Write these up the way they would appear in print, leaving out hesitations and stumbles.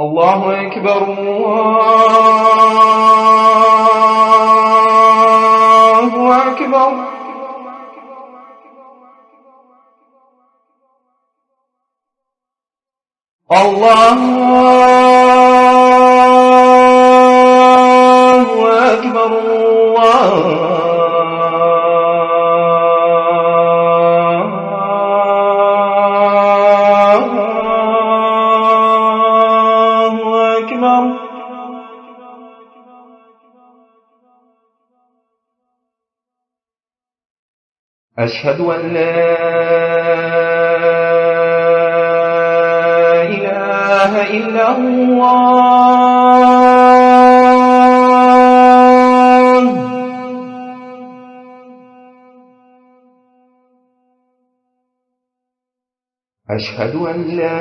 الله أكبر الله أكبر. الله أكبر الله أكبر. أشهد أن لا إله إلا الله. أشهد أن لا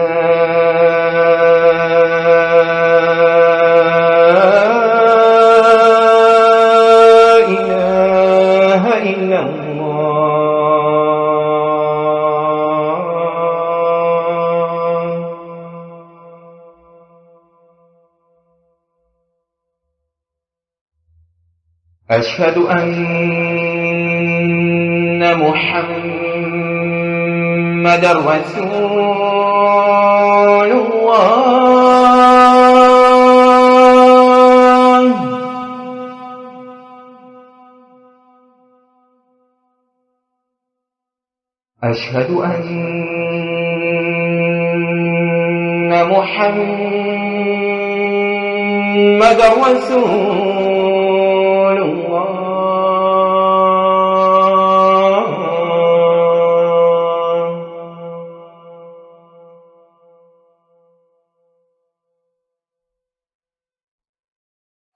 إله إلا الله. أشهد أن محمدا رسول الله. أشهد أن محمدا رسول الله.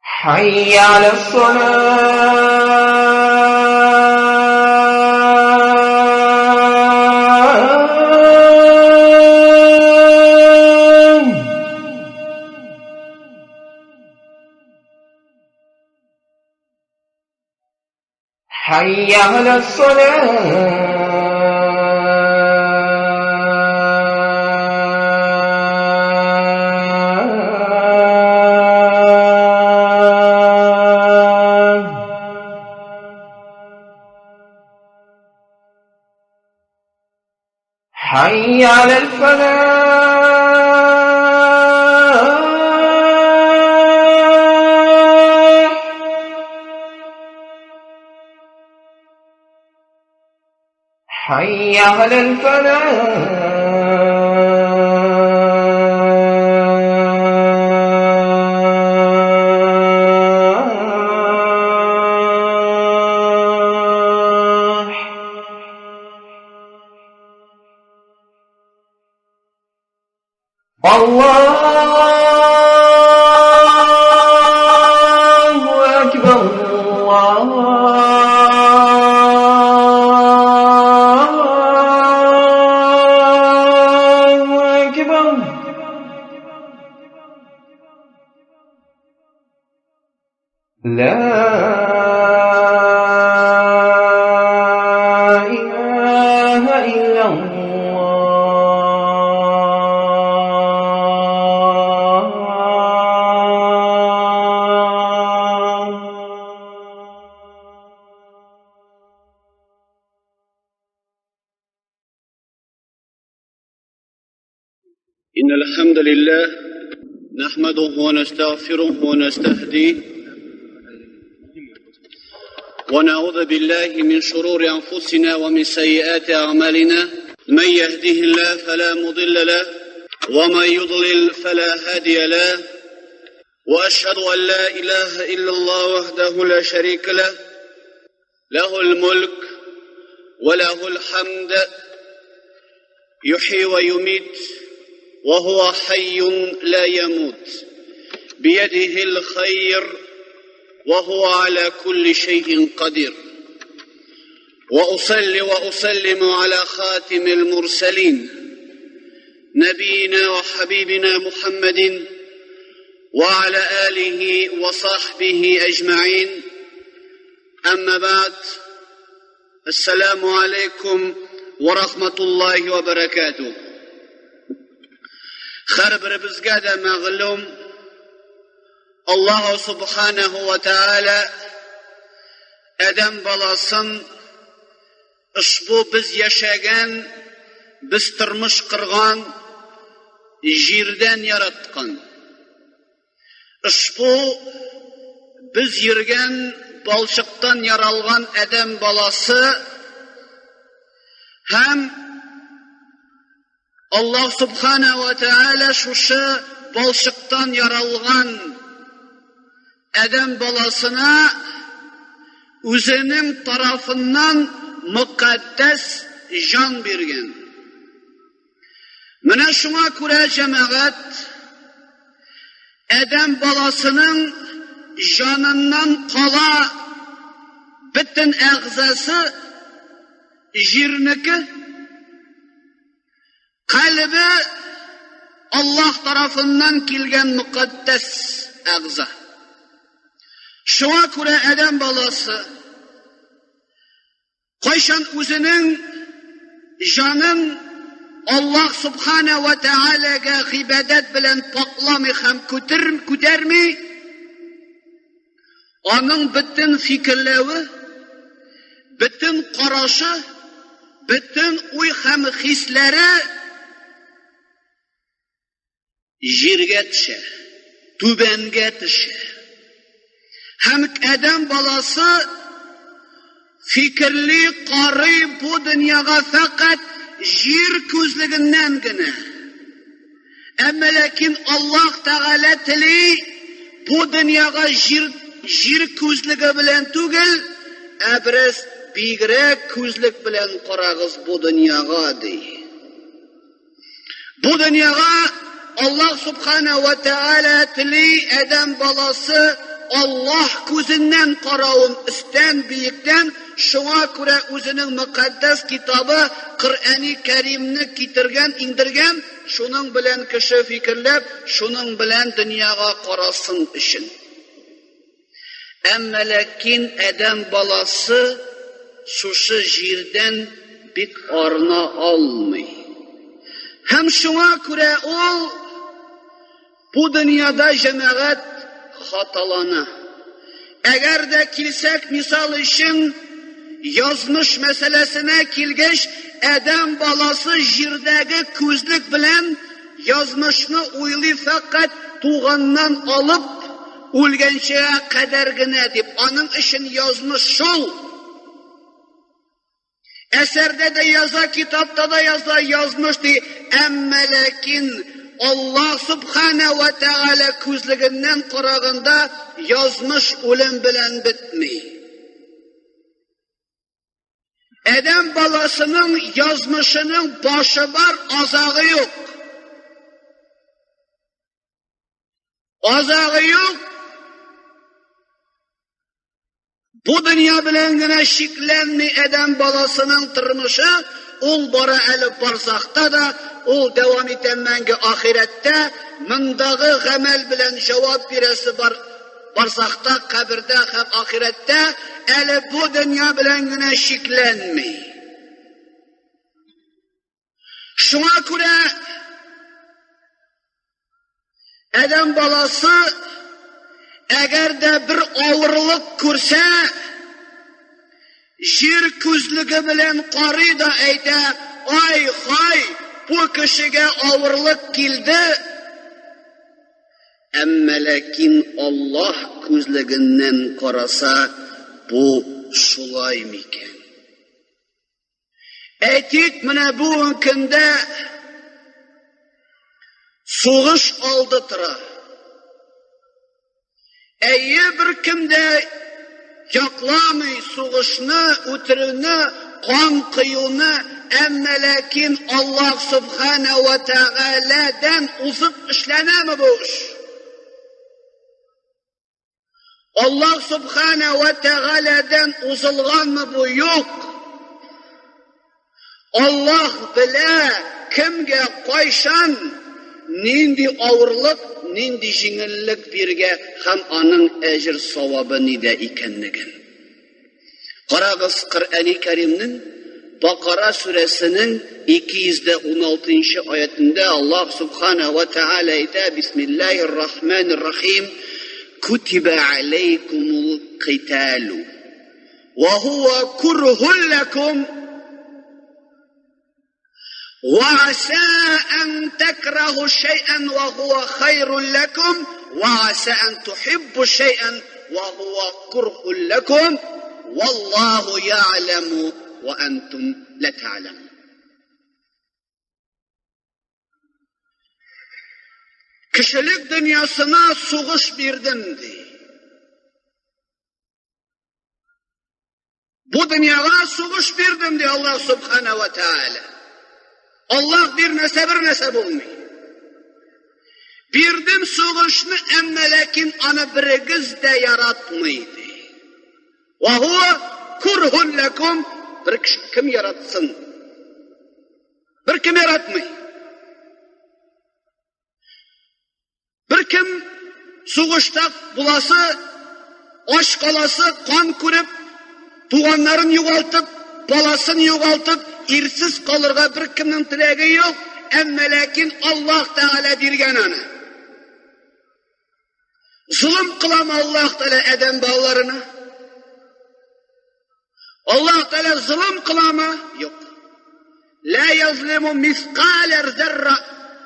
حي على الصلاة. حي على الصلاة. حي على الفلاح. حي على الفلاح. الله أكبر الله أكبر. لا إله إلا الله. إن الحمد لله نحمده ونستغفره ونستهديه ونعوذ بالله من شرور أنفسنا ومن سيئات أعمالنا، من يهده الله فلا مضل له ومن يضلل فلا هادي له، وأشهد أن لا إله إلا الله وحده لا شريك له، له الملك وله الحمد، يحيي ويميت وهو حي لا يموت، بيده الخير وهو على كل شيء قدير. وأصلي وأسلم على خاتم المرسلين نبينا وحبيبنا محمد وعلى آله وصحبه أجمعين. أما بعد، السلام عليكم ورحمة الله وبركاته. Һәрберебезгә дә мәгълүм, Аллаһу субханаһу ва тааля адәм баласын ошбу без яшәгән, без тормыш корган җирдән яраткан. Ошбу без йөргән балчыктан яралган адәм баласы һәм Аллаһ Субхана ва Тааля шушы балчыктан яралган адәм баласына үзенең тарафыннан мөкатдәс җан биргән. Менә шуңа күрә җәмәгать адәм баласының җаныннан кала бөтен әгъзасы җирнеке, кальбе Аллаһ тарафыннан килгән мөкатдәс әгъза. Шуңа күрә адәм баласы кайчан үзенең җанын Аллаһ субхана ва таалагә гыйбадәт белән пакламый һәм күтәрми, аның бөтен фикерләве, бөтен карашы, бөтен уй һәм хисләре җиргә төшә, түбәнгә төшә. Һәм адәм баласы фикерли, карый бу дөньяга фәкать җир күзлегеннән генә. Әмма ләкин Аллаһ Тәгалә тели бу дөньяга җир, җир күзлеге белән түгел, ә бераз бигрәк күзлек белән карагыз бу дөньяга, ди. Бу дөньяга Аллаһ Субхана ва Тааля тели адәм баласы Аллаһ күзеннән каравын өстән, биектән, шуңа күрә үзенең мөкатдәс китабы Коръәни Кәримне китергән, иңдергән, шуның белән кеше фикерләп, шуның белән дөньяга карасын өчен. Әмма ләкин адәм баласы шушы җирдән бик арына алмый. Һәм шуңа күрә ул бу дөньяда җәмәгать хаталана. Әгәр дә килсәк, мисал өчен, язмыш мәсьәләсенә килгәч, адәм баласы җирдәге күзлек белән язмышны уйлый фәкать туганнан алып үлгәнчегә кадәр генә дип, аның өчен язмыш шул. Әсәрдә дә яза, китапта да яза, язмыш ди, әмма ләкин Аллаһ Субхана ва Тааля күзлегеннән караганда язмыш үлем белән бетми. Адәм баласының язмышының башы бар, азагы юк. Азагы юк. Бу дөнья белән генә чикләнми адәм баласының тормышы, ул бара әле барзахта да, ул дәвам итә мәңге ахирәттә, мондагы гамәл белән җавап бирәсе бар барзахта, кабердә һәм ахирәттә, әле бу дөнья белән генә чикләнми. Шуңа күрә адәм баласы әгәр дә бер авырлык күрсә, җир күзлеге белән карый да әйтә, ай, хай, бу кешегә авырлык килде. Әмма ләкин Аллаһ күзлегеннән караса, бу шулай микән? Әйтик, менә бүгенге көндә сугыш алды тора. Әйе, бер кем дә якламый сугышны, үтерүне, кан коюны, әмма ләкин Аллаһ Субхана ва Тәгаләдән узып эшләнәме бу эш? Аллаһ Субхана ва Тәгаләдән узылганмы бу? Юк. Аллаһ белә, кемгә кайчан нинди авырлык, нинди җиңеллек биргә һәм аның әҗер савабы нидә икәнлеген. Карагыз, Коръәни Кәримнең Бакара сүрәсенең 216 аятында Аллаһ субхана ва тааля әйтә: Бисмиллаһир рахманир рахим. Кутиба алейкумул киталу ва хуа курхун лакум وعسى أن تكرهوا شيئا وهو خير لكم وعسى أن تحبوا شيئا وهو كره لكم والله يعلم وأنتم لا تعلمون. Кешелек дөньясына сугыш бирдем, ди. Бу дөньяга сугыш бирдем, ди Аллаһ субхана ва тааля. Аллаһ бирмәсә бер нәрсә булмый. Бирдем сугышны, әмма ләкин аны берегез дә яратмый, ди. Ва хуа курхун лакум. Бер кеше кем яратсын? Бер кем яратмый. Бер кем сугышта буласы, ач каласы, кан күреп, туганнарын югалтып, баласын югалтып, ирсез калырга бер кемнең теләге юк, әмма ләкин Аллаһ Тәгалә биргән аны. Золым кыламы Аллаһ Тәгалә адәм балаларына? Аллаһ Тәгалә золым кыламы? Юк. Ла язлиму мискалә зәрра.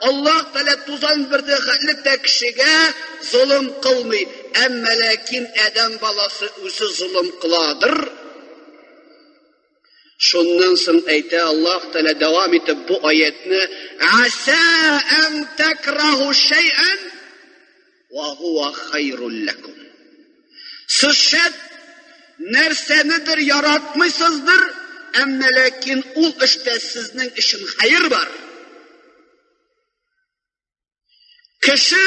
Аллаһ Тәгалә тузан бөртеклек тә кешегә золым кылмый. Әмма ләкин адәм баласы үзе золым кыладыр. Шуннан соң әйтә Аллаһ Тәгалә дәвам итеп бу аятны: Аса ан такраху шәй'ан ва хуа хайрул лакум. Сез шәт нәрсәнедер яратмыйсыздыр, әмма ләкин ул эштә сезнең өчен хәер бар. Кеше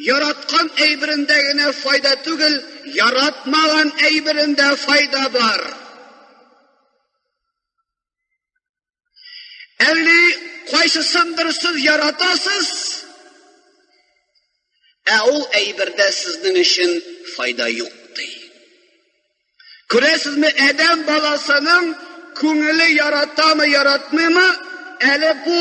яраткан әйберендә генә файда түгел, яратмаган әйберендә файда бар. Әле кайсысындыр сез яратасыз, ә ул әйбердә сезнең өчен файда юк, ди. Күрәсезме, адәм баласының күңеле яратамы, яратмыймы, әле бу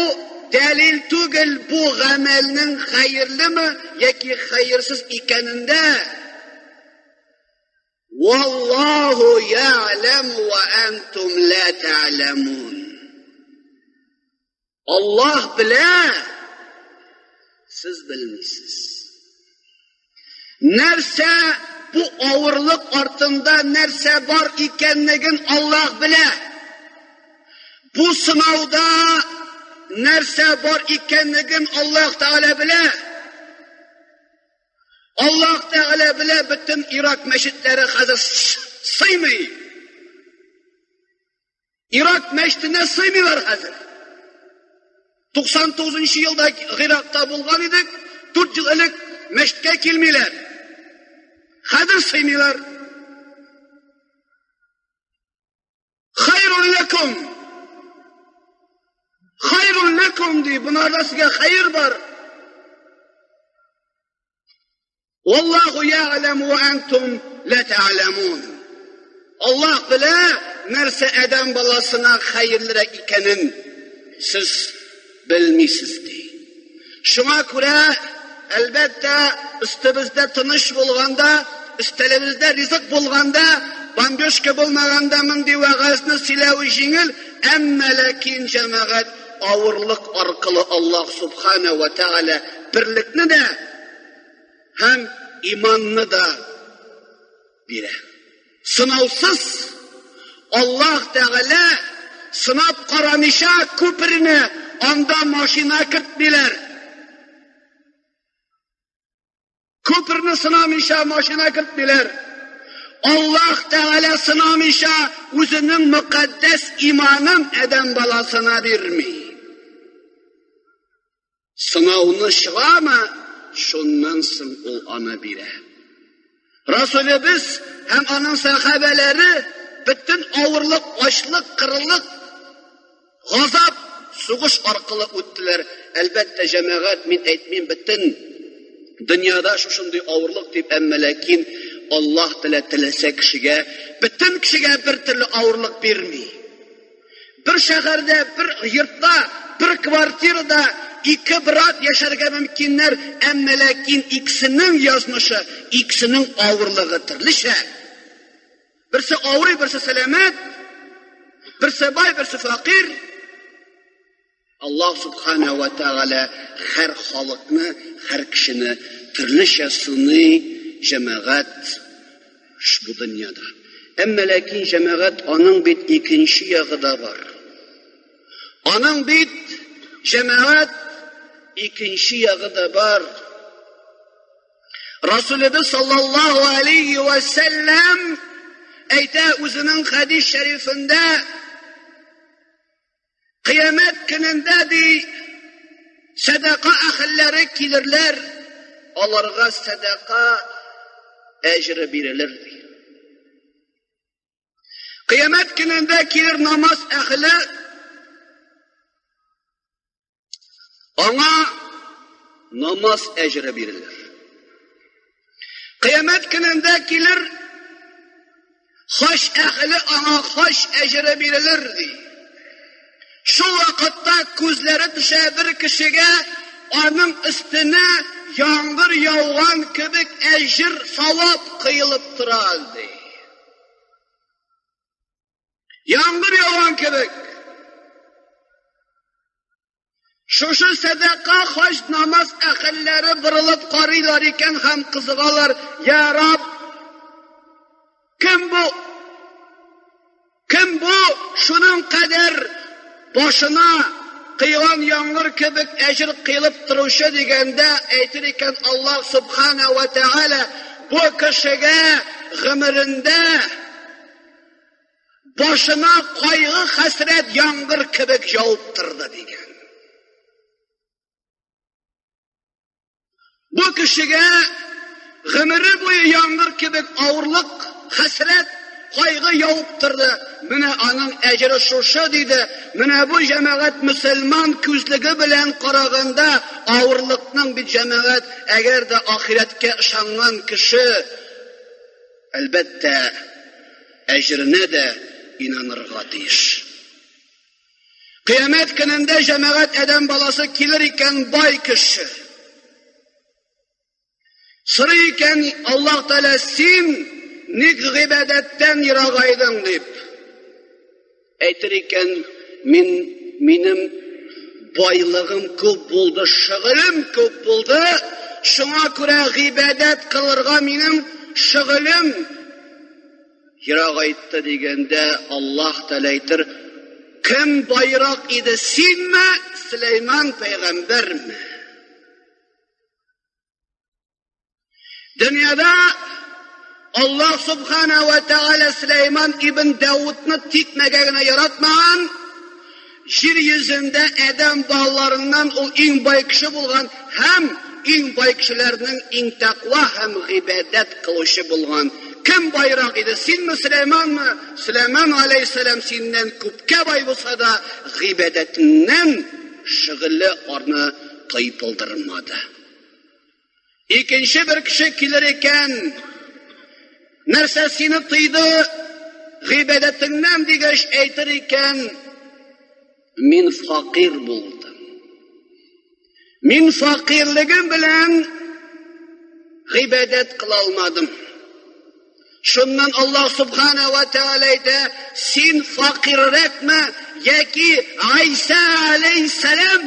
дәлил түгел, бу гамәлнең хәерлеме яки хәерсез икәнендә. Валлаху я'ләму ва антум ла та'ламун. Аллаһ белә, сез белмисез. Нәрсә бу авырлык артында нәрсә бар икәнлеген Аллаһ белә. Бу сынауда нәрсә бар икәнлеген Аллаһ Тәгалә белә. Аллаһ Тәгалә белә, бөтен Ирак мәчетләре хәзер сыймый. Ирак мәчетенә сыймыйлар хәзер. 99 елда Иракта булган идек, 4 ел элек мәчеткә килмиләр. Хәзер сыймыйлар. Хайрун лакум. Хайрун лакум ди, бунарда сезгә хәер бар. Валлаху я'ләму ва антум ла та'ламун. Аллаһ белә, нәрсә адәм баласына хәерлерәк икәнен сез белмисез, ди. Шуңа күрә, әлбәттә, өстебездә тыныч булганда, өстәлебездә ризык булганда, бомбежка булмаганда мондый вәгазьне сөйләве җиңел, әмма ләкин җәмәгать авырлык аркылы Аллаһ субхана ва тааля берлекне дә һәм иманны да бирә. Сынаусыз Аллаһ Тәгалә сынап карамыйча күперне анда машина кертмиләр. Күперне сынамыйча машина кертмиләр. Аллаһ Тәгалә сынамыйча үзенең мөкаддәс иманын адәм баласына бирми. Сынауны чыгамы, шуннан соң ул аны бирә. Расулебез һәм аның сәхабәләре бөтен авырлык, ачлык, кырылык, газап, сугыш аркылы үттеләр. Әлбәттә, җәмәгать, мин әйтмим, бөтен дөньяда шушындый авырлык дип, әмма ләкин Аллаһ телә теләсә кешегә, бөтен кешегә бер төрле авырлык бирми. Бер шәһәрдә, бер йортта, бер квартирада ике брат яшәргә мөмкиннәр, әмма ләкин икесенең язмышы, икесенең авырлыгы төрлечә. Берсе авырый, берсе сәламәт, берсе бай, берсе фәкыйрь. Аллаһ субхана ва тәгалә һәр халыкны, һәр кешене төрлечә сыный, җәмәгать, бу дөньяда. Әмма ләкин җәмәгать аның бит икенче ягы да бар. Аның бит җәмәгать икенче ягы да бар. Расулыбыз саллаллаһу алейхи ва сәлләм әйтә үзенең хәдис шәрифендә, Кыямәт көнендә ди, сәдака әһелләре килерләр, аларга сәдака әҗре бирелер ди. Кыямәт көнендә килер намаз әһеле, аңа намаз әҗре бирелер. Кыямәт көнендә килер хаҗ әһеле, аңа хаҗ әҗре бирелер ди. Шул вакытта күзләре төшә бер кешегә, аның өстенә яңгыр яуган кебек әҗер савап кыелып тора ди. Яңгыр яуган кебек. Шушы сәдака, хаҗ, намаз әһелләре борылып карыйлар икән һәм кызыгалар, Я Раб, кем бу? Кем бу? Шуның кадәр башына кыйган яңгыр кебек әҗер кыйлып торучы дигәндә әйтер икән Аллаһ субхана ва тәгалә, бу кешегә гомерендә башына кайгы хәсрәт яңгыр кебек явып торды дигән. Бу кешегә гомере буе яңгыр кебек авырлык, хәсрәт, кайгы явып торды. Менә аның әҗере шушы диде. Менә бу җәмәгать мөселман күзлеге белән караганда авырлыкның бит җәмәгать, әгәр дә ахирәткә ышанган кеше, әлбәттә, әҗеренә дә инанырга тиеш. Кыямәт көнендә җәмәгать адәм баласы килер икән бай кеше. Сорый икән Аллаһ Тәгалә, син ник гыйбадәттән ерагайдың дип. Әйтер икән, мин минем байлыгым күп булды, шөгылем күп булды, шуңа күрә гыйбадәт кылырга минем шөгылем ерагайтты дигәндә Аллаһ Тәгалә әйтер, кем байрак иде, синме, Сөләйман пәйгамбәрме? Дөньяда Аллаһ Субхана ва Тааля Сөләйман ибн Давудны тикмәгә генә яратмаган, җир йөзендә адәм балаларыннан ул иң бай кеше булган һәм иң бай кешеләрнең иң тәкъва һәм гыйбадәт кылучы булган. Кем байрак иде, синме, Сөләйманмы? Сөләйман алейһиссәлам синнән күпкә бай булса да, гыйбадәтеннән шөгыле аны тайпылдырмады. Икенче бер кеше килер икән, нәрсә сине тыйды гыйбадәтеңнән дигәч әйтер икән, мин факир булдым. Мин факирлегем белән гыйбадәт кыла алмадым. Шуннан Аллаһ Субхана ва Тааля әйтә, син факиррәкме яки Гайсә алейһиссәлам?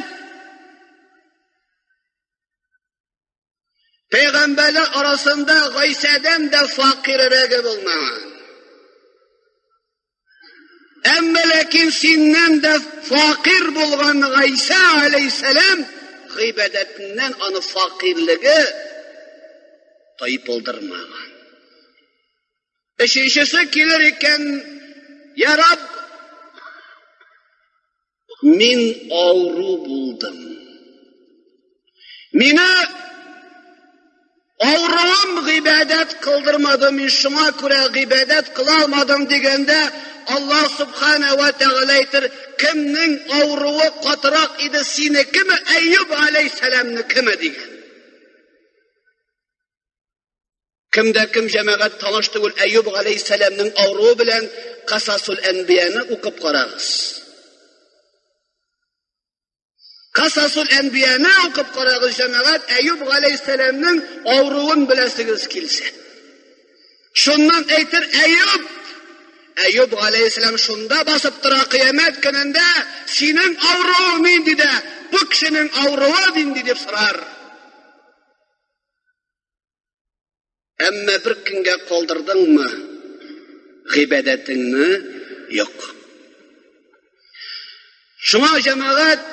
Пәйгамбәрләр арасында Гайсәдән дә факиррәге булмаган. Әмма ләкин синнән дә факир булган Гайсә алейһиссәлам гыйбадәтеннән аны факирлеге тайпылдырмаган. Өченчесе килер икән, Я Рабб, мин авыру булдым. Мине авыруым гыйбадәт кылдырмады, мин шуңа күрә гыйбадәт кыла алмадым дигәндә, Аллаһ Субхана ва Тәгалә әйтер, кемнең авыруы катырак иде, синекеме, Әйюб алейһиссәламнекеме дигән. Кемдә кем җәмәгать таныш түгел Әйюб галәйһиссәламнең авыруы белән Касасул Әнбияне укып карагыз. Касасул Әнбияне укып карагыз, җәмәгать, Әюб галәйһиссәламнең авыруын беләсегез килсә. Шуннан әйтер Әюб, Әюб галәйһиссәлам шунда басып тора кыямәт көнендә, синең авыруың нинди дә, бу кешенең авыруы нинди дип сорар. Әмма бер көнгә калдырдыңмы гыйбадәтеңне? Юк. Шуңа җәмәгать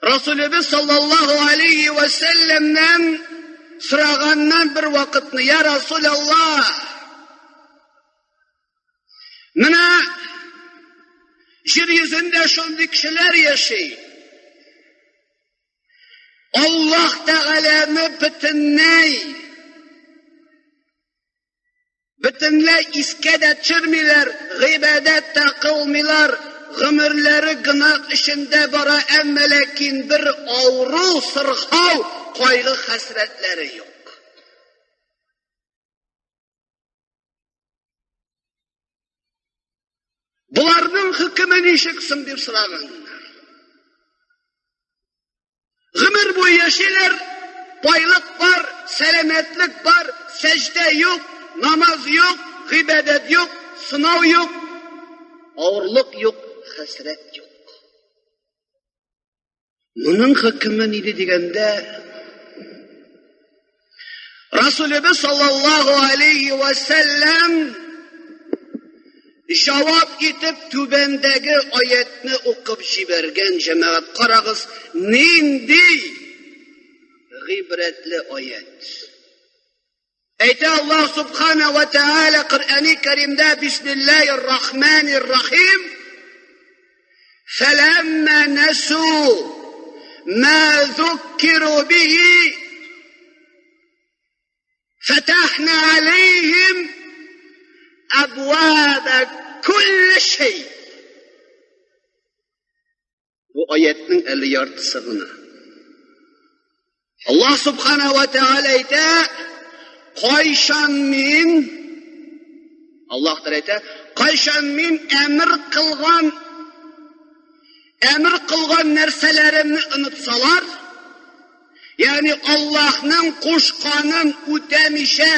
Расулебез саллаллаһу алейхи ва сәлләмнән сораганнан бер вакытны, я Расулаллаһ, менә җир йөзендә шундый кешеләр яши. Аллаһ Тәгаләне бөтенләй бөтенләй искә дә төшермиләр, гыйбадәт тә кылмыйлар, гомерләре гөнаһ эчендә бара, әмма ләкин бер авыру, сырхау, кайгы-хәсрәтләре юк. Боларның хөкеме ничек соң дип сораганнар. Гомер буе яшиләр, байлык бар, сәламәтлек бар, сәҗдә юк, намаз юк, гыйбадәт юк, сынау юк, авырлык юк, хәсрәт юк. Моның хөкеме ниде дигәндә, Расулебез саллаллаһу алейхи ва сәлләм җавап итеп түбәндәге аятны укып җибәргән. Җәмәгать, карагыз, нинди гыйбрәтле аят. Әйтә Аллаһ Субхана ва Тааля Коръәни Кәримдә: Бисмиллаһир Рахманир Рахим. Фәләммә нәсу ма зуккиру бихи фатахна алейхим абваба кулли шей. Бу аятның әле яртысы гына. Аллаһ Субхана ва Тааля әйтә, кайчан мин Аллаһ Тәгалә әйтә, кайчан мин әмер кылган әмер кылган нәрсәләремне онытсалар, ягъни Аллаһның кушканын үтәмичә,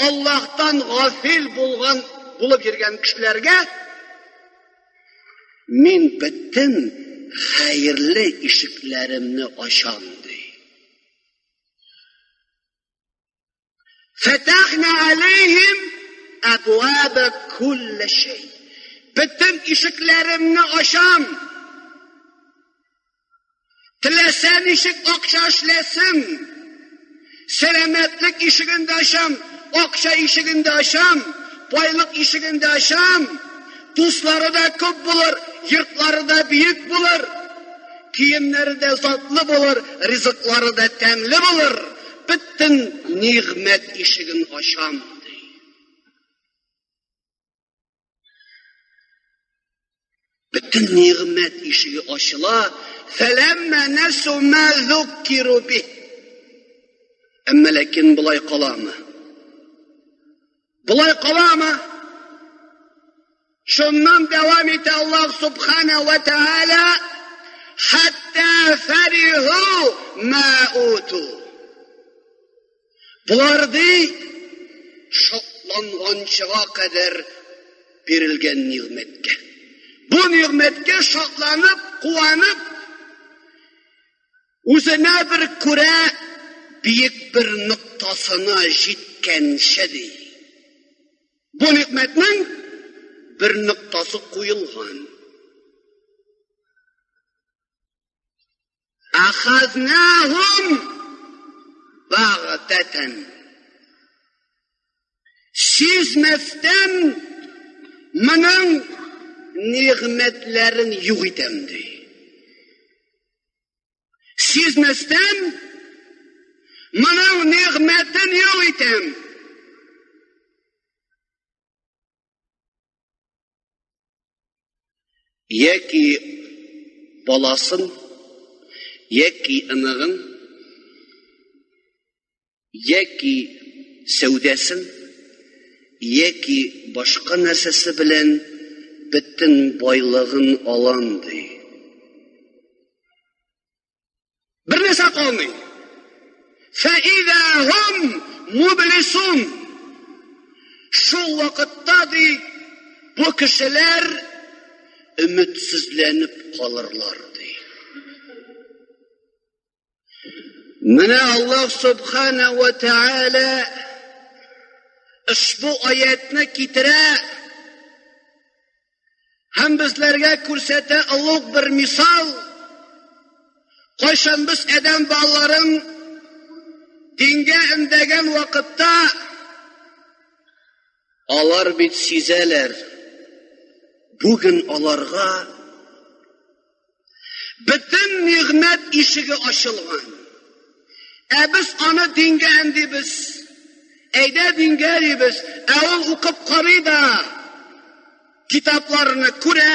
Аллаһтан гафил булган булып йөргән кешеләргә Мин бөтен хәерле ишекләремне ачам, ди. Фәтәхнә алейхим әбваба кулле шей. Бөтен ишекләремне ачам. Теләсә ничек акча эшләсен. Сәламәтлек ишеген дә ачам, акча ишеген дә ачам, байлык ишеген дә ачам. Дуслары да күп булыр, йортлары да биек булыр, киемнәре дә затлы булыр, ризыклары да тәмле булыр. Бөтен нигъмәт ишеген ачам, ди. Бөтен нигъмәт ишеге ачыла. Фәләммә нәсу ма зуккиру бих. Әмма ләкин болай каламы? Болай каламы? Шуннан дәвам итә Аллаһ Субхана ва Тааля: хәтта фәриху ма уту. Болар ди шатланганчыга кадәр бирелгән нигъмәткә. Бу нигъмәткә шатланып, куанып, үзенә бер күрә биек бер ноктасына җиткәнче ди. Бу нигъмәтнең бер ноктасы куелган. Ахазнахум багтатан. Сизмәстән моның нигъмәтләрен юк итәм ди. Сизмәстән моның нигъмәтен юк итәм. Яки баласын, яки ыныгын, яки сәүдәсен, яки башка нәрсәсе белән бөтен байлыгын алам, ди. Бер нәрсә калмый. Фәидә һум мублисун. Шул вакытта ди, бу кешеләр өметсезләнеп калырлар ди. Менә Аллаһ субхана ва тааля ошбу аятны китерә һәм безләргә күрсәтә олуг бер мисал. Кайчан без адәм балаларын дингә өндәгән вакытта алар бит сизәләр. Бүген аларга бөтен нигъмәт ишеге ачылган. Ә без аны дингә өндибез. Әйдә дингә дибез. Ә ул укып карый да китапларны күрә.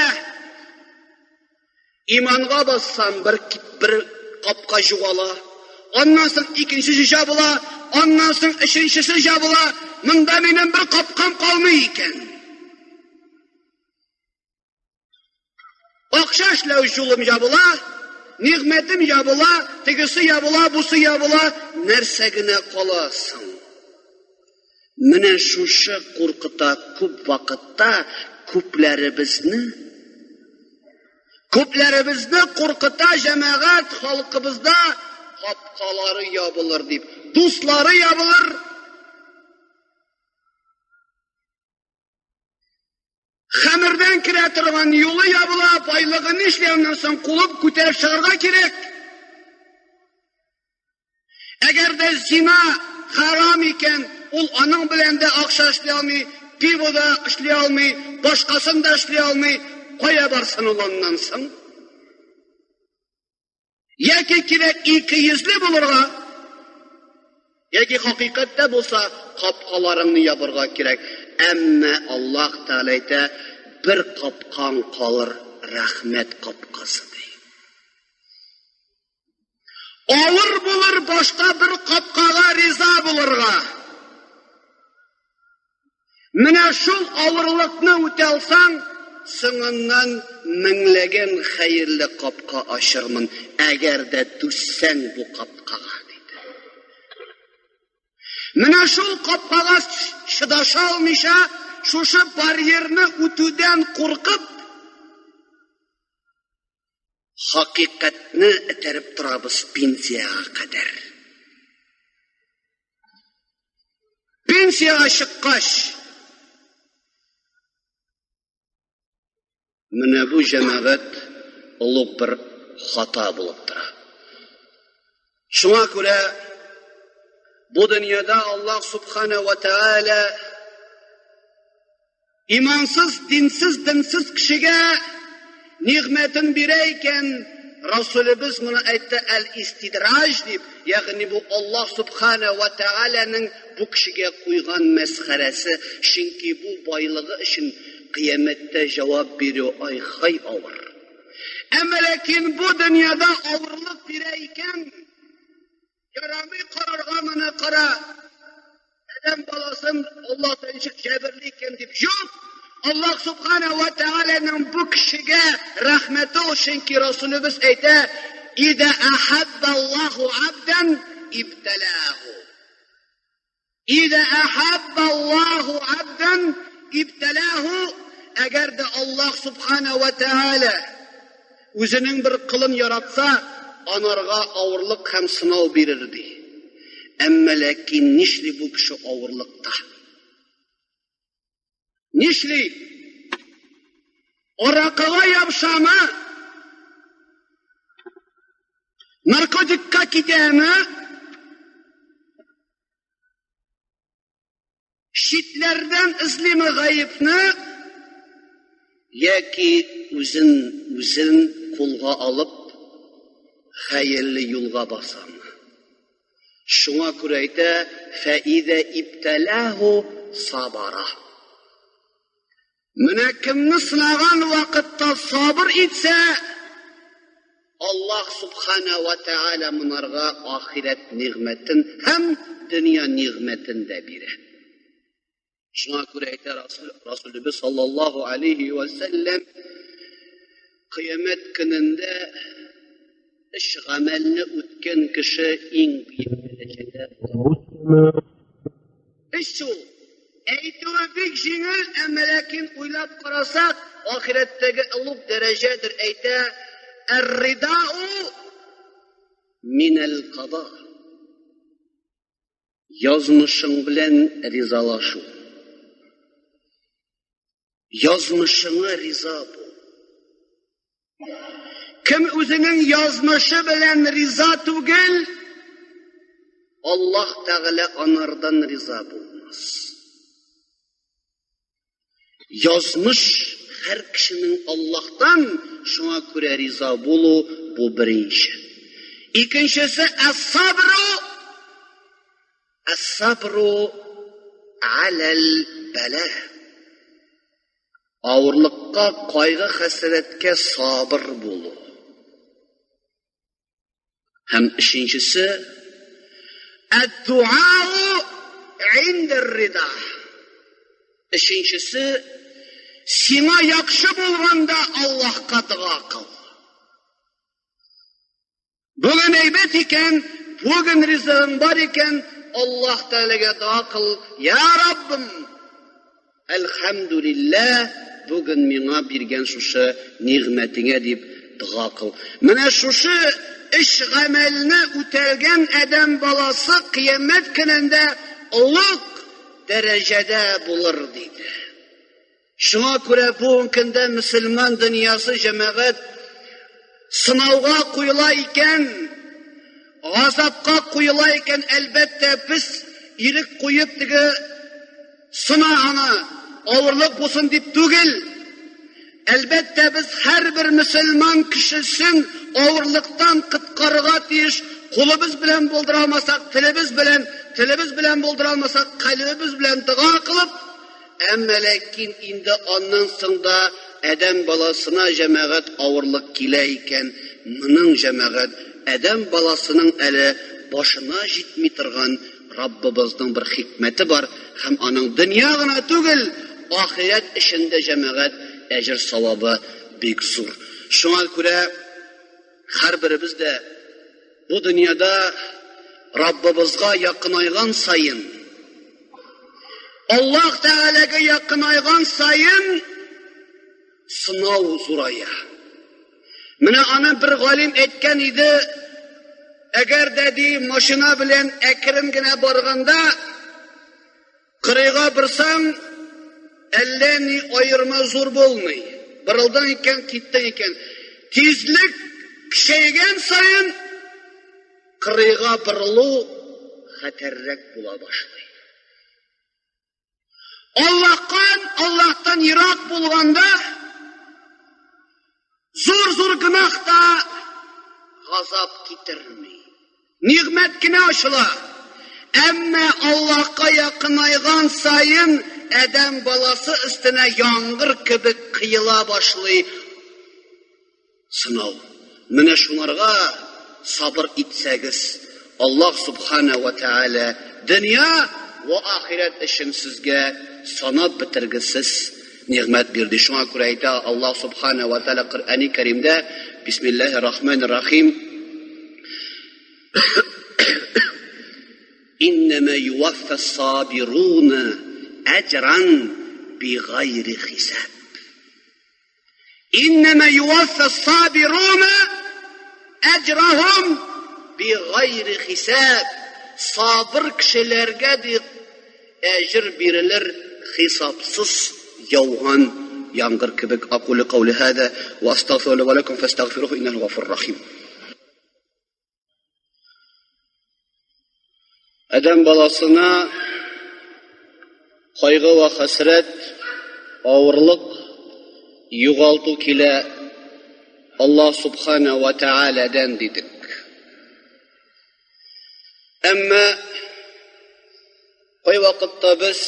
Иманга бассам бер капка югала. Аннан соң икенчесе җабыла, аннан соң өченчесе җабыла. Монда минем бер капкам калмый икән. Акча эшләү юлым ябыла, нигъмәтем ябыла, тегесе ябыла, бусы ябыла, нәрсә генә кала соң? Менә шушы куркыта күп вакытта күпләребезне. Күпләребезне куркыта җәмәгать халкыбызда капкалары ябылыр дип, дуслары ябылыр. Хәмердән керә торган юлы ябыла, байлыгы нишли аннан соң кулып күтәреп чыгарга кирәк. Әгәр дә зина харам икән, ул аның белән дә акча эшли алмый, пиво да эшли алмый, башкасын да эшли алмый. Кая барсын ул аннан соң? Яки кирәк ике йөзле булырга, яки хакыйкатьтә булса, капкаларыңны ябырга кирәк. Әмма Аллаһ Тәгалә әйтә, бер капкаң калыр, рәхмәт капкасы ди. Авыр булыр башка бер капкага риза булырга. Менә шул авырлыкны үтә алсаң, соңыннан меңләгән хәерле капка ачырмын, әгәр дә түзсәң бу капкага, диде. Менә шул капкага чыдаша алмыйча, шушы барьерны үтүдән куркып, хакыйкатьне этәреп торабыз пенсиягә кадәр. Пенсиягә чыккач, менә бу җәмәгать олуг бер хата булып тора. Шуңа күрә бу дөньяда Аллаһ субхана ва тааля Имансыз, динсез, динсез кешегә нигъмәтен бирә икән, Расулебез моны әйтте әл-истидраҗ дип, ягъни бу Аллаһ субхана ва тааляның бу кешегә куйган мәсхәрәсе, чөнки бу байлыгы өчен кыямәттә җавап бирү ай-хай авыр. Әмма ләкин бу дөньяда авырлык бирә икән, Ярамый карарга моны кара. Адәм баласын Аллаһ ничек җәберли икән дип. Юк! Аллаһ субхана ва тааляның бу кешегә рәхмәте ул, чөнки Расулыбыз әйтә, "Ида ахабба Аллаһу абдан ибталаху". Ида ахабба Аллаһу абдан ибталаху, әгәр дә Аллаһ субхана ва тааля үзенең бер кылын яратса, анарга авырлык һәм сынау бирер ди. Әмма ләкин нишли бу кеше авырлыкта? Нишли? Аракыга ябышамы? Наркотикка китәме? Читләрдән эзлиме гаепне? Яки үзен үзен кулга алып, хәерле юлга басамы? Шуңа күрә әйтә, фәидә ибтәләһу сабара. Менә кемне сынаган вакытта сабыр итсә, Аллаһ субхана ва тааля монарга ахирәт нигъмәтен һәм дөнья нигъмәтен дә бирә. Шуңа күрә әйтә Расулыбыз саллаллаһу алейхи ва сәлләм, кыямәт көнендә Өч гамәлне үткән кеше иң бөек дәрәҗәдә була. Өч ул. Әйтүе бик җиңел, әмма ләкин уйлап карасак, ахирәттәге олуг дәрәҗәдер әйтә, Эр-ридау минәл када. Язмышың белән ризалашу. Язмышыңа риза бул. Кем үзенең язмышы белән риза түгел, Аллаһ Тәгалә анардан риза булмас. Язмыш һәр кешенең Аллаһтан, шуңа күрә риза булу бу беренче. Икенчесе әс-сабру әс-сабру аләл бәла. Авырлыкка, кайгы-хәсрәткә сабыр булу. Һәм өченчесе әд-дуау индер-рида. Өченчесе сиңа яхшы булганда Аллаһка дога кыл. Бүген әйбәт икән, бүген ризыгың бар икән, Аллаһ Тәгаләгә дога кыл, Я Раббым, әлхәмдүлилләһ, бүген миңа биргән шушы нигъмәтеңә дип дога кыл. Менә шушы өч гамәлне үтәлгән адәм баласы кыямәт көнендә олуг дәрәҗәдә булыр, диде. Шуңа күрә бүгенге көндә мөселман дөньясы җәмәгать сынауга куела икән, газапка куела икән, әлбәттә, без ирек куеп теге сына аны, авырлык булсын дип түгел. Әлбәттә, без һәрбер мөселман кешесен авырлыктан коткарырга тиеш. Кулыбыз белән булдыра алмасак, телебез белән, телебез белән булдыра алмасак, калебебез белән дога кылып, Әмма ләкин инде аннан соң да адәм баласына җәмәгать авырлык килә икән, моның җәмәгать адәм баласының әле башына җитми торган Раббыбызның бер хикмәте бар һәм аның дөнья гына түгел, ахирәт өчен дә җәмәгать әҗер-савабы бик зур. Шуңа күрә һәрберебез дә бу дөньяда Раббыбызга якынайган саен, Аллаһ Тәгаләгә якынайган саен сынау зурая. Менә аны бер галим әйткән иде, әгәр дә ди машина белән әкрен генә барганда, кырыйга борсаң, әллә ни аерма зур булмый. Борылдың икән, киттең икән. Тизлек көчәйгән саен кырыйга борылу хәтәррәк була башлый. Аллаһтан, Аллаһтан ерак булганда зур-зур гөнаһ та газап китерми. Нигъмәт кенә ачыла. Әмма Аллаһка якынайган саен адәм баласы өстенә яңгыр кебек кыела башлый. Сынау. Менә шуңарга сабыр итсәгез, Аллаһ Субхана ва Тәгалә дөнья вә ахирәт өчен сезгә санап бетергесез нигъмәт бирде. Шуңа күрә әйтә Аллаһ Субхана ва Тәгалә Коръәни Кәримдә, Бисмиллаһир Рахманир Рахим, Иннәмә юваффа сабируна әҗран бигайри хисаб. Иннәмә юваффа сабируна әҗрахум бигайри хисаб. Сабыр кешеләргә ди әҗер бирелер хисапсыз яуган яңгыр кебек. Акулю каули һада ва астагфиру ва лакум фастагфируһу иннәһу гафурур рахим. Адәм баласына кайгы вә хәсрәт, авырлык, югалту килә Аллаһ Субхана ва Тәгаләдән дидек. Әмма кайвакытта без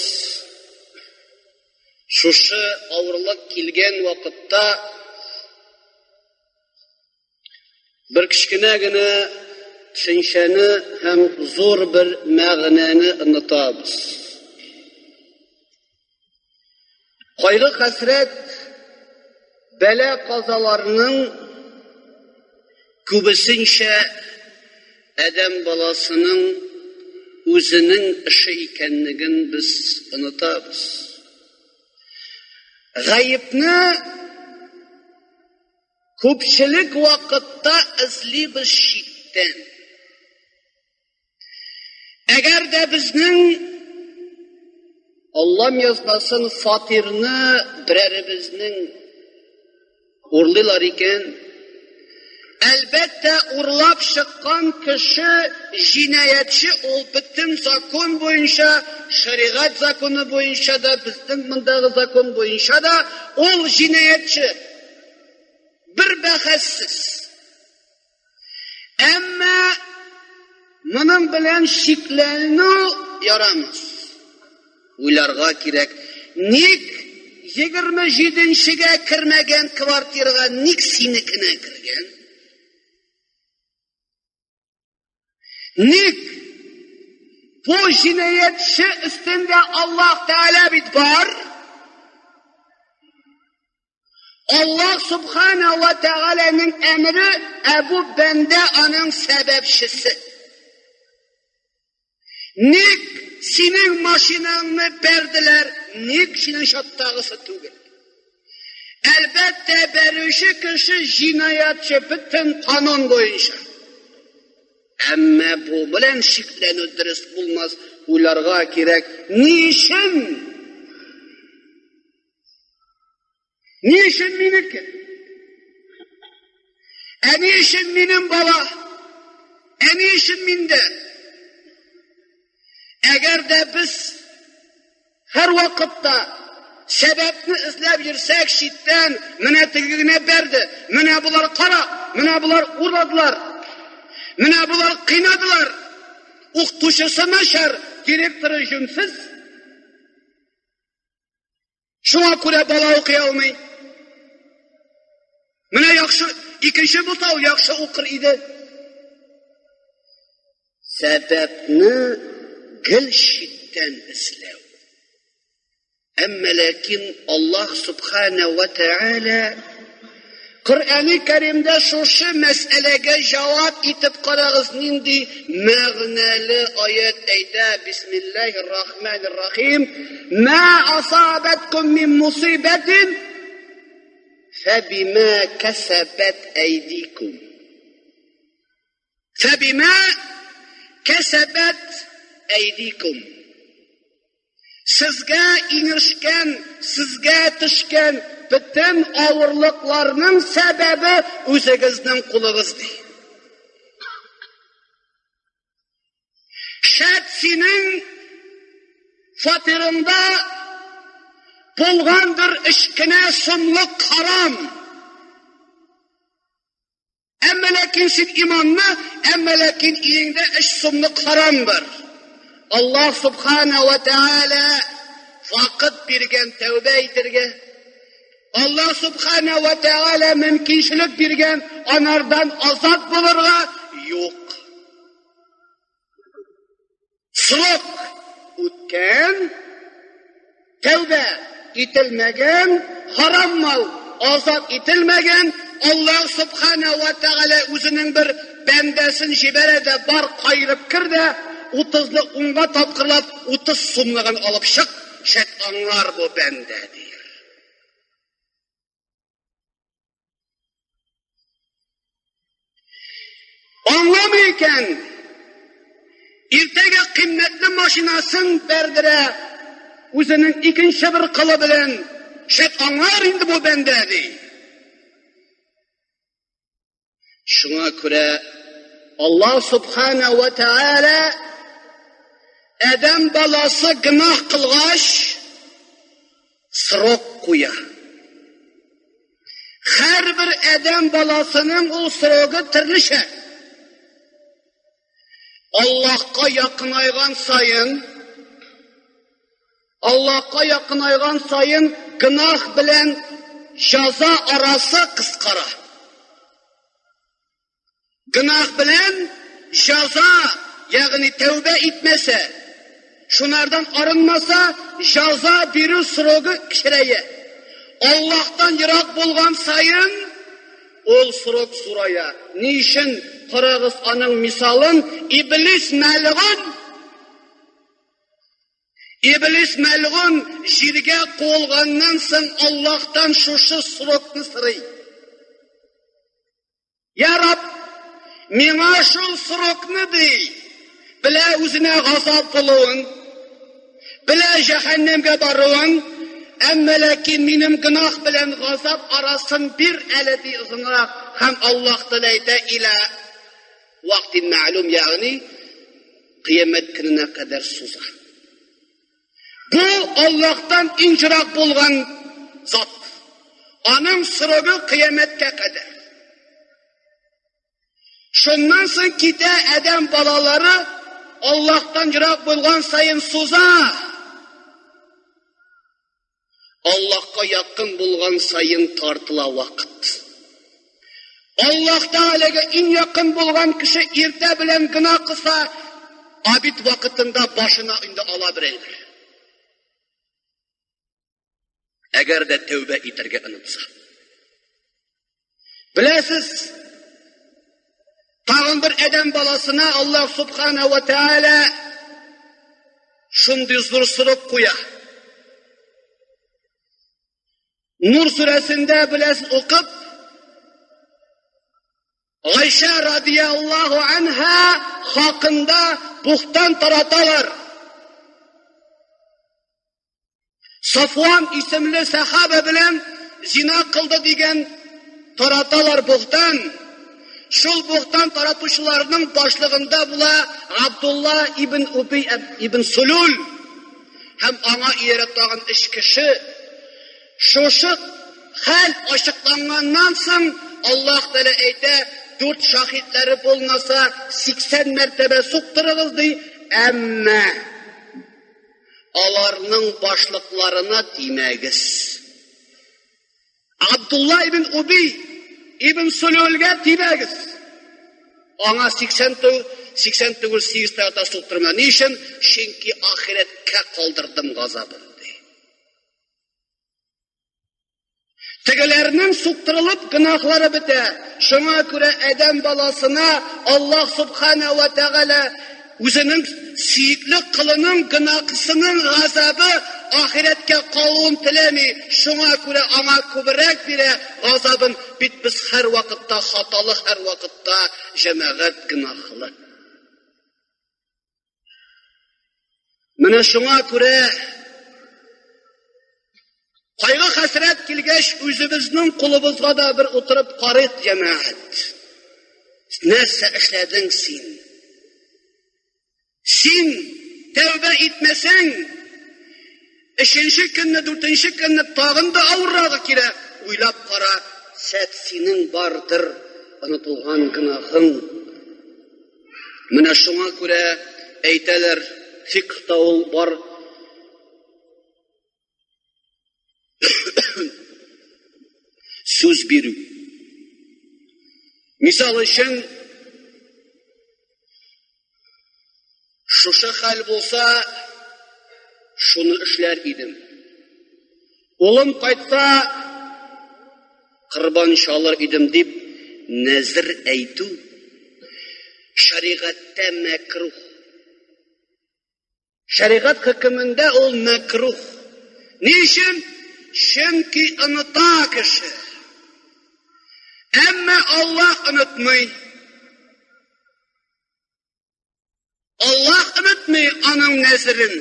шушы авырлык килгән вакытта Бер кечкенә генә төшенчәне һәм зур бер мәгънәне онытабыз. Кайгы-хәсрәт, бәла-казаларның Күбесенчә адәм баласының үзенең эше икәнлеген без онытабыз. Гаепне күпчелек вакытта эзлибез читтән. Әгәр дә безнең Аллам язмасын фатирны берәребезнең урлыйлар икән, әлбәттә, урлап чыккан кеше җинаятьче, ул бөтен закон буенча, шәригать законы буенча да, безнең мондагы закон буенча да ул җинаятьче. Бер бәхәссез. Әмма моның белән шикләнү ярамас. Уйларга кирәк. Ник 27-нчегә кермәгән квартирага ник синекенә кергән? Ник бу җинаятьче өстендә Аллаһ Тәгалә бит бар? Аллаһ Субхана ва Тәгаләнең әмере, ә бу бәндә аның сәбәпчесе. Ник синең машинаңны бәрделәр, ник синең чаттагысы түгел? Әлбәттә, бәрүче кеше җинаятьче бөтен канун буенча. Әмма бу белән шикләнү дөрес булмас, уйларга кирәк. Ни өчен? Ни өчен минеке? Ә ни өчен минем бала? Ә ни өчен миндә? Әгәр дә без һәр вакытта сәбәпне эзләп йөрсәк читтән, менә теге генә бәрде, менә болар кара, менә болар урладылар, менә болар кыйнадылар, укытучысы начар, директоры җүнсез. Шуңа күрә бала укый алмый. Менә яхшы, икенче булса, ул яхшы укыр иде. Сәбәпне гел читтән эзләү. Әмма ләкин Аллаһ Субхана ва Тааля Коръәни Кәримдә шушы мәсьәләгә җавап итеп карагыз, нинди мәгънәле аят әйтә. Бисмиллаһир рахманир рахим. Ма асабаткум мин мусибатин фабима касабат айдикум. Фәбимә кәсәбәт әйдикум. Сезгә иңешкән, сезгә төшкән бөтен авырлыкларның сәбәбе үзегезнең кулыгыз ди. Шәт синең фатирыңда булгандыр өч кенә сумлык харам. Әмма ләкин син иманны, әмма ләкин өеңдә өч сумлык харам бар. Аллаһ Субхана ва Тааля вакыт биргән тәүбә итергә. Аллаһ Субхана ва Тааля мөмкинчелек биргән анардан азат булырга юк. Срок үткән, тәүбә ителмәгән, харам мал азат ителмәгән, Аллаһ Субхана ва Тәгалә үзенең бер бәндәсен җибәрә дә, бар кайырып кер дә, утызны унга тапкырлап, 30 сумлыгын алып чык, шәт аңлар бу бәндә, дияр. Аңламый икән, иртәгә кыйммәтле машинасын бәрдерә, үзенең икенче бер кылы белән, шәт аңлар инде бу бәндә, ди. Шуңа күрә Аллаһ Субхана ва Тааля адәм баласы гөнаһ кылгач срок куя. Һәрбер адәм баласының ул срогы төрлечә. Аллаһка якынайган саен, Аллаһка якынайган саен гөнаһ белән җаза арасы кыскара. Гөнаһ белән җаза, ягъни тәүбә итмәсә, шунардан арынмаса, җаза бирү срогы кечерәя. Аллаһтан ерак булган саен, ул срок зурая. Ни өчен? Карагыз аның мисалын, Иблис мәлгун. Иблис мәлгун җиргә куылганнан соң Аллаһтан шушы срокны сорый. Я Раб, миңа шул срокны ди, белә үзенә газап булуын, белә җәһәннәмгә баруын, әмма ләкин минем гөнаһ белән газап арасын бир әле ди озынрак. Һәм Аллаһ Тәгалә әйтә, илә вактин мәгълүм, ягъни кыямәт көненә кадәр суза. Бу Аллаһтан иң ерак булган зат. Аның срогы кыямәткә кадәр. Шуннан соң китә адәм балалары Аллаһтан ерак булган саен суза. Аллаһка якын булган саен тартыла вакыт. Аллаһ Тәгаләгә иң якын булган кеше иртә белән гына кылса, абид вакытында башына инде ала бер әйбер. Әгәр дә тәүбә итәргә онытса. Беләсез, тагын бер адәм баласына Аллаһ Субхана ва Тәгалә шундый зур срок куя. Нур сүрәсендә беләсез укып, Гайшә радияллаһу анһа хакында бухтан тараталар. Сафуан исемле сахаба белән зина кылды дигән тараталар бухтан. Шул бухтан таратучыларның башлыгында була Абдулла ибн Убей ибн Сулюл һәм аңа иярә тагын өч кеше. Шушы хәл ачыкланганнан соң Аллаһ Тәгалә әйтә, дүрт шаһитләре булмаса, 80 мәртәбә суктырыгыз ди, әмма аларның башлыкларына тимәгез. Абдулла ибн Уби ибн Сулюлгә тимәгез. Аңа 80 түгел, 80 түгел, 8 тәгә суктырма. Ни өчен? Чөнки ахирәткә калдырдым газабын, ди. Тегеләрнең суктырылып гөнаһлары бетә. Шуңа күрә адәм баласына Аллаһ Субхана ва Тәгалә үзенең сөекле кылының гөнаһысының газабы ахирәткә калуын теләми. Шуңа күрә аңа күбрәк бирә газабын. Бит без һәр вакытта хаталы, һәр вакытта җәмәгать гөнаһлы. Менә шуңа күрә кайгы хәсрәт килгәч, үзебезнең кулыбызга да бер утырып карыйк, җәмәгать. Нәрсә эшләдең син? Син тәүбә итмәсәң, өченче көнне, дүртенче көнне тагын да авыррагы килә. Уйлап кара, сәт синең бардыр онытылган гөнаһың. Менә шуңа күрә әйтәләр, фикхта ул бар. Сүз бирү. Мисал өчен, шушы хәл булса, шуны эшләр идем. Улым кайтса, корбан чалыр идем дип нәзер әйтү шәригатьтә мәкрух. Шәригать хөкемендә ул мәкрух. Ни өчен? Чөнки оныта кеше. Әмма Аллаһ онытмый. Аллаһ онытмый аның нәзерен.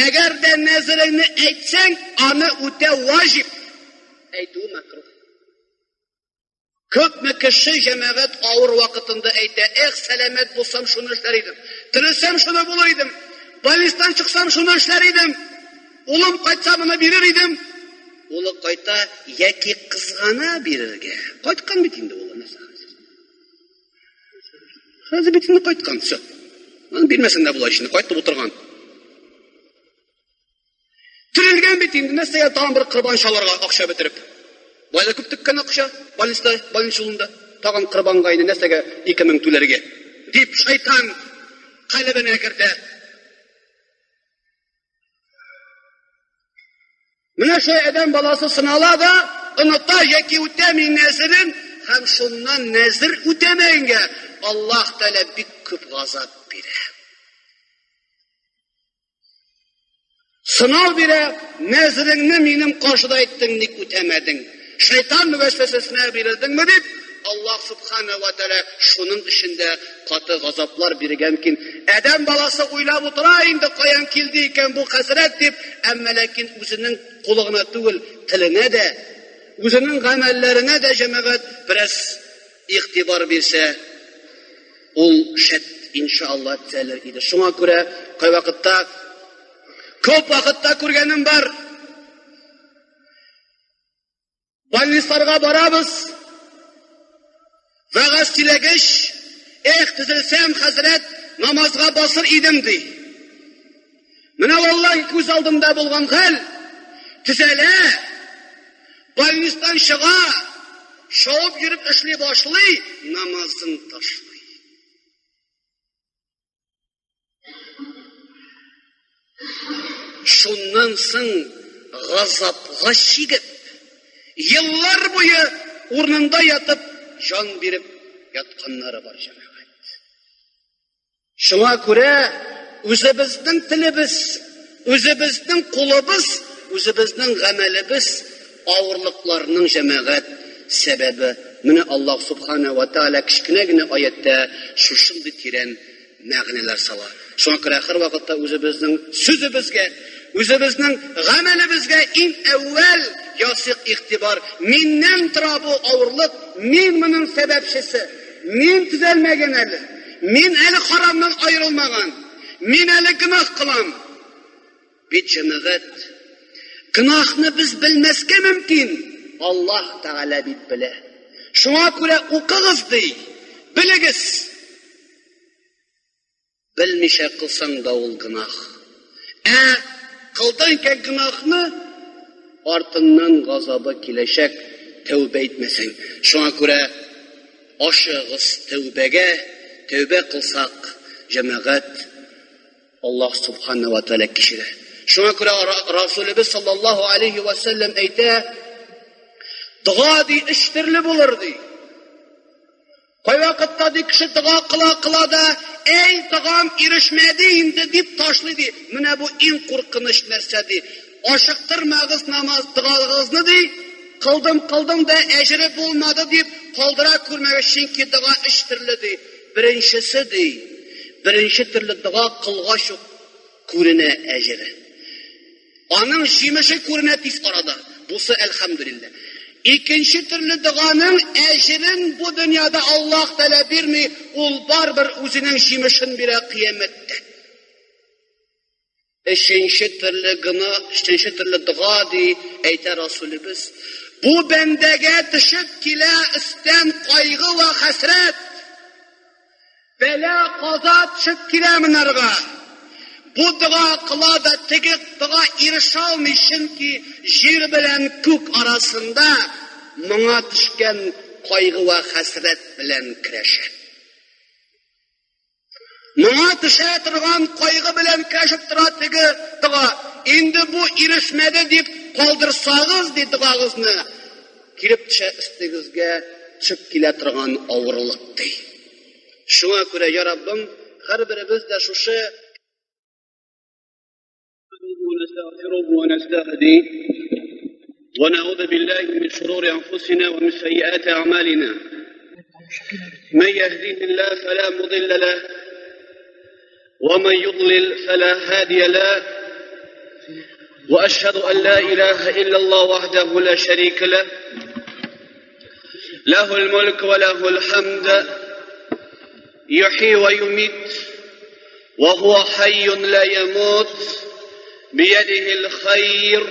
Әгәр дә нәзереңне әйтсәң, аны үтәү ваҗиб. Әйтүе мәкрух. Күпме кеше җәмәгать авыр вакытында әйтә, эх, сәламәт булсам шуны эшләр идем. Терелсәм шуны булыр идем. Больництан чыксам шуны эшләр идем. Улым кайтса моны бирер идем. Улы кайта яки кызгана бирергә. Кайткан бит инде улы нәрсә хәзер. Хәзер бит инде кайткан, все. Аны бирмәсәң дә була инде, кайтып утырган. Терелгән бит инде, нәрсәгә тагын бер корбан чалырга акча бетереп. Болай да күп түккән акча, больниста, больница юлында. Тагын корбанга инде нәрсәгә 2000 түләргә? Дип шайтан калебенә кертә. Менә шулай адәм баласы сынала да, оныта яки үтәми нәзерен һәм шуннан нәзер үтәмәгәнгә Аллаһ Тәгалә бик күп газап бирә. Сынау бирә, нәзереңне минем каршыда әйттең, ник үтәмәдең? Шайтан вәсвәсәсенә бирелдеңме дип, Аллаһ Субхана ва Тәгалә шуның өчен дә каты газаплар бирергә мөмкин. Адәм баласы уйлап утыра инде, каян килде икән бу хәсрәт дип, әмма ләкин үзенең кулы гына түгел, теленә дә, үзенең гамәлләренә дә җәмәгать бераз игътибар бирсә, ул шәт иншалла төзәлер иде. Шуңа күрә кайвакытта, күп вакытта күргәнем бар. Больницаларга барабыз. Вәгазь сөйләгәч, эх, төзелсәм, хәзрәт, намазга басыр идем, ди. Менә валлаһи күз алдымда булган хәл, төзәлә, больницадан чыга, шавып йөреп эшли башлый, намазын ташлый. Шуннан соң газапка чигеп, еллар буе урынында ятып, җан биреп ятканнары бар җәмәгать. Шуңа күрә үзебезнең телебез, үзебезнең кулыбыз, үзебезнең гамәлебез авырлыкларның җәмәгать сәбәбе. Менә Аллаһ Субхана ва Тааля кечкенә генә аятта шушындый тирән мәгънәләр сала. Шуңа күрә һәрвакытта үзебезнең сүзебезгә, үзебезнең гамәлебезгә иң әүвәл ясыйк игътибар. Миннән тора бу авырлык, мин моның сәбәпчесе. Мин төзәлмәгән әле. Мин әле харамнан аерылмаган. Мин әле гөнаһ кылам. Бит җәмәгать, гөнаһны без белмәскә мөмкин, Аллаһ Тәгалә бит белә. Шуңа күрә укыгыз ди, белегез. Белмичә кылсаң да ул гөнаһ. Ә кылдың икән гөнаһны, артыннан газабы киләчәк, тәүбә итмәсәң. Шуңа күрә ашыгыз тәүбәгә, тәүбә кылсак, җәмәгать, Аллаһ Субхана ва Тәгалә кичерә. Шуңа күрә Расулебез саллаллаһу алейхи ва сәлләм әйтә, дога ди өч төрле булыр ди. Кайвакытта ди кеше дога кыла-кыла да, әй, догам ирешмәде инде дип ташлый ди. Менә бу иң куркыныч нәрсә ди. Ашыктырмагыз намаз догалыгызны ди. Кылдым, кылдым да әҗере булмады дип калдыра күрмәгез, чөнки дога өч төрле ди. Беренчесе ди, беренче төрле дога кылгач ук күренә әҗере. Аның җимеше күренә тиз арада. Бусы әлхәмдүлилләһ. Икенче төрле доганың әҗерен бу дөньяда Аллаһ Тәгалә бирми, ул барыбер үзенең җимешен бирә кыямәттә. Өченче төрле гына, өченче төрле дога ди, әйтә Расулебез. Бу бәндәгә төшеп килә өстән кайгы вә хәсрәт. Бәла, каза төшеп килә монарга. Бу дога кыла да теге дога ирешә алмый, чөнки җир белән күк арасында моңа төшкән кайгы вә хәсрәт белән көрәшә. Моңа төшә торган кайгы белән көрәшеп тора теге дога. Инде бу ирешмәде дип калдырсагыз, ди догагызны, килеп төшә өстегезгә төшеп килә торган авырлык, ди. Шуңа күрә, я Раббым, һәрберебез дә шушы ونستغفره ونستهديه ونعوذ بالله من شرور أنفسنا ومن سيئات أعمالنا من يهديه الله فلا مضل له ومن يضلل فلا هادي له وأشهد أن لا إله إلا الله وحده لا شريك له له الملك وله الحمد يحيي ويميت وهو حي لا يموت بيده الخير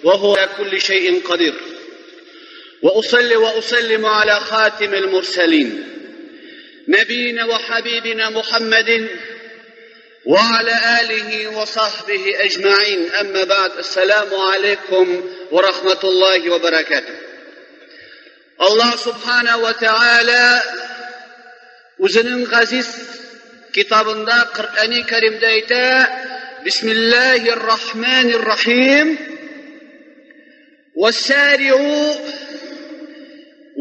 وهو على كل شيء قدير واصلي واسلم على خاتم المرسلين نبينا وحبيبنا محمد وعلى اله وصحبه اجمعين اما بعد السلام عليكم ورحمه الله وبركاته Аллаһ Субхана ва Тәгалә үзенең газиз китабында Коръәни Кәримдә әйтә: Бисмиллаһир Рахманир Рахим. Вассариу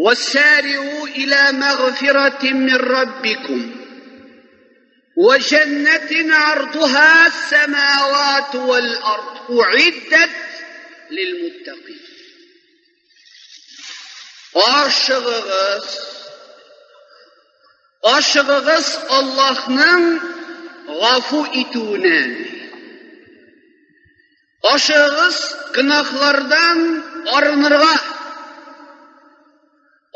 وسارعوا إلى مغفرة من ربكم وجنة عرضها السماوات والأرض أعدت للمتقين. Ашыгыгыз, ашыгыгыз Аллаһның гафу итүенә. Ашыгыгыз гөнаһлардан арынырга.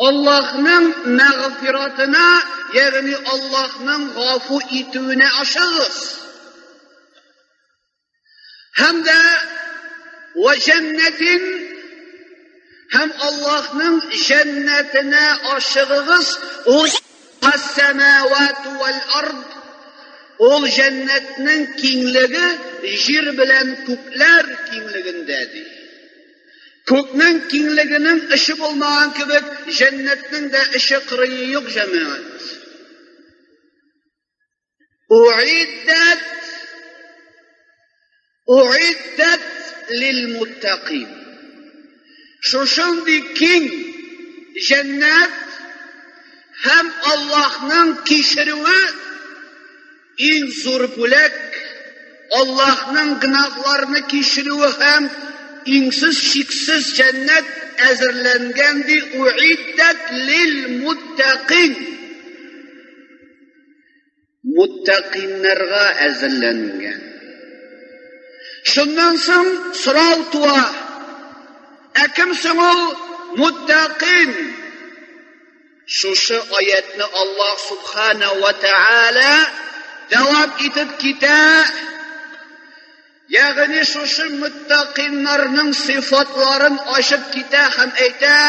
Аллаһның мәгъфиратына, ягъни Аллаһның гафу итүенә ашыгыз. Һәм дә вә җәннәтин һәм Аллаһның җәннәтенә ашыгыгыз, ул ас-самавату вәл ард, ул җәннәтнең киңлеге җир белән күкләр киңлегендә ди. Күкнең киңлегенең эше булмаган кебек, җәннәтнең дә эше кырые юк, җәмәгать. Уиддәт Уиддәт лилмуттакин. Шушындый киң җәннәт һәм Аллаһның кичерүе иң зур бүләк, Аллаһның гөнаһларны кичерүе һәм иңсез чиксез җәннәт әзерләнгән ди уиддәт лилмуттакин. Муттакиннарга әзерләнгән. Шуннан соң сорау туа. Ә кем соң ул муттакин? Шушы аятны Аллаһ субхана ва тааля дәвам итеп китә. Ягъни шушы муттакиннарның сыйфатларын ачып китә һәм әйтә: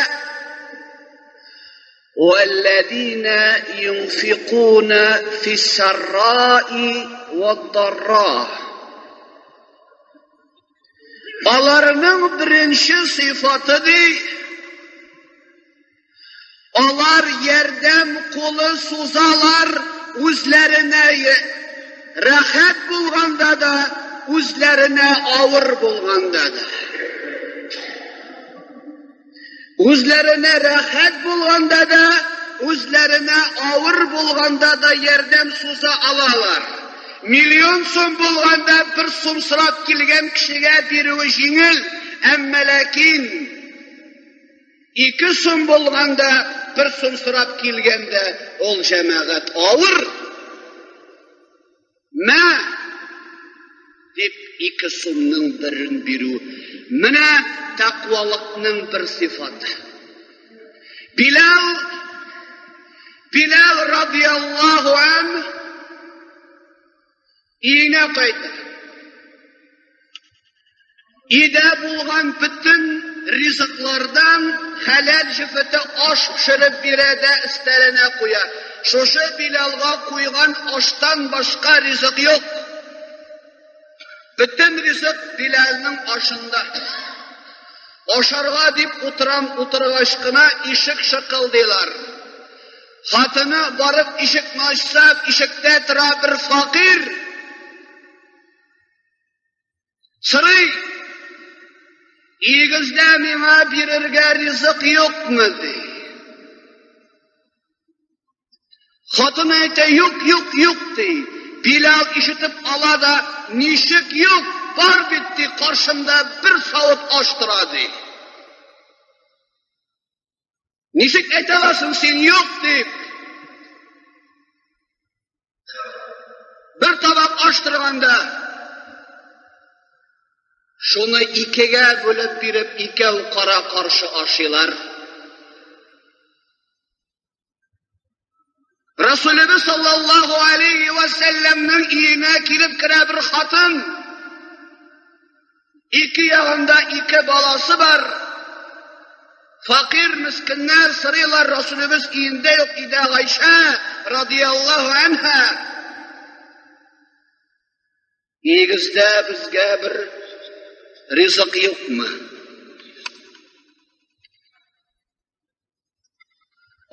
والذين ينفقون في السراء والضراء. Аларның беренче сыйфаты ди, алар ярдәм кулы сузалар үзләренә рәхәт булганда да, үзләренә авыр булганда да. Үзләренә рәхәт булганда да, үзләренә авыр булганда да ярдәм суза алалар. Миллион сум булганда бер сум сорап килгән кешегә бирүе җиңел, әмма ләкин 2 сум булганда бер сум сорап килгәндә ул җәмәгать авыр. Мә! Дип 2 сумның берен бирү. Менә тәкъвалыкның бер сыйфаты. Билал Билал радияллаһу ан өенә кайта. Өйдә булган бөтен ризыклардан хәләл җефете аш пешереп бирә дә өстәленә куя. Шушы Билалга куйган аштан башка ризык юк. Бөтен ризык Билалның ашында. Ашарга дип утырам утыргач кына ишек шыкылдыйлар. Хатыны барып ишекне ачса, ишектә тора бер факир. Сорый, өегездә миңа бирергә ризык юкмы, ди. Хатын әйтә, юк, юк, юк, ди. Билал ишетеп ала да, ничек юк, бар бит, ди, каршымда бер савыт аш тора, ди. Ничек әйтә аласың син юк дип? Бер табак аш торганда, шуны икегә бүлеп биреп, икәү кара-каршы ашыйлар. Расулыбыз саллаллаһу алейхи ва сәлләмнең өенә килеп керә бер хатын. Ике ягында ике баласы бар. Факир мискиннәр сорыйлар, Расулыбыз өендә юк, өйдә Гайшә радияллаһу анха. Өегездә безгә бер ризык юкмы?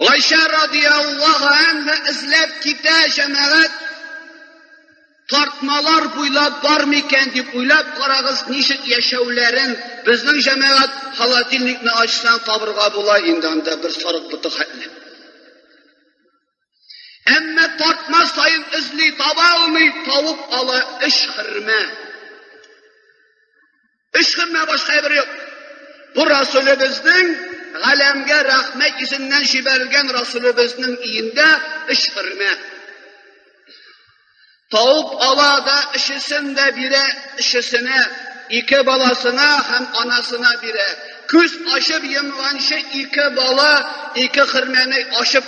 Гайшә радияллаһу анха эзләп китә җәмәгать. Тартмалар буйлап бар микән дип уйлап карагыз, ничек яшәүләрен. Безнең җәмәгать холодильникны ачсаң табырга була инде анда бер сарык боты хәтле. Әмма тартма саен эзли, таба алмый, тавык ала өч хөрмә. Өч хөрмә башка әйбер юк. Бу Расулебезнең галәмгә рәхмәт йөзеннән җибәрелгән Расулебезнең өендә өч хөрмә. Тавык ала да өчесен дә бирә өчесенә, ике баласына һәм анасына бирә. Күз ачып йомганчы ике бала ике хөрмәне ачып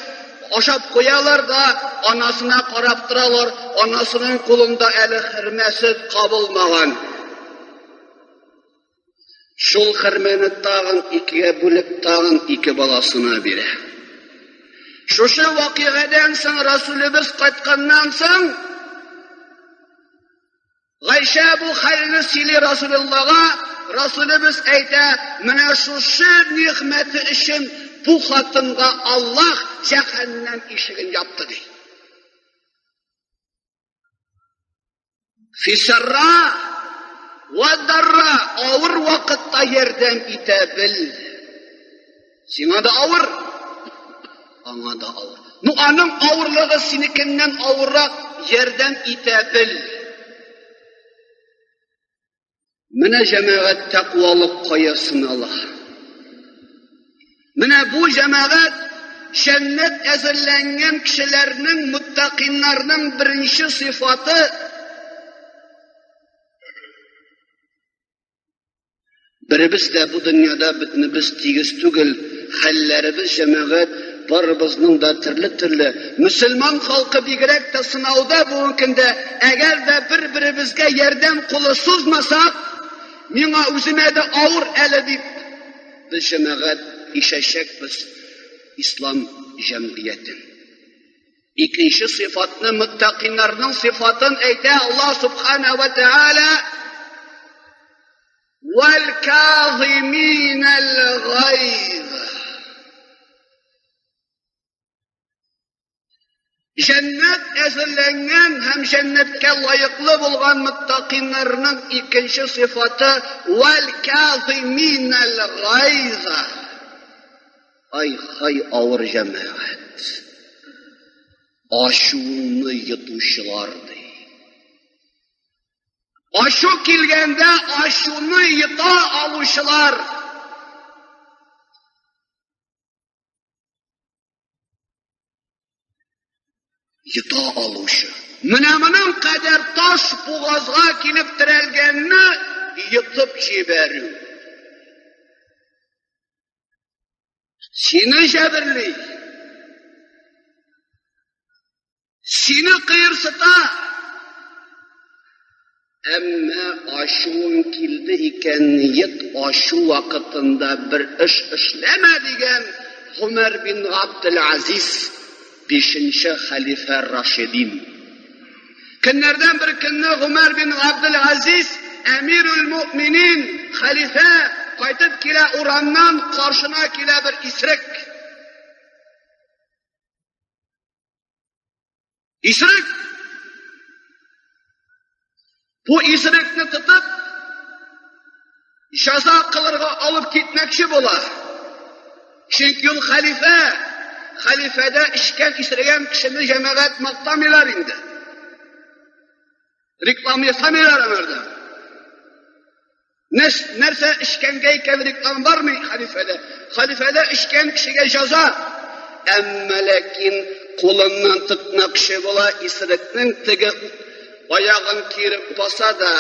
ашап куялар да анасына карап торалар, анасының кулында әле хөрмәсе кабылмаган. Шул хөрмәне тагын икегә бүлеп, тагын ике баласына бирә. Шушы вакыйгадән соң Расулебез кайтканнан соң Гайшә бу хәлне сөйли Расулуллага, Расулебез әйтә, менә шушы нигъмәте өчен бу хатынга Аллаһ җәһәннәм ишеген япты ди. Фисарра вә дарра авыр вакытта ярдәм итә бел. Сиңа да авыр, аңа да авыр. Ну, аның авырлыгы синекеннән авыррак, ярдәм итә бел. Менә җәмәгать тәкъвалык кая сынала. Менә бу җәмәгать җәннәт әзерләнгән кешеләрнең, муттакиннарның беренче сыйфаты Беребез дә бу дөньяда бөтенебез тигез түгел, хәлләребез җәмәгать барыбызның да төрле-төрле. Мөселман халкы бигрәк тә сынауда бүгенге көндә, әгәр дә бер-беребезгә ярдәм кулы сузмасак, миңа үземә дә авыр әле дип, без җәмәгать ишәчәкбез ислам җәмгыятен. Икенче сыйфатны, мөттәкыйннарның сыйфатын әйтә Аллаһ субхана ва тааля Вәл казиминәл гайз. Җәннәт әзерләнгән һәм җәннәткә лаеклы булган мөттакиннарның икенче сыйфаты вәл казиминәл гайза. Ай хай авыр җәмәгать. Ачуыңны йотучылар ди. Ачу килгәндә ачуны йота алучылар. Йота алучы. Менә моның кадәр таш бугазга килеп терәлгәнне йотып җибәрү. Сине җәберли. Сине кыерсыта. Әмма ачуың килде икән, йот ачу вакытында бер эш эшләмә дигән Гомәр бин Габделазиз, бишенче хәлифә Рашидин. Көннәрдән бер көнне Гомәр бин Габделазиз, әмирул мөэминин, хәлифә, кайтып килә урамнан, каршына килә бер исрек. Исерек! Бу исерекне тотып, җаза кылырга алып китмәкче була. Чөнки ул хәлифә, хәлифәдә эчкән исергән кешене җәмәгать мактамыйлар инде. Реклама ясамыйлар аңарда. Нәрсә эчкәнгә икән реклама бармый хәлифәдә. Хәлифәдә эчкән кешегә җаза. Әмма ләкин кулыннан тотмакчы була исерекнең теге аягын киереп баса да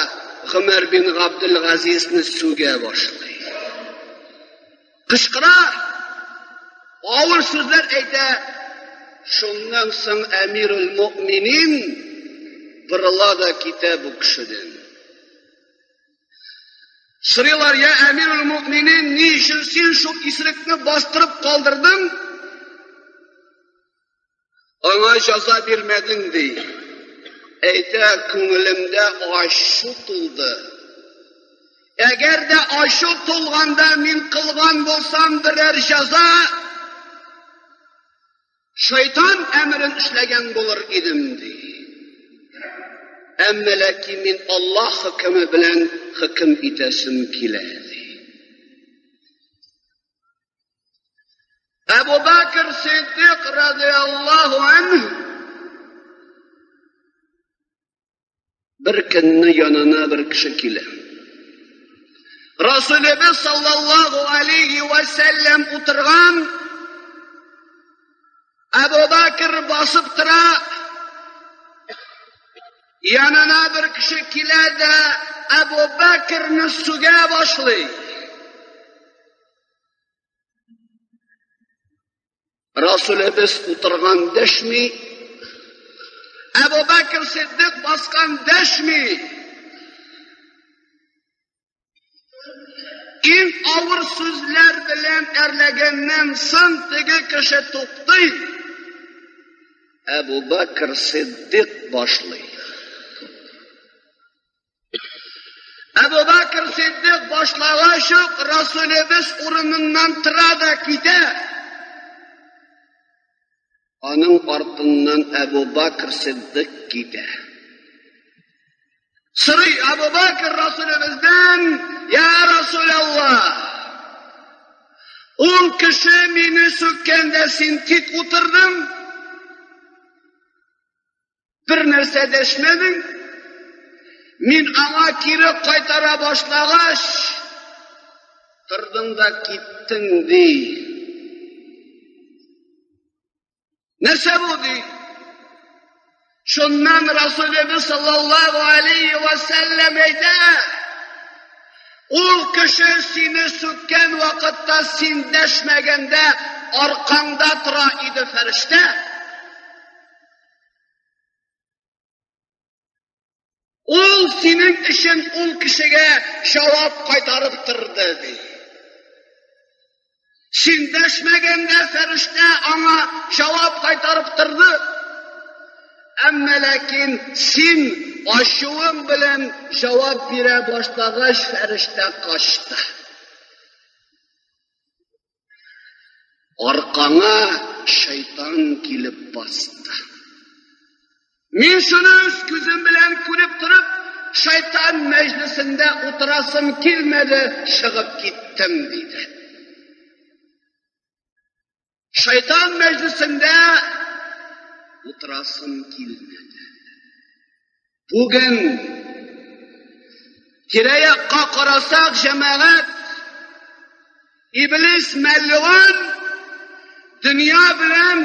Гомәр бин Габделгазизне сүгә башлый. Кычкыра, авыр сүзләр әйтә. Шуннан соң әмирул мөэминин борыла да китә бу кешедән. Сорыйлар, я әмирул мөэминин, ни өчен син шул исерекне бастырып калдырдың? Аңа җаза бирмәдең, ди. Әйтә, күңелемдә ачу тулды. Әгәр дә ачу тулганда мин кылган булсам берәр җаза, шайтан әмерен эшләгән булыр идем, ди. Әмма ләкин мин Аллаһ хөкеме белән хөкем итәсем килә, ди. Әбу Бәкр Сиддик радиаллаһу анһу бер көнне янына бер кеше килә. Расулебез саллаллаһу алейхи ва сәлләм утырган, Әбу Бәкр басып тора, янына бер кеше килә дә Әбу Бәкрне сүгә башлый. Расулебез утырган дәшми, Әбу Бәкр Сиддык баскан дәшми. Иң авыр сүзләр белән әрләгәннән соң теге кеше туктый. Әбу Бәкр Сиддык башлый. Әбу Бәкр Сиддык башлагач ук Расулебез урыныннан тора да китә. Аның артыннан Әбу Бәкр Сиддык китә. Сорый Әбу Бәкр Расулебездән, Я Расулаллах, ул кеше мине сүккәндә син тик утырдың, бер нәрсә дәшмәдең, мин аңа кире кайтара башлагач, тордың да киттең, ди. Нәрсә бу, ди? Шуннан Расулебез саллаллаху алейхи ва сәлләм әйтә, ул кеше сине сүккән вакытта син дәшмәгәндә аркаңда тора иде фәрештә. Ул синең өчен ул кешегә җавап кайтарып торды, ди. Син дәшмәгәндә фәрештә аңа җавап кайтарып торды. Әмма ләкин син ачуың белән җавап бирә башлагач, фәрештә качты. Аркаңа шайтан килеп басты. Мин шуны үз күзем белән күреп торып, шайтан мәҗлесендә утырасым килмәде, чыгып киттем, диде. Шайтан мәҗлесендә утырасым килмәде. Бүген тирә-якка карасак, җәмәгать, Иблис мәлгун дөнья белән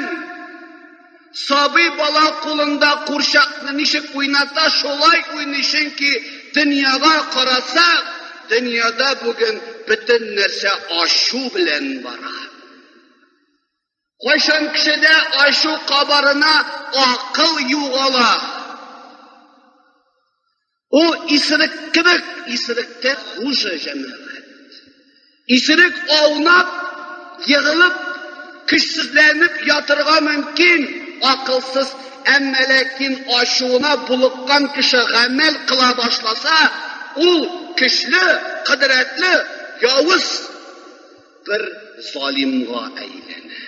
сабый бала кулында курчакны ничек уйната, шулай уйный, чөнки дөньяга карасак, дөньяда бүген бөтен нәрсә ачу белән бара. Кайчан кешедә ачу кабарына, акыл югала. Ул исерек кебек, исеректә хуже җәмәгать. Исерек аунап, егылып, көчсезләнеп ятырга мөмкин, акылсыз, әмма ләкин ачуына булыккан кеше гамәл кыла башласа, ул көчле, кодрәтле, явыз бер залимга әйләнә.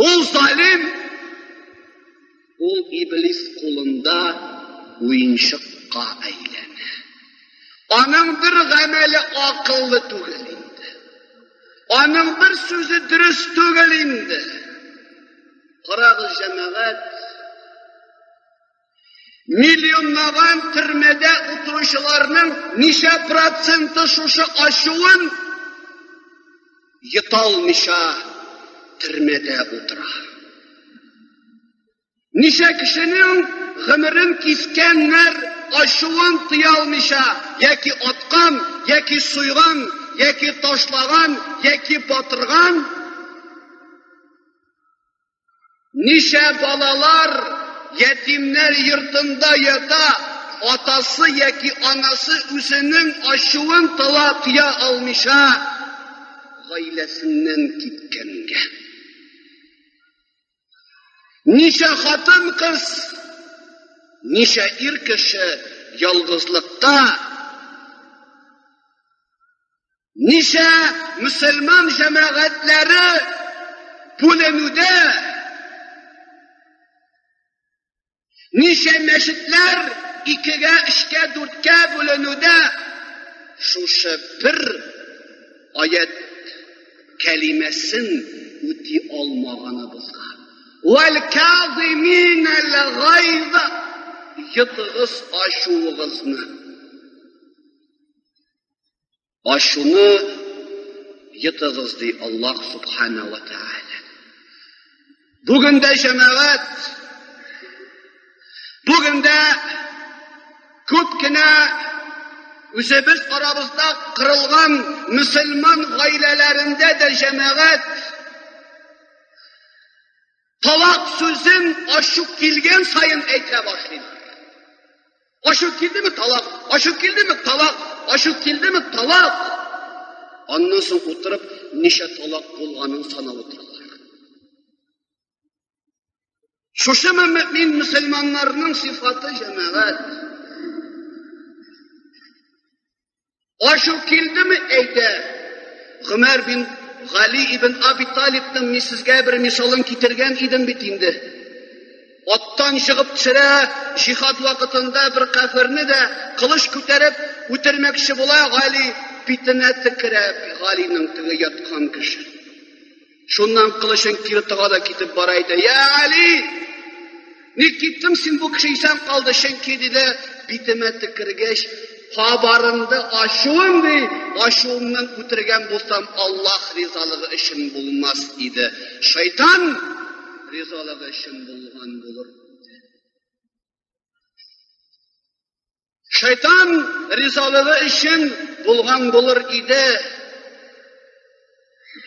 Ул залим, ул иблис кулында уенчыкка әйләнә. Аның бер гамәле акыллы түгел инде. Аның бер сүзе дөрес түгел инде. Карагыз, җәмәгать, Миллионлаган төрмәдә утыручыларның ничә проценты шушы ачуын йота алмыйча төрмәдә утыра. Ничә кешенең гомерен кискәннәр ачуын тыя алмыйча, яки аткан, яки суйган, яки ташлаган, яки батырган. Ничә балалар ятимнәр йортында ята, атасы яки анасы үзенең ачуын тыла тыя алмыйча, гаиләсеннән киткәнгә. Ничә хатын-кыз, ничә ир кеше ялгызлыкта, Ничә мөселман җәмәгатьләре бүленүдә, Ничә мәчетләр икегә, өчкә, дүрткә бүленүдә шушы бер аять кәлимәсен үти алмаганыбызга. Вәл казиминәл гайза йотыгыз ачуыгызны. Ачуны йотыгыз, ди Аллаһ Субхана ва Тәгалә. Бүген дә җәмәгать, бүген дә күп кенә үзебез арабызда кырылган мөселман гаиләләрендә дә җәмәгать Талак сүзен ачу килгән саен әйтә башлыйлар. Ачу килдеме талак, ачу килдеме талак, ачу килдеме талак. Аннан соң утырып ничә талак булганын санап утыралар. Шушымы мөмин мөселманнарның сыйфаты җәмәгать? Ачу килдеме, әйтә. Гомәр бин Гали ибн Аби Талибның мин сезгә бер мисалын китергән идем бит инде. Аттан чыгып төшерә, җихад вакытында бер кафирне дә кылыч күтәреп үтермәкче була, Гали битенә текерә Галинең теге яткан кеше. Шуннан кылычын кире тыга да китеп бара әйтә, Я Али! Ник киттең син бу кеше исән калды, чөнки диде, битемә төкергәч, кабарынды ачуым ди, ачуымнан үтергән булсам, Аллаһ ризалыгы өчен булмас иде. Шайтан ризалыгы өчен булган булыр иде. Шайтан ризалыгы өчен булган булыр иде.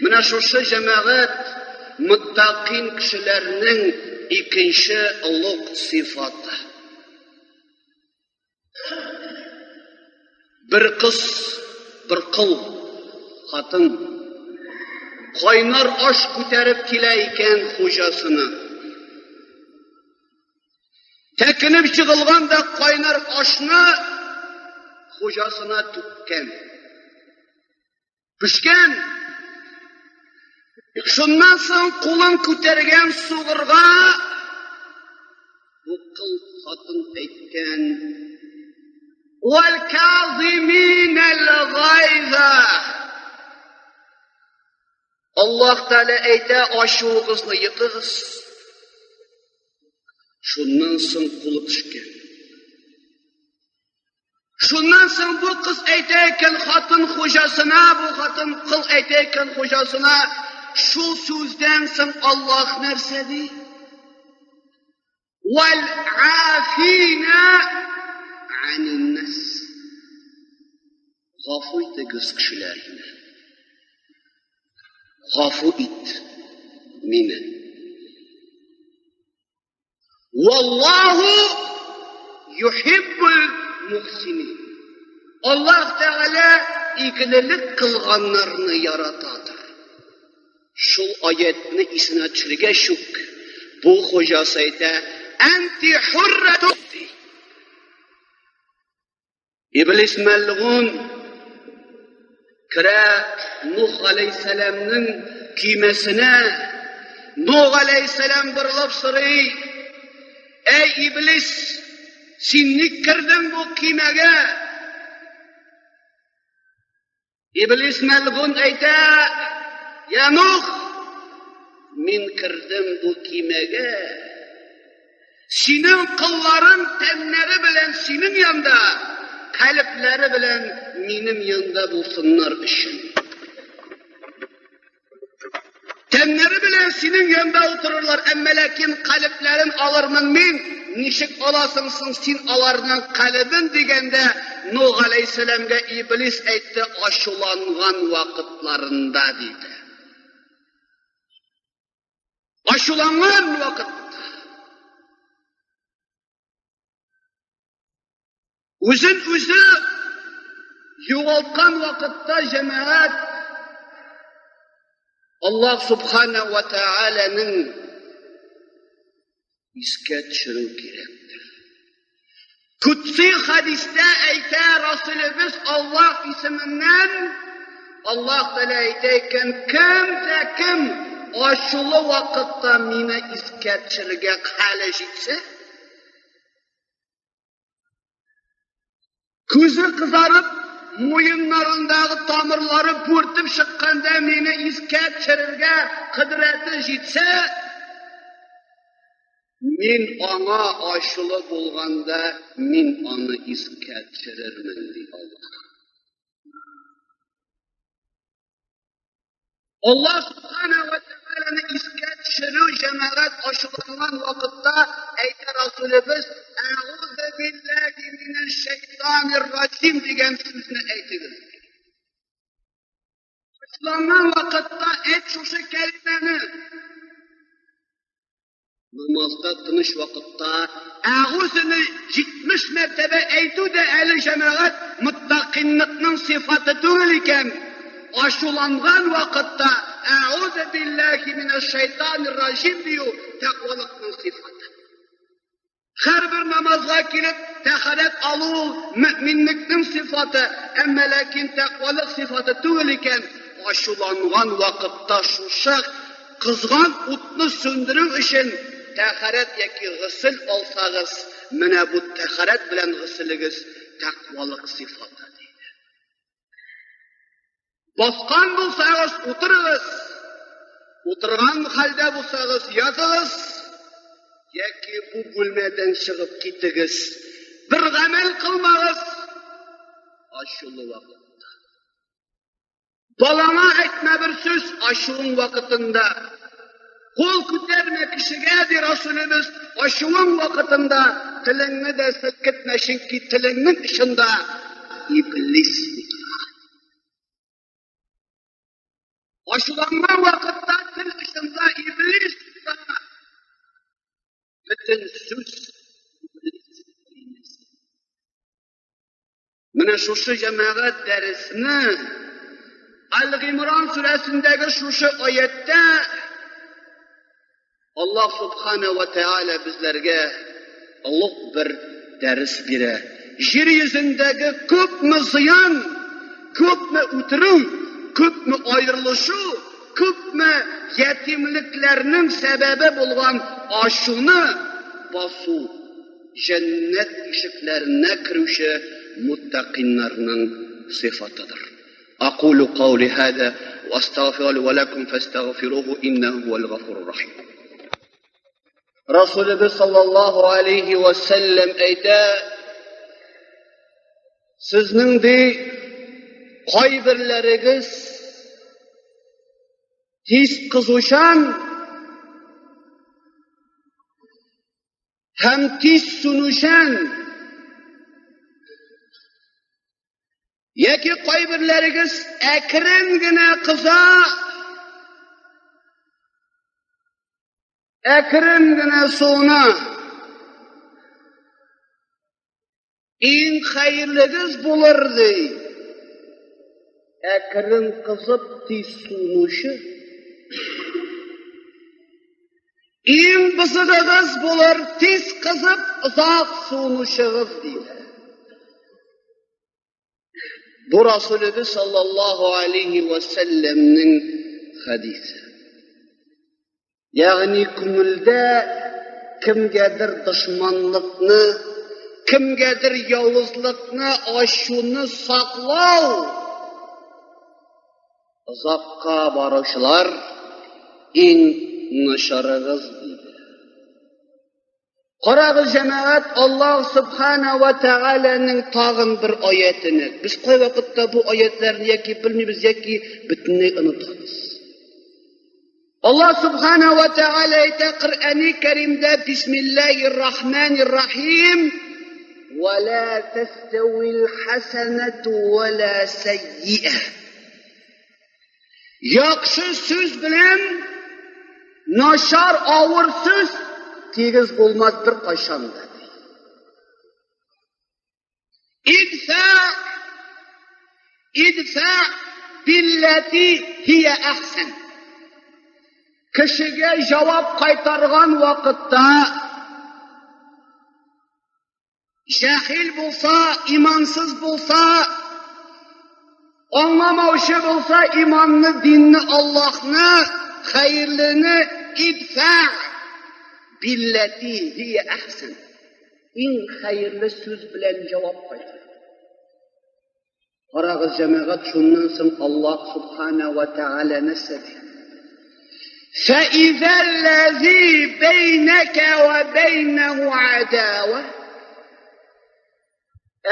Менә шушы җәмәгать муттакин кешеләрнең икенче олуг сыйфаты. Бер кыз, бер кол, хатын кайнар аш күтәреп килә икән хуҗасына. Тәкенеп чыгылган да кайнар ашны хуҗасына түккән. Пешкән. Шуннан соң кулын күтәргән сугырга бу кыл хатын әйткән. Вәл казиминәл гайза. Аллаһ Тәгалә әйтә, ачуыгызны йотыгыз. Шуннан соң кулы төшкән. Шуннан соң бу кыз әйтә икән хатын хуҗасына, бу хатын кыл әйтә икән хуҗасына, шул сүздән соң Аллаһ нәрсә ди? Вәл афина анин нас. Гафу итегез кешеләрне. Гафу ит мине. Валлаху юхиббул мухсинин. Аллаһ Тәгалә игелелек кылганнарны яратадыр. Шул аятны исенә төшергәч үк, бу хуҗасы әйтә, Әнти хурратун ди. Иблис мәлгун керә Нух алейһиссәламның көймәсенә. Нух алейһиссәлам борылып сорый, Әй Иблис, син ник кердең бу көймәгә? Иблис мәлгун әйтә, Я Нух, мин кердем бу кимәгә. Синең кылларың тәннәре белән синең янда, калебләре белән минем янда булсыннар өчен. Тәннәре белән синең янда утырырлар, әмма ләкин калебләрен алырмын мин. Ничек аласың соң син аларның калебен дигәндә, Нух алейһиссәламгә Иблис әйтте, ачуланган вакытларында диде. Ачуланган вакытта. Үзен үзе югалткан вакытта җәмәгать Аллаһ Субхана ва Тааляның искә төшерү кирәктер. Кутси хадистә әйтә Расулебез Аллаһ исеменнән Аллаһ Тәгалә әйтә икән, кем дә кем ачулы вакытта мине искә төшерергә хәле җитсә, Күзе кызарып, муеннарындагы тамырлары бүртеп чыкканда мине искә төшерергә кодрәте җитсә, мин аңа ачулы булганда, мин аны искә төшерермен, ди Аллаһ. Аллаһ Субхана ва Тәгаләне искә төшерү җәмәгать ачуланган вакытта әйтә Расулебез, Әгузу биллаһи минәш шайтанир раҗим дигән сүзне әйтегез. Ачуланган вакытта әйт шушы кәлимәне. Намазда тыныч вакытта әгузуны 70 мәртәбә әйтү дә әле җәмәгать муттакинлыкның сыйфаты түгел икән. Ачуланган вакытта әгузу биллаһи минәш шайтанир раҗим дию тәкъвалыкның сыйфаты. Һәрбер намазга килеп тәһарәт алу ул мөэминлекнең сыйфаты, әмма ләкин тәкъвалык сыйфаты түгел икән. Ачуланган вакытта шушы кызган утны сүндерү өчен тәһарәт яки госел алсагыз, менә бу тәһарәт белән госелегез тәкъвалык сыйфаты диде. Баскан булсагыз, утырыгыз. Утырган хәлдә булсагыз, ятыгыз. Яки бу бүлмәдән чыгып китегез. Бер гамәл кылмагыз. Ачулы вакытта. Балаңа әйтмә бер сүз ачуың вакытында. Кул күтәрмә кешегә, ди Расулебез, ачуың вакытында телеңне дә селкетмә, чөнки телеңнең очында иблис утыра. Ачуланган вакытта тел очында иблис утыра. Бөтен сүз иблис кәлимәсе. Менә шушы җәмәгать дәресне Аль-Гимран сүрәсендәге шушы аятта Аллаһ Субхана ва Тааля безләргә олуг бер дәрес бирә. Җир йөзендәге күпме зыян, күпме үтерү, күпме аерылышу, күпме ятимлекләрнең сәбәбе булган ачуны басу җәннәт ишекләренә керүче муттакиннарның сыйфатыдыр. Акулу каули һада ва астагфиру ли ва лакум фастагфируһу иннәһу хувал гафурур рахим. Расулыбыз саллаллаһу алейхи ва сәлләм әйтә, сезнең ди кайберләрегез тиз кызучан Һәм тиз сүнүчән яки кайберләрегез әкрен генә кыза, әкрен генә суына. Иң хәерлегез булыр, ди. Әкрен кызып тиз суынучы. Иң бозыгыгыз булыр, тиз кызып озак суынучыгыз, диде. Бу Расулебез саллаллаһу алейхи ва сәлләмнең хәдисе. Ягъни күңелдә кемгәдер дошманлыкны, кемгәдер явызлыкны, ачуны саклау озакка баручылар иң начарыгыз диде. Карагыз, җәмәгать, Аллаһ Субхана ва Тәгаләнең тагын бер аятене. Без кайвакытта бу аятларны яки белмибез, яки бөтенләй онытабыз. Аллаһ Субхана ва Тәгалә әйтә Коръәни Кәримдә Бисмиллаһир Рахманир Рахим Ва ла таставил хасанату ва ла сайyiа. Яхшы сүз белән начар авыр сүз тигез булмас бер кайчан да. Идфа идфа билләти һия әхсән. Кешегә җавап кайтарган вакытта Җәһил булса, имансыз булса, аңламаучы булса, иманны, динне, Аллаһны, хәерлене идфә билләти һия әхсән. Иң хәерле сүз белән җавап кайтар. Карагыз, җәмәгать, шуннан соң Аллаһ субхана ва тәгалә нәрсә ди? فَإِذَا الَّذِي بَيْنَكَ وَبَيْنَهُ عَدَاوَةٌ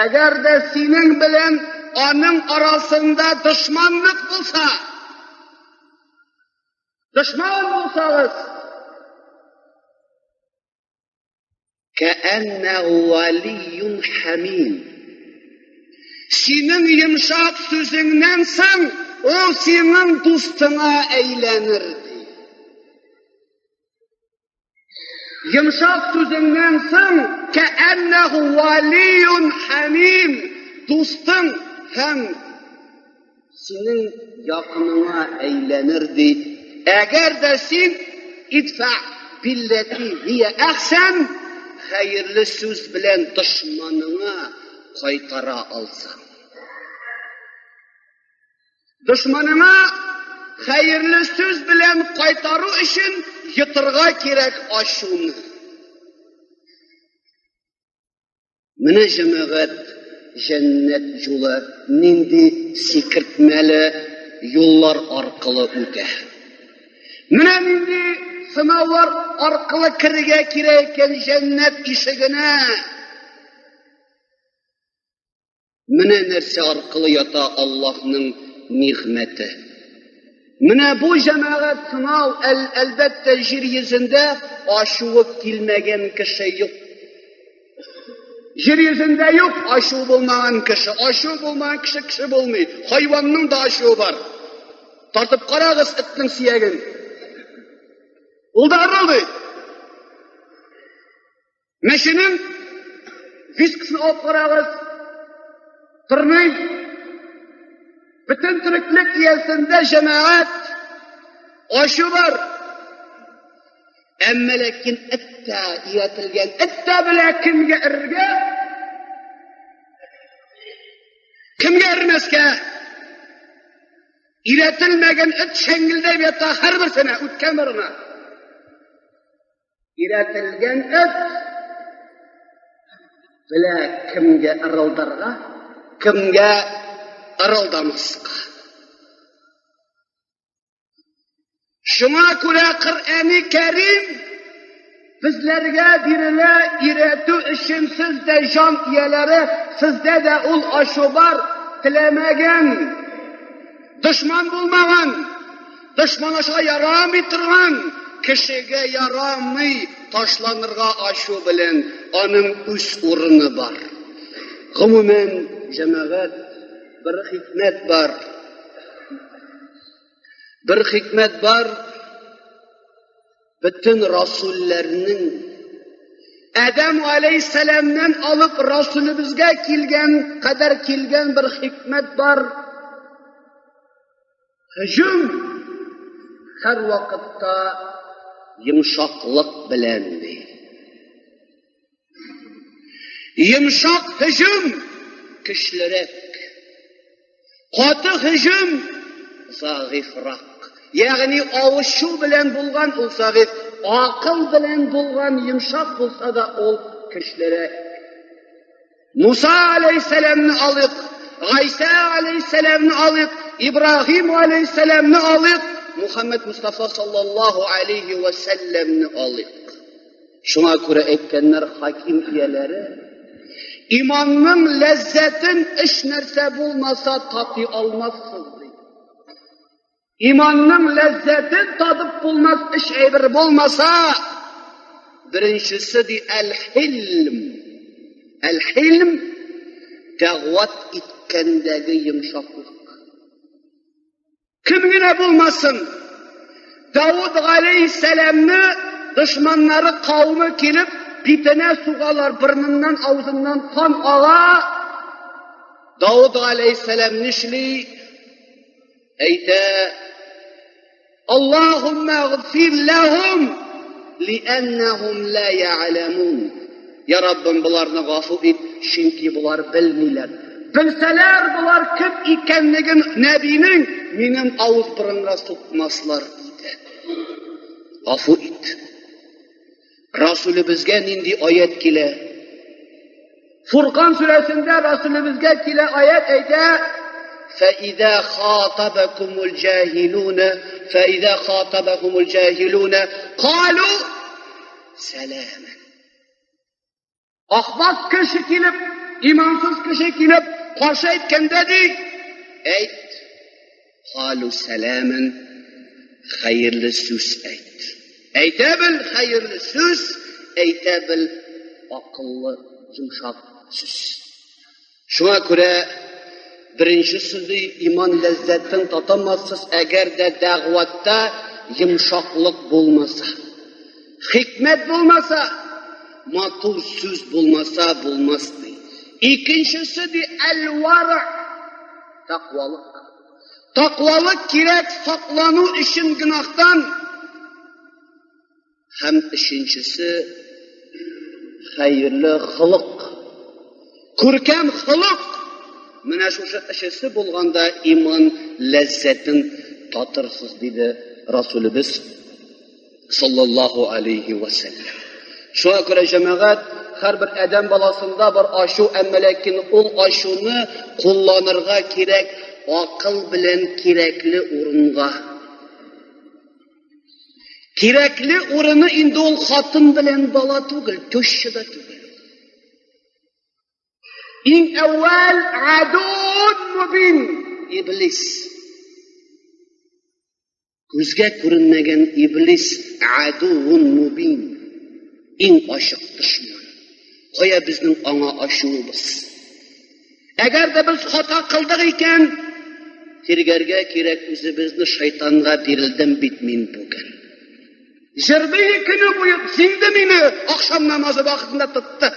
Әгәр дә синең белән аның арасында дошманлык булса, дошман булсагыз, Кәәннәһу валийюн хәмим. Синең йомшак сүзеңнән соң ул синең дустыңа әйләнер, ди. Йомшак сүзеңнән соң кәәннәһу валийюн хәмим, дустың һәм синең якыныңа әйләнер, ди. Әгәр дә син идфа билләти һия әхсән, хәерле сүз белән дошманыңа кайтара алсаң. Дошманыңа хәерле сүз белән кайтару өчен йотырга кирәк ачуны. Менә, җәмәгать, җәннәт юлы нинди сикертмәле юллар аркылы үтә. Менә нинди сынаулар аркылы керергә кирәк икән җәннәт ишегенә. Менә нәрсә аркылы ята Аллаһның нигъмәте. Менә бу җәмәгать сынау, әл, әлбәттә, җир йөзендә ачуы килмәгән кеше юк. Җир йөзендә юк ачуы булмаган кеше. Ачуы булмаган кеше кеше булмый. Хайванның да ачуы бар. Тартып карагыз этнең сөяген. Ул да ырылдый. Мәченең вискысын алып карагыз, тырный. Бөтен тереклек иясендә җәмәгать ачу бар. Әмма ләкин эт тә өйрәтелгән, эт тә белә кемгә өрергә, кемгә өрмәскә. Өйрәтелмәгән эт чәңгелдәп ята һәрберсенә, үткән барына. Өйрәтелгән эт белә кемгә ырылдарга, кемгә ырылдамаска. Шуңа күрә Коръәни Кәрим безләргә бирелә өйрәтү өчен сез дә җан ияләре, сездә дә ул ачу бар, теләмәгән, дошман булмаган, Дошман аша ярамый торган кешегә ярамый ташланырга ачу белән, аның үз урыны бар. Гомумән, җәмәгать, бер хикмәт бар. Бер хикмәт бар, бөтен расулләрнең Адәм алейһиссәламнән алып Расулебезгә килгән кадәр килгән бер хикмәт бар. Һөҗүм һәрвакытта йомшаклык белән ди. Йомшак һөҗүм көчлерәк. Каты һөҗүм зәгыйфрак. Ягъни авышу белән булган ул зәгыйф, акыл белән булган йомшак булса да ул көчлерәк. Муса алейһиссәламны алыйк, Гайсә алейһиссәламны алыйк, Ибраһим алейһиссәламны алыйк, Мухаммед Мустафа саллаллаһу алейһи вә сәлләмне алыйк. Шуңа күрә әйткәннәр хаким ияләре, иманның ләззәтен өч нәрсә булмаса татый алмассыз, ди. Иманның ләззәтен татып булмас өч әйбер булмаса, беренчесе ди әл-хилм. Әл-хилм дәгъват иткәндәге йомшаклык. Кем генә булмасын, Давыд галәйһиссәламны дошманнары кавымы килеп, битенә сугалар, борыныннан, авызыннан кан ага. Давыд галәйһиссәлам нишли? Әйтә, Аллаһумма гфир ләһум лиәннәһум ла я'ламун. Я Раббым, боларны гафу ит, чөнки болар белмиләр. Белсәләр, болар кем икәнлеген нәбинең минем авыз борынга сукмаслар иде. Гафу ит. Расулебезгә нинди аят килә? Фуркан сүрәсендә Расулебезгә килә аят әйтә, فإذا خاطبكم الجاهلون فإذا خاطبهم الجاهلون قالوا سلاما. Ахмак кеше килеп, имансыз кеше килеп, каршы әйткәндә ди, әйт, قالوا سلاما, хәерле сүз әйт. Әйтә бел хәерле сүз, әйтә бел акыллы, йомшак сүз. Шуңа күрә беренчесе ди, иман ләззәтен татамассыз, әгәр дә дәгъватта йомшаклык булмаса, хикмәт булмаса, матур сүз булмаса, булмас ди. Икенчесе ди, әл-вара, тәкъвалык. Тәкъвалык кирәк саклану өчен гөнаһтан. Һәм өченчесе хәерле холык. Күркәм холык. Менә шушы өчесе булганда иман ләззәтен татырсыз, диде Расулыбыз саллаллаһу алейхи ва сәлләм. Шуңа күрә җәмәгать, һәрбер адәм баласында бар ачу, әмма ләкин ул ачуны кулланырга кирәк акыл белән кирәкле урынга. Кирәкле урыны инде ул хатын белән бала түгел, теща да түгел. Иң әүвәл адун мубин иблис. Күзгә күренмәгән иблис адуун мубин. Иң ачык дошман. Кая безнең аңа ачуыбыз? Әгәр дә без хата кылдык икән, тиргәргә кирәк үзебезне, шайтанга бирелдем бит мин бүген. Җырды көне буе җиңде мине, ахшам намазы вакытында тотты.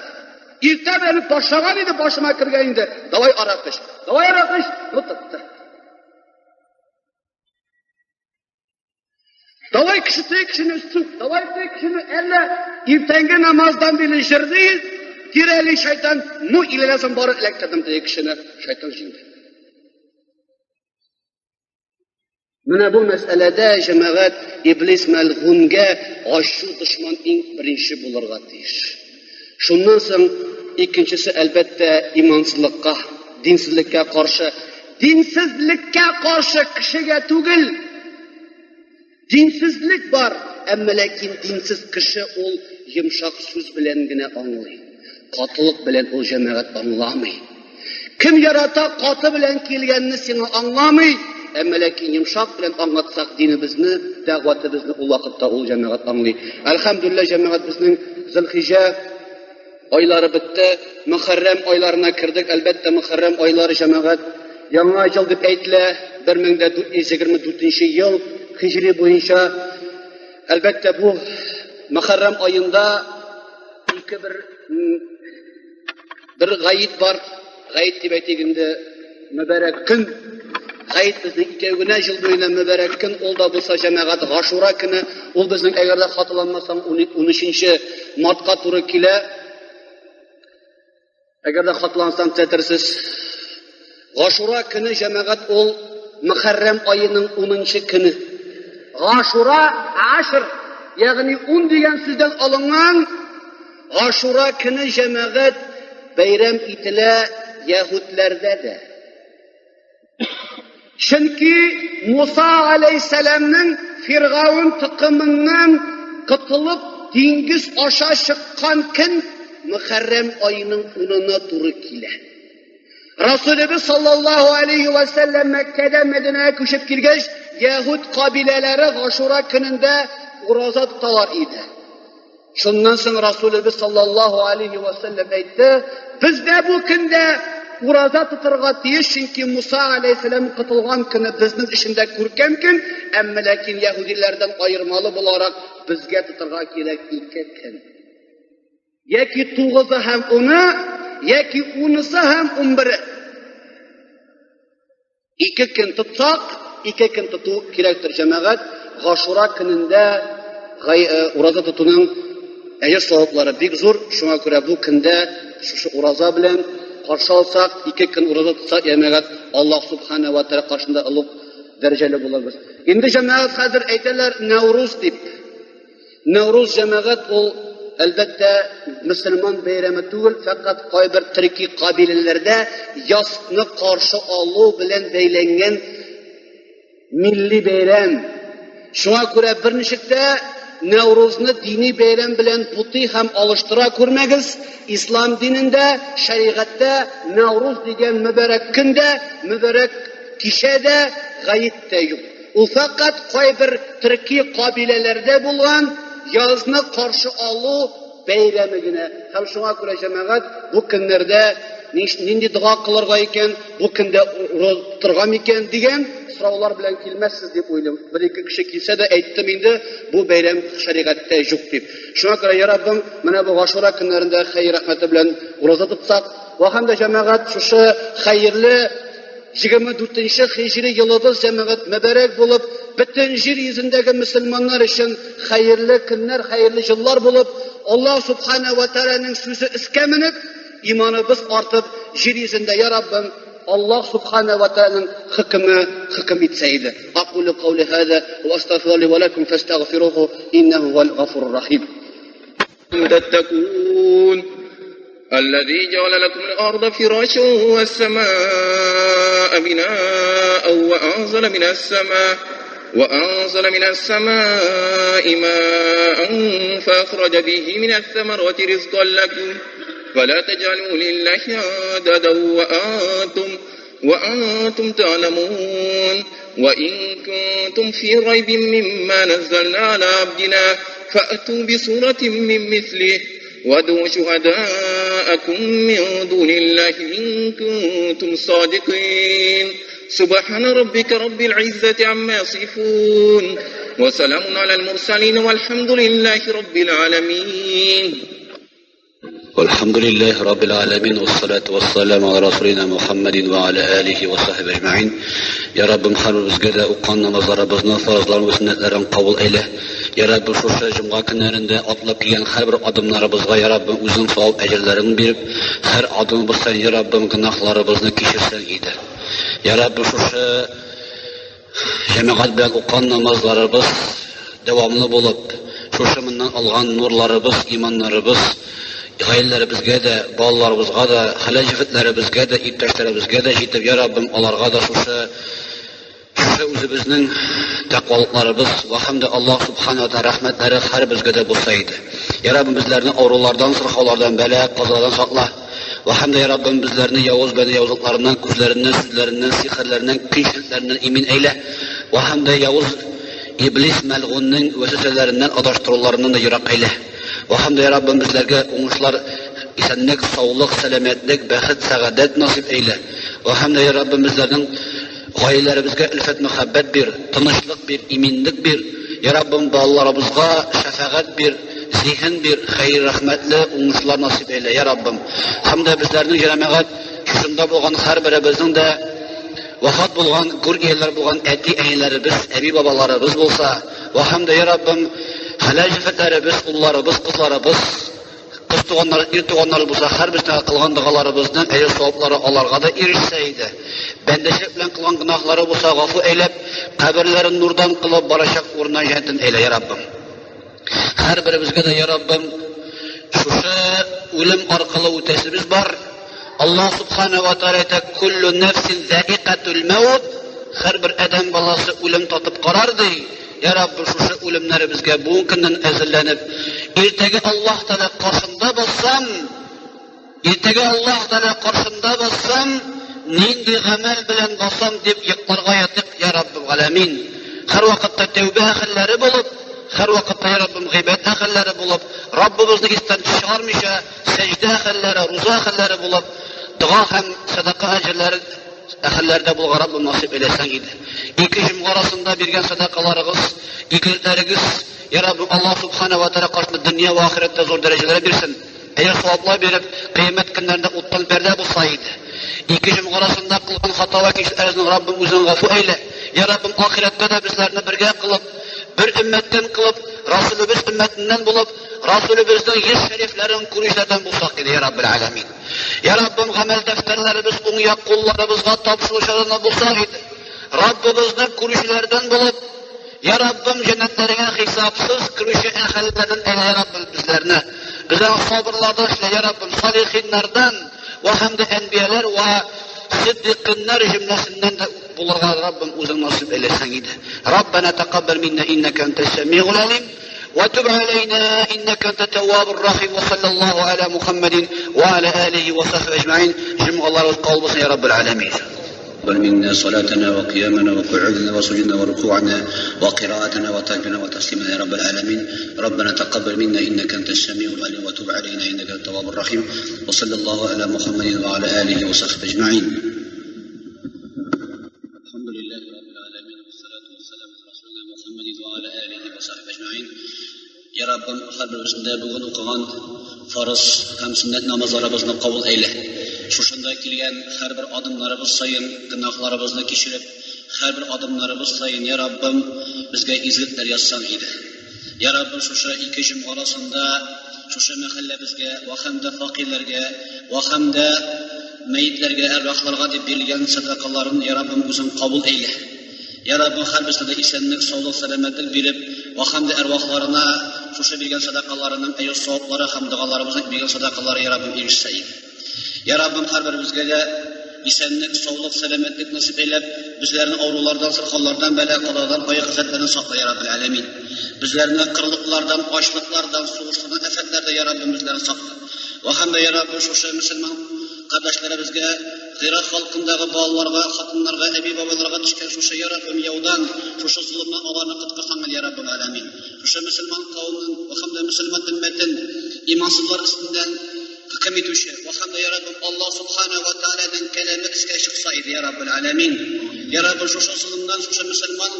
Иртә белән башлаган иде, башыма кергән инде. Давай арак эч, давай арак эч, ну тотты. Давай кеше теге кешене сүк, давай теге кешене әллә иртәнге намаздан бирле җырды, тирәли шайтан, ну иләләсен бары эләктердем теге кешене, шайтан җиңде. Менә бу мәсьәләдә җәмәгать иблис мәлгунга ачу дошман иң беренче булырга тиеш. Шуннан соң икенчесе әлбәттә имансызлыкка, динсезлеккә каршы. Динсезлеккә каршы кешегә түгел. Динсезлек бар, әмма ләкин динсез кеше ул йомшак сүз белән генә аңлый. Катылык белән ул җәмәгать аңламый. Кем ярата каты белән килгәнне сиңа аңламый, әмма ләкин йомшак белән аңлатсак динебезне, дәгъватыбызны ул вакытта ул җәмәгать аңлый. Әлхәмдүлилләһ, җәмәгать безнең Зөлхиҗә айлары бетте, Мөхәррәм айларына кердек. Әлбәттә, Мөхәррәм айлары җәмәгать яңа ел дип әйтелә, 1424 ел һиҗри буенча. Әлбәттә, бу Мөхәррәм аенда ике бер гаит бар. Гаит дип әйтик инде, мөбарәк көн. Гаит безнең икәү генә ел буена мөбарәк көн, ул да булса җәмәгать Гашура көне, ул безнең әгәр дә хаталанмасам 13 мартка туры килә. Әгәр дә хаталансам төзәтерсез. Гашура көне җәмәгать ул Мөхәррәм аеның 10 көне. Гашура ашр, ягъни 10 дигән сүздән алынган Гашура көне җәмәгать бәйрәм ителә яһүдләрдә дә. Чөнки Муса алейһиссәламның Фиргаун токымыннан котылып диңгез аша чыккан көн Мөхәррәм аеның 10-на туры килә. Расулыбыз саллаллаһу алейхи ва сәлләм Мәккәдән Мәдинәгә күчеп килгәч, яһүд кабиләләре Гашура көнендә ураза тоталар иде. Шуннан соң Расулыбыз саллаллаһу алейхи ва сәлләм әйтте, без дә бу көндә ураза тотырга тиеш, чөнки Муса алейһиссәлам котылган көне безнең өчен дә күркәм көн, әмма ләкин яһүдиләрдән аермалы буларак безгә тотырга кирәк ике көн. Яки 9-ы һәм 10-ы, яки 10-сы һәм 11-е. Ике көн тотсак, ике көн тоту кирәктер җәмәгать. Гашура көнендә ураза тотуның әҗер саваплары бик зур. Шуңа күрә бу көндә шушы ураза белән каршы алсак, ике көн ураза тотсак, җәмәгать Аллаһ субхана ва тааля каршында олуг дәрәҗәле булырбыз. Инде җәмәгать хәзер әйтәләр Нәүрүз дип. Нәүрүз җәмәгать ул әлбәттә, мөселман бәйрәме түгел, фәкать кайбер төрки кабиләләрдә язны каршы алу белән бәйләнгән милли бәйрәм. Шуңа күрә берничек тә Нәүрузны дини бәйрәм белән бутый һәм алыштыра күрмәгез. Ислам динендә, шәригатьтә Нәүруз дигән мөбарәк көн дә, мөбарәк кичә дә, гает тә юк. Ул фәкать кайбер төрки кабиләләрдә булган язны каршы алу бәйрәме генә. Һәм шуңа күрә, җәмәгать, бу көннәрдә нинди дога кылырга икән, бу көндә тотырга микән дигән сораулар белән килмәссез дип уйлыйм. Бер-ике кеше килсә дә әйттем инде, бу бәйрәм шәригатьтә юк дип. Шуңа күрә, я Раббым, менә бу Гашура көннәрендә хәер рәхмәте белән ураза тотсак, вә һәм дә җәмәгать шушы хәерле 24 һиҗри елыбыз җәмәгать мөбарәк булып, бөтен җир йөзендәге мөселманнар өчен хәерле көннәр, хәерле еллар булып, Аллаһ субхана ва тәгаләнең сүзе өскә менеп, иманыбыз артып, җир йөзендә, я Раббым, Аллаһ субхана ва тәгаләнең хөкеме хөкем итсә иде. Акулю каули һаза ва астагфиру ли ва лакум фастагфируху иннаху хувал гафурur рахим. تتقون الذي جعل لكم الأرض فراشا والسماء بناء وأنزل من السماء ماء فأخرج به من الثمرات رزقا لكم فلا تجعلوا لله أندادا وأنتم تعلمون وإن كنتم في ريب مما نزلنا على عبدنا فأتوا بسورة من مثله وادعوا شهداءكم من دون الله إن كنتم صادقين سبحان ربك رب العزة عما يصفون وسلام على المرسلين والحمد لله رب العالمين. والحمد لله رب العالمين والصلاة والسلام على رسولنا محمد وعلى آله وصحبه أجمعين. Я Раббым, һәрберебезгә дә укыган намазларыбызны, фарызларын вә сөннәтләрен кабул әйлә. Я Раббым, шушы җомга көннәрендә атлап килгән һәрбер адымнарыбызга, Я Раббым, үзең савап әҗерләреңне биреп, һәр адымыбыз саен, Я Раббым, гөнаһларыбызны кичерсәң иде. Я Раббым, шушы җәмәгать белән укыган намазларыбыз дәвамлы булып, шушы моннан алган нурларыбыз, иманнарыбыз гаиләләребезгә дә, балаларыбызга да, хәләл җефетләребезгә дә, иптәшләребезгә дә җитеп, я Раббым, аларга да шушы шушы үзебезнең тәкъвалыкларыбыз вә һәм дә Аллаһ субхана ва тәгалә рәхмәтләре һәрберебезгә дә булса иде. Я Раббым, безләрне авырулардан, сырхаулардан, бәла, казадан сакла. Вә һәм дә, я Раббым, безләрне явыз бәндә явызлыкларыннан, күзләреннән, сүзләреннән, сихерләреннән, көнчелекләреннән имин әйлә. Вә һәм дә явыз иблис мәлгуннең вәсвәсәләреннән, адаштыруларыннан да ерак әйлә. Вә һәм дә, я Раббым, безләргә уңышлар, исәнлек, саулык, сәламәтлек, бәхет, сәгадәт насыйп әйлә. Вә һәм дә, я Раббым, безләрнең гаиләләребезгә өлфәт-мәхәббәт бир, тынычлык бир, иминлек бир. Я Раббым, балаларыбызга шәфәгать бир, зиһен бир, хәер-рәхмәтле уңышлар насыйп әйлә, я Раббым. Һәм дә безләрнең җәмәгать шушында булган һәрберебезнең дә вафат булган, гүр ияләре булган әти-әниләребез, әби-бабаларыбыз булса, вә һәм дә, я Раббым, хәләл җефетләребез, улларыбыз, кызларыбыз, кыз туганнар, ир туганнар булса, һәрберсенә кылган догаларыбызның әҗер-саваплары аларга да ирешсә иде. Бәндәчелек белән кылган гөнаһлары булса, гафу әйләп, каберләрен нурдан кылып, барачак урыннан җәннәтен әйлә, я Раббым. Һәрберебезгә дә, я Раббым, шушы үлем аркылы үтәсебез бар. Аллаһ субхана ва тааля әйтә, «Куллу нәфсин заикатул мәут», һәрбер адәм баласы үлем татып карар ди. Я Раббым, шушы үлемнәребезгә бүгенге көннән әзерләнеп, иртәгә Аллаһ Тәгалә каршында бассам, иртәгә Аллаһ Тәгалә каршында бассам, нинди гамәл белән басам дип йокларга ятыйк, я Раббым галәмин. Һәрвакытта тәүбә әһелләре булып, һәрвакытта, я Раббым, гыйбадәт әһелләре булып, Раббыбызны истән чыгармыйча, сәҗдә әһелләре, руза әһелләре булып, дога һәм садака әҗерләре әһелләрдә булган Раббым насыйп әйләсәң иде. Ике җомга арасында биргән садакаларыгыз, игелекләрегез, я Раббым, Аллаһ субхана ва тааля каршында дөнья ва ахирәттә зур дәрәҗәләр бирсен. Әҗер саваплар биреп, кыямәт көннәрендә уттан пәрдә булса иде. Ике җомга арасында кылган хата ва кимчелекләребезне Раббым үзең гафу әйлә. Я Раббым, ахирәттә дә безләрне бергә кылып, бер өммәттән кылып, Расулебез өммәтеннән булып, Расулебезнең йөз шәрифләрен күрүчеләрдән булсак иде, я Раббел Аләмин. Я Раббым, гамәл дәфтәрләребез уң як кулларыбызга тапшыручылардан булсак иде. Раббыбызны күрүчеләрдән булып, Я Раббым, җәннәтләреңә хисапсыз керүче әһелләрдән әйлә, я Раббым, безләрне. Bizlarni sobirlardan ishla, ya Rabbim, solihinlardan va hamda anbiyalar va siddiqinlar jumlasidan булырга Раббым үзең насыйп әйләсәң иде. Раббана тaqabbal minna innaka antas samiul alim وتب علينا إنك أنت التواب الرحيم وصلى الله على محمد وعلى آله وصحبه أجمعين. جمع الله القول يا رب العالمين. تقبل منا صلاتنا وقيامنا وقعودنا وسجودنا وركوعنا وقراءتنا وتكبيرنا وتسليمنا يا رب العالمين. ربنا تقبل منا إنك أنت السميع العليم وتب علينا إنك أنت التواب الرحيم وصلى الله على محمد وعلى آله وصحبه أجمعين. الحمد لله رب العالمين والصلاة والسلام على رسولنا محمد وعلى آله وصحبه أجمعين. Ya Rabbim, har birimizda bugun o'qigan farz ham sunnat namozlarimizni qabul ayle. Шушында килгән һәрбер адымнарыбыз саен гөнаһларыбызны кичереп, һәрбер адымнарыбыз саен, я Раббым, безгә изгелекләр язсаң иде. Я Раббым, шушы ике җомга арасында шушы мәхәлләбезгә ва һәм дә фәкыйрьләргә ва һәм дә мәетләргә, әрвахларга дип бирелгән сәдакаларын, я Раббым, үзең кабул әйлә. Я Раббым, һәрберсенә дә исәнлек, саулык, сәламәтлек биреп, ва һәм дә әрвахларына шушы биргән сәдакаларының әҗер саваплары һәм догаларыбызның биргән сәдакалары, я Раббым, ирешсә иде. Я Раббым, һәрберебезгә дә исәнлек, саулык, сәламәтлек насыйп әйләп, безләрне авырулардан, сырхаулардан, бәла-казадан, кайгы-хәсрәтләрдән сакла, я Раббил Әләмин. Безләрне кырлыклардан, ачлыклардан, сугышлардан, афәтләрдән, я Раббым, безләрне сакла. Ва һәм дә, я Раббым, шушы мөселман кардәшләребезгә, Гыйрак халкындагы балаларга, хатыннарга, әби-бабаларга төшкән шушы, я Раббым, яудан, шушы золымнан аларны коткарсаң, я Раббил Әләмин. Шушы мөселман кавемен ва һәм дә мөселман өммәтен имансызлар өстеннән хөкем итүче ва һәм дә, я Раббым, Аллаһ субхана ва тааляның кәламе өскә чыкса иде, я Раббил Әләмин. Я Раббым, шушы золымнан шушы мөселман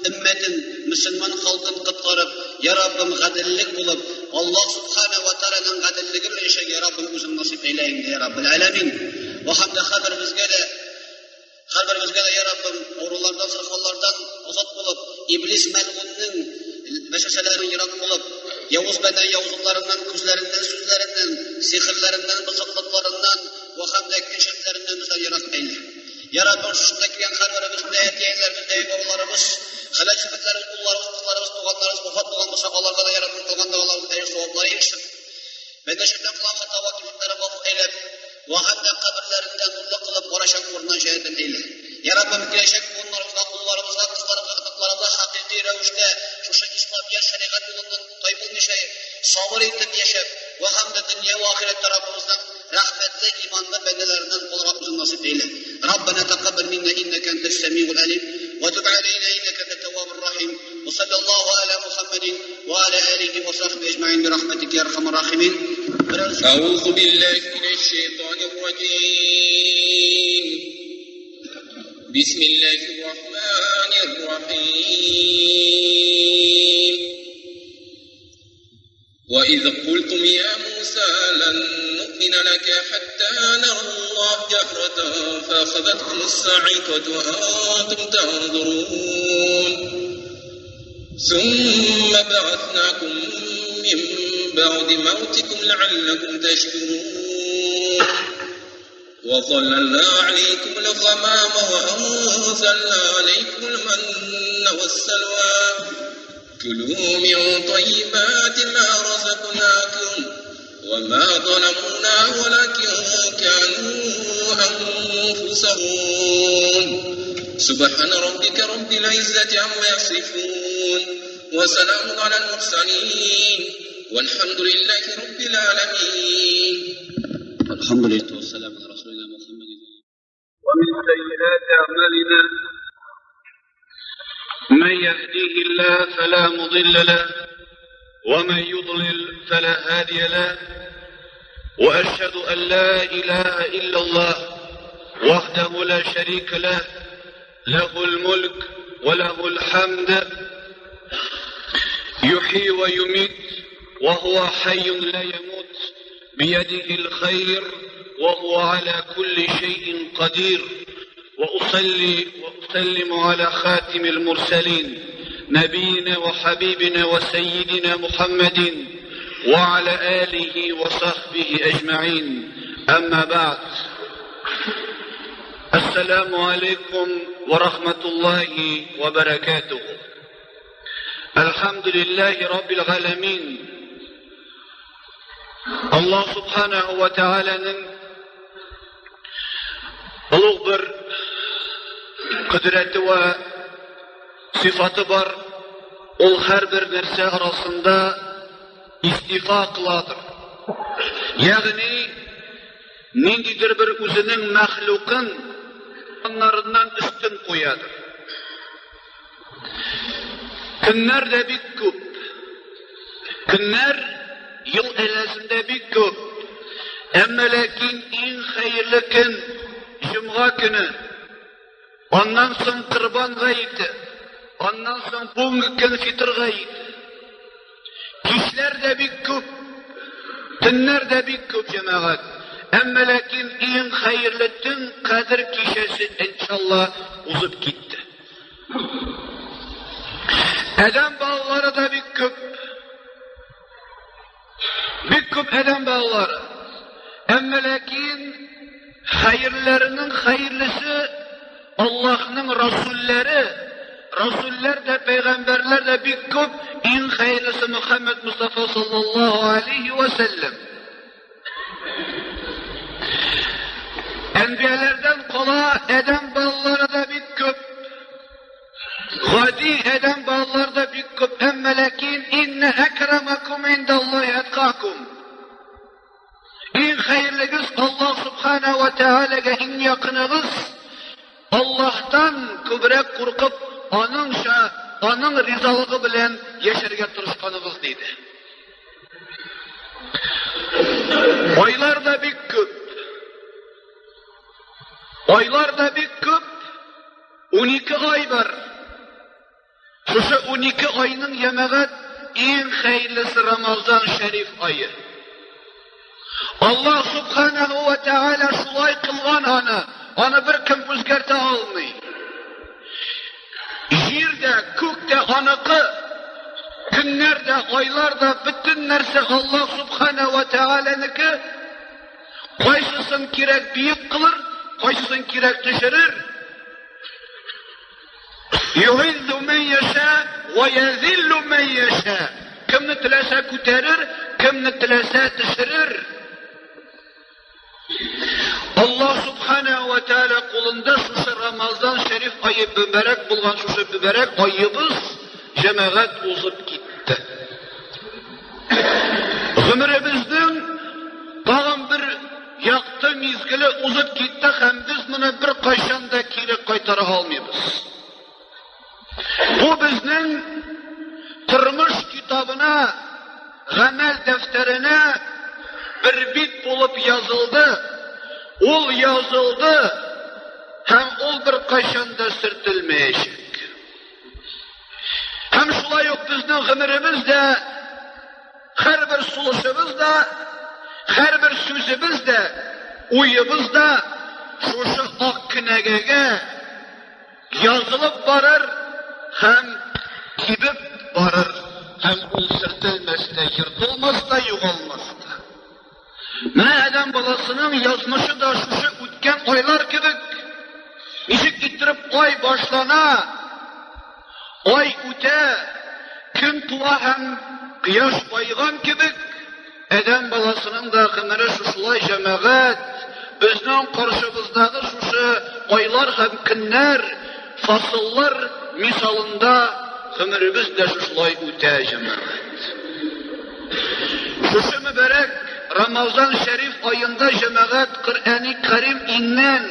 өммәтен, мөселман халкын коткарып, я Раббым, гаделлек булып, Аллаһ субхана ва тааляның гаделлеге белән яшәргә, я Раббым, үзең насыйп әйлә инде, я Раббил Әләмин. Ва һәм дә һәрберебезгә дә, я Раббым, авырулардан, сырхаулардан азат булып, иблис мәлгуннең вәсвәсәләрен ерак булып, явыз бәндә явызлыкларыннан, күзләреннән, сүзләреннән, сихерләреннән, бозыклыкларыннан ва һәм дә көнчелекләреннән безне ерак әйлә. Я Раббым, шушында килгән һәрберебезнең әти-әниләребез, әби-бабаларыбыз, хәләл җефетләребез, улларыбыз, кызларыбыз, туганнарыбыз вафат булган булса, аларга да, я Раббым, кылган догаларыбыз әҗер саваплары ирешсен. Бәндә шайтан кылган хата ва кимчелекләрен гафу әйләп, ва һәм дә каберләрендә нурлы кылып, барачак урыннан җәннәттән әйлә. Я Раббым, киләчәк буыннарыбызга, улларыбызга, кызларыбызга, оныкларыбызга хакыйкый рәвештә шушы исламият шәригать юлыннан тайпылмыйча сабыр итеп яшәп, ва һәм дә дөнья ва ахирәттә Раббыбызның рәхмәтле, иманлы бәндәләреннән булырга үзең насыйп әйлә. Раббана тaqabbal minna innaka antas samiul alim wa tub alayna innaka antat tawwabur rahim. Wa sallallahu ala Muhammadin wa ala alihi wa sahbihi ajma'in bi rahmatika ya arhamar rahimin. أعوذ بالله من الشيطان الرجيم. بسم الله الرحمن الرحيم. وإذ قلتم يا موسى لن نؤمن لك حتى نرى الله جهرة فأخذتكم الصاعقة وأنتم تنظرون. ثم بعثناكم من بعد موتكم لعلكم تشكرون. وظللنا عليكم الغمام وأنزلنا عليكم المن والسلوى. كلوا من طيبات ما رزقناكم وما ظلمونا ولكن كانوا أنفسهم. سبحان ربك رب العزة عما يصفون وسلام على المرسلين والحمد لله رب العالمين. الحمد لله والسلام على رسولنا محمد. ومن سيئات أعمالنا من يهديه الله فلا مضل له ومن يضلل فلا هادي له، وأشهد أن لا إله إلا الله وحده لا شريك له، له الملك وله الحمد، يحيي ويميت وهو حي لا يموت، بيده الخير وهو على كل شيء قدير. وأصلي وأسلم على خاتم المرسلين نبينا وحبيبنا وسيدنا محمد وعلى آله وصحبه أجمعين. أما بعد، السلام عليكم ورحمة الله وبركاته. الحمد لله رب العالمين. Аллаһ субханаһу ва тәгаләнең олуг бер кодрәте вә сифаты бар. Ул һәрбер нәрсә арасында истифа кыладыр. Ягъни ниндидер бер үзенең мәхлукын аннарыннан өстен куядыр. Көннәр дә бик күп. Көннәр ел әйләнәсендә бик күп. Әмма ләкин иң хәерле көн җомга көне. Аннан соң Корбан гаете, аннан соң бүгенге көн фитр гаете. Кичләр дә бик күп, төннәр дә бик күп, җәмәгать. Әмма ләкин иң хәерле төн Кадер кичәсе, иншалла, узып китте. Адәм балалары да бик күп. Бик күп адәм балалары. Әмма ләкин хәерләренең хәерлесе Аллаһның расулләре, расулләр дә, пәйгамбәрләр дә бик күп, иң хәерлесе Мөхәммәд Мустафа саллаллаһу алейхи ва сәлләм. Әнбияләрдән кала адәм балалары да бик күп. Гади адәм балалары да бик күп, әмма ләкин инна әкрамакум индаллаһи әткакум. Иң хәерлегез Аллаһ субхана ва тәгаләгә иң якыныгыз, Аллаһтан күбрәк куркып, аныңча, аның ризалыгы белән яшәргә тырышканыгыз, диде. Айлар да бик күп. Айлар да бик күп. 12 ай бар. Шушы 12 айның җәмәгать иң хәерлесе Рамазан шәриф ае. Аллаһ субханаһу ва тааля шулай кылган аны, аны беркем үзгәртә алмый. Җир дә, күк тә аныкы, көннәр дә, айлар да, бөтен нәрсә Аллаһ субханаһу ва таалянеке. Кайсысын кирәк биек кылыр, кайсысын кирәк төшерер. Югыйззу мен яшә вә язиллу мен яшә. Кемне теләсә күтәрер, кемне теләсә төшерер. Аллаһ субхана ва тааля кулында шушы Рамазан шәриф ае мөбарәк булган шушы мөбарәк аебыз җәмәгать узып китте. Гомеребезнең тагын бер якты мизгеле узып китте һәм без моны беркайчан да кире кайтара алмыйбыз. Бу безнең тормыш китабына, гамәл дәфтәренә бер бит булып язылды. Ул язылды һәм ул беркайчан да сөртелмәячәк. Һәм шулай ук безнең гомеребез дә, һәрбер сулышыбыз да, һәрбер сүзебез дә, уебыз да шушы ак кенәгәгә язылып барыр һәм кибеп барыр һәм ул сөртелмәс тә, ертылмас та, югалмас та. Менә адәм баласының язмышы да шушы үткән айлар кебек. Ничек иттереп ай башлана, ай үтә, көн туа һәм кояш баеган кебек, адәм баласының да гомере шушылай җәмәгать, безнең каршыбыздагы шушы айлар һәм көннәр, фасыллар мисалында гомеребез дә шушылай үтә җәмәгать. Шушы мөбарәк Рамазан шәриф аенда җәмәгать Коръәни Кәрим иңнән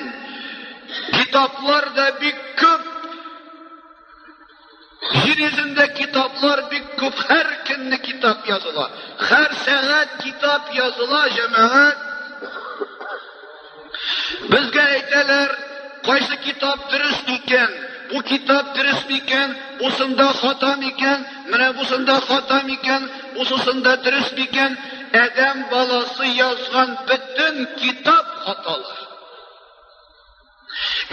китаплар да бик күп. Җир йөзендә китаплар бик күп, һәр көнне китап языла. Һәр сәгать китап языла, җәмәгать. Безгә әйтәләр, кайсы китап дөрес икән, бу китап дөрес микән, бусында хата микән, менә бусында хата микән, бусысында дөрес микән, адәм баласы язган бөтен китап хаталар.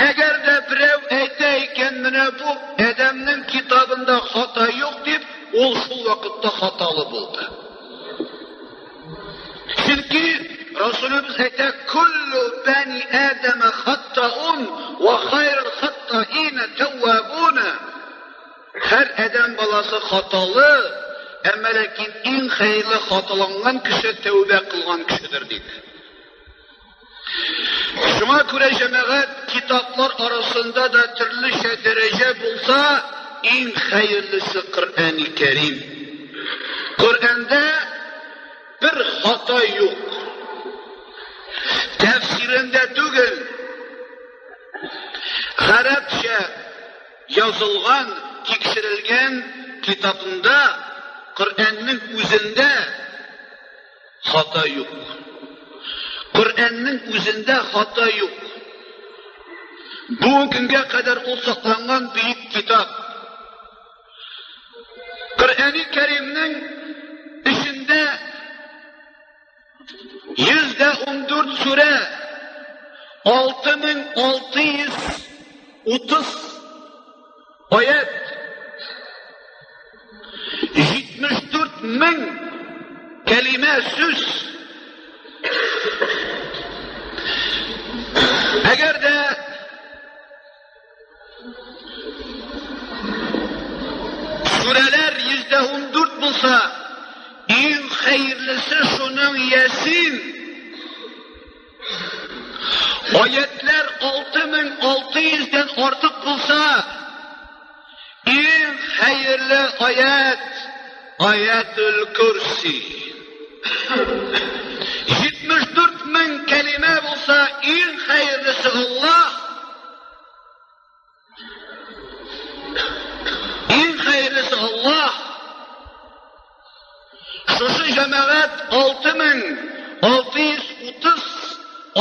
Әгәр дә берәү әйтә икән, менә бу адәмнең китабында хата юк дип, ул шул вакытта хаталы булды. Чөнки Расулыбыз әйтә, "Куллу бани Адама хаттаун ва хайрул хаттаина тәввабуна." Һәр адәм баласы хаталы, Әмма ләкин иң хәерле хаталанган кеше тәүбә кылган кешедер, диде. Шуңа күрә җәмәгать китаплар арасында да төрлечә дәрәҗә булса, иң хәерлесе Коръәни Кәрим. Коръәндә бер хата юк. Тәфсирендә түгел, гарәпчә язылган, тикшерелгән китабында, Коръәннең үзендә хата юк. Коръәннең үзендә хата юк. Бүгенге көнгә кадәр ул сакланган бөек китап. Коръәни Кәримнең эчендә 114 сүрә, 6630 аят, 74 мең кәлимә сүз. Әгәр дә Сүрәләр 114 булса, иң хәерлесе шуның Ясин. Аятлар 6600-дән артык булса, иң хәерле аят Аятул Курси. 74 мең кәлимә булса, иң хәерлесе Аллаһ. Иң хәерлесе Аллаһ. Шушы җәмәгать 6630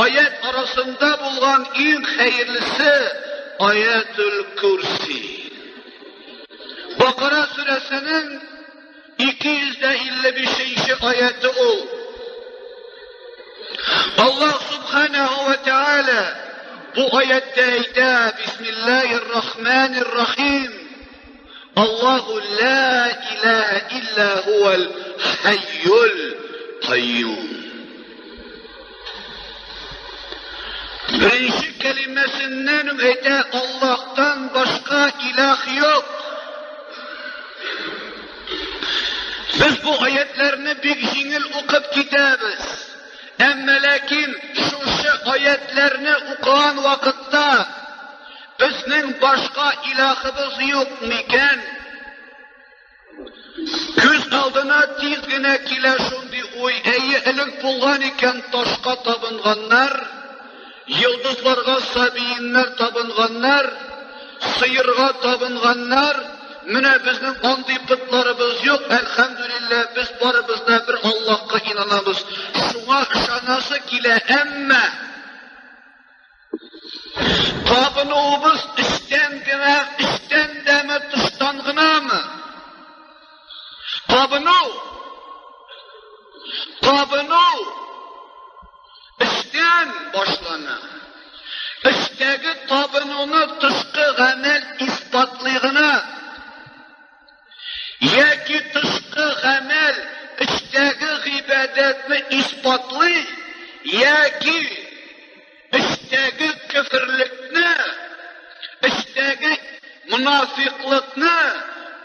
аят арасында булган иң хәерлесе Аятул Курси. Бакара сүрәсенең 255 аяты ул. Аллаһ Субханаһу ва Тааля бу аятта әйтә: Бисмиллаһир Рахманир Рахим. Аллаһу ла илаһа илля хуал хайюл кайюм. Беренче кәлимәсеннән үк әйтә, Аллаһтан башка илаһ юк. Без бу аятларны бик җиңел укып китәбез. Әмма ләкин шушы аятларны укыган вакытта безнең башка илаһыбыз юк микән? Күз алдына тиз генә килә шундый уй, әйе, элек булган икән ташка табынганнар, йолдызларга сабииннәр табынганнар, сыерга табынганнар, менә безнең андый потларыбыз юк, әлхәмдүлилләһ, без барыбыз да бер Аллаһка инанабыз. Шуңа ышанасы килә, әмма Табынуыбыз эчтән генә, эчтән дәме, тыштан гынамы? Табыну, табыну эчтән башлана. Эчтәге табынуны тышкы гамәл исбатлый гына. Яки тышкы гамәл эчтәге гыйбадәтне исбатлый, яки эчтәге көферлекне, эчтәге монафиклыкны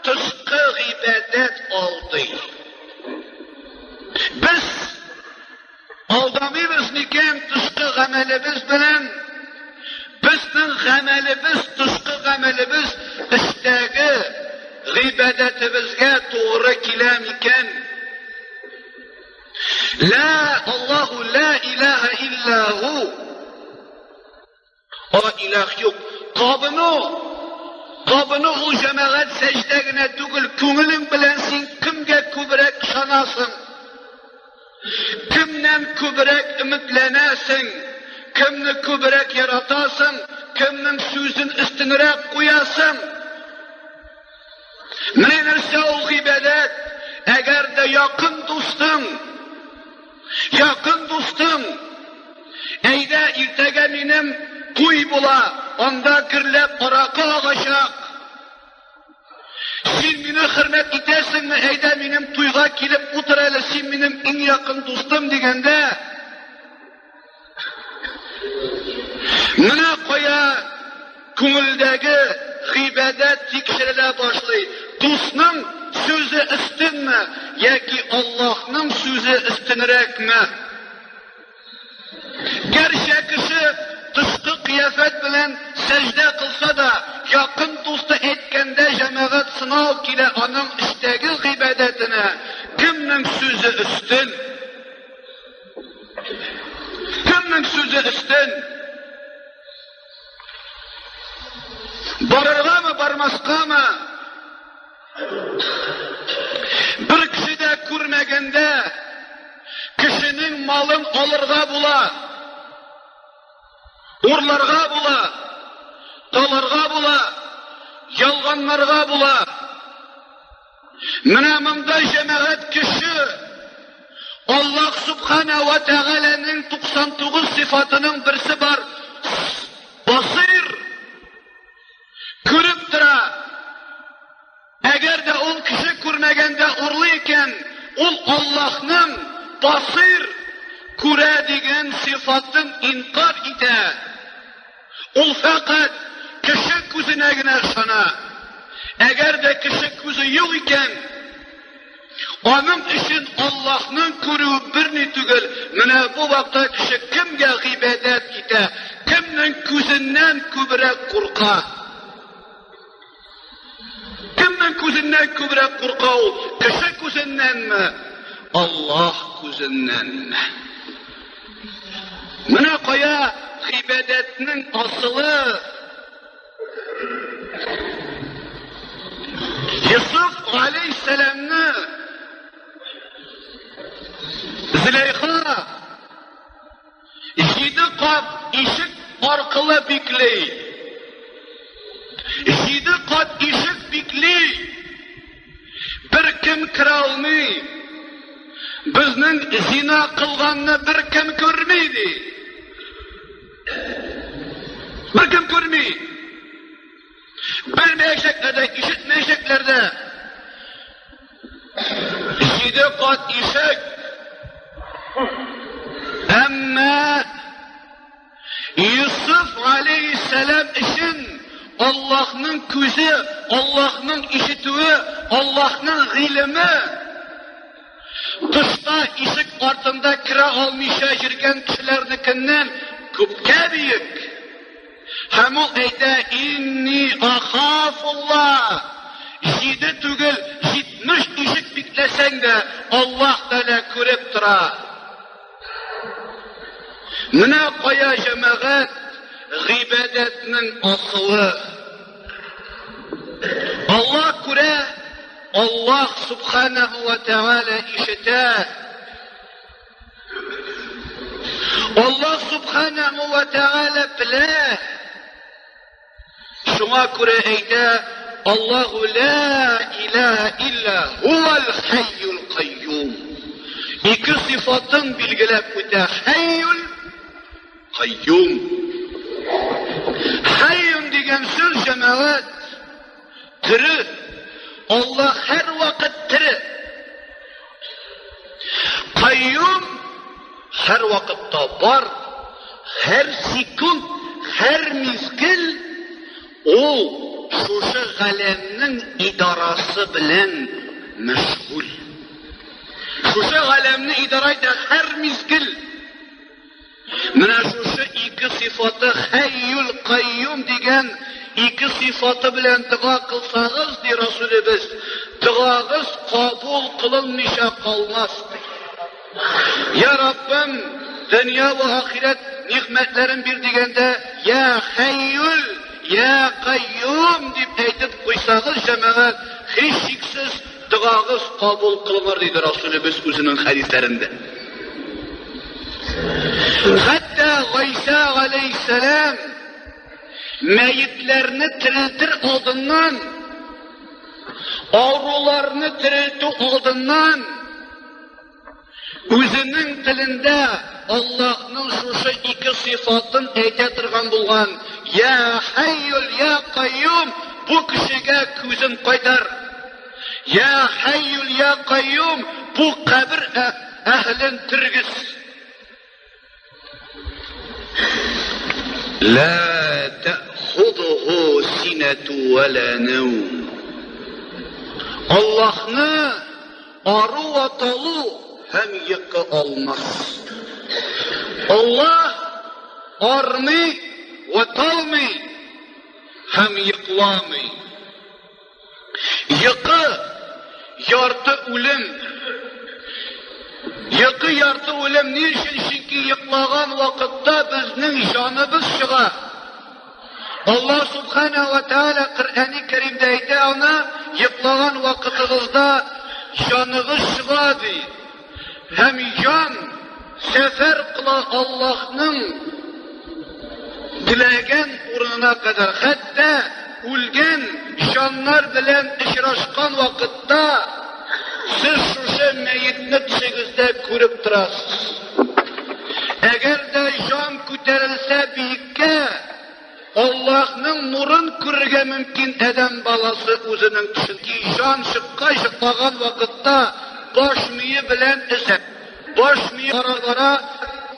тышкы гыйбадәт алдый. Без алдамыйбыз микән тышкы гамәлебез белән? Безнең гамәлебез, тышкы гамәлебез эчтәге гыйбадәтебезгә тугры килә микән? Ла Аллаһу ла илаһа илля ху. Ара илаһ юк. Табыну, табыну ул җәмәгать сәҗдә генә түгел, күңелең белән син кемгә күбрәк ышанасың? Кемнән күбрәк өметләнәсең? Кемне күбрәк яратасың? Кемнең сүзен өстенрәк куясың? Менә нәрсә ул гыйбадәт. Әгәр дә якын дустың, якын дустың, әйдә иртәгә минем туй була, анда гөрләп аракы агачак. Син мине хөрмәт итәсеңме, әйдә минем туйга килеп утыр әле, син минем иң якын дустым дигәндә, Менә кая күңелдәге гыйбадәт тикшерелә башлый. Дусның сүзе өстенме яки Аллаһның сүзе өстенрәкме? Гәрчә кеше тышкы кыяфәт белән сәҗдә кылса да, якын дусты әйткәндә җәмәгать сынау килә аның эчтәге гыйбадәтенә, кемнең сүзе өстен? Кемнең сүзе өстен? Барыргамы, бармаскамы? Бер кеше дә күрмәгәндә кешенең малын алырга була. Урларга була. Таларга була. Ялганларга була. Менә монда җәмәгать кеше Аллаһ Субхана ва Тәгаләнең 99 сыйфатының берсе бар. Басир күреп тора. Әгәр дә ул кеше күрмәгәндә урлый икән, ул Аллаһның басир күрә дигән сыйфатын инкар итә. Ул фәкать кеше күзенә генә ышана. Әгәр дә кеше күзе юк икән, аның өчен Аллаһның күрүе берни түгел. Менә бу вакытта кеше кемгә гыйбадәт итә, кемнең күзеннән күбрәк курка? Кемнең күзеннән күбрәк курка ул? Кеше күзеннәнме? Аллаһ күзеннәнме? Менә кая гыйбадәтнең асылы. Йосыф алейһиссәламны Зөләйха Җиде кат ишек аркылы бикли. Җиде кат ишек бикли. Беркем керә алмый. Безнең зина кылганны беркем күрми ди. Беркем күрми. Белмәячәкләр дә, ишетмәячәкләр дә. Җиде кат ишек. Әмма Юсуф алейхиссәлам өчен Аллаһның күзе, Аллаһның ишетүе, Аллаһның гыйлеме тышта ишек артында керә алмыйча йөргән кешеләрнекеннән күпкә бөек. Һәм ул әйтә, Инни ахафулла. Җиде түгел, 70 ишек бикләсәң дә, Аллаһ Тәгалә күреп тора. Менә кая җәмәгать гыйбадәтнең асылы. Аллаһ күрә, Аллаһ субханаху ва тәгалә ишетә. Аллаһ субханаху ва тәгалә белә. Шуңа күрә әйтә, Аллаһу ла илаһа илля хуал хайюл кайюм. Ике сыйфатын билгеләп үтә. Хайюл кайюм. Хайюн дигән сүз җәмәгать тере. Аллаһ һәрвакыт тере. Кайюм һәр вакытта бар, һәр секунд, һәр мизгел ул шушы галәмнең идарасы белән мәшгуль. Шушы галәмне идара итә һәр мизгел. Менә шушы ике сыйфаты Хәйюл Кайюм дигән ике сыйфаты белән дога кылсагыз, ди Расулебез, догагыз кабул кылынмыйча калмас, ди. Я Раббым, дөнья вә ахирәт нигъмәтләрен бир дигәндә, Я Хәйюл, Я Кайюм дип әйтеп куйсагыз, җәмәгать, һичшиксез догагыз кабул кылыныр, диде Расулебез үзенең хәдисләрендә. Хәтта Гайсә галәйһиссәлам мәетләрне терелтер алдыннан, авыруларны терелтү алдыннан үзенең телендә Аллаһның шушы ике сыйфатын әйтә торган булган. Я Хайюл, я Кайюм, бу кешегә күзен кайтар. Я Хайюл, я Кайюм, бу кабер әһелен тергез. Ла тәхудуху синәту вә ла нәүм. Аллаһны ару вә талу һәм йокы алмас. Аллаһ армый вә талмый һәм йокламый. Йокы ярты үлем. Йокы ярты үлем ни өчен? Чөнки йоклаган вакытта безнең җаныбыз чыга. Аллаһ Субхана ва Тааля Коръәни Кәримдә әйтә аны, йоклаган вакытыгызда җаныгыз чыга ди. Һәм җан сәфәр кыла Аллаһның теләгән урынына кадәр. Хәтта үлгән җаннар белән очрашкан вакытта сез шушы мәетне төшегездә күреп торасыз. Әгәр дә җан күтәрелсә биеккә, Аллаһның нурын күрергә мөмкин адәм баласы үзенең чөнки җан чыккач йоклаган вакытта баш мие белән эзләп, баш мие бара-бара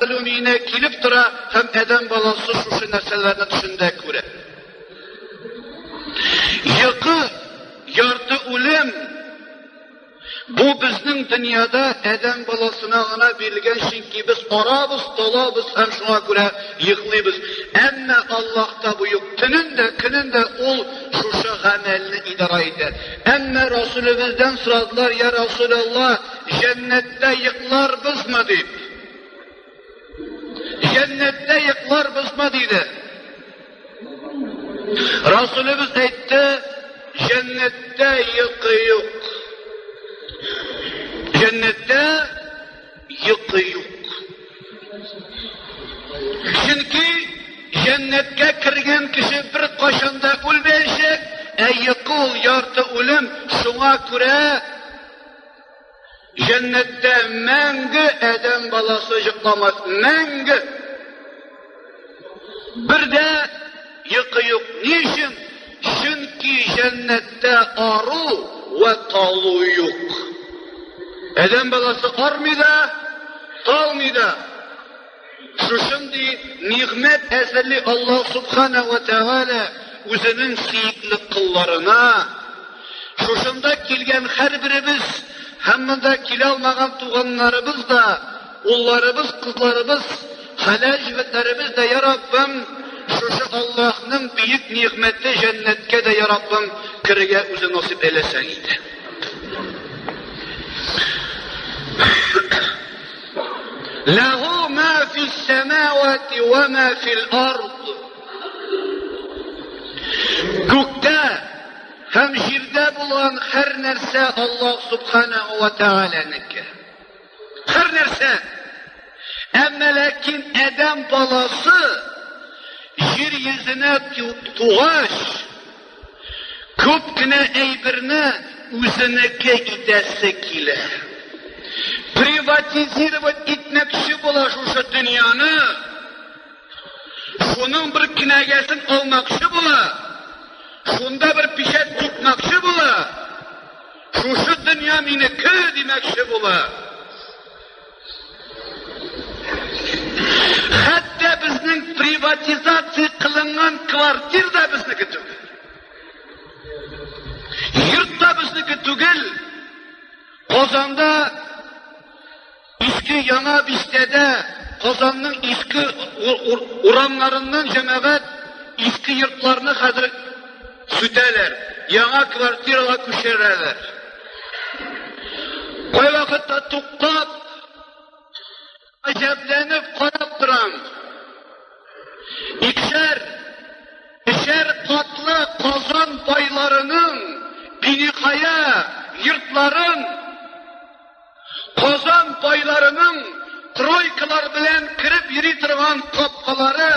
белү миенә килеп тора һәм адәм баласы шушы нәрсәләрне төшендә күрә. Йокы, ярты үлем. Бу безнең дөньяда адәм баласына гына бирелгән, чөнки без арабыз, талабыз һәм шуңа күрә йоклыйбыз. Әмма Аллаһта бу юк. Төнен дә, көнен дә ул шушы гамәлне идара итә. Әмма Расулебездән сорадылар, Я Расулаллаһ, җәннәттә йокларбызмы дип. Җәннәттә йокларбызмы диде. Расулебез әйтте, җәннәттә йокы юк. Җәннәттә йокы юк. Чөнки җәннәткә кергән кеше бер кашан да үлмәячәк, ә йокы ул ярты үлем, шуңа күрә Җәннәттә мәңге адәм баласы йокламас, мәңге. Бер дә йокы юк. Ни өчен? Чөнки җәннәттә ару вә талу юк. Адәм баласы армый да, талмый да. Шушындый нигъмәт әзерли Аллаһ Субхана ва Тәгалә үзенең сөекле колларына. Шушында килгән һәрберебез һәм монда килә алмаган туганнарыбыз да, улларыбыз, кызларыбыз, хәләл җефетләребез дә, я Раббым, шушы Аллаһның бөек нигъмәте җәннәткә дә, я Раббым, керергә үзе насыйп әйләсәң иде. Ләһу ма фис сәмавати ва ма фил ард. Күктә һәм җирдә булган һәр нәрсә Аллаһ субханаһу ва тааланеке. Һәр нәрсә. Әмма ләкин адәм баласы җир йөзенә тугач, Күп кенә әйберне үзенеке итәсе килә. Приватизировать итмәкче була шушы дөньяны. Шуның бер кенәгәсен алмакчы була. Шунда бер печать сукмакчы була. Шушы дөнья минеке димәкче була. Хәтта безнең приватизация кылынган квартир да безнеке түгел. Йорт та безнеке түгел. Казанда иске яңа бистәдә Казанның иске урамнарыннан җәмәгать иске йортларны хәзер сүтәләр, яңа квартирага күчерәләр. Кайвакытта туктап, гаҗәпләнеп карап торам. Икешәр, өчәр катлы Казан байларының биниһая йортларын Казан байларының тройкалар белән кереп йөри торган капкалары,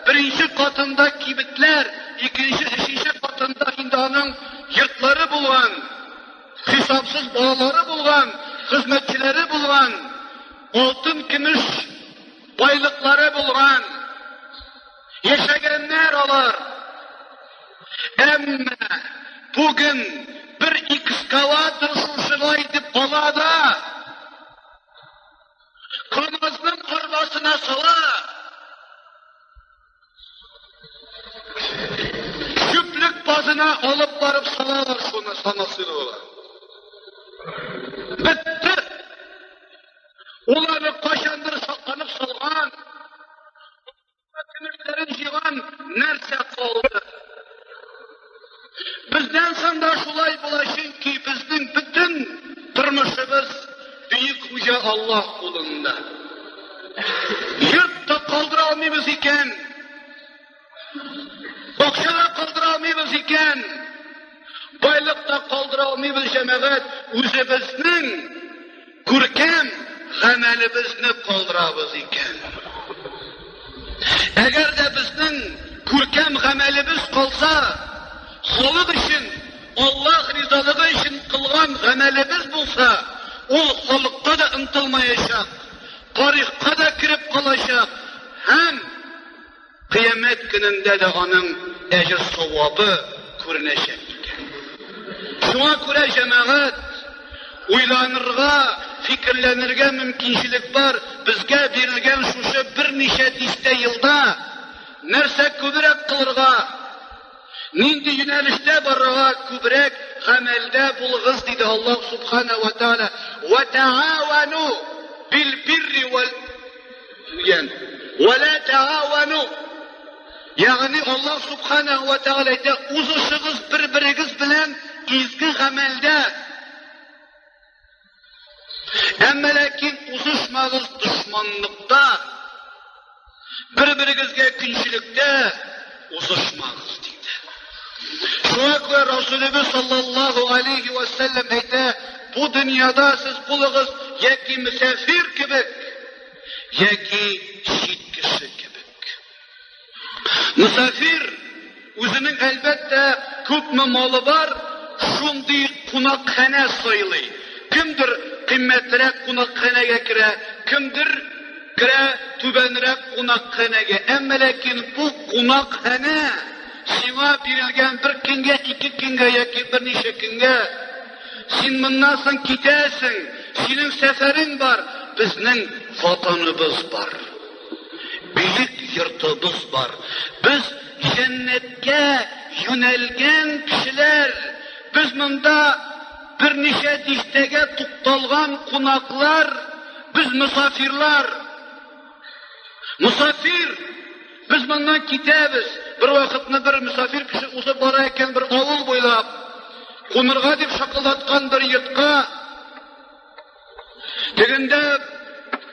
беренче катында кибетләр, икенче, өченче катында инде аның йортлары булган, хисапсыз балалары булган, хезмәтчеләре булган, алтын-көмеш байлыклары булган. Яшәгәннәр алар. Әмма бүген бер экскаватор шушылай итеп ала да, КАМАЗның арбасына сала, чүплек базына алып барып салалар шуны, самосверлар. Бетте. Ул аны кайчандыр сакланып салган, көмешләрен җыйган нәрсә калды? Бездән соң да шулай була, чөнки безнең бөтен тормышыбыз бөек хуҗа Аллаһ кулында. Йорт та калдыра алмыйбыз икән, бакча да калдыра алмыйбыз икән, байлык та калдыра алмыйбыз, җәмәгать, үзебезнең күркәм гамәлебезне калдырабыз икән. Әгәр дә безнең күркәм гамәлебез калса, халык өчен, Аллаһ ризалыгы өчен кылган гамәлебез булса, ул халыкка да онытылмаячак, тарихка да кереп калачак һәм кыямәт көнендә дә аның әҗер-савабы күренәчәк икән. Шуңа күрә, җәмәгать, уйланырга, фикерләнергә мөмкинчелек бар, безгә бирелгән шушы берничә дистә елда нәрсә күбрәк кылырга, нинди юнәлештә барырга, күбрәк гамәлдә булыгыз, диде Аллаһ Субхана ва Тааля. Ва таавану бил бирри вал дигән. Ва ла таавану. Ягъни Аллаһ Субхана ва Тааля әйтә, узышыгыз бер-берегез белән изге гамәлдә. Әмма ләкин узышмагыз дошманлыкта, бер-берегезгә көнчелектә узышмагыз, диде. Шуңа күрә Расулыбыз саллаллаһу алейхи ва сәлләм әйтә, бу дөньяда сез булыгыз яки мөсафир кебек, яки чит кеше кебек. Мөсафир үзенең әлбәттә күпме малы бар, шундый кунакханә сайлый. Кемдер кыйммәтрәк кунакханәгә керә, кемдер керә түбәнрәк кунакханәгә. Әмма ләкин бу кунакханә сиңа бирелгән бер көнгә, ике көнгә яки берничә көнгә. Син моннан соң китәсең, синең сәфәрең бар, безнең ватаныбыз бар. Бөек йортыбыз бар. Без җәннәткә юнәлгән кешеләр. Без монда берничә дистәгә тукталган кунаклар, без мосафирлар. Мосафир! Без моннан китәбез. Бер вакытны бер мосафир кеше узып бара икән бер авыл буйлап. Кунырга дип шакылдаткан бер йортка. Тегендә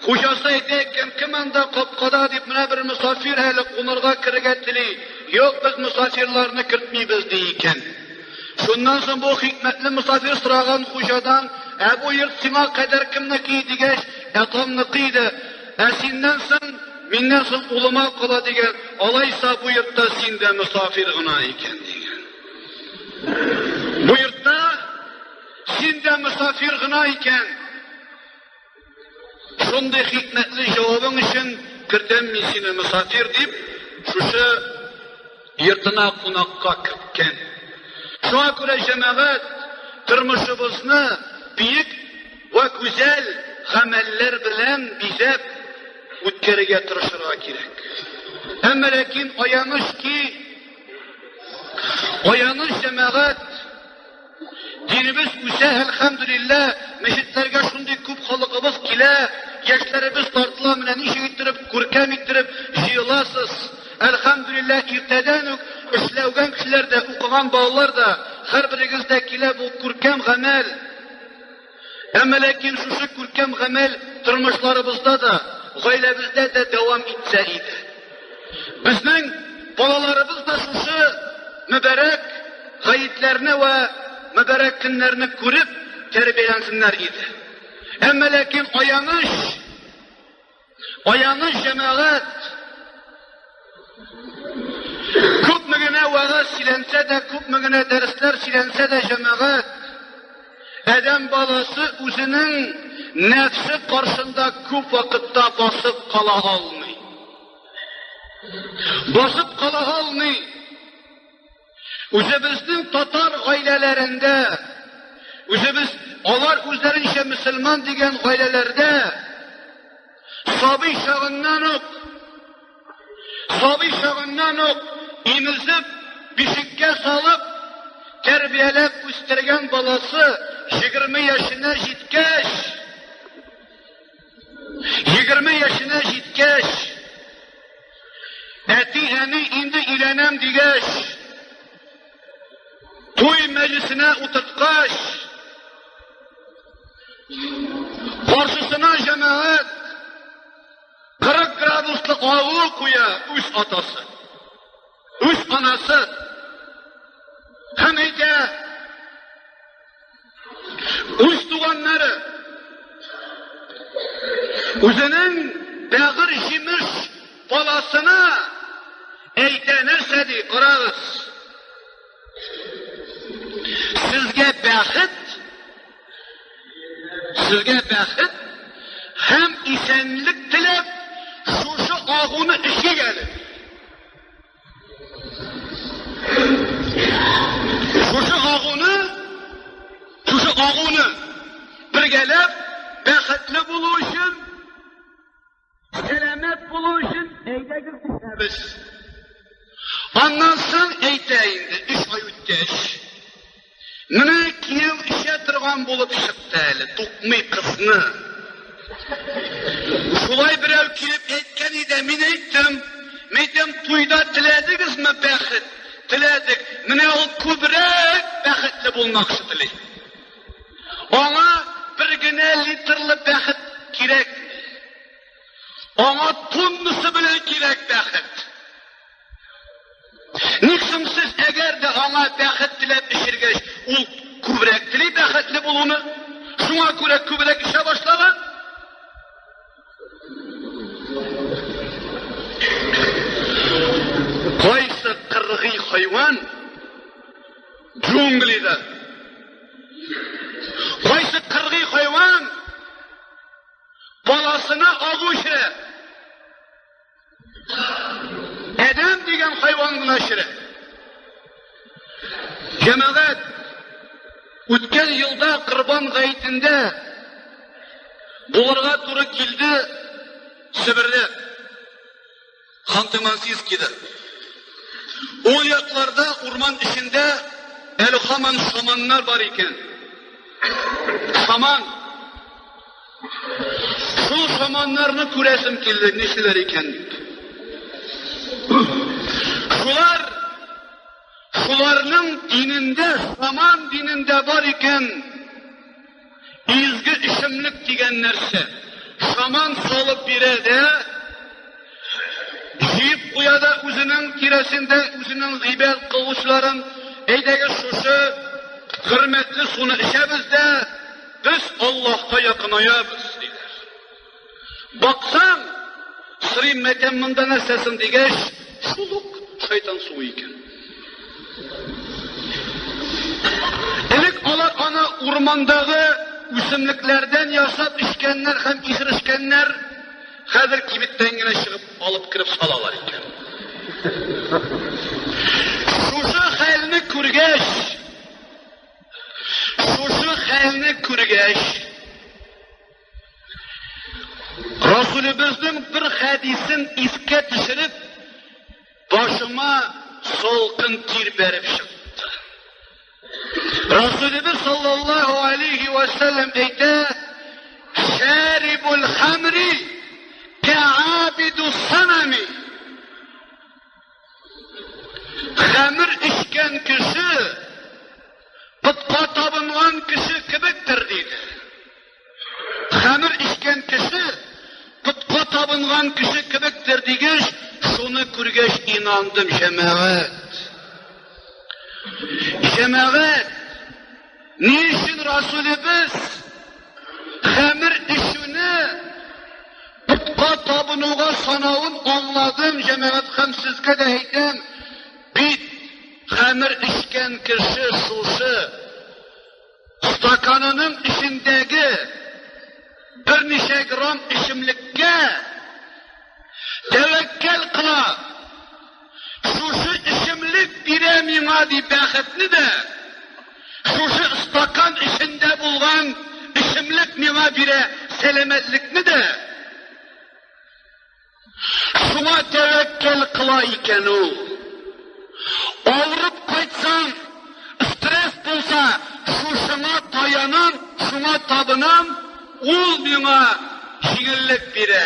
хуҗасы әйтә икән, кем анда капкада дип, менә бер мосафир әле кунырга керергә тели. Юк, без мосафирларны кертмибез, ди икән. Шуннан соң бу хикмәтле мосафир сораган хуҗадан, ә бу йорт сиңа кадәр кемнеке дигәч, атамныкы иде. Ә синнән соң, миннән соң улыма кала дигән, алайса бу йортта син дә мосафир гына икән дигән. Бу йортта син дә мосафир гына икән. Шундый хикмәтле җавабың өчен кертәм мин сине мосафир дип, шушы йортына кунакка керткән. Шуңа күрә, җәмәгать, тормышыбызны бөек вә гүзәл гамәлләр белән бизәп үткәрергә тырышырга кирәк. Әмма ләкин аяныч ки, аяныч, җәмәгать, Динебез үсә, әлхәмдүлилләһ, мәчетләргә шундый күп халыкыбыз килә, яшьләребез тартыла, менә ничек иттереп, күркәм иттереп җыеласыз. Әлхәмдүлилләһ, иртәдән үк эшләүгән кешеләр дә, укыган балалар да, һәрберегез дә килә, бу күркәм гамәл. Әмма ләкин шушы күркәм гамәл тормышларыбызда да, гаиләбездә дә дәвам итсә иде. Безнең балаларыбыз да шушы мөбарәк гаетләрне вә мөбарәк көннәрне күреп тәрбияләнсеннәр иде. Әмма ләкин аяныч, аяныч, җәмәгать, күпме генә вәгазь сөйләнсә дә, күпме генә дәресләр сөйләнсә дә, җәмәгать, адәм баласы үзенең нәфсе каршында күп вакытта басып кала алмый. Басып кала алмый. Үзебезнең татар гаиләләрендә, үзебез алар үзләренчә мөселман дигән гаиләләрдә сабый чагыннан ук, сабый чагыннан ук имезеп, бишеккә салып, тәрбияләп үстергән баласы 20 яшенә җиткәч, 20 яшенә җиткәч, әти-әни инде өйләнәм дигәч, туй мәҗлесенә утырткач, каршысына җәмәгать 40 градуслы агу куя үз атасы, үз анасы. Һәм әйтә, үз туганнары, үзенең бәгырь җимеш баласына әйтә нәрсә ди, карагыз. Сезгә бәхет, сезгә бәхет һәм исәнлек теләп, шушы агуны эчик әле. Шушы агуны, шушы агуны бергәләп бәхетле булу өчен, сәламәт булу өчен әйдәгез эчәбез. Аннан соң әйтә инде, өч ай үткәч, Менә кияү эчә торган булып чыкты әле, тукмый кызны. Шулай берәү килеп әйткән иде, мин әйттем, мин әйтәм, туйда теләдегезме бәхет? Теләдек. Менә ул күбрәк бәхетле булмакчы тели. Аңа бер генә литрлы бәхет кирәкми. Аңа тоннасы белән кирәк бәхет. Ник соң сез әгәр дә аңа бәхет теләп эчергәч, ул күбрәк тели бәхетле булуны, шуңа күрә күбрәк эчә башлаган? Кайсы кыргый хайван джунглида? Кайсы кыргый хайван баласына агу эчерә? Адәм дигән хайван гына эчерә. Җәмәгать, үткән елда Корбан гаетендә булырга туры килде Себердә. Ханты-Мансийскийда. Ул якларда урман эчендә әле һаман шаманнар бар икән. Шаман. Шул шаманнарны күрәсем килде, нишлиләр икән дип. Шулар шуларның динендә, шаман динендә бар икән изге эчемлек дигән нәрсә. Шаман салып бирә дә, җыеп куя да үзенең тирәсендә үзенең гыйбадәт кылучыларын, әйдәгез шушы хөрмәтле суны эчәбез дә, без Аллаһка якынаябыз, диләр. Баксаң, сорыйм, мәйтәм, монда нәрсә соң дигәч, шул ук шайтан суы икән. Элек алар аны урмандагы үсемлекләрдән ясап эчкәннәр һәм исерешкәннәр, хәзер кибеттән генә чыгып алып кереп салалар икән. Шушы хәлне күргәч, Шушы хәлне күргәч, Расулебезнең бер хәдисен искә төшереп, башыма салкын тир бәреп чыкты. Расулебез саллаллаһу алейхи ва сәлләм әйтә, Шәрибул хамри кәабиду санами. Хәмер эчкән кеше потка табынган кеше кебектер, диде. Хәмер эчкән кеше потка табынган кеше кебектер дигәч, шуны күргәч инандым, җәмәгать. Җәмәгать, ни өчен Расулебез хәмер эчүне Путка табынуга санавын аңладым, җәмәгать, һәм сезгә дә әйтәм, бит хәмер эчкән кеше шушы стаканының эчендәге берничә грамм эчемлеккә тәвәккәл кыла. Шушы эчемлек бирә миңа ди бәхетне дә, шушы стакан эчендә булган эчемлек миңа бирә сәламәтлекне дә. Шуңа тәвәккәл кыла икән ул. Авырып кайтсаң, стресс булса, шушыңа таяна. Шуңа табынам, ул миңа җиңеллек бирә.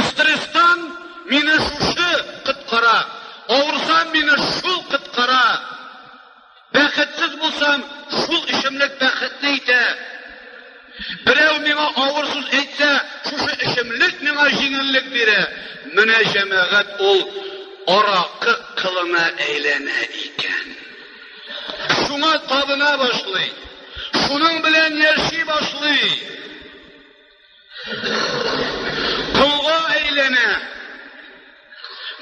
Стресстан мине шушы коткара, авырсам мине шул коткара. Бәхетсез булсам, шул эчемлек бәхетле итә. Берәү миңа авыр сүз әйтсә, шушы эчемлек миңа җиңеллек бирә. Менә җәмәгать ул аракы кылына әйләнә икән. Шуңа табына башлый. Шуның белән яши башлый. Колга әйләнә.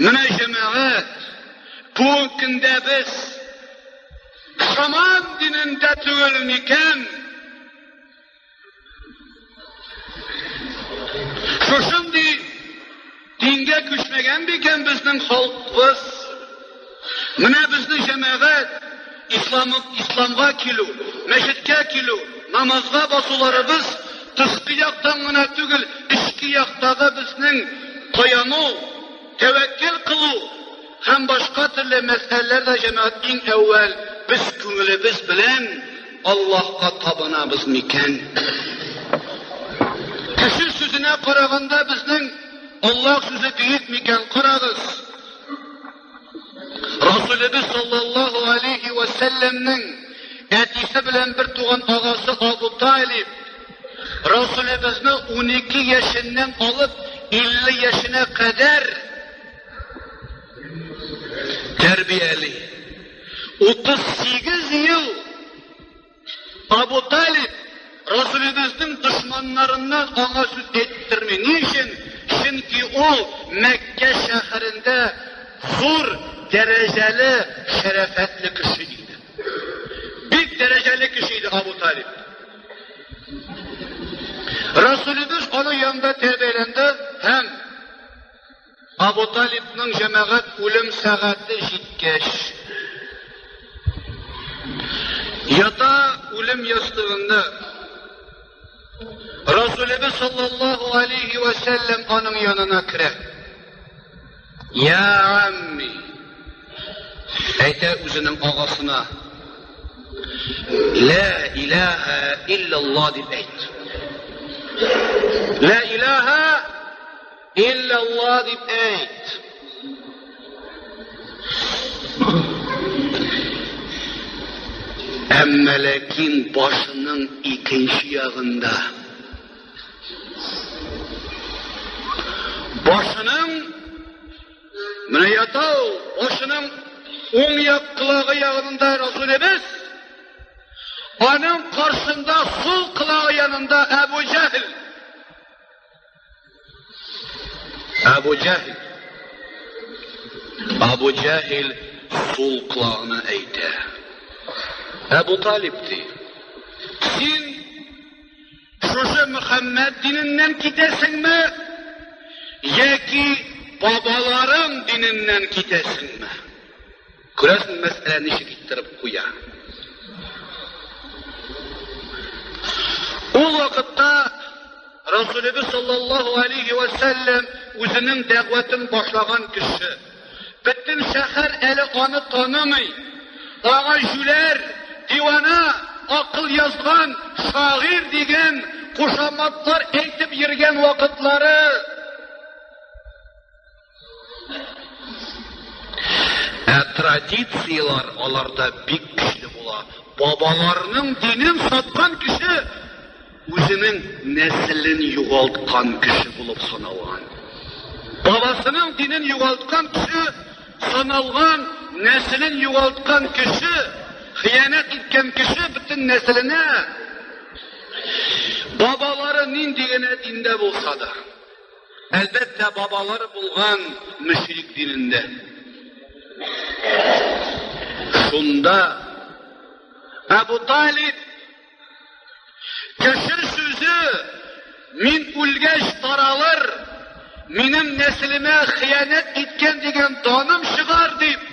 Менә җәмәгать, бүгенге көндә без шаман динендә түгел микән? Шушындый дингә күчмәгән микән безнең халкыбыз? Менә безнең җәмәгать ислам, исламга килү, мәчеткә килү, намазга басуларыбыз тышкы яктан гына түгел, эчке яктагы безнең таяну, тәвәккәл кылу һәм башка төрле мәсьәләләр дә җәмәгать иң әүвәл без күңелебез белән Аллаһка табынабыз микән? Кеше сүзенә караганда безнең Аллаһ сүзе бөек микән? Карагыз. Расулебез саллаллаһу алейхи ва сәлләмнең әтисе белән бер туган агасы Абу Талиб Расулебезне 12 яшеннән алып 50 яшенә кадәр тәрбияли. 38 ел Абу Талиб Расулебезнең дошманнарыннан аңа сүз әйттерми. Ни өчен? Чөнки ул Мәккә шәһәрендә зур дәрәҗәле, шәрәфәтле кеше иде. Бик дәрәҗәле кеше иде Абу Талиб. Расулебез аның янында тәрбияләнде һәм Абу Талибның җәмәгать үлем сәгате җиткәч, ята үлем ястыгында. Расулебез саллаллаһу алейхи вә сәлләм аның янына керә. Я амми, әйтә үзенең агасына, Ла илаһа иллаллаһ дип әйт. Ла илаһа Илляллаһ дип әйт. Әмма ләкин башының икенче ягында башының менә ята ул, башының уң як колагы ягында Расулебез, аның каршында сул колагы янында Әбу Җәһел. Әбу Җәһил. Әбу Җәһил сул колагына әйтә. Әбу Талиб ди. Син шушы Мөхәммәд диненнән китәсеңме? Яки бабаларың диненнән китәсеңме? Күрәсең, мәсьәлә ничек иттереп куя. Ул вакытта Расулебез саллаллаһу алейхи вә сәлләм үзенең дәгъватын башлаган кеше. Бөтен шәһәр әле аны танымый. Аңа җүләр, дивана, акыл язган, шагыйрь дигән кушаматлар әйтеп йөргән вакытлары. Ә традицияләр аларда бик көчле була. Бабаларының динен саткан кеше үзенең нәселен югалткан кеше булып саналган. Бабасының динен югалткан кеше саналган, нәселен югалткан кеше, хыянәт иткән кеше бөтен нәселенә бабалары нинди генә диндә булса да. Әлбәттә, бабалары булган мөшрик динендә. Шунда Әбу Талиб кеше сүзе мин үлгәч таралыр, минем нәселемә хыянәт иткән дигән даным чыгар дип,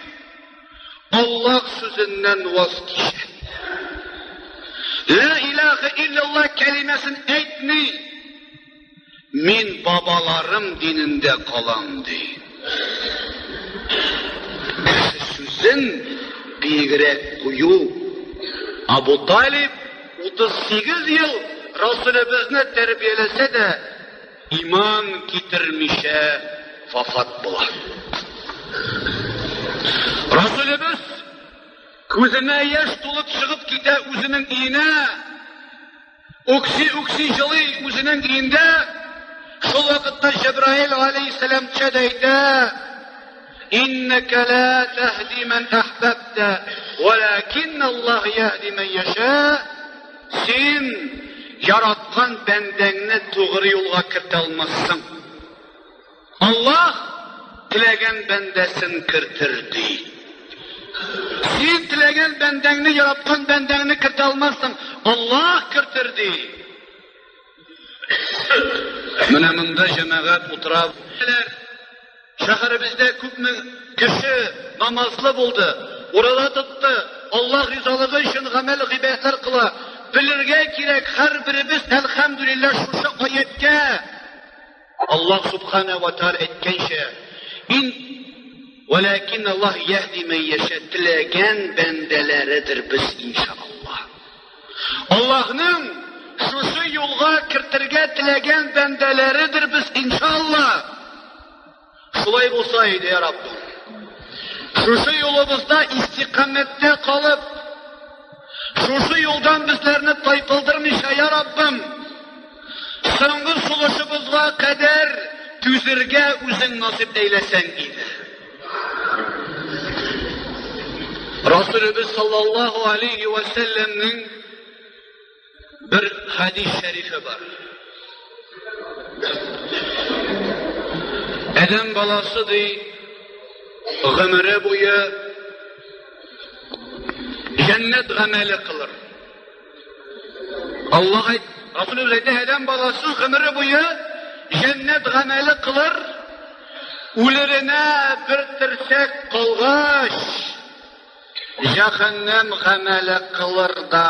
Аллаһ сүзеннән ваз кичә. Ла илаһа илляллаһ кәлимәсен әйтми. Мин бабаларым динендә калам, ди. Кеше сүзен биегрәк кую. Абу Талиб. 38 ел Расулебезне тәрбияләсә дә, иман китермичә вафат була. Расулебез күзенә яшь тулып чыгып китә үзенең өенә, үкси-үкси җылый үзенең өендә. Шул вакытта Җәбраил алейһиссәлам төшә дә әйтә: "Иннәкә ла тәһди ман әхбәбтә, вәләкин Аллаһ яһди ман яшә." Син яраткан бәндәңне тугры юлга кертә алмассың. Аллаһ теләгән бәндәсен кертер, ди. Син теләгән бәндәңне, яраткан бәндәңне кертә алмассың, Аллаһ кертер, ди. Менә монда җәмәгать утыра. Шәһәребездә күпме кеше намазлы булды, ураза тотты, Аллаһ ризалыгы өчен гамәл гыйбадәтләр кыла. Белергә кирәк, һәрберебез, әлхәмдүлилләһ, шушы аятькә Аллаһ субхана ва тааля әйткәнчә, ин вәләкин Аллаһ яһди мән яшә, теләгән бәндәләредер без иншаллаһ. Аллаһның шушы юлга кертергә теләгән бәндәләредер без иншаллаһ. Шулай булса иде, я Раббым. Шушы юлыбызда истикамәттә калып, шушы юлдан безләрне тайпылдырмыйча, я Раббым, соңгы сулышыбызга кадәр түзергә үзең насыйп әйләсәң иде. Расулыбыз саллаллаһу алейхи ва сәлләмнең бер хәдис шәрифе бар. Адәм баласы ди, гомере буе җәннәт гамәле кылыр. Аллаһ әйт, Расулыбыз әйтә, адәм баласы гомере буе җәннәт гамәле кылыр, үлеренә бер терсәк калгач, җәһәннәм гамәле кылыр да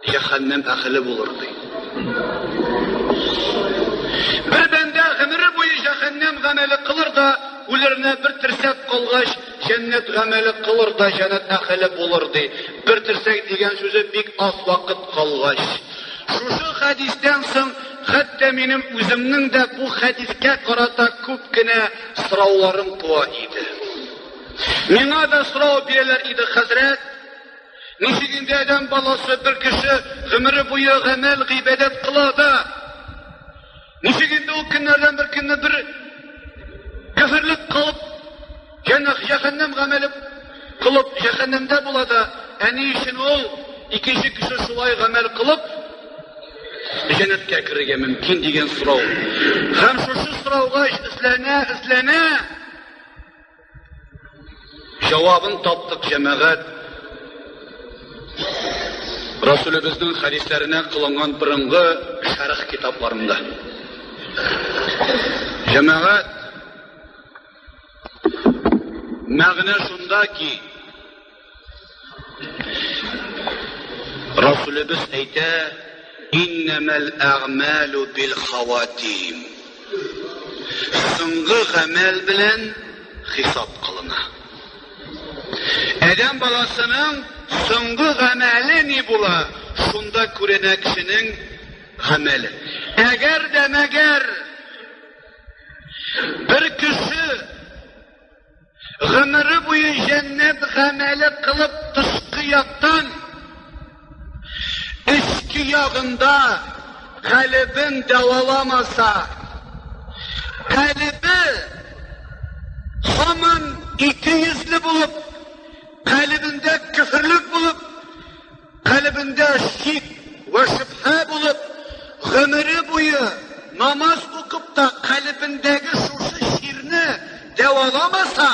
җәһәннәм әһеле булыр ди. Бер бәндә гомере буе җәһәннәм гамәле кылыр да үлеренә бер терсәк калгач, җәннәт гамәле кылыр да җәннәт әһеле булыр ди. Бер терсәк дигән сүзе бик аз вакыт калгач. Шушы хәдистән соң хәтта минем үземнең дә бу хәдискә карата күп кенә сорауларым туа иде. Миңа да сорау бирәләр иде, хәзрәт, ничек инде адәм баласы бер кеше гомере буе гамәл, гыйбадәт кыла да, ничек инде ул көннәрдән бер көнне бер кәферлек кылып, җәһәннәм гамәле кылып, җәһәннәмдә була да, ә ни өчен ул икенче кеше шулай гамәл кылып, җәннәткә керергә мөмкин дигән сорау. Һәм шушы сорауга эзләнә, эзләнә, Җавабын таптык, җәмәгать. Расулебезнең хәдисләренә кылынган борынгы шәрх китапларында. Җәмәгать, мәгънә шунда ки, Расулебез әйтә, Иннәмәл әгъмәлү бил хаватим. Соңгы гамәл белән хисап кылына. Адәм баласының соңгы гамәле ни була, шунда күренә кешенең гамәле. Әгәр дә мәгәр бер кеше Гомере буе җәннәт гамәле кылып тышкы яктан, эчке ягында калебен дәваламаса, калебе һаман икейөзле булып, калебендә көферлек булып, Калебендә шик вә шөбһә булып, гомере буе намаз укып та калебендәге шушы чирне дәваламаса,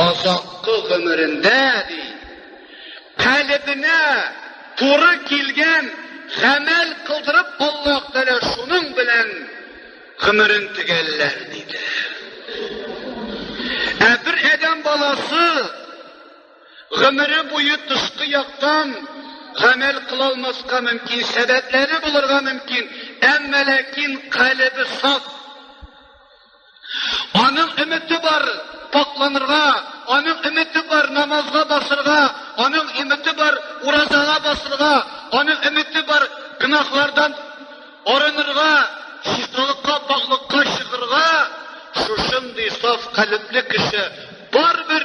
азаккы гомерендә, ди, калебенә туры килгән гамәл кылдырып Аллаһ Тәгалә шуның белән гомерен төгәлләр, диде. Ә бер адәм баласы гомере буе тышкы яктан гамәл кыла алмаска мөмкин, сәбәпләре булырга мөмкин, әмма ләкин калебе саф. Аның өмете бар пакланырга, Аның өмете бар намазга басырга, аның өмете бар уразага басырга, аның өмете бар гөнаһлардан арынырга, чисталыкка, пакьлыкка чыгырга. Шушындый саф калебле кеше барыбер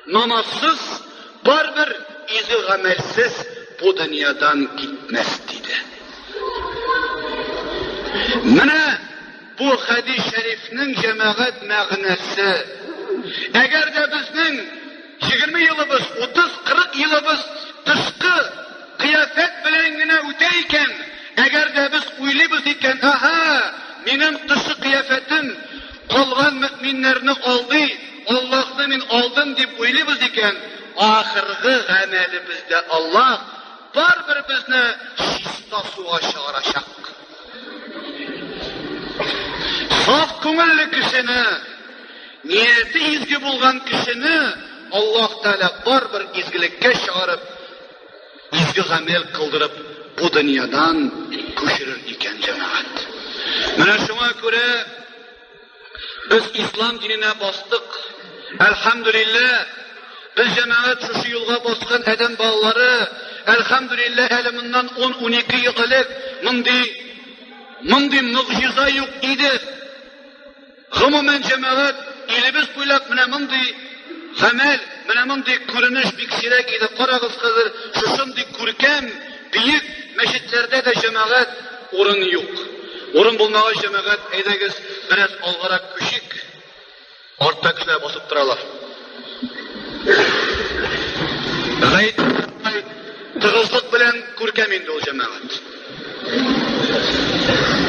намазсыз, барыбер изге гамәлсез бу дөньядан китмәс, диде. Менә бу хәдис шәрифнең, җәмәгать, мәгънәсе. Әгәр дә безнең 20 елыбыз, 30-40 елыбыз тышкы кыяфәт белән генә үтә икән, әгәр дә без уйлыйбыз икән, аһа, минем тышкы кыяфәтем калган мөэминнәрне алдый, Аллаһны мин алдым дип уйлыйбыз икән, ахыргы гамәлебездә Аллаһ барыбер безне чиста суга чыгарачак. Саф күңелле кешене, нияте изге булган кешене Аллаһ Тәгалә барыбер изгелеккә чыгарып, изге гамәл кылдырып, бу дөньядан күчерер икән, җәмәгать. Менә шуңа күрә без ислам диненә бастык. Әлхәмдүлилләһ, без, җәмәгать, шушы юлга баскан адәм балалары, әлхәмдүлилләһ, әле моннан 10-12 ел элек мондый мондый могҗиза юк иде. Гомумән, җәмәгать, илебез буйлап менә мондый гамәл, менә мондый күренеш бик сирәк иде. Карагыз, хәзер шушындый күркәм, биек мәчетләрдә дә, җәмәгать, урын юк. Урын булмагач, җәмәгать, әйдәгез, бераз алгарак күчик. Артта кешеләр басып торалар. Гаять тыгызлык белән күркәм инде ул, җәмәгать.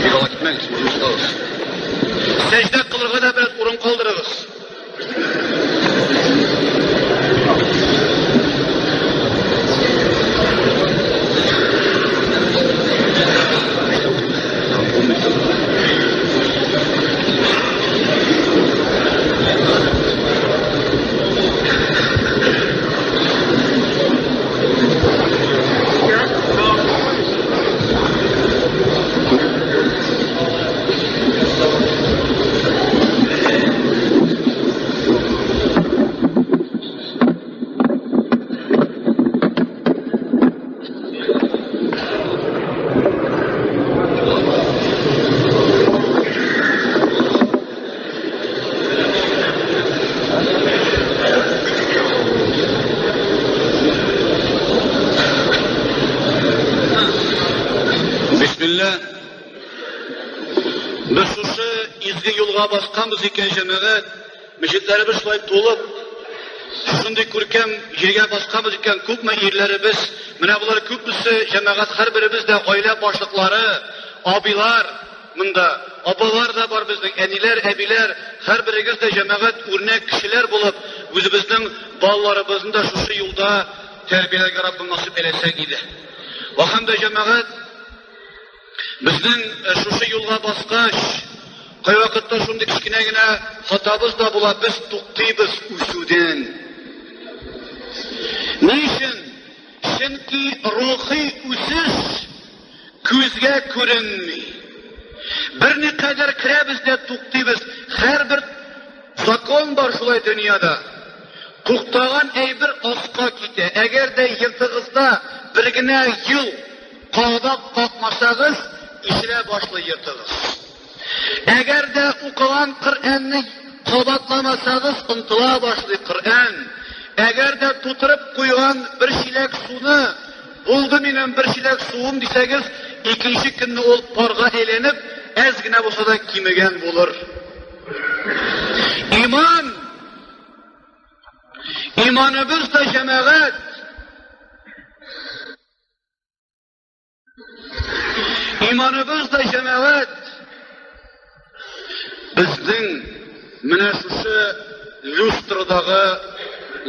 Бик алга китмәгез, урыныгызда. Сәҗдә кылырга да бераз урын калдырыгыз. Бисмилла. Без шушы изге юлга басканбыз икән, җәмәгать, мәчетләребез шулай тулып, шундый күркәм җиргә басканбыз икән, күпме ирләребез, менә болар күпмесе, җәмәгать, һәрберебез дә гаилә башлыклары, абыйлар, монда апалар да бар безнең, әниләр, әбиләр, һәрберегез дә, җәмәгать, үрнәк кешеләр булып, үзебезнең балаларыбызны да шушы юлда тәрбияләргә Раббым насыйп әйләсәң иде. Вә һәм дә, җәмәгать, безнең шушы юлга баскач, кайвакытта шундый кечкенә генә хатабыз да була, без туктыйбыз үсүдән. Ни өчен? Чөнки рухи үсеш күзгә күренми. Берникадәр керәбез дә туктыйбыз. Һәрбер закон бар шулай дөньяда. Туктаган әйбер аска китә. Әгәр дә йортыгызда бер генә ел кадак какмасагыз, ишелә башлый йортыгыз. Әгәр дә укыган Коръәнне кабатламасагыз, онтыла башлый Коръән. Әгәр дә тутырып куйган бер чиләк суны, булды минем бер чиләк суым дисәгез, икенче көнне ул парга әйләнеп, әз генә булса да кимегән булыр. Иман Иманыбыз да, җәмәгать, иманыбыз да, җәмәгать, безнең менә шушы люстрадагы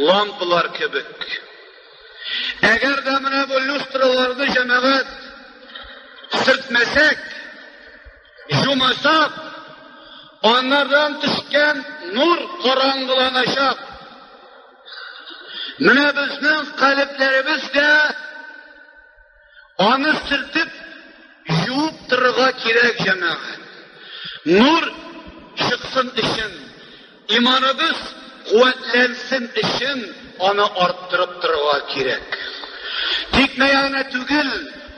лампалар кебек. Әгәр дә менә бу люстраларны, җәмәгать, сөртмәсәк, жумасак, анардан төшкән нур караңгыланачак. Менә безнең калебләребез дә аны сөртеп, юып торырга кирәк, җәмәгать. Нур чыксын өчен, иманыбыз куәтләнсен өчен аны арттырып торырга кирәк. Тикмәгә генә түгел,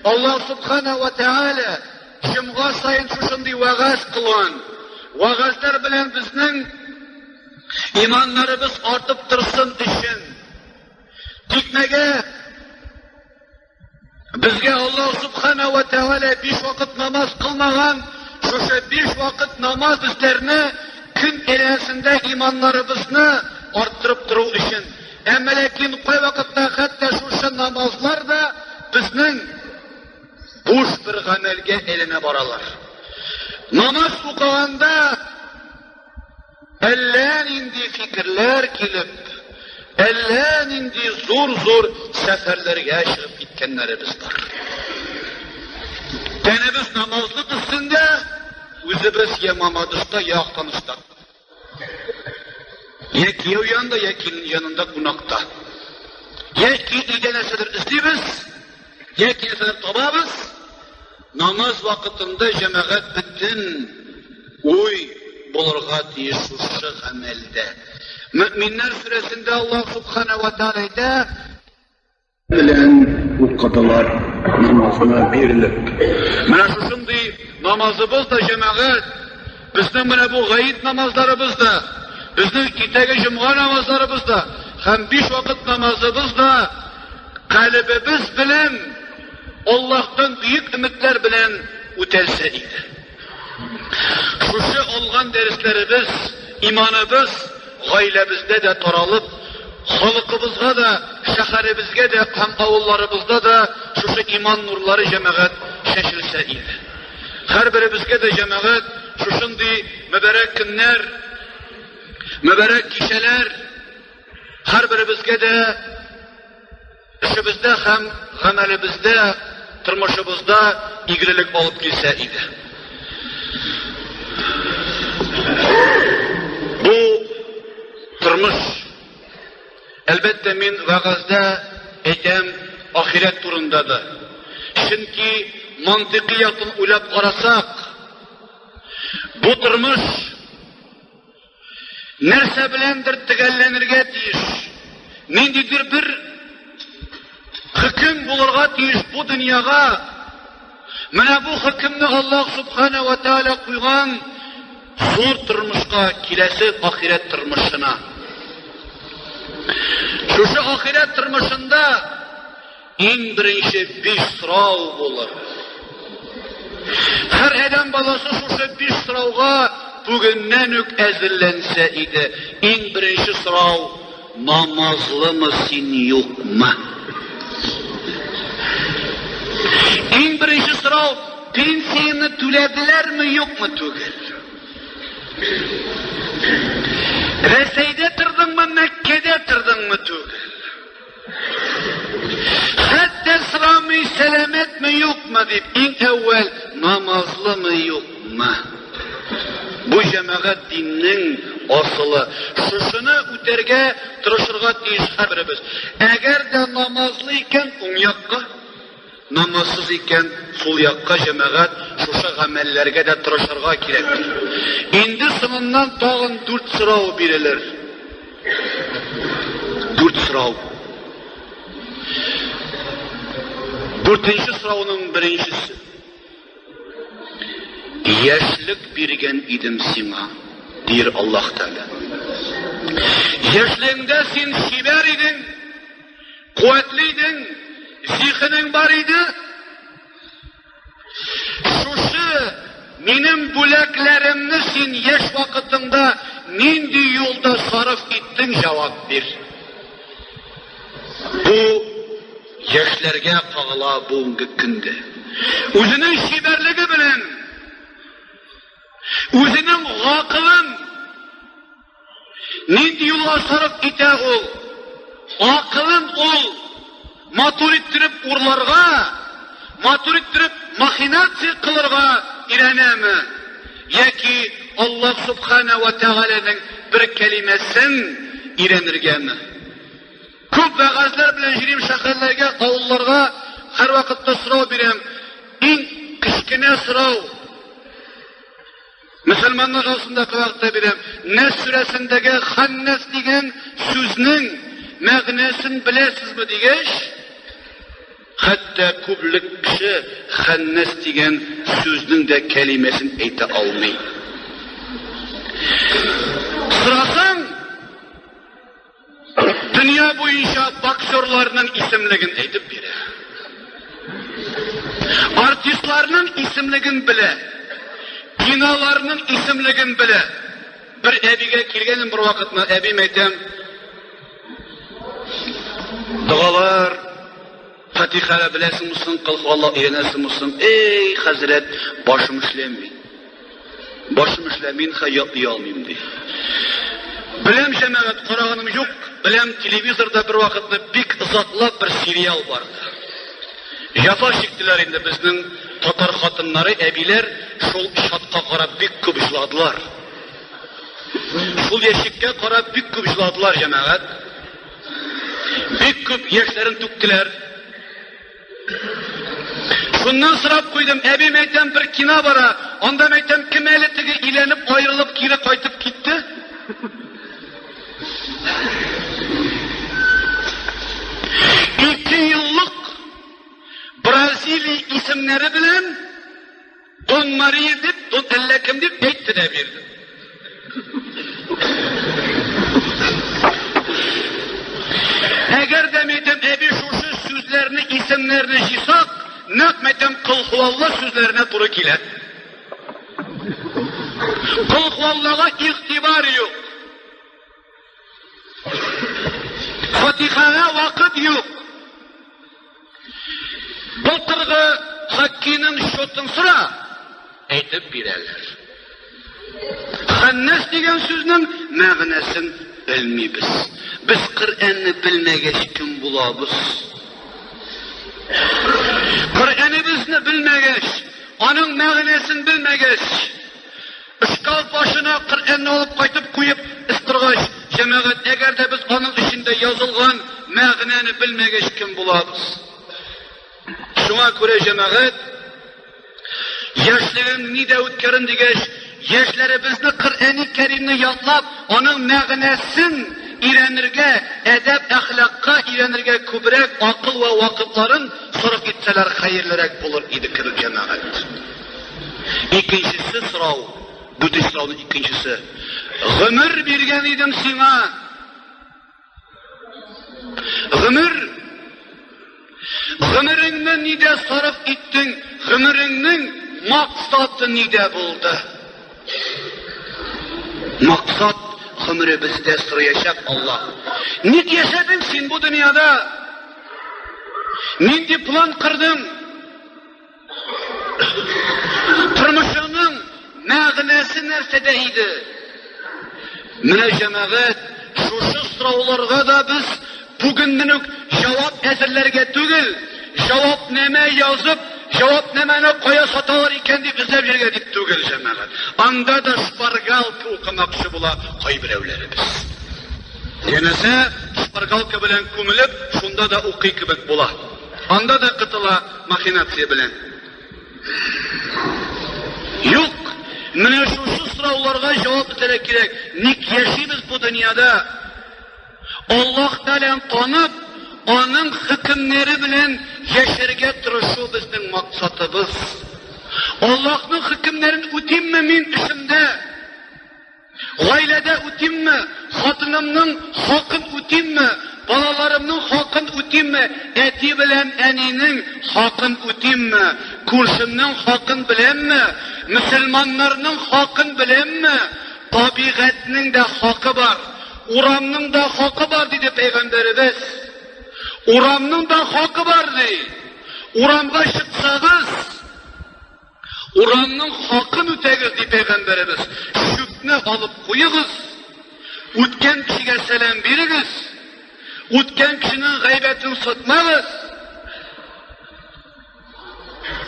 Аллаһ Субхана ва Тәгалә җомга саен шушындый вәгазь кылган. Вәгазьләр белән безнең иманнарыбыз артып торсын өчен. Тикмәгә Безгә Аллаһ Субхана ва Тәгалә биш вакыт намаз кылмаган, шушы биш вакыт намаз безләрне көн әйләнәсендә иманнарыбызны арттырып тору өчен. Әмма ләкин кайвакытта хәтта шушы намазлар да безнең буш бер гамәлгә әйләнә баралар. Намаз укыганда Әллә нинди фикерләр килеп, әллә нинди зур-зур сәфәрләргә чыгып киткәннәребез бар. Тәнебез намазлык өстендә, үзебез я Мамадышта, я Актанышта. Я кияү янында, я килен янында кунакта. Яки өйдә нәрсәдер эзлибез, яки нәрсәдер табабыз. Намаз вакытында җәмәгать бөтен уй булырга тиеш шушы гамәлдә. Мөэминнәр сүрәсендә Аллаһ Субхана ва Тәгалә әйтә, белән укыдылар намазына бирелеп. Менә шушындый намазыбыз да җәмәгать, безнең менә бу гаит намазларыбыз да, безнең иртәге җомга намазларыбыз да һәм биш вакыт намазыбыз да калебебез белән Аллаһтан бөек өметләр белән үтәлсә иде. Шушы алган дәресләребез, иманыбыз гаиләбездә дә таралып, халкыбызга да, шәһәребезгә дә һәм авылларыбызда да шушы иман нурлары җәмәгать чәчелсә иде. Һәрберебезгә дә җәмәгать шушындый мөбарәк көннәр, мөбарәк кичәләр һәрберебезгә дә Эшебездә һәм гамәлебездә, тормышыбызда игелек алып килсә иде. Бу тормыш, әлбәттә, мин вәгазьдә әйтәм ахирәт турында да. Чөнки мантыйкый яктан уйлап карасак, бу тормыш Нәрсә беләндер төгәлләнергә тиеш. Ниндидер бер хөкем булырга тиеш бу дөньяга. Менә бу хөкемне Аллаһ Субхана ва Тааля куйган зур тормышка, киләсе ахирәт тормышына. Шушы ахирәт тормышында Иң беренче биш сорау булыр. Һәр адәм баласы шушы биш сорауга бүгеннән үк әзерләнсә иде. Иң беренче сорау, намазлымы син, юкмы? Иң беренче сорау, пенсияне түләделәрме, юкмы түгел? Рәсәйдә тордыңмы, Мәккәдә тордыңмы түгел? Хәтта сорамый, сәламәтме, юкмы дип, иң әүвәл намазлымы, юкмы? Бу җәмәгать диннең асылы. Шушыны үтәргә тырышырга тиеш һәрберебез. Әгәр дә намазлы икән, уң якка, намазсыз икән, сул якка җәмәгать шушы гамәлләргә дә тырышырга кирәк. Инде соңыннан тагын дүрт сорау бирелер. Дүрт сорау. Дүртенче сорауның беренчесе. Яшьлек биргән идем сиңа, дир Аллаһ Тәгалә. Яшьлегеңдә син чибәр идең, Куәтле идең, зиһенең бар иде. Шушы минем бүләкләремне син яшь вакытыңда нинди юлда сарыф иттең, җавап бир. Бу яшьләргә кагыла бүгенге көндә. Үзенең чибәрлеге белән, үзенең гакылын Нинди юлга сарыф итә ул? Акылын ул матур иттереп урларга, матур иттереп махинация кылырга өйрәнәме? Яки Аллаһ Субхана ва Тәгаләнең бер кәлимәсен өйрәнергәме? Күп вәгазьләр белән йөрим шәһәрләргә, авылларга, һәрвакытта сорау бирәм. Иң кечкенә сорау. Мөселманнар арасында вакытта бирәм. Нәс сүрәсендәге ханнәс дигән сүзнең мәгънәсен беләсезме дигәч, хәтта күплек кеше ханнәс дигән сүзнең дә кәлимәсен әйтә алмый. Сорасаң, дөнья буенча боксерларның исемлеген әйтеп бирә. Артистларның исемлеген белә. Киноларның исемлеген белә. Бер әбигә килгәнем бер вакытны, әбим әйтәм, догалар, Фатиханы беләсеңме соң, кыл Алла өйрәнәсеңме соң? Эй, хәзрәт, башым эшләми. Башым эшләми, мин ятлый алмыйм, ди. Беләм, җәмәгать, караганым юк. Беләм, телевизорда бер вакытны бик озаклап бер сериал барды. Җафа чиктеләр инде безнең татар хатыннары, әбиләр шул чатка карап бик күп җыладылар. Шул ящиккә карап бик күп җыладылар, җәмәгать. Бик күп яшьләрен түктеләр. Шуннан сорап куйдым, әби мәйтәм бер кино бара, анда мәйтәм кем әле теге иләнеп аерылып кире кайтып китте? Ике еллык Бразилия исемнәре белән Дон Мария дип, Дон әллә кем дип әйтте дә бирде. Әгәр дә мәйтәм, әби шушы сүзләрне, исемнәрне җыйсак, нәкъ мәйтәм кыл хуалла сүзләренә туры килә. Кыл хуаллага игътибар юк. Фатихага вакыт юк. Былтыргы хоккейның счетын сора, әйтеп бирәләр. Хәннәс дигән сүзнең мәгънәсен белмибез. Без Коръәнне белмәгәч кем булабыз? Коръәнебезне белмәгәч, аның мәгънәсен белмәгәч, шкаф башына Коръәнне алып кайтып куеп эстыргач, җәмәгать, әгәр дә без аның эчендә язылган мәгънәне белмәгәч кем булабыз? Шуңа күрә җәмәгать, яшьлеген нидә үткәрен дигәч, яшьләребезне Коръәни Кәримне ятлап, аның мәгънәсен өйрәнергә, әдәп әхлакка өйрәнергә күбрәк акыл вә вакытларын сарыф итсәләр хәерлерәк булыр иде кебек җәмәгать. Икенчесе сорау, бу сорауның икенчесе. Гомер биргән идем сиңа. Гомер Гомереңне нидә сарыф иттең? Гомереңнең максаты нидә булды? Максат гомеребездә сораячак Аллаһ. Ник яшәдең син бу дөньяда? Нинди план кырдың? Тормышыңның мәгънәсе нәрсәдә иде? Менә җәмәгать, шушы сорауларга да без бүгеннән үк җавап әзерләргә түгел, җавапнамә язып, җавапнамәне кая саталар икән дип эзләп йөрергә дип түгел, җәмәгать. Анда да шпаргалка укымакчы була кайберәүләребез. Янәсе, шпаргалка белән күмелеп, шунда да укый кебек була. Анда да кытыла махинация белән. Юк, менә шушы сорауларга җавап эзләргә кирәк. Ник яшибез бу дөньяда? Аллаһ Тәгаләне танып, аның хөкемнәре белән яшәргә тырышу безнең максатыбыз. Аллаһның хөкемнәрен үтимме мин эшемдә? Гаиләдә үтимме, хатынымның хакын үтимме, балаларымның хакын үтимме, әти белән әнинең хакын үтимме, күршемнең хакын беләмме, мөселманнарның хакын беләмме? Табигатьнең дә хакы бар, урамның да хакы бар, диде пәйгамбәребез. Урамның да хакы бар, ди. Урамга чыксагыз, Урамның хакын үтәгез, ди пәйгамбәребез. Чүпне алып куегыз, үткән кешегә сәлам бирегез, үткән кешенең гайбәтен сатмагыз.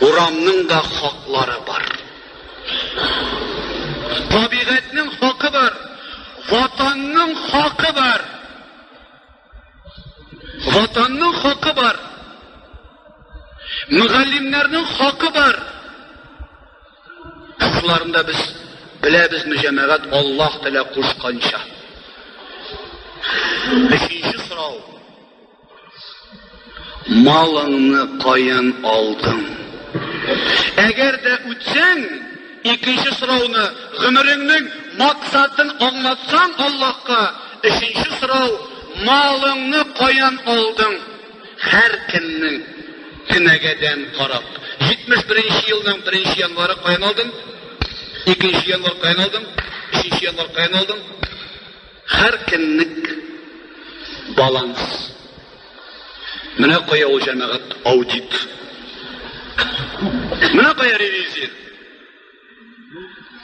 Урамның да хаклары бар. Табигатьнең хакы бар, ватанның хакы бар. Ватанның хакы бар. Мөгаллимнәрнең хакы бар. Шуларын да без Беләбезме, җәмәгать, Аллаһ Тәгалә кушканча? Өченче сорау. Малыңны каян алдың? Әгәр дә үтсәң, икенче сорауны, гомереңнең максатын аңлатсаң Аллаһка, өченче сорау, малыңны каян алдың? Һәр кемнең кенәгәдән карап. 71 нче елның 1 январы каян алдың? 2 январ каян алдың? 3 январ каян алдың? Һәр көнлек баланс. Менә кая ул җәмәгать аудит. Менә кая ревизия.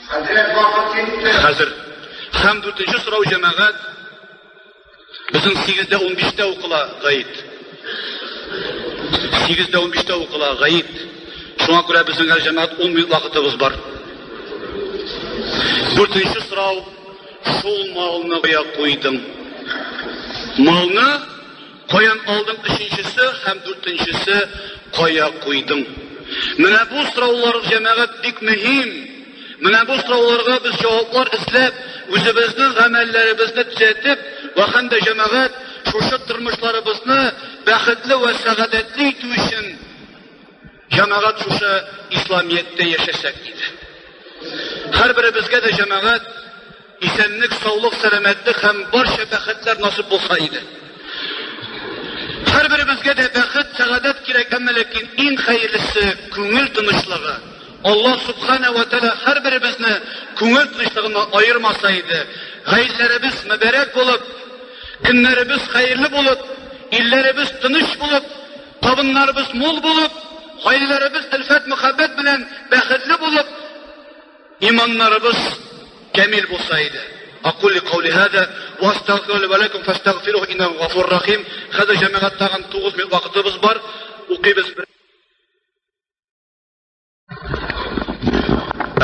Хәзрәт вакыт җитте. Хәзер. Һәм дүртенче сорау җәмәгать. Безнең 8-дә 15-тә укыла гаит. 8-дә 15-тә укыла гаит. Шуңа күрә безнең әле җәмәгать 10 минут вакытыбыз бар. Дүртенче сорау, шул малны кая куйдың? Малны каян алдың өченчесе һәм дүртенчесе кая куйдың? Менә бу сораулар җәмәгать бик мөһим. Менә бу сорауларга без җаваплар эзләп, үзебезнең гамәлләребезне төзәтеп, вә һәм дә җәмәгать шушы тормышларыбызны бәхетле вә сәгадәтле итү өчен җәмәгать шушы исламияттә яшәсәк иде. Һәрберебезгә дә җәмәгать исәнлек, саулык, сәламәтлек һәм барча бәхетләр насыйп булса иде. Һәрберебезгә дә бәхет, сәгадәт кирәк, әмма ләкин иң хәерлесе күңел тынычлыгы. Аллаһ Субхана ва Тәгалә һәрберебезне күңел тынычлыгыннан аермаса иде. Гаиләләребез мөбарәк булып, көннәребез хәерле булып, илләребез тыныч булып, табыннарыбыз мул булып, гаиләләребез өлфәт-мәхәббәт белән бәхетле булып, Иманнарыбыз камил булса иде. Акули каули һада ва астагфиру ли ва лакум фастагфируһу иннаһу гафур рахим. Хәзер җәмәгать тагын 9 минут вакытыбыз бар. Укыйбыз.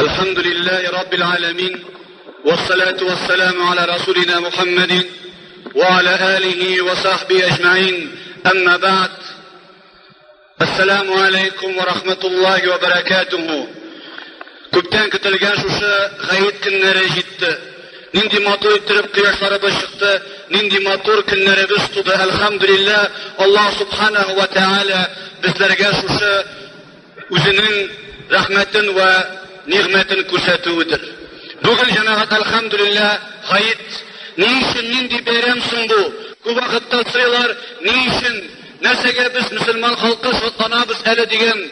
Әлхәмдүлилләһи раббил аламин. والصلاة والسلام على رسولنا محمد وعلى آله وصحبه أجمعين أما بعد Әссәләмү аләйкүм вә рахмәтуллаһи вә бәрәкәтүһү. Күптән көтелгән шушы гает көннәре җитте. Нинди матур иттереп кояшларыбыз чыкты, нинди матур көннәребез туды. Әлхәмдүлилләһ, Аллаһ субханаһу вә тәгалә безләргә шушы үзенең рәхмәтен вә нигъмәтен күрсәтүедер. Бүген, җәмәгать, әлхәмдүлилләһ, гает. Ни өчен, нинди бәйрәм соң бу? Күп вакытта сорыйлар, ни өчен? Нәрсәгә без мөселман халкы шатланабыз әле дигән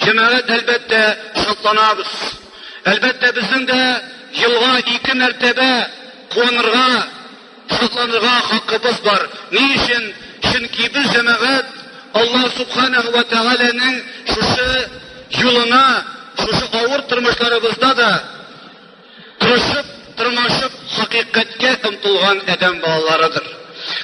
җәмәгать, әлбәттә, шатланабыз. Әлбәттә, безнең дә елга ике мәртәбә куанырга, шатланырга хакыбыз бар. Ни өчен? Чөнки без җәмәгать Аллаһ Субханаһу ва Тәгаләнең шушы юлына, шушы авыр тормышларыбызда да Тырышып, тырмашып, хакыйкатькә омтылган адәм балаларыдыр.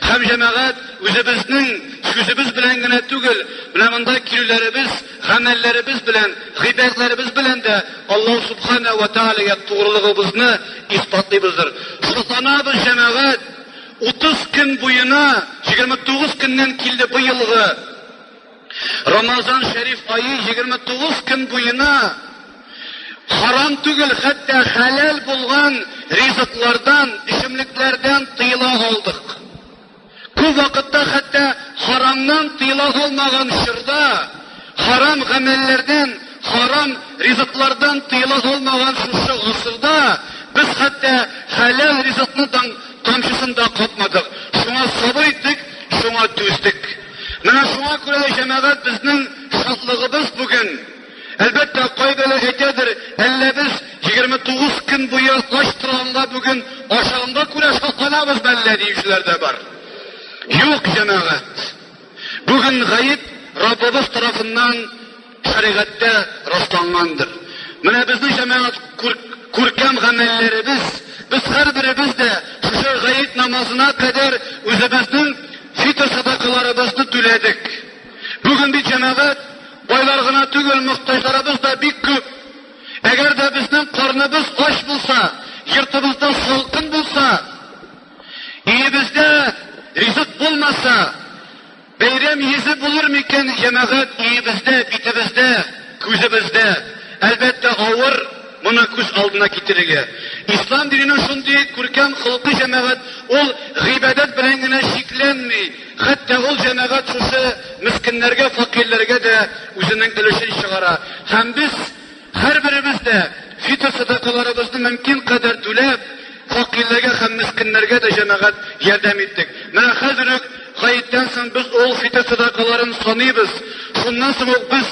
Һәм җәмәгать үзебезнең сүзебез белән генә түгел, менә монда килүләребез, гамәлләребез белән, гыйбадәтләребез белән дә Аллаһ Субхана ва Тәгаләгә тугрылыгыбызны исбатлыйбыздыр. Шатланабыз, җәмәгать, 30 көн буена, 29 көннән килде быелгы Рамазан шәриф ае 29 көн буена харам түгел, хәтта хәләл булган ризыклардан, эчемлекләрдән тыела алдык. Күп вакытта хәтта харамнан тыела алмаган чорда, харам гамәлләрдән, харам ризыклардан тыела алмаган шушы гасырда без хәтта хәләл ризыкны тамчысын да капмадык. Шуңа сабыр иттек, шуңа түздек. Менә шуңа күрә, җәмәгать, безнең шатлыгыбыз бүген. Әлбәттә, кайберләр әйтәдер, әллә без 29 көн буе ач торганга бүген ашаганга күрә шатланабыз мәллә диючеләр дә бар. Юк, җәмәгать. Бүген гает Раббыбыз тарафыннан шәригатьтә раслангандыр. Менә безнең җәмәгать күркәм гамәлләребез, без һәрберебез дә шушы гает намазына кадәр үзебезнең фитр садакаларыбызны түләдек. Бүген бит җәмәгать байлар гына түгел, мохтаҗларыбыз да бик күп. Әгәр дә безнең карныбыз ач булса, йортыбызда салкын булса, өебездә ризык булмаса, Бәйрәм йөзе булыр микән, җәмәгать, өебездә, битебездә, күзебездә? Әлбәттә, авыр. Моны күз алдына китерергә. Ислам диненең шундый күркәм холкы җәмәгать, ул гыйбадәт белән генә чикләнми, хәтта ул җәмәгать шушы мескеннәргә, фәкыйрьләргә дә үзенең өлешен чыгара. Һәм без һәрберебез дә фитр сәдакаларыбызны мөмкин кадәр түләп, фәкыйрьләргә һәм мескеннәргә дә җәмәгать ярдәм иттек. Менә хәзер үк гаеттән соң без ул фитр сәдакаларын саныйбыз. Шуннан соң ук без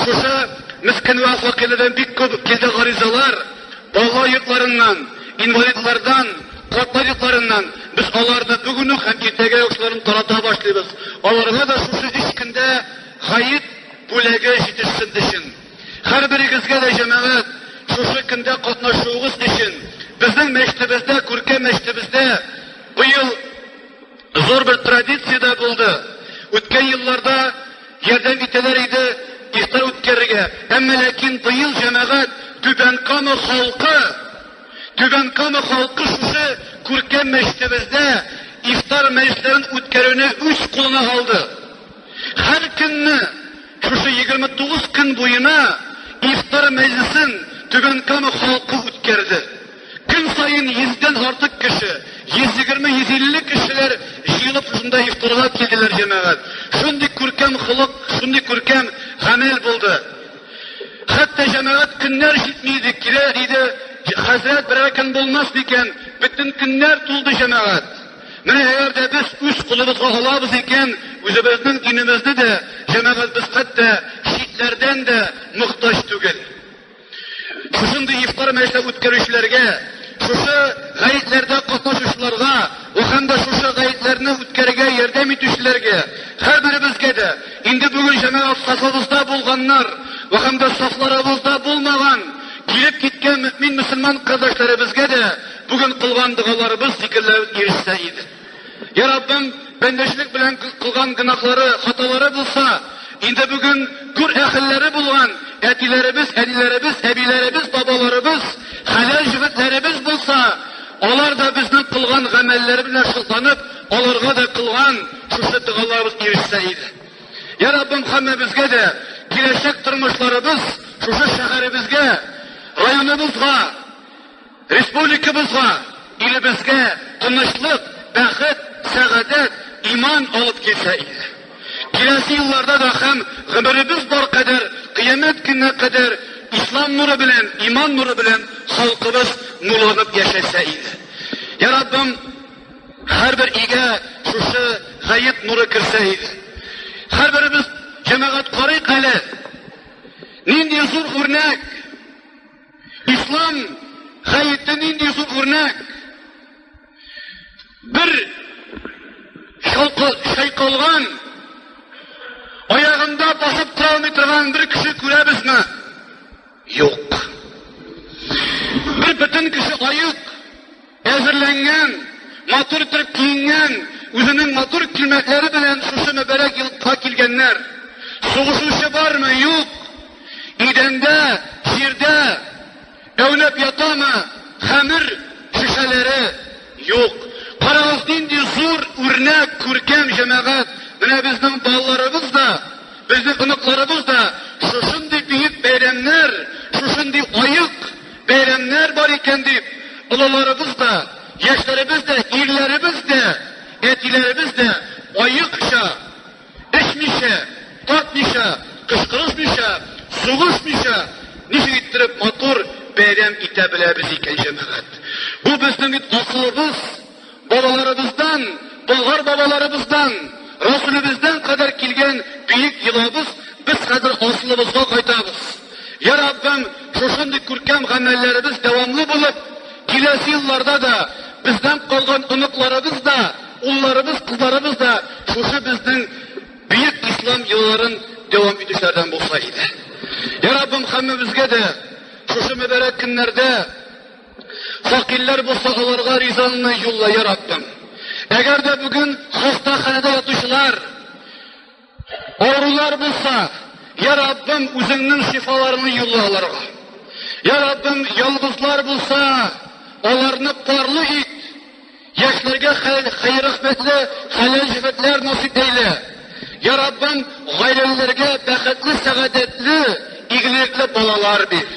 шушы мескен вә фәкыйрьләрдән бик күп килде гаризалар, бала йортларыннан, инвалидлардан, картлар йортларыннан. Без аларны бүген үк һәм иртәгә үк шуларны тарата башлыйбыз. Аларга да шушы өч көндә гает бүләге җитешсен өчен. Һәрберегезгә дә җәмәгать шушы көндә катнашуыгыз өчен безнең мәчетебездә, күркәм мәчетебездә быел зур бер традиция дә булды. Үткән елларда ярдәм итәләр иде ифтар үткәрергә. Әмма ләкин быел җәмәгать Түбән Кама халкы, Түбән Кама халкы шушы күркәм мәчетебездә ифтар мәҗлесләрен үткәрүне үз кулына алды. Һәр көнне шушы 29 көн буена ифтар мәҗлесен Түбән Кама халкы үткәрде. Көн саен йөздән артык кеше, 120-150 кешеләр җыелып шунда ифтарга килделәр җәмәгать. Шундый күркәм холык, шундый күркәм гамәл булды. Хәтта җәмәгать көннәр җитми иде, килә иде, хәзрәт берәр көн булмас микән, бөтен көннәр тулды җәмәгать. Менә әгәр дә без үз кулыбызга алабыз икән, үзебезнең динебезне дә, җәмәгать без хәтта читләрдән дә мохтаҗ түгел. Шушындый ифтар мәҗлесе үткәрүчеләргә, шушы гаетләрдә катнашучыларга вә һәм дә шушы гаетләрне үткәрергә ярдәм итүчеләргә, һәрберебезгә дә, инде бүген җәмәгать сафыбызда булганнар вә һәм дә сафларыбызда булмаган, килеп киткән мөэмин мөселман кардәшләребезгә дә бүген кылган догаларыбыз, зикерләребез ирешсә иде. Я Раббым, бәндәчелек белән кылган гөнаһлары, хаталары булса, инде бүген гүр әһелләре булган әтиләребез, әниләребез, әбиләребез, бабаларыбыз, хәләл җефетләребез булса, алар да безнең кылган гамәлләре белән шатланып, аларга да кылган шушы догаларыбыз ирешсә иде. Я Раббым, һәммәбезгә дә киләчәк тормышларыбыз шушы шәһәребезгә, районыбызга, Республикабызга, илебезгә тынычлык, бәхет, сәгадәт, иман алып килсә иде. Киләсе елларда да һәм гомеребез бар кадәр, кыямәт көненә кадәр ислам нуры белән, иман нуры белән халкыбыз нурланып яшәсә иде. Я Раббым, һәрбер өйгә шушы гает нуры керсә иде. Һәрберебез җәмәгать карыйк әле. Нинди зур үрнәк! Ислам гаете нинди зур үрнәк. Бер чайкалган, аягында басып тора алмый торган бер кеше күрәбезме? Юк. Бер бөтен кеше аек, әзерләнгән, матур итеп киенгән, үзенең матур килмәкләре белән шушы мөбарәк елга килгәннәр. Сугышучы бармы? Юк. Идәндә, җирдә әүнәп ятамы? Хәмер шешәләре юк. Карагыз, нинди зур үрнәк, күркәм җәмәгать. Менә безнең балаларыбыз да, безнең оныкларыбыз да шушындый бөек бәйрәмнәр, шушындый аек бәйрәмнәр бар икән дип, олыларыбыз да, яшьләребез дә, ирләребез дә, әтиләребез дә аекча, эчмичә, тартмыйча, кычкырышмыйча, сугышмыйча, ничек иттереп матур бәйрәм итә беләбез икән, җәмәгать. Бу безнең бит асылыбыз, бабаларыбыздан, болгар бабаларыбыздан, Расулебездән кадәр килгән бөек йолабыз, без хәзер асылыбызга кайтабыз. Я Раббым, шушындый күркәм гамәлләребез дәвамлы булып, киләсе елларда да бездән калган оныкларыбыз да, улларыбыз, кызларыбыз да шушы безнең бөек ислам йолаларын дәвам итүчеләрдән булса иде. Я Раббым, һәммәбезгә дә шушы мөбарәк көннәрдә фәкыйрьләр булса, аларга ризаңны юлла, я Раббым. Әгәр дә бүген хастаханәдә ятучылар, авырулар булса, я Раббым, үзеңнең шифаларыңны юлла аларга. Я Раббым, ялгызлар булса, аларны парлы ит. Яшьләргә хәер-рәхмәтле хәләл җефетләр насыйп әйлә. Я Раббым, гаиләләргә бәхетле, сәгадәтле, игелекле балалар бир.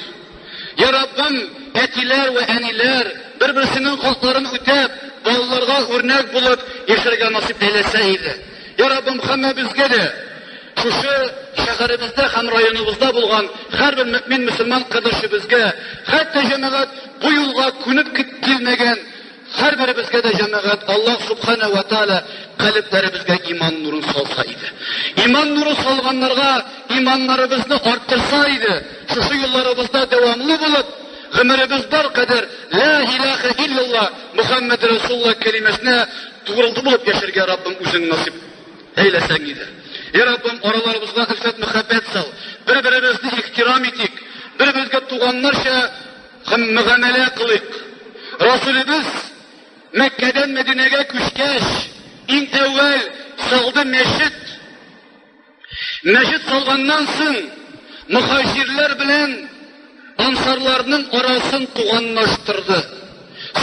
Я Раббым, әтиләр вә әниләр бер-берсенең хакларын үтәп, балаларга үрнәк булып яшәргә насыйп әйләсә иде. Я Раббым, һәммәбезгә дә шушы шәһәребездә һәм районыбызда булган һәрбер мөэмин мөселман кардәшебезгә, хәтта җәмәгать бу юлга күнеп килмәгән һәрберебезгә дә җәмәгать Аллаһ Субхана ва Тааля калебләребезгә иман нурын салса иде. Иман нуры салганнарга иманнарыбызны арттырса иде. Шушы юлларыбызда дәвамлы булып, гомеребез бар кадәр Ла илаһа иллаллаһ Мухаммад Расулуллаһ кәлимәсенә тугрылы булып яшәргә Раббым үзең насыйп әйләсәң иде. Я Раббым, араларыбызга өлфәт мәхәббәт сал. Бер-беребезне ихтирам итик. Бер-беребезгә туганнарча һәм мөгамәлә кылыйк. Расулебез Мәккәдән Мәдинәгә күчкәч, иң әүвәл салды мәчет. Мәчет салганнан соң, мөхаҗирләр белән ансарларның арасын туганлаштырды.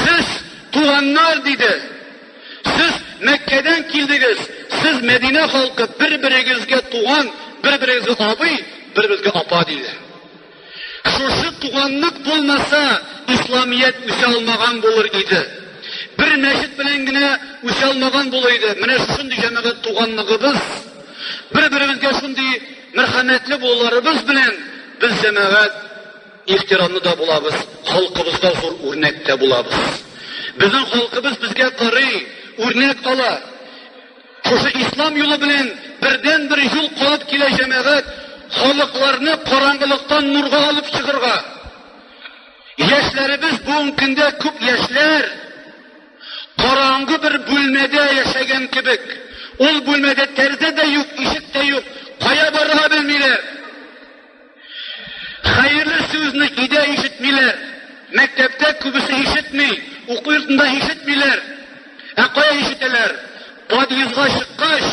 Сез туганнар, диде. Сез Мәккәдән килдегез, сез Мәдинә халкы бер-берегезгә туган, бер-берегезгә абый, бер-берегезгә апа, диде. Шушы туганлык булмаса, исламият үсә алмаган булыр иде. Бер мәчет белән генә үсә алмаган булыр иде. Менә шушындый җәмәгать туганлыгыбыз, бер-беребезгә шундый мәрхәмәтле булуларыбыз белән без җәмәгать ихтирамлы да булабыз, халкыбызга зур үрнәк тә булабыз. Безнең халкыбыз безгә карый, үрнәк ала. Шушы ислам юлы белән бердәнбер юл калып килә җәмәгать, халыкларны караңгылыктан нурга алып чыгырга. Яшьләребез бүгенге көндә күп яшьләр караңгы бер бүлмәдә яшәгән кебек. Ул бүлмәдә тәрәзә дә юк, ишек тә юк, кая барырга белмиләр. Хәерле сүзне өйдә ишетмиләр. Мәктәптә күбесе ишетми, уку йортында ишетмиләр. Ә кая ишетәләр? Подъездга чыккач,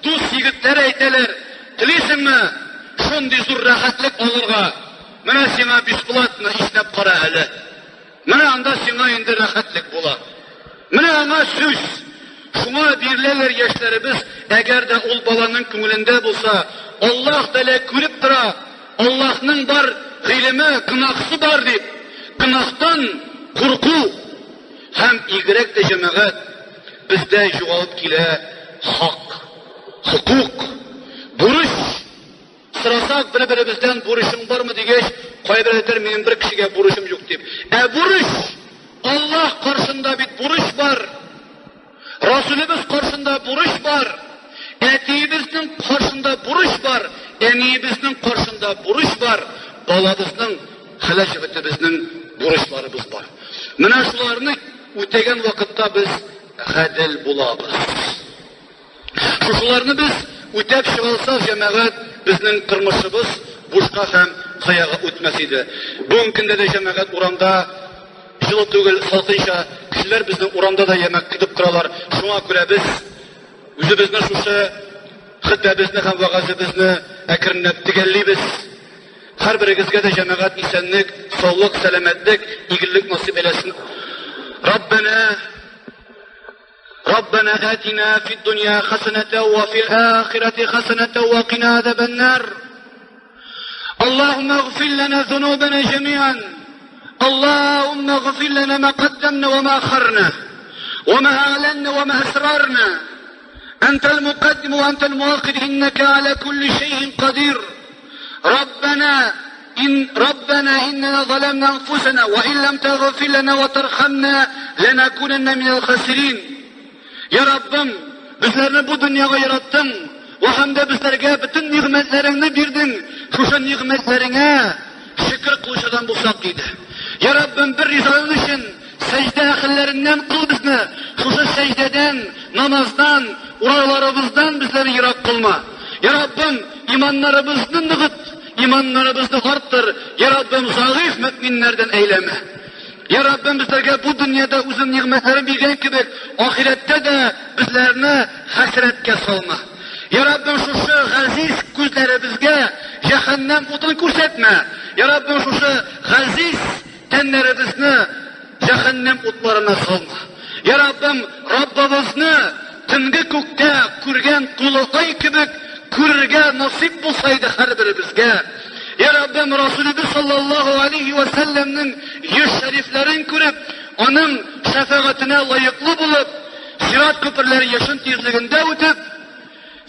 дус егетләр әйтәләр, телисеңме шундый зур рәхәтлек алырга? Менә сиңа бесплатно иснәп кара әле. Менә анда сиңа инде рәхәтлек була. Менә аңа сүз. Шуңа биреләләр яшьләребез, әгәр дә ул баланың күңелендә булса, Аллаһ Тәгалә күреп тора, Аллаһның бар гыйлеме, гөнаһсы бар дип, гөнаһтан курку һәм игрәк тә җәмәгать бездә югалып килә хак, хокук, бурыч. Сорасак, бер-беребездән бурычың бармы дигәч, кайбер әйтер, минем бер кешегә бурычым юк дип. Ә бурыч Аллаһ каршында бит бурыч бар. Расулебез каршында бурыч бар. Әтиебезнең каршында бурыч бар, әниебезнең каршында бурыч бар, балабызның, хәләл җефетебезнең бурычларыбыз бар. Менә шуларны үтәгән вакытта без гадел булабыз. Шушыларны без үтәп чыга алсак, җәмәгать, безнең тормышыбыз бушка һәм заяга үтмәс иде. Бүгенге көндә дә җәмәгать урамда җылы түгел, салкынча, кешеләр безне урамда да ямәк көтеп торалар. Шуңа күрә без үзебезне шушы хөтбәбезне һәм вәгазебезне әкренләп төгәллибез. Һәрберегезгә дә җәмәгать исәнлек, саулык, сәламәтлек, игелек насыйп әйләсен. Раббана ربنا آتنا في الدنيا حسنة وفي الآخرة حسنة وقنا عذاب النار اللهم اغفر لنا ذنوبنا جميعا اللهم اغفر لنا ما قدمنا وما أخرنا وما أعلنا وما أسررنا أنت المقدم وأنت المؤخر إنك على كل شيء قدير ربنا إن ربنا إننا ظلمنا أنفسنا وإن لم تغفر لنا وترحمنا لنكونن من الخاسرين يا Раббым, безләрне бу дөньяга яраттың, вә һәм дә безләргә бөтен нигъмәтләреңне бирдең, шушы нигъмәтләреңә шөкер кылучыдан булсак диде. Я Раббым, бер ризалыгың өчен сәҗдә әһелләреннән кыл безне, шушы сәҗдәдән, намаздан, ураларыбыздан безләрне ерак кылма. Я Раббым, иманнарыбызны ныгыт, иманнарыбызны арттыр, Я Раббым, зәгыйфь мөэминнәрдән әйләмә. Я Раббым, безләргә бу дөньяда үзең нигъмәтләрен биргән кебек, ахирәттә дә безләрне хәсрәткә салма. Я Раббым, шушы газиз күзләребезгә җәһәннәм утын күрсәтмә. Я Раббым, шушы газиз тәннәребезне җәһәннәм утларына салма. Я Раббым, Раббыбызны төнге күктә күргән тулы ай кебек күрергә насыйп булса иде һәрберебезгә. Я Раббым, Расулыбыз саллаллаһу алейхи ва сәлләмнең йөз шәрифләрен күреп, аның шәфәгатенә лаеклы булып, сират күперләре яшен тизлегендә үтеп,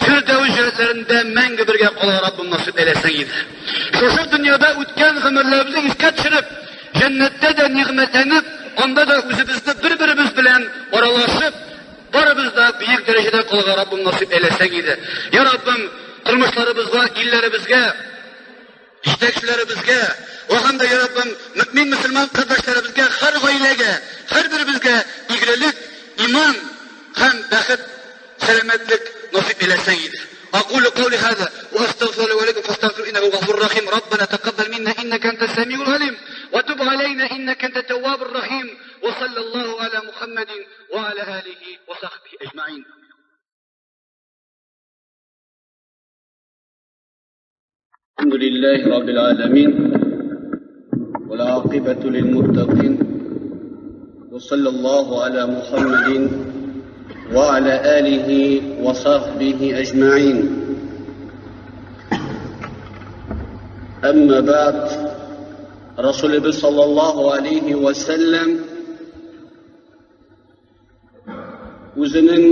Фирдәвес җәннәтләрендә мәңге бергә кала Раббым насыйп әйләсәң иде. Шушы дөньяда үткән гомерләребезне искә төшереп, җәннәттә дә нигъмәтләнеп, анда да үзебезне бер-беребез белән аралашып, барыбыз да бөек дәрәҗәдә калырга Раббым насыйп әйләсәң иде. Я Раббым, тормышларыбызга, илләребезгә, җитәкчеләребезгә вә һәм дә, я Раббым, мөэмин мөселман кардәшләребезгә, һәр гаиләгә, һәрберебезгә игелелек, иман һәм бәхет, сәламәтлек насыйп әйләсәң иде. أقول قولي هذا وأستغفر لي ولكم فاستغفروا إنه غفور رحيم ربنا تقبل منا إنك أنت السميع العليم وتب علينا إنك أنت التواب الرحيم وصلى الله على محمد وعلى آله وصحبه أجمعين. الحمد لله رب العالمين والعاقبة للمتقين وصلى الله على محمد وعلى آله وصحبه أجمعين. أما بعد، رسول صلى الله عليه وسلم үзенең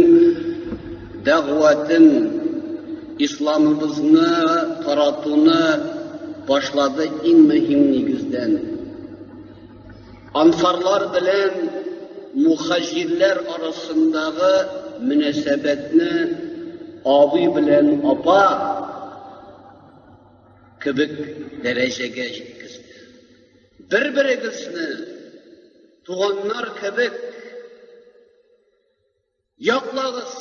дәгъватын, исламыбызны таратуны башлады иң мөһим нигездән. Ансарлар белән мухаҗирләр арасындагы мөнәсәбәтне абый белән апа кебек дәрәҗәгә җиткезде. Бер-берегезне туганнар кебек Яклагыз,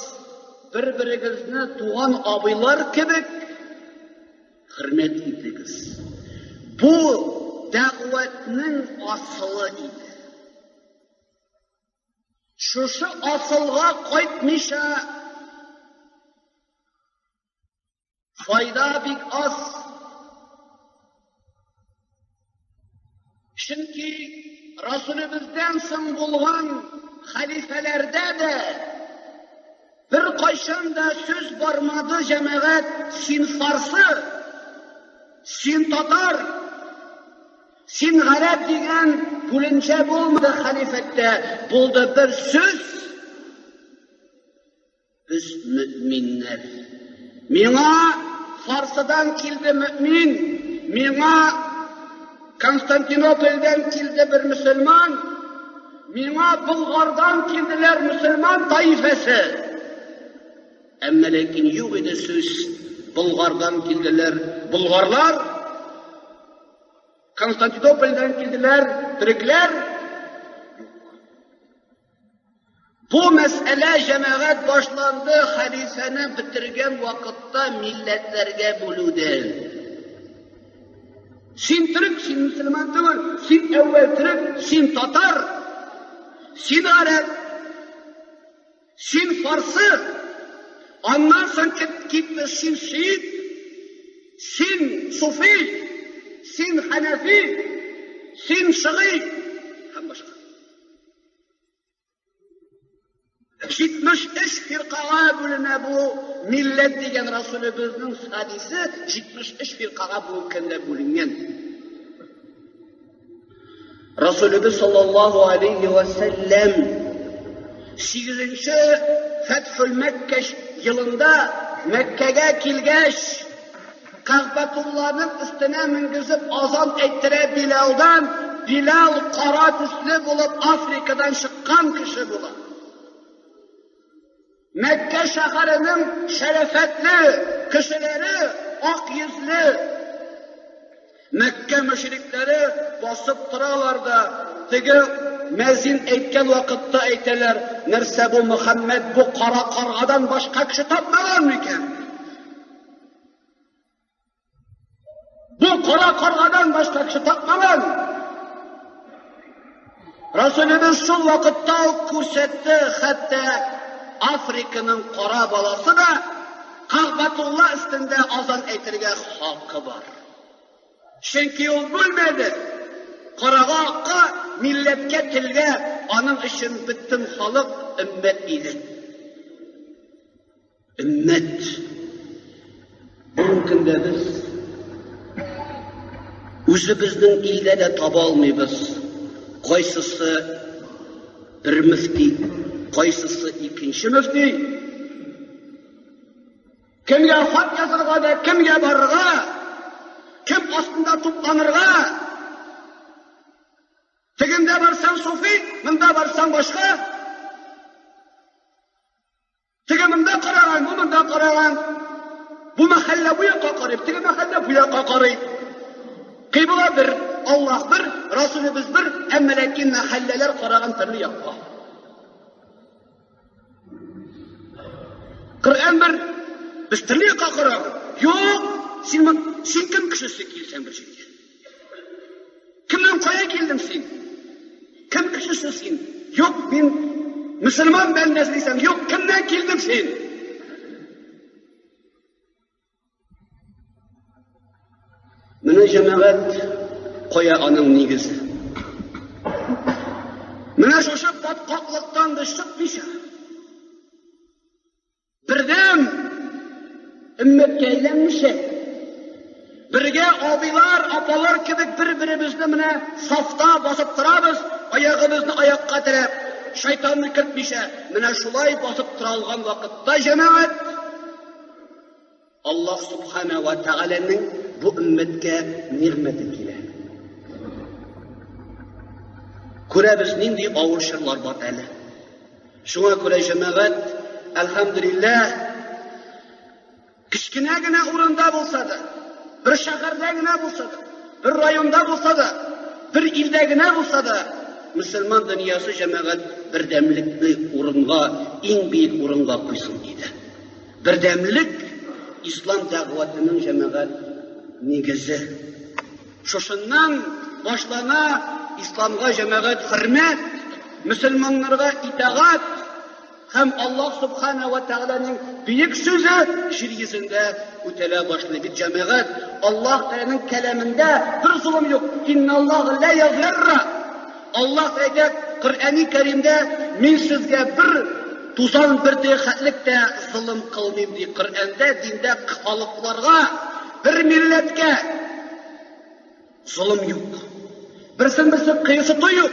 бер-берегезне туган абыйлар кебек хөрмәт итегез. Бу дәгъватның асылы иде. Шушы асылга кайтмыйча файда бик аз. Чөнки Расулебездән соң булган хәлифәләрдә дә бер кайчан да сүз бармады, җәмәгать, син фарсы, син татар, син гарәп дигән бүленчә булмады хәлифәттә. Булды бер сүз: без мөэминнәр. Миңа Фарсыдан килде мөэмин, миңа Константинопольдән килде бер мөселман, миңа Болгардан килделәр мөселман таифәсе. Әмма ләкин юк иде сүз Болгардан килделәр болгарлар, Константинопольдән килделәр төрекләр. Бу мәсьәлә, җәмәгать, башланды хәлифәне бетергән вакытта милләтләргә бүлүдән. Син төрек, син мөселман түгел, син әүвәл төрек, син татар, син гарәп, син фарсы, аннан соң китте син шиит, син суфи, син хәнәфи, син шыгый һәм башка. 73 фиркага бүленә бу милләт дигән Расулебезнең хадисе 73 фиркага бүгенге көндә бүленгән. Расулебез саллаллаһу алейхи ва сәлләм 8-нче Фәтхул Мәккә елында Мәккәгә килгәч, Кәгъбәтулланың өстенә менгезеп азан әйттерә Билалдан, Билал кара төсле булып Африкадан чыккан кеше була. Мәккә шәһәренең шәрәфәтле кешеләре ак йөзле Мәккә мөшрикләре басып торалар да, теге мәзин әйткән вакытта әйтәләр, нәрсә бу Мөхәммәд бу кара каргадан башка кеше тапмаган микән? Бу кара каргадан башка кеше тапмаган. Расулыбыз шул вакытта ук күрсәтте, хәтта Африканың кара баласы да Кәгъбәтулла өстендә азан әйтергә хакы бар. Чөнки ул бүлмәде. Карага, акка, милләткә, телгә, аның өчен бөтен халык өммәт иде. Өммәт. Бүгенге көндә без Үзебезнең илдә дә таба алмыйбыз. Кайсысы бер мөфти, кайсысы икенче мөфти. Кемгә хат язырга да, кемгә барырга, кем астында тупланырга? Тегендә барсаң суфи, монда барсаң башка. Теге монда караган, бу монда караган. Бу мәхәллә бу якка карый, теге мәхәллә бу якка карый. Кыйбла бер, Аллаһ бер, Расулыбыз бер, әмма ләкин мәхәлләләр караган төрле якка. Коръән бер, без төрле якка караган. Юк, син, син кем кешесе килсәң бер җиргә? Кемнән кая килдең син? Кем кешесе син? Юк, мин мөселман бәндәсе дисәң, юк, кемнән килдең син? Менә җәмәгать кая аның нигезе. Менә шушы баткаклыктан да чыкмыйча, Бердәм өммәткә әйләнмичә, бергә абыйлар, апалар кебек бер-беребезне менә сафта басып торабыз, аягыбызны аякка терәп, шайтанны кертмичә, менә шулай басып тора алган вакытта, җәмәгать, Аллаһ Субхана ва Тәгаләнең бу өммәткә нигъмәте килә. Күрәбез, нинди авыр чорлар бар әле. Шуңа күрә җәмәгать, әлхәмдүлилләһ, кечкенә генә урында булса да, бер шәһәрдә генә булса да, бер районда булса да, бер илдә генә булса да, мөселман дөньясы җәмәгать бердәмлекне урынга, иң биек урынга куйсын иде. Бердәмлек ислам дәгъватының җәмәгать нигезе. Шушыннан башлана исламга җәмәгать хөрмәт, мөселманнарга итагать һәм Аллаһ Субхана ва Тәгаләнең бөек сүзе җир йөзендә үтәлә башлый. Бит җәмәгать Аллаһ Тәгаләнең кәламендә бер золым юк. Инналлаһ ла язларра. Аллаһ әйтә Коръәни Кәримдә, мин сезгә бер тузан бөртеге хәтлек тә золым кылмыйм, ди. Коръәндә, диндә халыкларга, бер милләткә золым юк. Берсен-берсе кыерсыту юк.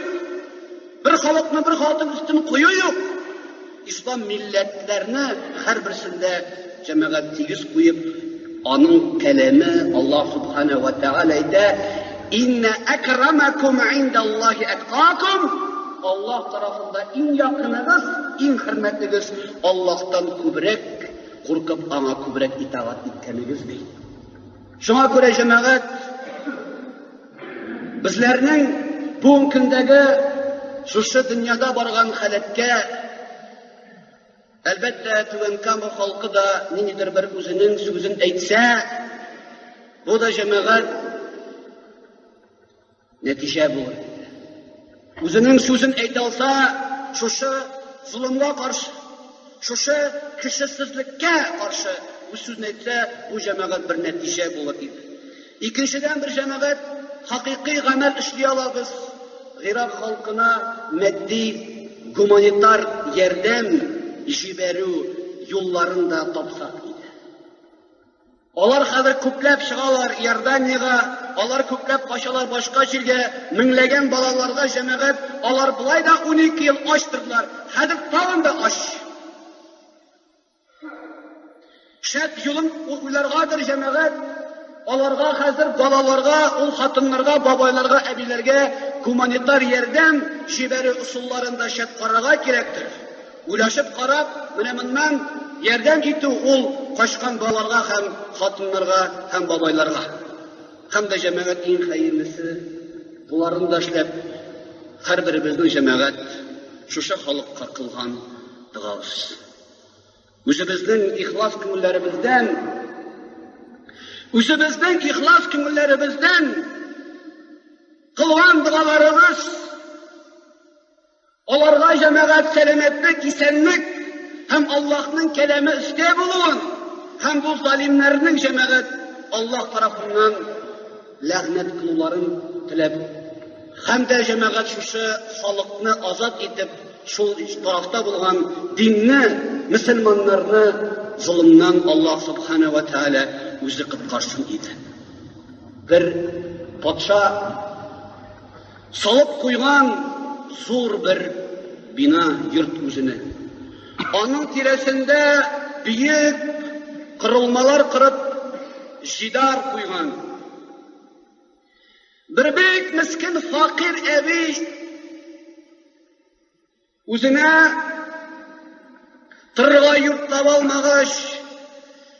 Бер халыкны бер халыктан өстен кую юк. Ислам милләтләрне һәрберсендә җәмәгать тигез куеп, аның кәламе Аллаһ Субхана ва Тәгалә әйтә, Инна акрамакум индаллаһи аткакум. Аллаһ тарафында иң якыныгыз, иң хөрмәтлегез Аллаһтан күбрәк куркып, аңа күбрәк итагать иткәнегез ди. Шуңа күрә җәмәгать безләрнең бүгенге көндәге шушы дөньяда барган халәткә әлбәттә Түбән Кама халкы да ниндидер бер үзенең сүзен әйтсә, бу да җәмәгать нәтиҗә булыр. Үзенең сүзен әйтә алса, шушы золымга каршы, шушы кешесезлеккә каршы үз сүзен әйтсә, бу җәмәгать бер нәтиҗә булыр иде. Икенчедән бер җәмәгать хакыйкый гамәл эшли алабыз. Гыйрак халкына матди гуманитар ярдәм җибәрү юлларын да тапсак иде. Алар хәзер күпләп чыгалар Иорданиягә, алар күпләп качалар башка җиргә, меңләгән балаларга җәмәгать, алар болай да 12 ел ач тордылар, хәзер тагын да ач. Шәт юлын уйларгадыр җәмәгать, аларга хәзер балаларга, ул хатыннарга, бабайларга, әбиләргә гуманитар ярдәм җибәрү ысулларын да шәт карарга кирәктер. Уйлашып карап, менә моннан ярдәм итү ул качкан балаларга һәм хатыннарга һәм бабайларга. Һәм дә җәмәгать иң хәерлесе, боларын да эшләп, һәрберебезнең җәмәгать шушы халыкка кылган догабыз. Үзебезнең ихлас күңелләребездән, үзебезнең ихлас күңелләребездән кылган догаларыбыз Аларга җәмәгать сәламәтлек, исәнлек һәм Аллаһның кәламе өстә булуын һәм бу залимнәрнең җәмәгать Аллаһ тарафыннан ләгънәт кылуларын теләп һәм дә җәмәгать шушы халыкны азат итеп, шул тарафта булган динне, мөселманнарны золымнан Аллаһ Субхана ва Тааля үзе коткарсын иде. Бер патша салып куйган зур бер бина, йорт үзенә. Аның тирәсендә биек корылмалар корып, җидар куйган. Бер бик мескен факир әби Үзенә торырга йорт таба алмагач,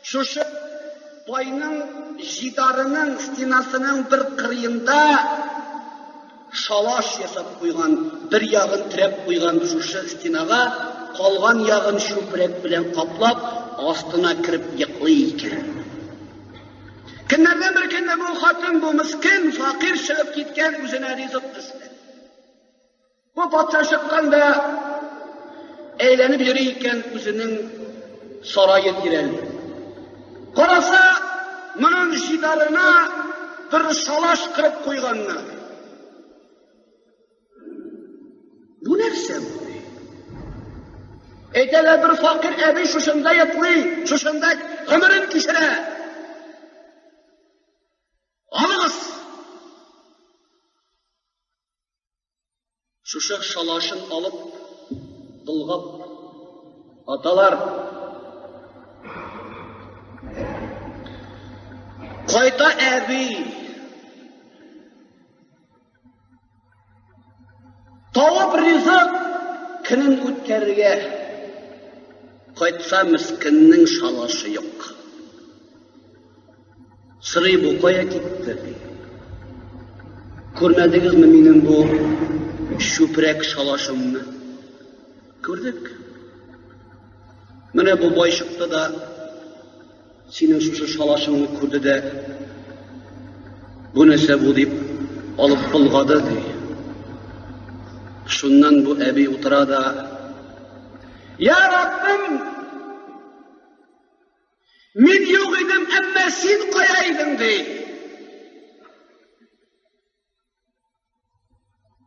шушы байның җидарының стенасының бер кырыенда шалаш ясап куйган, бер ягын терәп куйган шушы стенага, калган ягын чүпрәк белән каплап, астына кереп йоклый икән. Көннәрдән бер көнне бу хатын, бу мескен, факир чыгып киткән, үзенә ризык эзләп. Бу патша чыккан да әйләнеп йөри икән үзенең сарае тирәли. Караса, моның җидарына бер шалаш кырып куйганнар. Бу нәрсә бу? Әйтәләр, бер факир әби шушында йоклый, шушында гомерен кичерә. Алыгыз! Шушы шалашын алып, болгап аталар. Кайта әби. Тавып ризык көнен үткәрергә. Кайтса мескеннең шалашы юк. Сорый бу кая китте? Ди. Күрмәдегезме минем бу чүпрәк шалашымны? Күрдек. Менә бу бай чыкты да синең шушы шалашыңны күрде дә бу нәрсә бу дип алып болгады ди. Шуннан бу әби утыра да Я Раббым, Мин юк идем, әмма син кая идең, ди.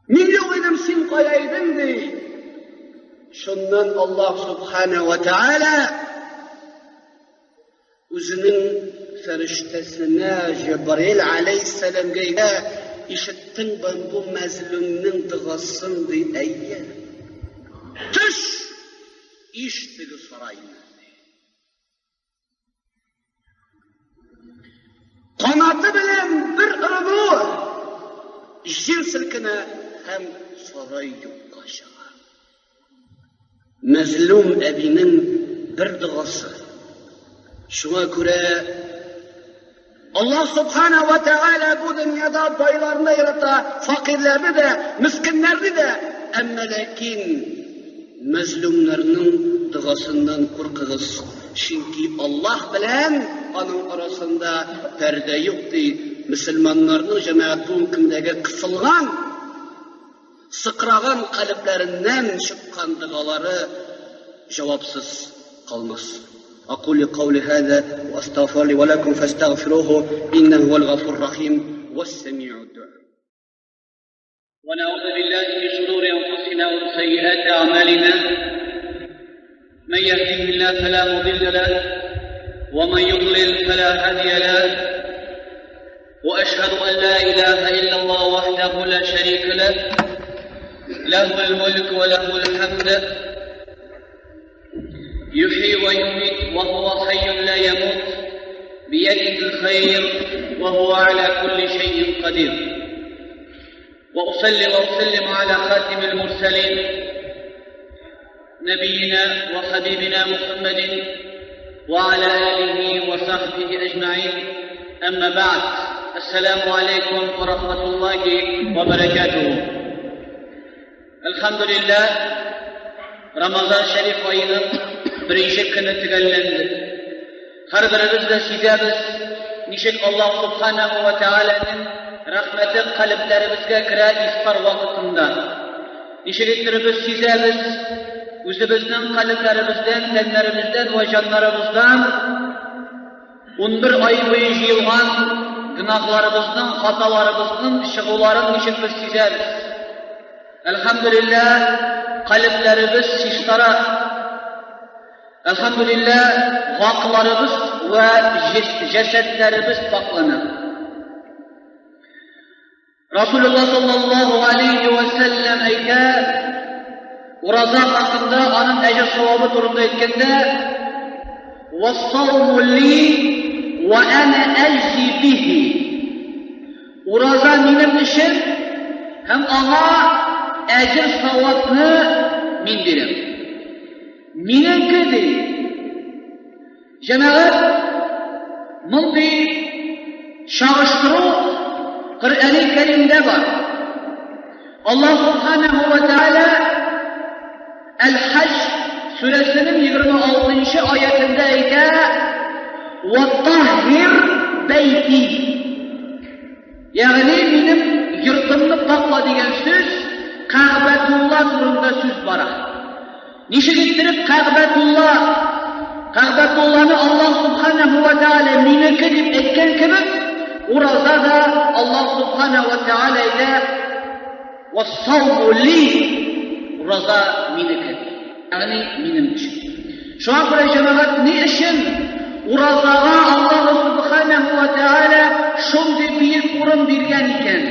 Мин юк идем, син кая идең, ди. Шуннан Аллаһ Субхана ва Тааля үзенең фәрештәсенә Җәбраил алейһиссәламгә ишеттең бу мәзлүмнең догасын, ди, әйе. Төш иш теге сарайны. Канаты белән бер ырыну җир селкенә һәм сарай юкка чыга. Мәзлүм әбинең бер догасы. Шуңа күрә Аллаһ Субхана ва Тәгалә бу дөньяда байларны ярата, факирләрне дә, мескеннәрне дә, әмма ләкин мәзлумнарның догасыннан куркыгыз, чөнки Аллаһ белән аның арасында пәрдә юк, ди мөселманнарның җәмәгать бүгенге көндәге кысылган, сыкраган калебләреннән чыккан догалары җавапсыз калмас. أقول قولي هذا وأستغفر لي ولكم فاستغفروه إنه هو الغفور الرحيم والسميع الدعاء. ونعوذ بالله من شرور أنفسنا ومن سيئات أعمالنا، من يهده الله فلا مضل له ومن يضلل فلا هادي له، وأشهد أن لا إله إلا الله وحده لا شريك له، له الملك وله الحمد، يحيي ويميت وهو حي لا يموت، بيده الخير وهو على كل شيء قدير. وأصلي وأسلم على خاتم المرسلين نبينا وحبيبنا محمد وعلى آله وصحبه أجمعين. أما بعد، السلام عليكم ورحمة الله وبركاته. الحمد لله، Ramazan Şerif ayının birinci көне төгәлләнде. Һәрберебез дә сизәбез, ничек Аллаһ Субханаһу ва Тәгаләнең рәхмәте калебләребезгә керә ифтар вакытында. Ничек иттереп без сизәбез, үзебезнең калебләребездән, тәннәребездән вә җаннарыбыздан 11 ай буе җыелган гөнаһларыбызның, хаталарыбызның чыгуларын ничек без сизәбез. Әлхәмдүлилләһ, калебләребез чистара. Әлхәмдүлилләһ, гакларыбыз вә җәсәдләребез пакълана. Расулулла саллаллаһу алейхи ва сәлләм әйтә, ураза хакында аның әҗер савабы турында әйткәндә, "Вассауму ли ва ана әҗзи бихи." Ураза минем өчен һәм аңа әҗер савапны мин бирәм. Минеке ди. Җәмәгать, мондый чагыштыру Коръәни Кәримдә бар. Аллаһ Субханаһу ва Тааля Әл-Хаҗ сүрәсенең 26 аятендә әйтә: "Ва таһһир бәйти." Ягъни минем йортымны пакла дигән сүз Кәгъбәтулла турында сүз бара. Ничек иттереп Кәгъбәтулла, Кәгъбәтулланы Аллаһ Субханаһу ва Тааля минеке дип әйткән кебек, ураза да Аллаһ Субханаһу ва Тааля әйтә, "Вассауму ли", ураза минеке. Ягъни минем өчен. Шуңа күрә җәмәгать ни өчен уразага Аллаһ Субханаһу ва Тааля шундый бөек урын биргән икән?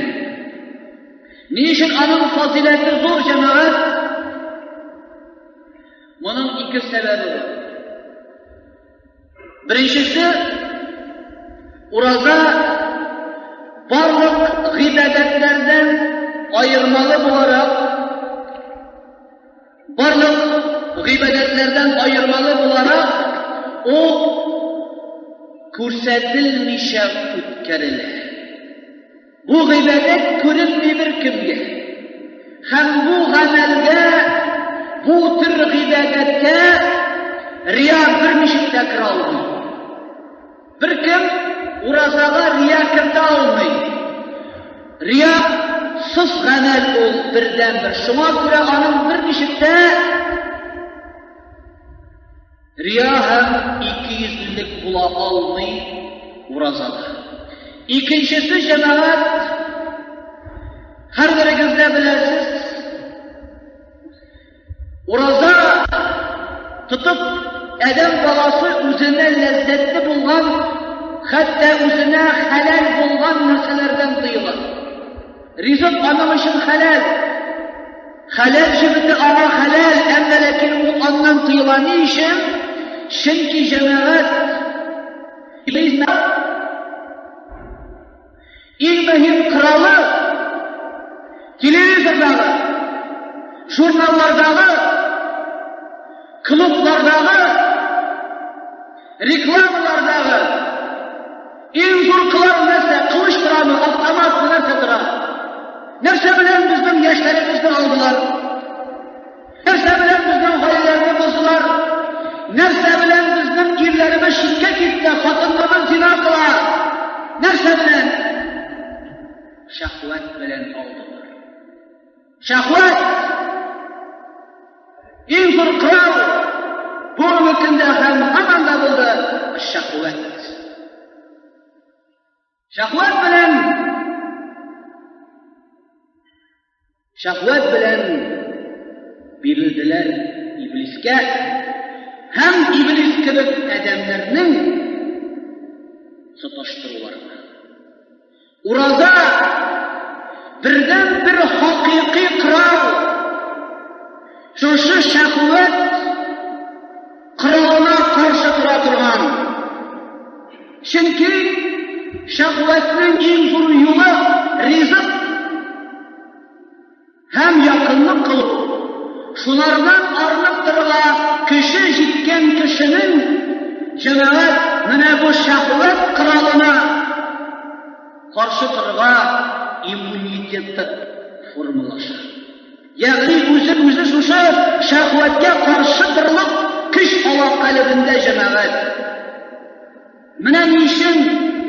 Ни өчен аның фазиләте зур, җәмәгать? Моның ике сәбәбе бар. Беренчесе, ураза барлык гыйбадәтләрдән аермалы буларак, барлык гыйбадәтләрдән аермалы буларак, ул күрсәтелмичә үткәрелә. Бу гыйбадәт күренми беркемгә. Һәм бу гамәлгә, бу төр гыйбадәткә рия берничек тә керә алмый. Беркем уразага рия кертә алмый. Рия сыз гамәл ул бердәнбер. Шуңа күрә аның берничек тә Рия һәм икейөзлелек була алмый уразада. Икенчесе, җәмәгать, һәрберегез дә беләсез, ураза тотып, адәм баласы үзенә ләззәтле булган, хәтта үзенә хәләл булган нәрсәләрдән тыела. Ризык аның өчен хәләл. Хәләл җебете аңа хәләл, әмма ләкин ул аннан тыела. Ни өчен? Чөнки җәмәгать иң мөһим коралы телевизордагы, журналлардагы, клублардагы, рекламалардагы иң зур корал нәрсә? Кылыч торамы, автомат нәрсә тора? Нәрсә белән безнең яшьләребезне алдылар? Нәрсә белән безнең гаиләләрне боздылар? Нәрсә белән безнең ирләребез читкә китте, хатыннарыбыз зина кыла? Нәрсә белән? Шәһвәт белән алдылар. Шәһвәт! Иң зур корал бүгенге көндә һәм һаман да булды шәһвәт. Шәһвәт белән шәһвәт белән бирелделәр иблискә һәм иблис кебек адәмнәрнең саташтыруларына. Ураза бердән-бер хакыйкый корал. Шушы шәһвәт коралына каршы тора торган. Чөнки шәһвәтнең иң зур юлы ризык һәм якынлык кылу. Шулардан арынып торырга көче җиткән кешенең җәмәгать менә бу шәһвәт коралына каршы торырга иммунитеты формалаша. Ягъни үзе үзе шушы шәһвәткә каршы торырлык көч ала калебендә җәмәгать. Менә ни өчен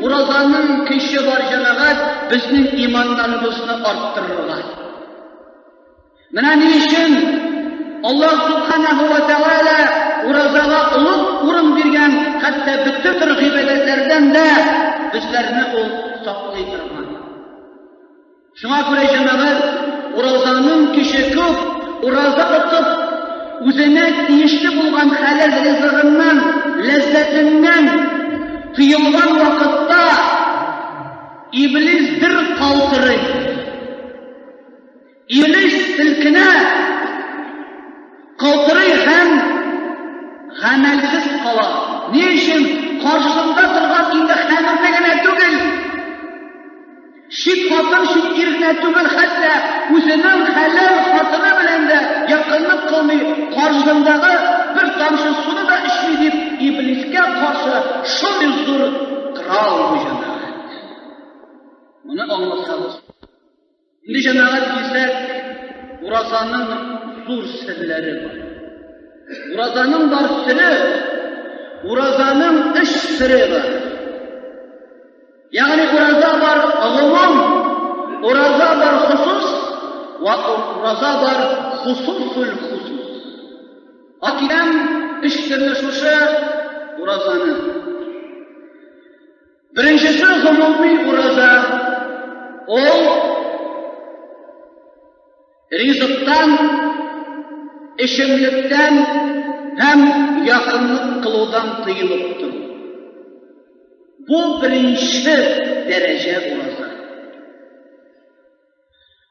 уразаның көче бар җәмәгать безнең иманнарыбызны арттырырга. Менә ни өчен Аллаһ Субханаһу ва Тааля уразага олуг урын биргән, хәтта бөтен төр гыйбадәтләрдән дә безләрне ул саклый торган. Шуңа күрә җәмәгать уразаның көче күп, ураза тотып, үзенә тиешле булган хәләл ризыгыннан, ләззәтеннән тыелган вакытта иблис дер калтырый. Иблис селкенә, калтырый һәм гамәлсез кала. Ни өчен? Каршысында торган инде хәмерне генә түгел, чит хатын, чит ир генә түгел, хәтта үзенең хәләл хатыны белән дә якынлык кылмый, каршысындагы бер тамчы суны да эчми дип, иблискә каршы шундый зур корал бу җәмәгать. Моны аңласагыз. Инде җәмәгать килсәк, уразаның зур серләре бар. Уразаның бар сере, уразаның өч сере бар. Ягъни ураза бар гомум, ураза бар хусус, ва ураза бар хусусул хусус. Акидәм өч төрле шушы уразаны. Беренчесе гомуми ураза. Ул ризыктан, эчемлектән һәм якынлык кылудан тыелып тору. Бу беренче дәрәҗә ураза.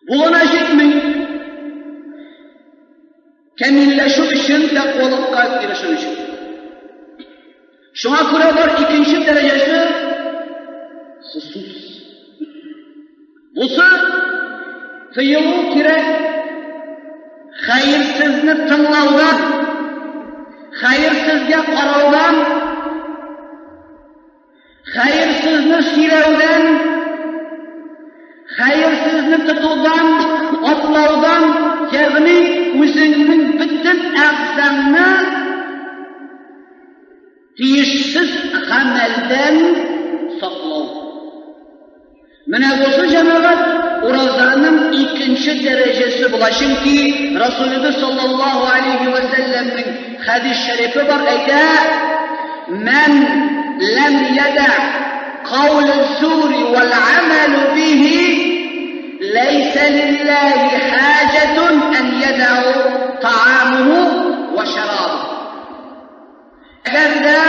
Бу гына җитми. Камилләшү өчен, тәкъвалыкка ирешү өчен. Шуңа күрә бар икенче дәрәҗәсе хосус. Бусы тыелу кирәк хәерсезне тыңлаудан, хәерсезгә караудан, Хәерсезне сөйләүдән, хәерсезне тотудан, атлаудан, ягъни үзеңнең бөтен әгъзаңны тиешсез гамәлдән саклау. Менә бусы җәмәгать уразаның икенче дәрәҗәсе була, чөнки Расулыбыз саллаллаһу алейхи ва сәлләмнең хәдис шәрифе бар, әйтә: "Мән ләм яда каул зури вал амал бихи ләйсә лиллаһи хаҗатун ан ядау таамуху ва шарабуху." Әгәр дә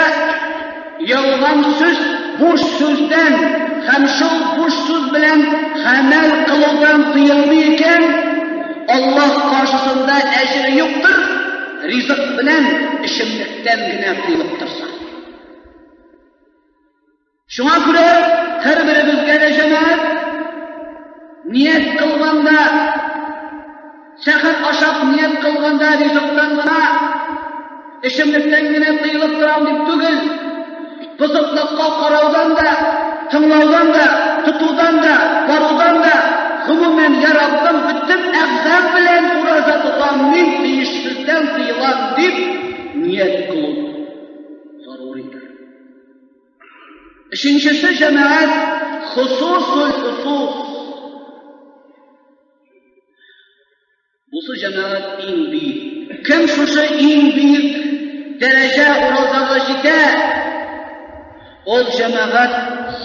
ялган сүз, буш сүздән һәм шул буш сүз белән гамәл кылудан тыелмый икән, Аллаһ каршысында әҗере юктыр, ризык белән эчемлектән генә тыелып торса. Шуңа күрә һәрберебезгә дә җәмәгать ният кылганда, сәхәр ашап ният кылганда ризыктан гына, эчемлектән генә тыелып торам дип түгел, бозыклыкка караудан да, тыңлаудан да, тотудан да, барудан да, гомумән, я Раббым, бөтен әгъзам белән ураза тотам, мин тиешсездән тыелам дип ният кылу заруридыр. Өченчесе җәмәгать хосусул хосус. Бусы җәмәгать иң бөек. Кем шушы иң бөек дәрәҗә уразага җитә, ул җәмәгать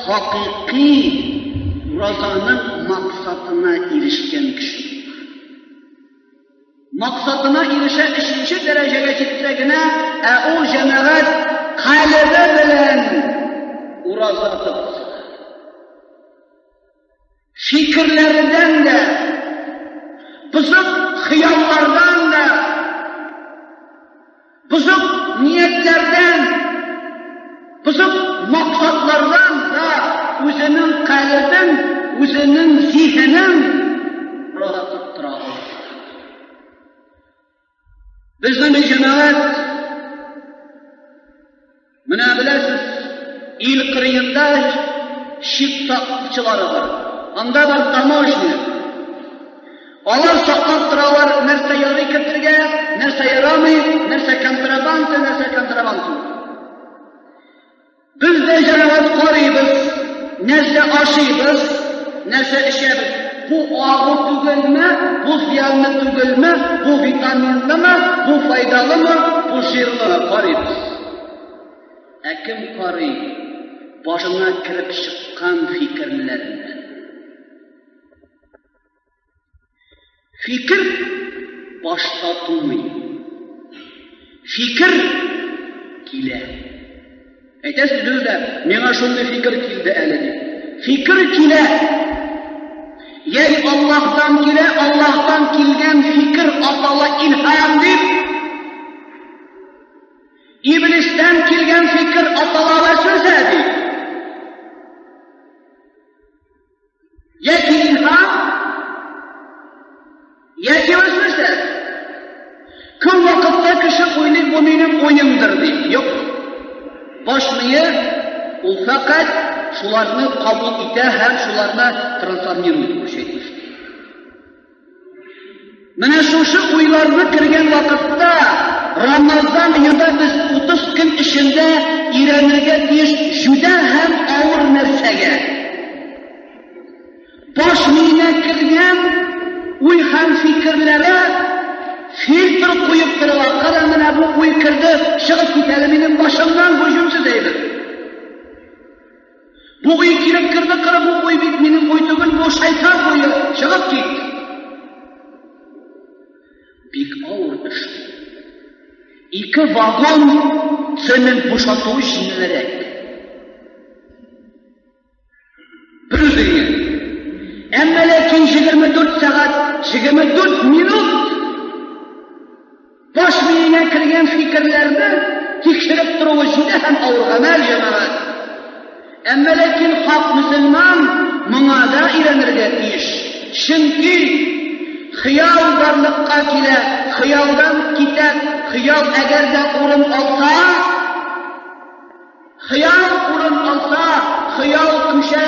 хакыйкый уразаның максатына ирешкән кеше. Максатына ирешә өченче дәрәҗәгә җитсә генә, ә ул җәмәгать калебе белән ураза тотса. Фикерләрдән дә, бозык хыяллардан да, бозык ниятләрдән, бозык максатлардан да үзенең калебен, үзенең зиһенен ураза тоттыра алса. Безнең җәмәгать менә беләсез, ил кырыенда чик сакчылары бар. Анда бар таможня. Алар саклап торалар, нәрсә ярый кертергә, нәрсә ярамый, нәрсә контрабанда, нәрсә контрабанда. Без дә җәмәгать карыйбыз, нәрсә ашыйбыз, нәрсә эчәбез. Бу агу түгелме, бу зыянлы түгелме, бу витаминлымы, бу файдалымы, бу жирлымы карыйбыз. Ә кем карый башына кереп чыккан фикерләрне? Фикер башта тумый. Фикер килә. Әйтәсез дөрес дә, миңа шундый фикер килде әле дип. Фикер килә. Яки Аллаһтан килә, Аллаһтан килгән фикер атала илһам дип. Иблистән килгән фикер атала вәсвәсә дип. Яки илһам, яки вәсвәсә. Күп вакытта кеше уйлый, бу минем уемдыр дип. Юк. Баш мие ул фәкать шуларны кабул итә һәм шуларны трансформирует, русча әйтмешли. Менә шушы уйларны кергән вакытта Рамазан аенда без 30 көн эчендә өйрәнергә тиеш җүдә һәм авыр нәрсәгә. Баш миенә кергән уй һәм фикерләре фильтр куеп торырга. Кара, менә бу уй керде, чыгып кит әле минем башымнан, бу җүнсез әйбер. Бу уй килеп керде, кара, бу уй бит минем уй түгел, бу шайтан уе, чыгып кит. Бик авыр эш. Ике вагон цемент бушату җиңелрәк. Бер үзеңә. Әмма ләкин 24 сәгать, 24 минут баш миенә кергән фикерләрне тикшереп торуы җүдә һәм авыр гамәл, җәмәгать. Әмма ләкин хак мөселман моңа да өйрәнергә тиеш. Чөнки хыял барлыкка килә, хыялдан китә, хыял әгәр дә урын алса, Хыял урын алса, хыял күчә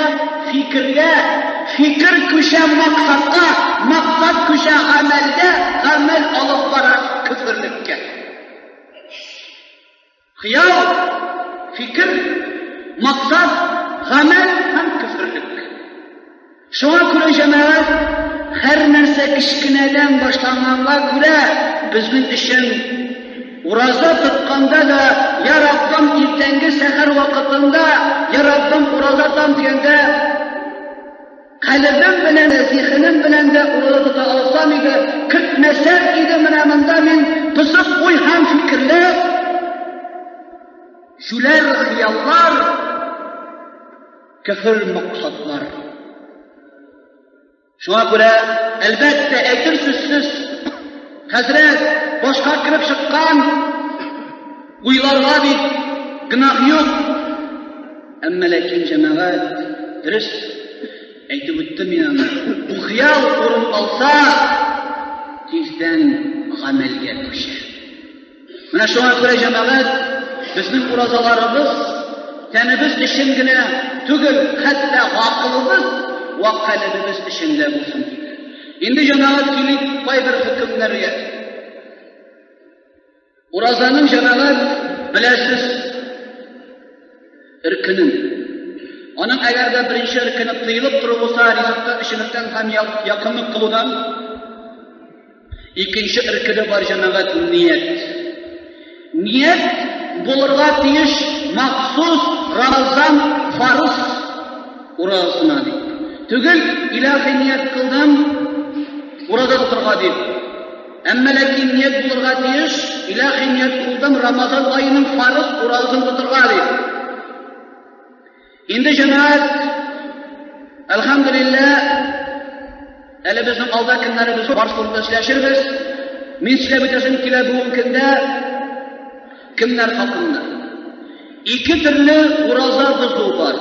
фикергә, фикер күчә максатка, максат күчә гамәлгә, гамәл алып бара көферлеккә. Хыял, фикер, максат, гамәл һәм көферлек. Шуңа күрә, җәмәгать, һәр нәрсә кечкенәдән башланганга күрә, безнең өчен ураза тотканда да, Я Раббым, иртәнге сәхәр вакытында, Я Раббым, ураза тотам дигәндә, калебем белән дә, зиһенем белән дә ураза тота алсам иде, кертмәсәм иде менә монда мин бозык уй һәм фикерләр, җүләр хыяллар, Көфер максатлар. Шуңа күрә, әлбәттә, әйтерсез сез, хәзрәт, башка кереп чыккан уйларга бит гөнаһ юк. Әмма ләкин җәмәгать, дөрес әйтеп үттем мин аны. Бу хыял урын алса, тиздән гамәлгә күчә. Менә шуңа күрә, җәмәгать, безнең уразаларыбыз тәнебез өчен генә түгел, хәтта гакылыбыз вә калебебез өчен дә булсын иде. Инде, җәмәгать, килик кайбер хөкемнәргә. Уразаның, җәмәгать, беләсез, Өркенен. Аның әгәр дә беренче өркене тыелып тору булса, ризыкта, эчемлектән һәм якынлык кылудан, икенче өркене бар, җәмәгать, ният. Ният булырга тиеш махсус Рамазан фарыз уразасына дип. Түгел, илаһи ният кылдым, ураза тотырга дип. Әмма ләкин ният булырга тиеш, илаһи ният кылдым Рамазан аеның фарыз уразасын тотырга дип. Инде җәмәгать, әлхәмдүлилләһ, әле безнең алда көннәребез бар, турында сөйләшербез. Мин сөйләп үтәсем килә бүгенге көндә кемнәр хакында. Ике төрле ураза бозу бар.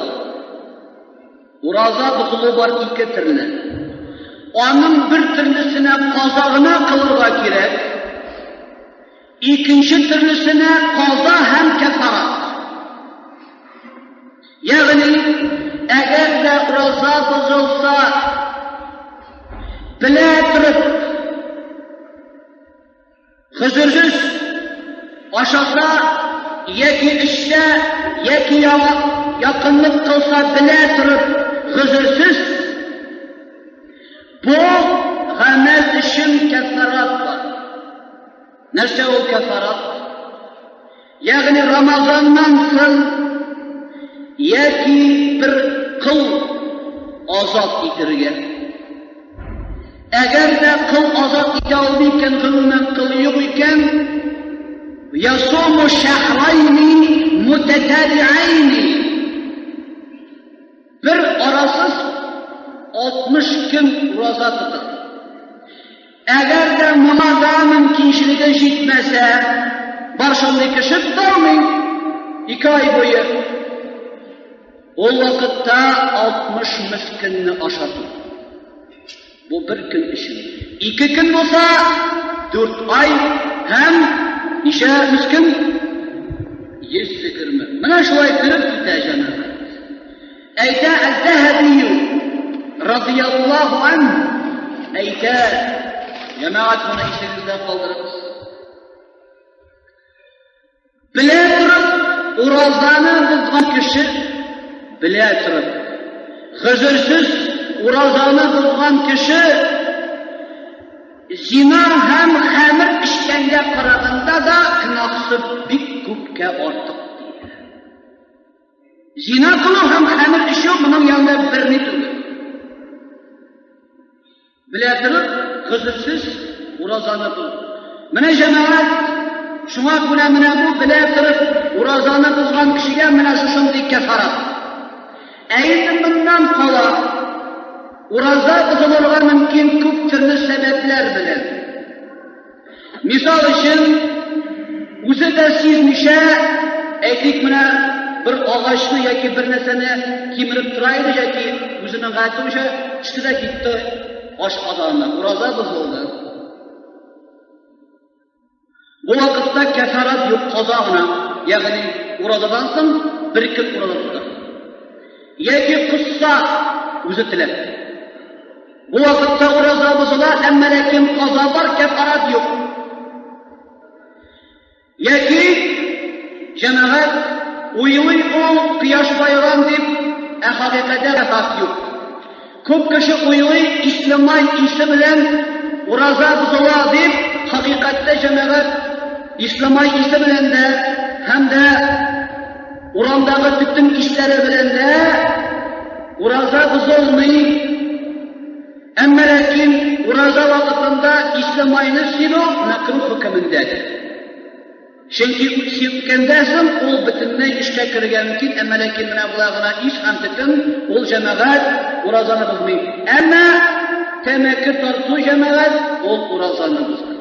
Ураза бозылу бар ике төрле. Аның бер төрлесенә каза гына кылырга кирәк, икенче төрлесенә каза һәм кәфарат. Ягъни, әгәр дә ураза бозылса, белә торып, Хозурсыз ашаса яки эчсә, яки якынлык кылса белә торып гозерсез, бу гамәл өчен кәффарат бар. Нәрсә ул кәффарат? Ягъни Рамазаннан соң яки бер кол азат итергә. Әгәр дә кол азат итә алмый икән, гомумән кол юк икән, ясуму шәһрайни мутатабиайни. Бер арасыз 60 көн ураза тота. Әгәр дә моңа да мөмкинчелеге җитмәсә, бар шундый кеше тота алмый 2 ай буе. Ул вакытта 60 мескенне ашату. Бу бер көн өчен. 2 көн булса, 4 ай һәм ничә мискен? 120. Менә шулай кереп китә җәмәгать. Әйтә Әз-Заһаби радияллаһу анһу, әйтә, җәмәгать моны исегездә калдырыгыз. Белә торып, уразаны бозган кеше, белә торып, гозерсез уразаны бозган кеше зина һәм хәмер эчкәнгә караганда да гөнаһсы бик күпкә артык диелә. Зина кылу һәм хәмер эчү моның янында берни түгел. Белә торып, гозерсез уразаны бозу. Менә җәмәгать, шуңа күрә менә бу белә торып уразаны бозган кешегә менә шушындый кәфарат. Ә инде моннан кала ураза бозылырга мөмкин күп төрле сәбәпләр белән. Мисал өчен, үзе дә сизмичә, әйтик, менә бер агачны яки бер нәрсәне кимереп тора иде, яки үзенең гадәте буенча төште дә китте аш казанына, ураза бозылды. Бу вакытта кәфарат юк, каза гына, ягъни уразадан соң бер көн ураза тота. Яки косса, үзе теләп. Бу вакытта ураза бозыла, әмма ләкин каза бар, кәфарат юк. Яки җәмәгать уйлый ул кояш баеган дип, ә хакыйкатьтә кәфарат юк. Күп кеше уйлый ислемай исе белән ураза бозыла дип, хакыйкатьтә җәмәгать ислемай исе белән дә һәм дә урамдагы төтен исләре белән дә ураза бозылмый. Әмма ләкин ураза вакытында ислемайны сибү мәкруһ хөкемендәдер. Чөнки сипкәндә соң ул бөтенләй эшкә керергә мөмкин, әмма ләкин менә болай гына ис һәм төтен ул җәмәгать уразаны бозмый. Әмма тәмәке тарту җәмәгать ул уразаны боза.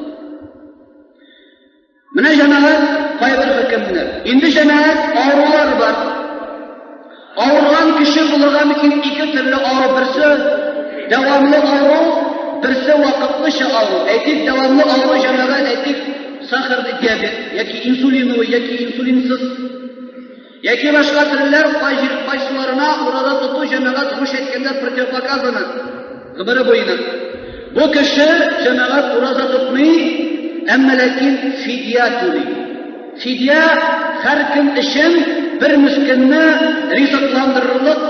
Менә җәмәгать кайбер хөкемнәр. Инде җәмәгать авырулар бар. Авырган кеше булырга мөмкин ике төрле авыру. Берсе дәвамлы авыру, берсе вакытлыча авыру. Әйтик, дәвамлы авыру җәмәгать, әйтик, сахарный диабет, яки инсулиновый, яки инсулинсыз. Яки башка төрләр, кайсыларына ураза тоту җәмәгать хуш әйткәндә противопоказано гомере буена. Бу кеше җәмәгать ураза тотмый, әмма ләкин фидия түли. Фидия һәр көн өчен бер мескенне ризыкландырырлык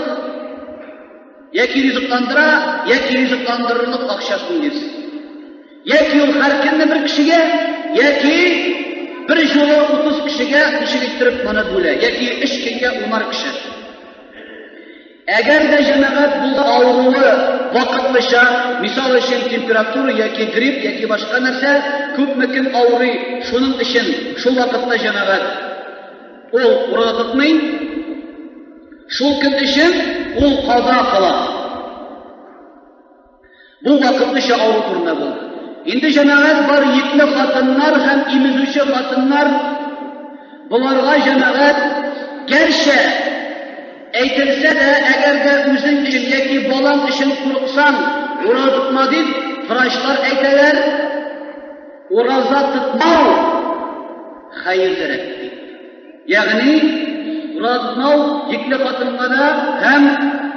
яки ризыкландыра, яки ризыкландырырлык акчасын бирсен. Яки ул һәр көнне бер кешегә, яки бер юлы 30 кешегә ничек иттереп моны бүлә, яки өч көнгә унар кеше. Әгәр дә җәмәгать булса авыруы вакытлыча, мисал өчен температура яки грипп яки башка нәрсә, күпме кем авырый, шуның өчен шул вакытта җәмәгать ул ураза тотмый, шул көн өчен ул каза кыла. Бу вакытлыча авыру турында булды. Инде җәмәгать бар йөкле хатыннар һәм имезүче хатыннар, боларга җәмәгать гәрчә әйтелсә дә, әгәр дә үзең өчен яки балаң өчен курыксаң, ураза тотма дип, врачлар әйтәләр, ураза тотмау хәерлерәк дип. Ягъни, ураза тотмау йөкле хатынга да һәм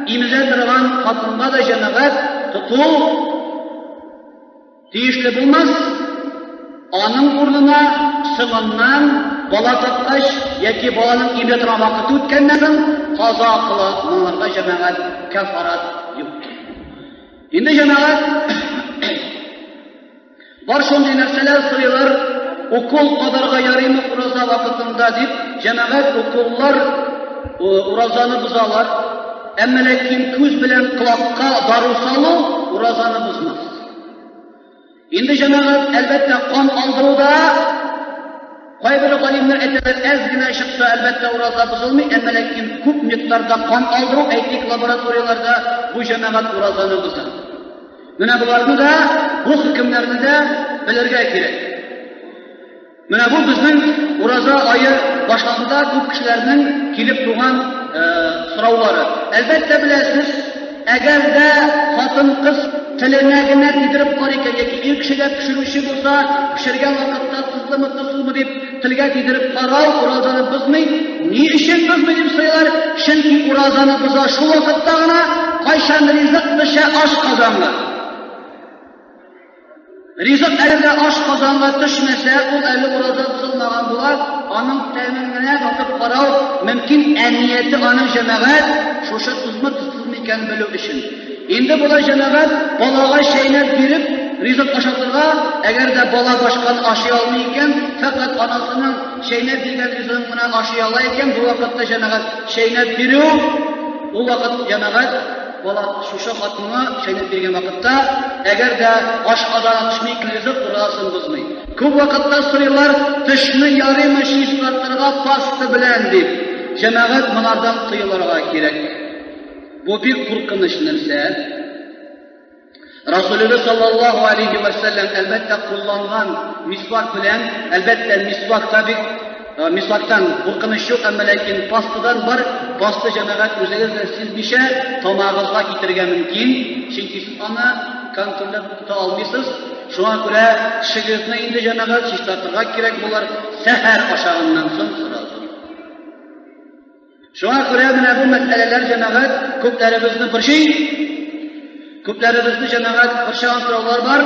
имезә торган хатынга да җәмәгать тоту тиешле булмас. Аның урынына соңыннан бала тапкач яки баланың имезә торган вакыты үткәннән соң каза кыла, моңарга җәмәгать кәфарат юк. Инде җәмәгать Бар шундый нәрсәләр сорыйлар, укол кадарга ярыймы ураза вакытында дип, җәмәгать уколлар уразаны бозалар. Әмма ләкин күз белән колакка дару салу уразаны бозмас. Инде җәмәгать, әлбәттә, кан алдыруда. Кайбер галимнәр әйтәләр, әз генә чыкса, әлбәттә, ураза бозылмый, әмма ләкин күп микъдарда кан алдыру, әйтик, лабораторияләрдә бу җәмәгать уразаны боза. Менә боларны да, бу хөкемнәрне дә белергә кирәк. Менә бу безнең ураза ае башлануда күп кешеләрнең килеп туган сораулары. Әлбәттә, беләсез, әгәр дә хатын-кыз теленә генә тидереп карый икән яки ир кеше дә пешерүче булса, пешергән вакытта тозлымы, тозсызмы дип телгә тидереп карау уразаны бозмый. Ни өчен бозмый дип сорыйлар? Чөнки уразаны боза шул вакытта гына, кайчан ризык пешә ашказанга. Ризык әле дә ашказанга төшмәсә, ул әле ураза бозылмаган була, аның тәмен генә татып карау мөмкин, ә нияте аның җәмәгать шушы тозмы, тозсызмы икәнен белү өчен. Инде болай җәмәгать балага чәйнәп биреп ризык ашатырга, әгәр дә бала башканы ашый алмый икән, фәкать анасының чәйнәп биргән ризыгын гына ашый ала икән, бу вакытта җәмәгать чәйнәп бирү, ул вакыт җәмәгать Бала шушы хатынга чәйнәп биргән вакытта, әгәр дә ашказаны төшми икән, ризык уразасын бозмый. Күп вакытта сорыйлар, тешне ярыймы чистартырга паста белән дип. Җәмәгать, моңардан тыелырга кирәк. Бу бик куркыныч нәрсә. Расулыбыз саллаллаһу алейхи ва сәлләм әлбәттә кулланган мисвак белән, әлбәттә мисвак та бик мисвактан куркыныч юк, әмма ләкин пастадан бар, паста җәмәгать үзегез дә сизмичә тамагыгызга китергә мөмкин, чөнки сез аны контрольдә тота алмыйсыз. Шуңа күрә тешегезне инде җәмәгать чистартырга кирәк булыр сәхәр ашаганнан соң сразу. Шуңа күрә менә бу мәсьәләләр җәмәгать күпләребезне борчый. Күпләребезне җәмәгать борчыган сораулар бар.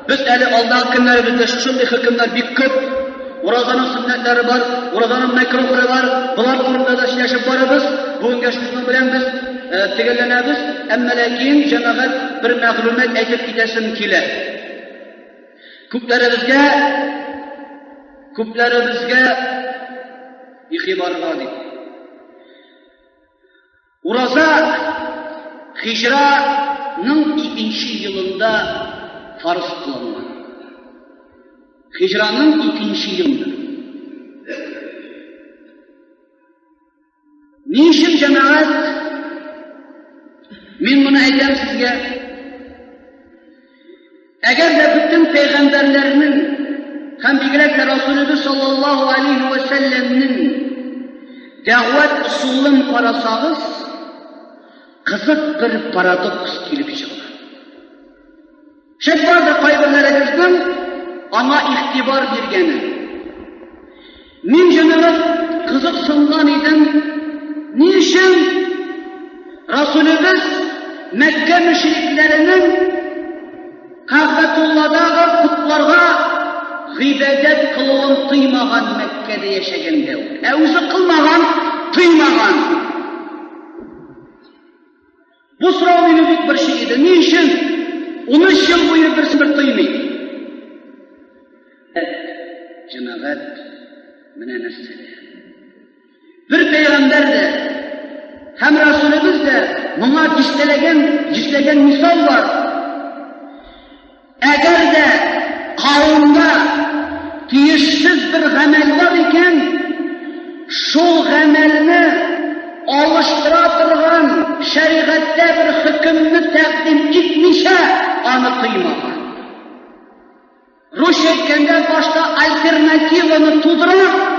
Без әле алдагы көннәребездә шушындый хөкемнәр бик күп. Уразаның сөннәтләре бар, уразаның мәкрухлары бар. Болар турында да сөйләшеп барабыз. Бүгенгә шуның белән без төгәлләнәбез. Әмма ләкин җәмәгать бер мәгълүмат әйтеп китәсем килә. Күпләребезгә күпләребезгә игътибарга дип. Ураза хиҗраның икенче елында фарз кылынган. Хиҗраның икенче елында. Ни өчен җәмәгать? Мин моны әйтәм сезгә. Әгәр дә бөтен пәйгамбәрләрнең һәм бигрәк тә Расулыбыз саллаллаһу алейхи ва сәлләмнең дәгъват ысулын карасагыз, кызык бер парадокс килеп чыга. Шәт бардыр кайберләрегезнең аңа игътибар биргәне. Мин җәмәгать кызыксынган идем, ни өчен Расулебез Мәккә мөшрикләренең Кәгъбәтулладагы потларга гыйбадәт кылуын тыймаган Мәккәдә яшәгәндә үк. Ә үзе кылмаган, тыймаган. Бу сорау мине бик борчый иде. Ни өчен 13 ел буе берсе бер тыймый? Җәмәгать, менә нәрсәдә. Бер пәйгамбәр дә һәм Расулыбыз дә моңа дистәләгән, йөзләгән мисал бар. Әгәр дә кавымда тиешсез бер гамәл бар икән, шул гамәлне алыштыра торган шәригатьтә бер хөкемне тәкъдим итмичә, аны тыймаган. Русча әйткәндә, башта альтернативаны тудыра,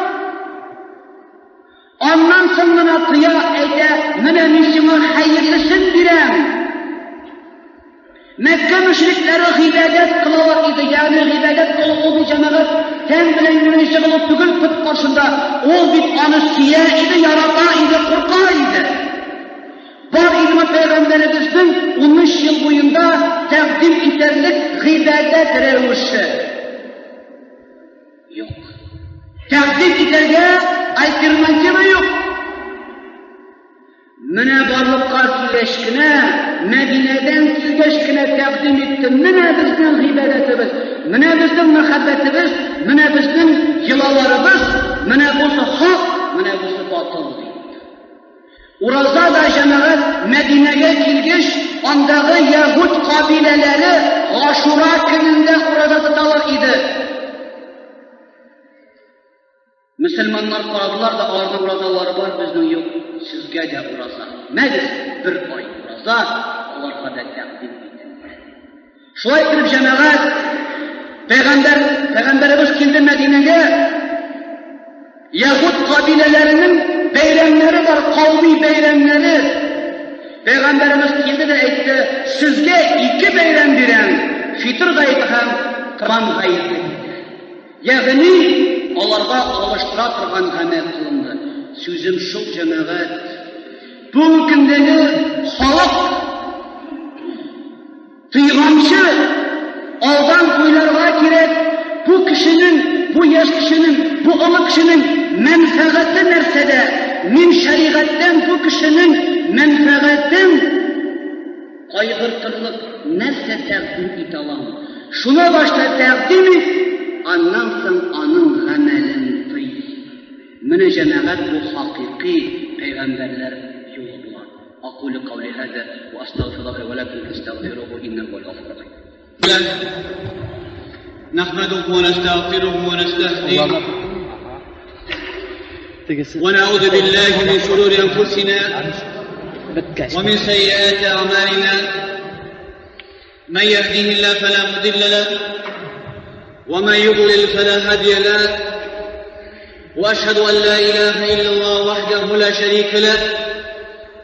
Аннан соң гына тыя, әйтә, менә мин сиңа хәерлесен бирәм. Мәккә мөшрикләре гыйбадәт кылалар иде, ягъни гыйбадәт кылу ул бит җәмәгать тән белән генә җыгылу түгел пот каршында, ул бит аны сөя иде, ярата иде, курка иде. Бар идеме пәйгамбәребезнең 13 ел буенда тәкъдим итәрлек гыйбадәт рәвеше? Юк. Тәкъдим итәргә альтернатива юк. Менә барлыкка килгәч кенә, Мәдинәдән килгәч кенә тәкъдим итте. Менә безнең гыйбадәтебез, менә безнең мәхәббәтебез, менә безнең йолаларыбыз, менә бусы хак, менә бусы батыл дип. Ураза да җәмәгать Мәдинәгә килгәч, андагы яһүд кабиләләре Гашура көнендә ураза тоталар иде. Мөселманнар карадылар да, аларның уразалары бар, безнең юк, сезгә дә ураза. Мәгез, бер ай ураза аларга да тәкъдим ителде. Шулай итеп, җәмәгать, пәйгамбәр, пәйгамбәребез килде Мәдинәгә. Яһүд кабиләләренең бәйрәмнәре бар, кауми бәйрәмнәре. Пәйгамбәребез килде дә әйтте, сезгә ике бәйрәм бирәм, фитр гаете һәм Корбан гаете. Ягъни, аларга алыштыра торган гамәл кылынды. Сүзем шул, җәмәгать, бүгенге көндәге халык тыйганчы алдан уйларга кирәк, бу кешенең, бу яшь кешенең, бу олы кешенең мәнфәгате нәрсәдә? Мин шәригатьтән бу кешенең мәнфәгатен Кайгыртырлык нәрсә тәкъдим итә алам? Шуны башта тәкъдим ит, аннан соң аның гамәлен тый. Менә, җәмәгать, бу хакыйкый пәйгамбәрләр юлы була. Акулю каули һаза ва астагфируллаһа ли ва ләкум фәстәгъфируһу иннәһу һувәл гафурur рәхим. نحمده ونستغفره ونستهديه ونعوذ بالله من شرور أنفسنا ومن سيئات أعمالنا من يهديه الله فلا مضل له ومن يضلل فلا هادي له وأشهد أن لا إله إلا الله وحده لا شريك له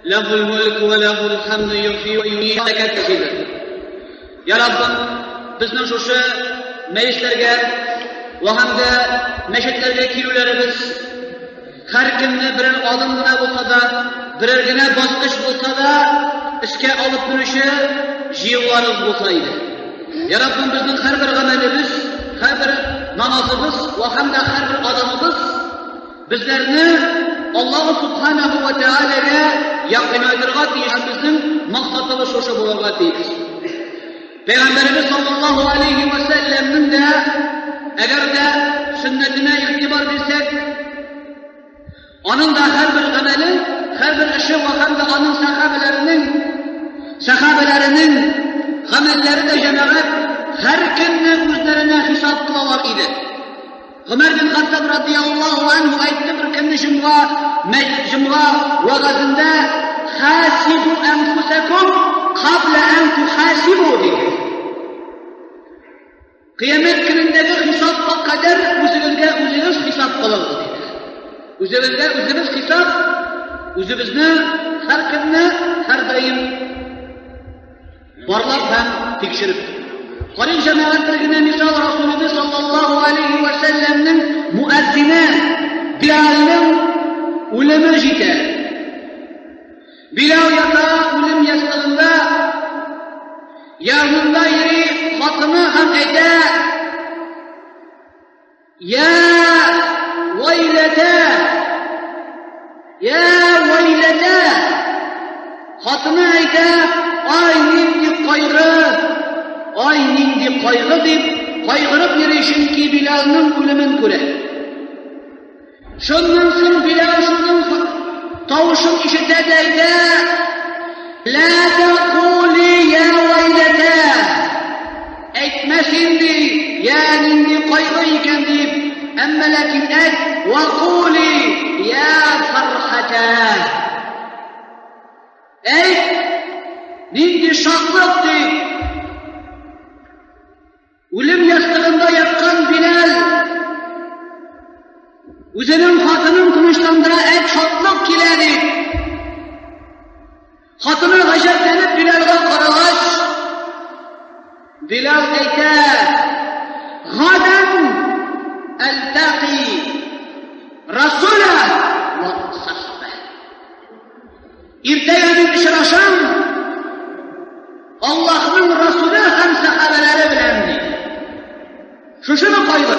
له الملك وله الحمد يحيي ويميت يا رب безнең шушы мәҗлесләргә вә һәм дә мәчетләргә килүләребез һәркемне берәр адым гына булса да, берәр генә баскыч булса да эшкә алып менүче җыелуларыбыз булса иде. Я Раббым, безнең һәрбер гамәлебез, һәрбер намазыбыз вә һәм дә һәрбер адымыбыз безләрне Аллаһу Субханаһу ва Таалагә якынайтырга тиеш һәм безнең максатыбыз шушы булырга тиеш. Пәйгамбәребез саллаллаһу алейхи ва сәлләмнең дә әгәр дә сөннәтенә игътибар бирсәк, аның да һәрбер гамәле, һәрбер эше вә һәм дә аның сәхабәләренең сәхабәләренең гамәлләре дә җәмәгать һәр көнне үзләренә хисап кылалар иде. Гомәр бин Хаттаб радияллаһу анһу әйтте бер көнне җомга җомга вәгазендә хасибу әнфусакум кабла ан тухасибу диде. Кыямәт көнендәге хисапка кадәр үзегезгә үзегез хисап кылыгыз диде. Үзебезгә үзебез хисап, үзебезне һәр көнне, һәрдаим Барлап һәм тикшереп. Карыйк җәмәгать бер генә мисал Расулыбыз саллаллаһу алейхи ва сәлләмнең муәззине Билалның үлеме җитә. Билал ята үлем ястыгында, янында йөри хатыны һәм әйтә, Я вайләтә! Я вайләтә! Хатыны әйтә, ай нинди кайгы, ай нинди кайгы дип кайгырып йөри, чөнки Билалның үлемен күрә. Шуннан соң Билал шуның тавышын ишетә дә әйтә, Лә тәкули я вәйләтә. Әйтмә син, ди, я нинди кайгы икән дип, әмма ләкин әйт, вә кули я фәрхәтә. Әйт, нинди шатлык дип. Үлем ястыгында яткан Биләл үзенең хатынын тынычландыра, әйт, шатлык килә дип. Хатыны гаҗәпләнеп Биләлгә карагач, Биләл әйтә, Гадән әлтәки Расуля ва сахбә. Иртәгә мин очрашам Аллаһның Расулы һәм сәхабәләре белән ди. Шушымы кайгы?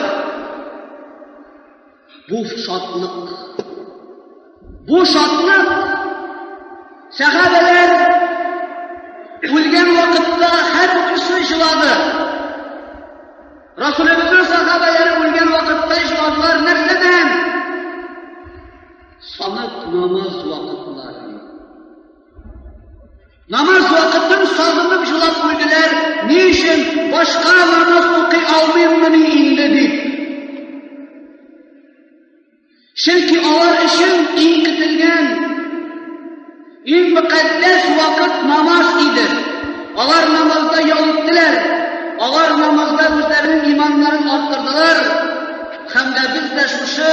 Бу шатлык. Бу шатлык сәхабәләр үлгән вакытта һәр кеше җылады. Расулыбызның сәхабәләре үлгән вакытта җыладылар нәрсәдән? Санап намаз вакытларын. Намаз вакытын сагынып җылап үлделәр. Ни өчен башка намаз укый алмыйммыни инде дип. Чөнки алар өчен иң көтелгән, иң мөкатдәс вакыт намаз иде. Алар намазда ял иттеләр. Алар намазда үзләренең иманнарын арттырдылар. Һәм дә без дә шушы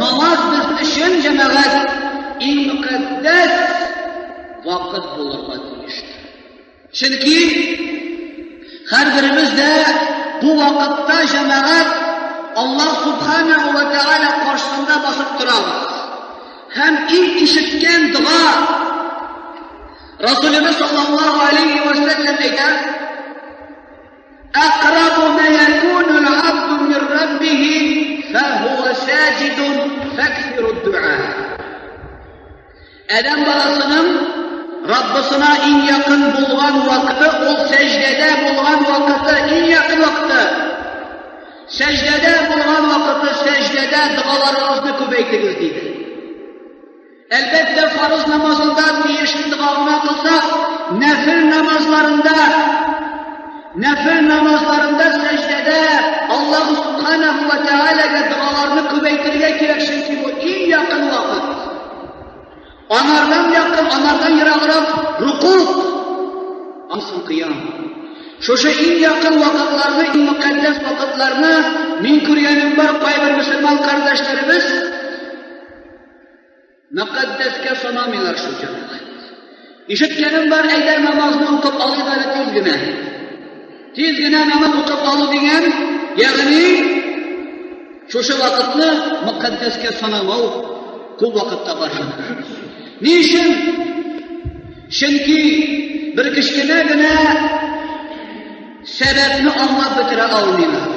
намаз без өчен, җәмәгать, иң мөкатдәс вакыт булырга тиештер. Чөнки һәрберебез дә бу вакытта, җәмәгать, Аллаһ Субханаһу ва Тааля каршысында басып торабыз. Һәм иң ишеткән дога Расулыбыз саллаллаһу алейхи ва сәлләм әйтә: "Акрабу ма якуну ал-абду мин раббихи фахува саҗидун факсиру дуа." Адәм баласының Раббысына иң якын булган вакыты ул сәҗдәдә булган вакыты, иң якын вакыты. Сәҗдәдә булган вакыты, сәҗдәдә догаларыгызны күбәйтегез, диде. Әлбәттә, фарыз намазында тиешле дога гына кылсак, нәфел намазларында, нәфел намазларында сәҗдәдә Аллаһу субханаһу ва таалагә догаларны күбәйтергә кирәк, чөнки бу иң якын вакыт. Анардан якын, анардан ераграк руку, ансын кыям. Шушы иң якын вакытларны, иң мөкатдәс вакытларны мин күргәнем бар, кайбер мөселман кардәшләребез мөкатдәскә санамыйлар шул җәмәгать. Ишеткәнем бар, әйдә намазны укып алыйк әле тиз генә. Тиз генә намаз укып алу дигән, ягъни шушы вакытны мөкатдәскә санамау күп вакытта бар. Ни өчен? Чөнки бер кечкенә генә сәбәпне аңлап бетерә алмыйлар.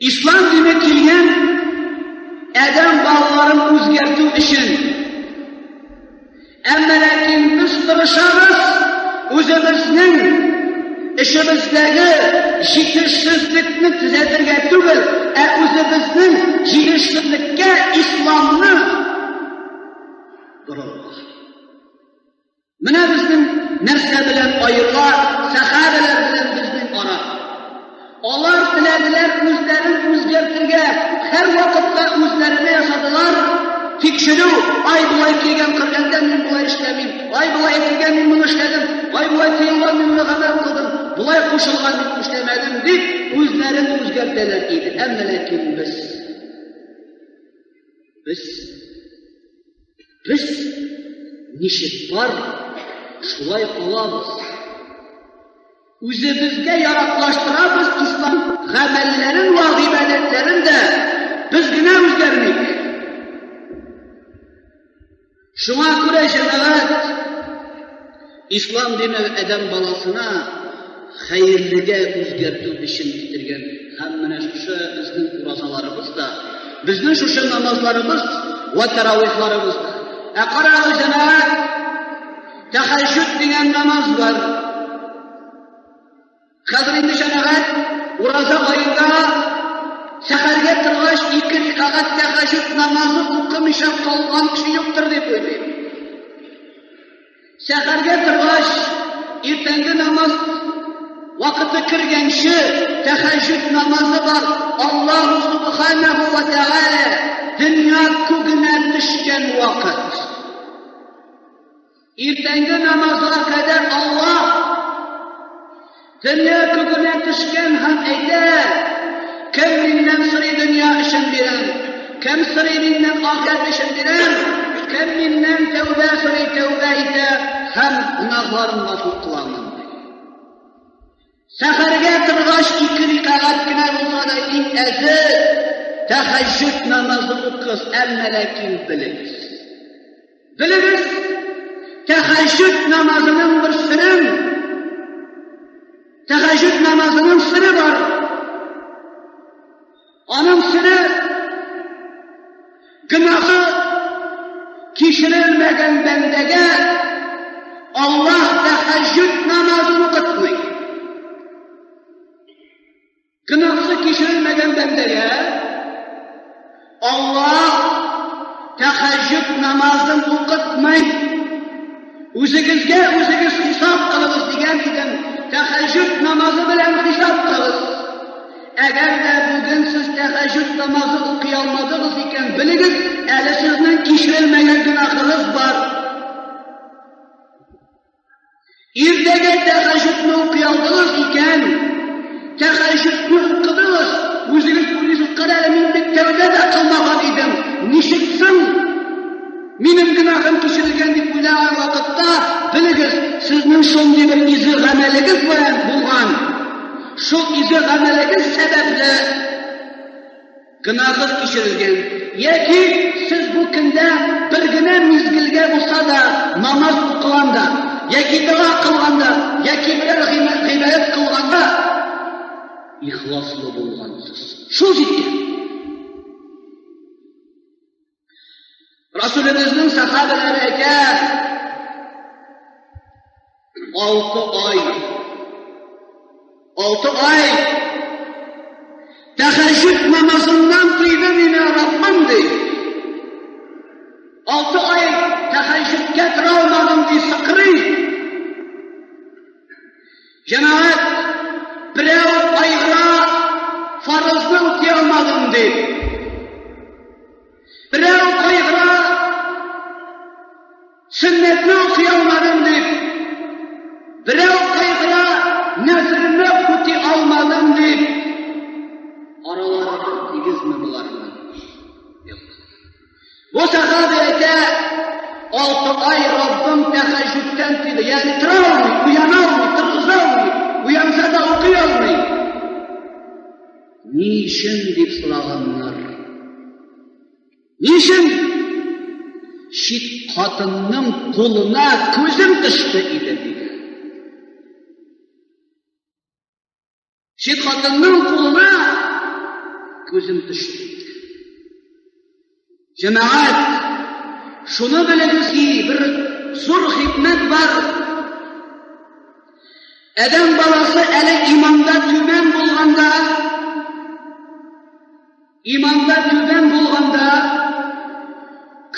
Ислам дине килгән адәм балаларын үзгәртү өчен. Әмма ләкин без тырышабыз үзебезнең эшебездәге җитешсезлекне төзәтергә түгел, ә үзебезнең җитешсезлеккә исламны борырга. Менә безнең нәрсә белән аерыла сәхабәләр белән безнең ара. Алар теләделәр үзләрен үзгәртергә, һәр вакытта үзләренә ясадылар тикшерү. Ай болай килгән Коръәндә мин болай эшләмим, ай болай әйтелгән мин моны эшләдем, ай болай тыелган мин моны гамәл кылдым, болай кушылган мин эшләмәдем дип үзләрен үзгәртәләр иде. Әмма ләкин без без Без ничек бар, шулай калабыз. Үзебезгә яраклаштырабыз ислам гамәлләрен вә гыйбадәтләрен дә, без генә үзгәрмик. Шуңа күрә җәмәгать ислам дине адәм баласына хәерлегә үзгәртү өчен китергән һәм менә шушы безнең уразаларыбыз да, безнең шушы намазларыбыз вә тәравихларыбыз да. Ә карагыз, җәмәгать, тәхәҗҗүд дигән намаз бар. Хәзер инде җәмәгать ураза аенда сәхәргә торгач ике рәкәгать тәхәҗҗүд намазы укымыйча калган кеше юктыр дип уйлыйм. Сәхәргә торгач, иртәнге намаз вакыты кергәнче тәхәҗҗүд намазы бар. Аллаһу субханаһу ва тәгалә дөнья күгенә төшкән вакыт. Иртәнге намазга кадәр Аллаһ дөнья күгенә төшкән һәм әйтә, кем миннән сорый дөнья өчен бирәм, кем сорый миннән ахирәт өчен бирәм, кем миннән тәүбә сорый тәүбә итә һәм гөнаһларын гафу кыламын. Сәхәргә торгач ике рәкәгать кенә булса да иң әзе тәхәҗҗүд намазы укыгыз, әмма ләкин белегез. Белегез, тәхәҗҗүд намазының бер серен, тәхәҗҗүд намазының сере бар. Аның сере гөнаһы кичерелмәгән бәндәгә Аллаһ тәхәҗҗүд намазын укытмый. Гөнаһсы кичерелмәгән бәндәгә Аллаһ тәхәҗҗүд намазын укытмый. Үзегезгә үзегез хисап кылыгыз дигән идем, тәхәҗҗүд намазы белән хисап кылыгыз. Әгәр дә бүген сез тәхәҗҗүд тәһәҗҗүд намазы укый алмадыгыз икән, белегез, әле сезнең кичерелмәгән гөнаһыгыз бар. Иртәгә тәһәҗҗүдне укый алдыгыз икән, тәһәҗҗүдне укыдыгыз, үзегез уйлыйсыз, кара әле мин бит тәүбә дә кылмаган идем, ничек соң минем гөнаһым кичерелгән дип уйлаган вакытта, белегез, сезнең шундый бер изге гамәлегез белән булган. Шул изге гамәлегез сәбәпле гөнаһыгыз кичерелгән. Яки сез бу көндә бер генә мизгелгә булса да намаз укыганда, яки дога кылганда, яки берәр гыйбадәт кылганда ихласлы булгансыз. Шул җиткән. Расулебезнең сахабәләре әйтә, 6 ай, 6 ай тәһәҗҗүд намазыннан тыйды мине Раббым, ди. 6 ай тәһәҗҗүдкә тора алмадым, ди, сыкрый. Җәмәгать, берәү кайгыра, фарызны үти алмадым, дип. Берәү кайгыра, сөннәтне укый алмадым, дип. Берәү кайгыра, нәфелне үти алмадым, дип. Аралары бер тигезме боларның? Юк. Бу сахаби әйтә, 6 ай Раббым тәһәҗҗүдтән тыйды, ягъни тора алмый, уяна алмый, торгыза алмый, уянса да укый алмый. Ни өчен дип сораганнар. Ни өчен? Чит хатынның кулына күзем төште иде, дигән. Чит хатынның кулына күзем төште. Җәмәгать, шуны белегез ки, бер зур хикмәт бар. Адәм баласы әле иманда түбән булганда, иманда түбән булганда,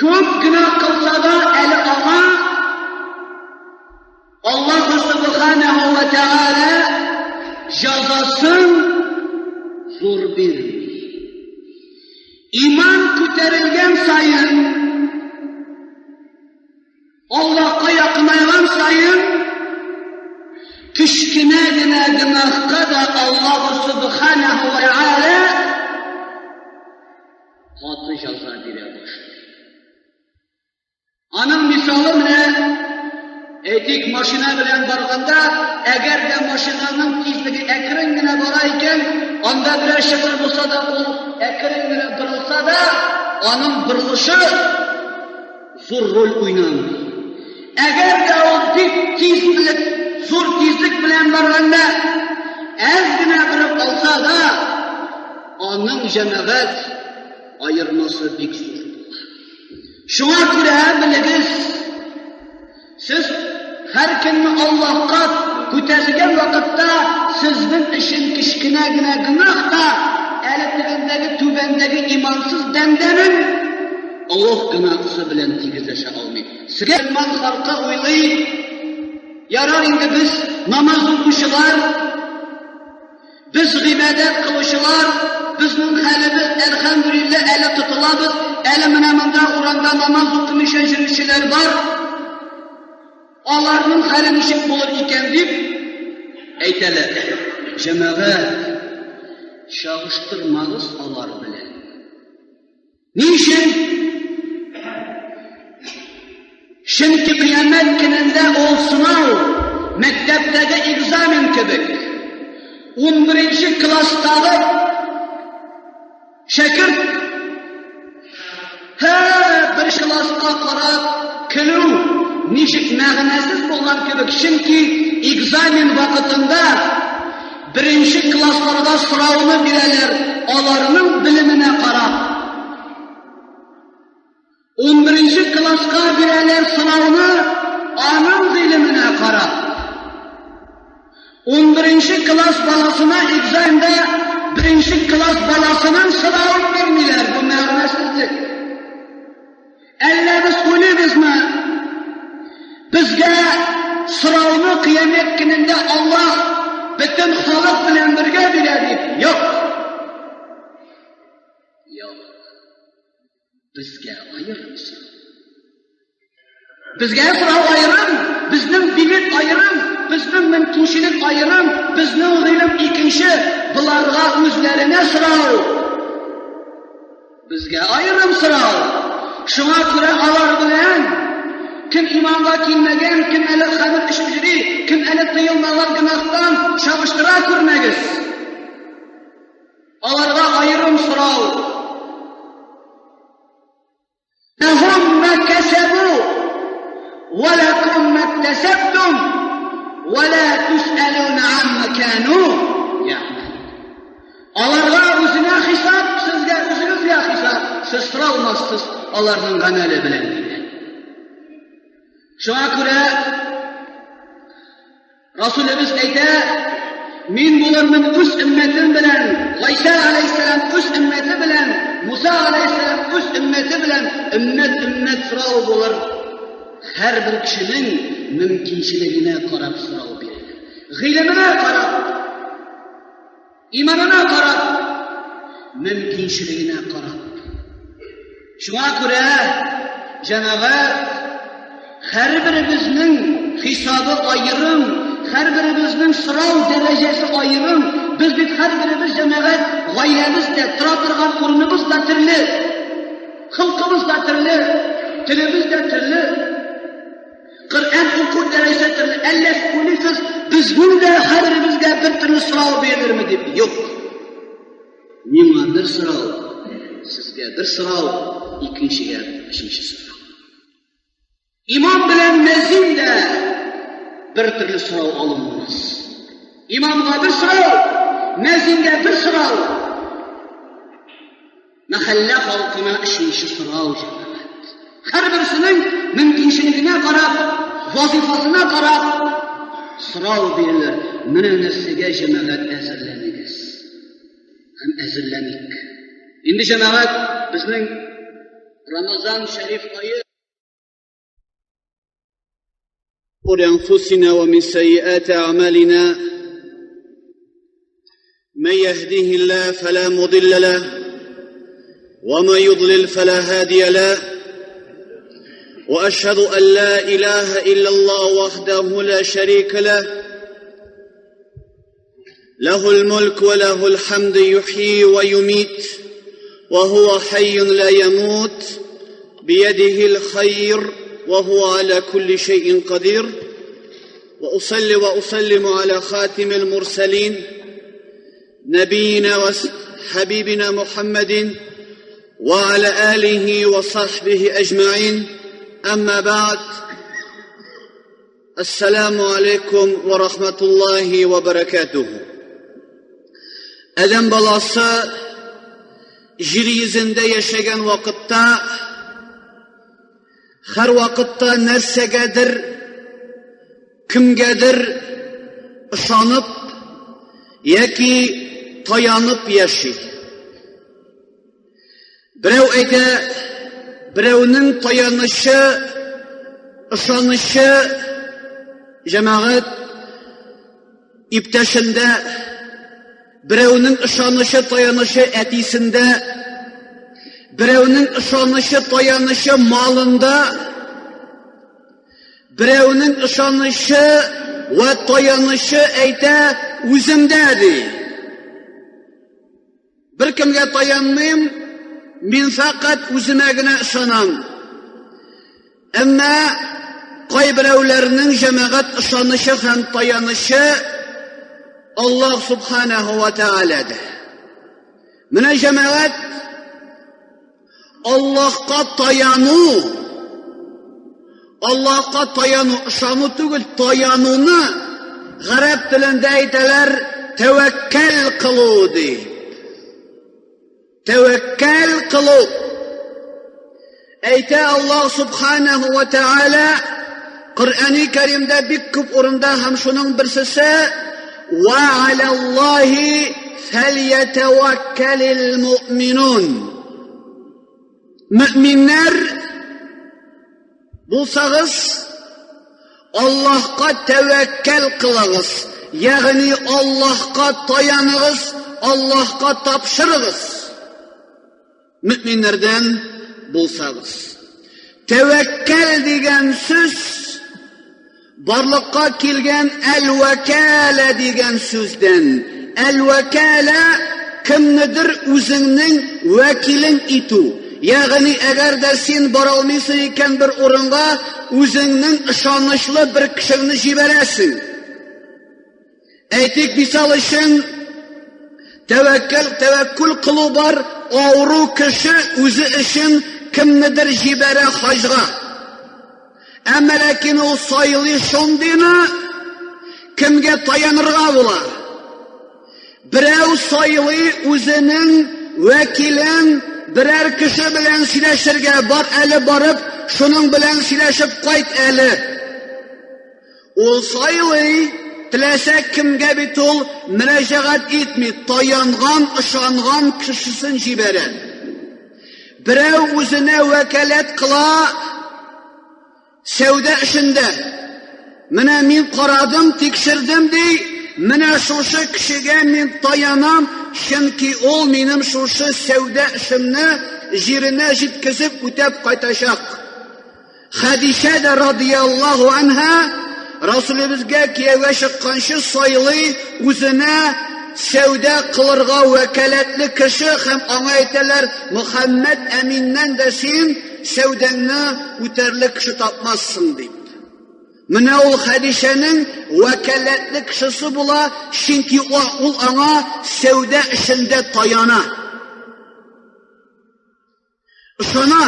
күп гөнаһ кылса да, әле аңа Аллаһ Субханаһу ва Тааля җәзасын зур бирми. Иман күтәрелгән саен, Аллаһка якынайган саен, кечкенә генә гөнаһка да Аллаһ Субханаһу ва Тааля каты җәза бирә башлый. Аның мисалы менә, әйтик, машина белән барганда, әгәр дә машинаның тизлеге әкрен генә бара икән, анда берәр чокыр булса да, ул әкрен генә борылса да, аның борылышы зур роль уйнамый. Әгәр дә ул бик тизлек, зур тизлек белән барганда, әз генә борып алса да, аның, җәмәгать, аермасы бик зур була. Шуңа күрә белегез, сез һәр көнне Аллаһка күтәрелгән вакытта сезнең өчен кечкенә генә гөнаһ та әле тегендәге түбәндәге имансыз бәндәнең олуг гөнаһысы белән тигезләшә алмый. Мөселман халкы уйлый, ярар инде без намаз укучылар, без гыйбадәт кылучылар, безнең хәлебез, әлхәмдүлилләһ, әле тотылабыз, әле менә монда урамда намаз укымыйча йөрүчеләр бар. Аларның хәле ничек булыр икән дип әйтәләр. Җәмәгать, чагыштырмагыз алар белән. Ни өчен? Чөнки кыямәт көнендә ул сынау мәктәптәге экзамен кебек. 11 класстагы шәкерт һәр бер класска карап көлү ничек мәгънәсез булган кебек, чөнки экзамен вакытында беренче классларга сорауны бирәләр, аларның белеменә карап. 11 класска бирәләр сорауны аның гыйлеменә карап. 11 класс баласына экзаменда беренче класс баласының соравын бирмиләр, бу мәгънәсезлек. Әллә без уйлыйбызмы? Безгә сорауны кыямәт көнендә Аллаһ бөтен халык белән бергә бирә дип. Юк. Безгә аерым сорау. Безгә сорау аерым, безнең билет аерым, безнең мөмкинчелек аерым, безнең гыйлем икенче, боларга үзләренә сорау. Безгә аерым сорау. Шуңа күрә алар белән кем иманга килмәгән, кем әле хәмер эчеп йөри, кем әле тыелмаган гөнаһтан чагыштыра күрмәгез. Аларга аерым сорау. Ләһум ма кәсәбу ва ләкум ма иктәсәбтум ва ла тусәлуна амма кану я'малун. Аларга үзенә хисап, сезгә үзегезгә хисап, сез соралмассыз аларның гамәле белән дигән. Шуңа күрә Расулебез әйтә, Мин булырмын үз өммәтем белән, Гайсә алейһиссәлам үз өммәте белән, Муса алейһиссәлам үз өммәте белән, өммәт өммәт сорау булыр. Һәрбер кешенең мөмкинчелегенә карап сорау бирелер. Гыйлеменә карап, Иманына карап, мөмкинчелегенә карап. Шуңа күрә, җәмәгать, һәрберебезнең хисабы аерым, һәрберебезнең сорау дәрәҗәсе аерым. Без бит һәрберебез җәмәгать, гаиләбез дә, тора торган урыныбыз да төрле, холкыбыз да төрле, телебез дә төрле. Коръән уку дәрәҗәсе төрле. Әллә уйлыйсыз, безнең дә һәрберебезгә бер төрле сорау бирелерме дип? Юк. Миңа бер сорау, сезгә бер сорау, икенчегә өченче сорау. Имам белән мәзин дә бер төрле сорау алынмас. Имамга бер сорау, мәзингә бер сорау. Мәхәллә халкына өченче сорау җәмәгать. Һәрберсенең мөмкинчелегенә карап, вазифасына карап сорау бирелер. Менә нәрсәгә җәмәгать әзерләнегез. Һәм әзерләник. Инде җәмәгать безнең Рамазан шәриф ае أنفسنا ومن سيئات أعمالنا من يهده الله فلا مضل له ومن يضلل فلا هادي له وأشهد أن لا إله إلا الله وحده لا شريك له له الملك وله الحمد يحيي ويميت وهو حي لا يموت بيده الخير وهو على كل شيء قدير واصلي واسلم على خاتم المرسلين نبينا وحبيبنا محمد وعلى اله وصحبه اجمعين اما بعد السلام عليكم ورحمة الله وبركاته Адәм баласы җир йөзендә яшәгән вакытта һәр вакытта нәрсәгәдер, кемгәдер ышанып яки таянып яши. Берәү әйтә, берәүнең таянычы, ышанычы җәмәгать иптәшендә, берәүнең ышанычы, таянычы әтисендә, берәүнең ышанычы, таянычы малында, берәүнең ышанычы вә таянычы әйтә үземдә ди. Беркемгә таянмыйм, мин фәкать үземә генә ышанам. Әмма кайберәүләрнең җәмәгать ышанычы һәм таянычы Аллаһ субханаһу ва тааладә. Менә җәмәгать Аллаһка таяну, Аллаһка таяну, ышану түгел, таянуны гарәп телендә әйтәләр тәвәккәл кылу ди. Тәвәккәл кылу. Әйтә Аллаһ субханаһу ва тааля Коръәни Кәримдә бик күп урында һәм шуның берсесе ва алаллаһи фәльятәвәккәлил муъминун. Мөминнәр булсагыз, Аллаһка тәвәккәл кылыгыз, ягъни Аллаһка таяныгыз, Аллаһка тапшырыгыз. Мөминнәрдән булсагыз. Тәвәккәл дигән сүз барлыкка килгән әл-вәкалә дигән сүздән. Әл-вәкалә кемнедер үзеңнең вәкилең итү. Ягъни әгәр дә син бара алмыйсың икән бер урынга, үзеңнең ышанычлы бер кешеңне җибәрәсең. Әйтик, мисал өчен, тәвәккәл, тәвәккүл кылу бар, авыру кеше үзе өчен кемнедер җибәрә хаҗга. Әмма ләкин ул сайлый шундыйны, кемгә таянырга була. Берәү сайлый үзенең вәкилен берәр кеше белән сөйләшергә, бар әле барып, шуның белән сөйләшеп кайт әле. Ул сайлый, теләсә кемгә бит ул мөрәҗәгать итми, таянган, ышанган кешесен җибәрә. Берәү үзенә вәкаләт кыла сәүдә эшендә. Менә мин карадым, тикшердем ди, менә шушы кешегә мин таянам, чөнки ул минем шушы сәүдә эшемне җиренә җиткезеп үтәп кайтачак. Хәдичә дә радияллаһу анһа Расулебезгә кияүгә чыкканчы сайлый үзенә сәүдә кылырга вәкаләтле кеше һәм аңа әйтәләр, Мөхәммәд Әминнән дә син сәүдәңне үтәрлек кеше тапмассың дип. Менә ул Хәдичәнең вәкаләтле кешесе була, чөнки ул аңа сәүдә эшендә таяна. Ышана.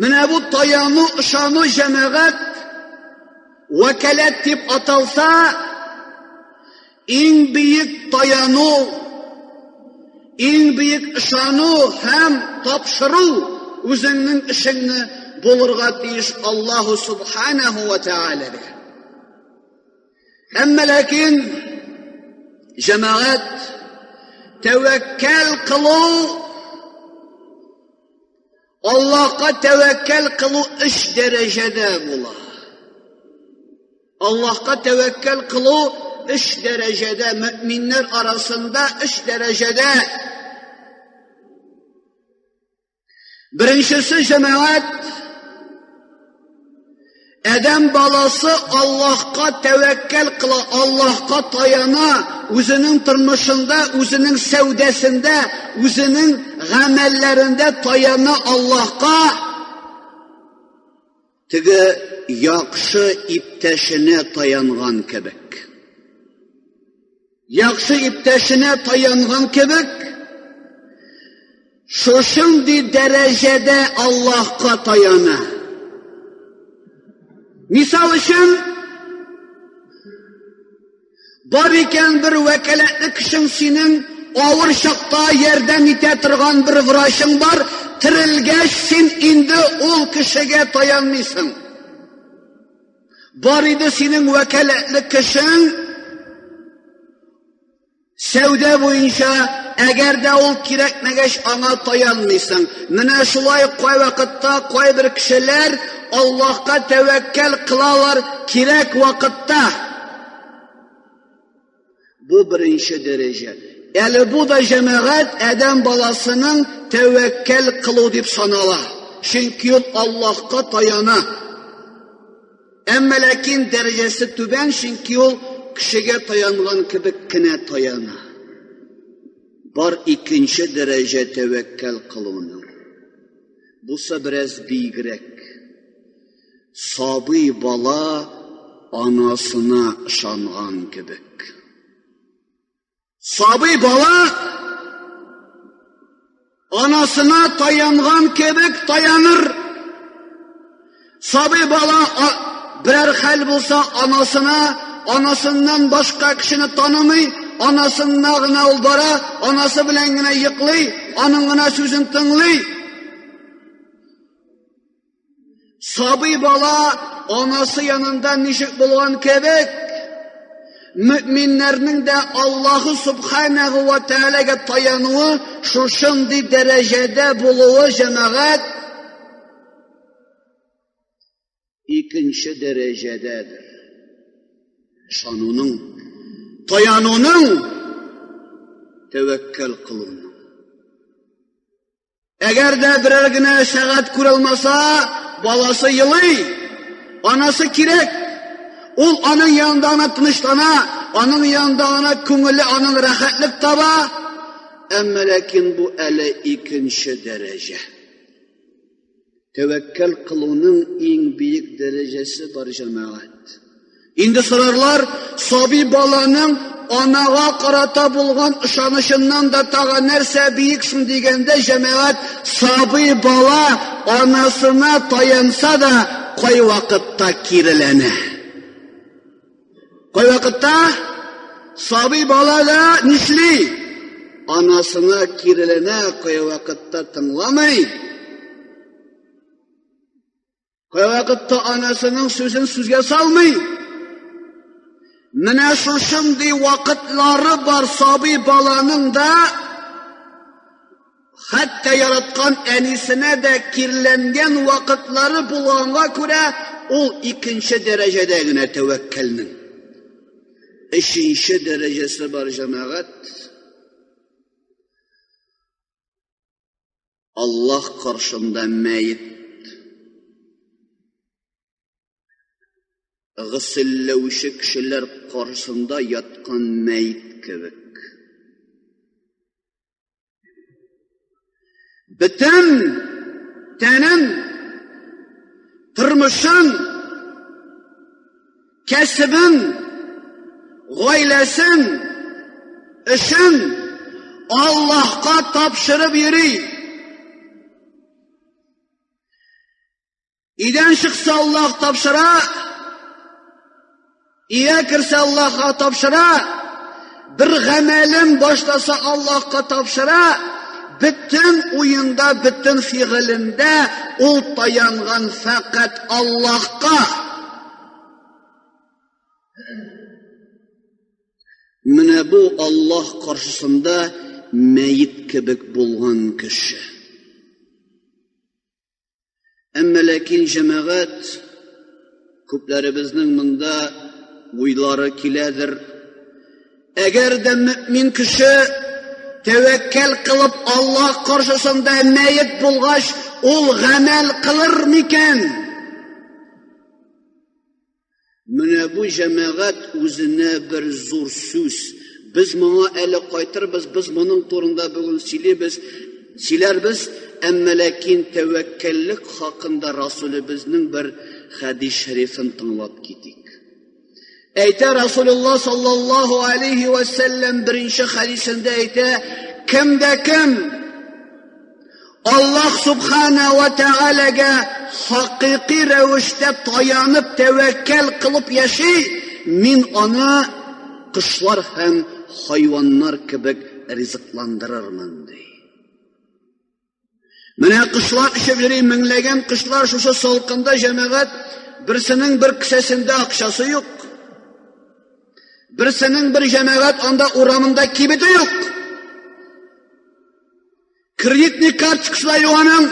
Менә бу таяну, ышану җәмәгать вәкаләт дип аталса, иң бөек таяну, иң бөек ышану һәм тапшыру үзеңнең эшеңне булырга тиеш Аллаһу субханаху ва таалагә. Әмма ләкин җәмәгать тәвәккәл кылу Аллаһка тәвәккәл кылу өч дәрәҗәдә була. Аллаһка тәвәккәл кылу өч дәрәҗәдә, мөминнәр арасында өч дәрәҗәдә. Беренчесе җәмәгать Адәм баласы Аллаһка тәвәккәл кыла, Аллаһка таяна, үзенең тормышында, үзенең сәүдәсендә, үзенең гамәлләрендә таяна Аллаһка. Теге яхшы иптәшенә таянган кебек. Яхшы иптәшенә таянган кебек, шушындый дәрәҗәдә Аллаһка таяна. Мисал өчен, бар икән бер вәкаләтле кешең синең авыр чакта ярдәм итә торган бер врачың бар, терелгәч син инде ул кешегә таянмыйсың. Бар иде синең вәкаләтле кешең, сәүдә буенча, әгәр дә ул кирәкмәгәч, аңа таянмыйсың. Менә шулай кайвакытта кайбер кешеләр Аллаһка тәвәккәл кылалар кирәк вакытта. Бу беренче дәрәҗә. Әле бу да җәмәгать адәм баласының тәвәккәл кылу дип санала. Чөнки ул Аллаһка таяна. Әмма ләкин дәрәҗәсе түбән, чөнки ул кешегә таянган кебек кенә таяна. Бар икенче дәрәҗә тәвәккәл кылуның. Бусы бераз биегрәк. Сабый бала анасына ышанган кебек. Сабый бала анасына таянган кебек таяныр. Сабый бала берәр хәл булса анасына, анасыннан башка кешене танымый, анасына гына ул бара, анасы белән генә йоклый, аның гына сүзен тыңлый. Сабый бала анасы янында ничек булган кебек, мөминнәрнең дә Аллаһу субханаху ва таалагә таянуы шушындый дәрәҗәдә булуы җәмәгать икенче дәрәҗәдәдер. Ышануның, таянуның, тәвәккәл кылуның. Әгәр дә берәр генә сәгать күралмаса, баласы елый. Анасы кирәк. Ул аның янында гына тынычлана, аның янында гына күңеле аның рәхәтлек таба. Әмма ләкин бу әле икенче дәрәҗә. Тәвәккәл кылуның иң биек дәрәҗәсе бар, җәмәгать. Инде сорарлар, сабый баланың анага карата булган ышанычыннан да тагы нәрсә биек соң дигәндә, җәмәгать, сабый бала анасына таянса да, кайвакытта киреләнә. Кайвакытта сабый бала да нишли? Анасына киреләнә, кайвакытта тыңламый. Кайвакытта анасының сүзен сүзгә салмый. Менә шушындый вакытлары бар сабый баланың да, хәтта яраткан әнисенә дә кирләнгән вакытлары булганга күрә, ул икенче дәрәҗәдә генә тәвәккәлнең. Өченче дәрәҗәсе бар, җәмәгать. Аллаһ каршында мәет гөселләүче кешеләр каршысында яткан мәет кебек. Бөтен тәнен, тормышын, кәсебен, гаиләсен, эшен Аллаһка тапшырып йөри. Өйдән чыкса Аллаһ тапшыра, өйгә керсә Аллаһка тапшыра, бер гамәлен башласа Аллаһка тапшыра, бөтен уенда, бөтен фигылендә ул таянган фәкать Аллаһка. Менә бу Аллаһ каршысында мәет кебек булган кеше. Әмма ләкин җәмәгать, күпләребезнең монда уйлары киләдер. Әгәр дә мөэмин кеше тәвәккәл кылып Аллаһ каршысында мәет булгач, ул гамәл кылыр микән? Менә бу җәмәгать үзенә бер зур сүз. Без моңа әле кайтырбыз, без моның турында бүген сөйлибез, сөйләрбез, әмма ләкин тәвәккәллек хакында Расулебезнең бер хәдис шәрифен тыңлап китик. Әйтә Расулулла саллаллаһу алейхи ва сәлләм беренче хәдисендә әйтә, кем дә кем Аллаһ Субхана ва Тәгаләгә хакыйкый рәвештә таянып, тәвәккәл кылып яши, мин аны кошлар һәм хайваннар кебек ризыкландырырмын, ди. Менә кошлар очып йөри, меңләгән кошлар шушы салкында, җәмәгать, берсенең бер кесәсендә акчасы юк. Берсенең бер җәмәгать анда урамында кибете юк. Кредитный карточкасы да юк аның.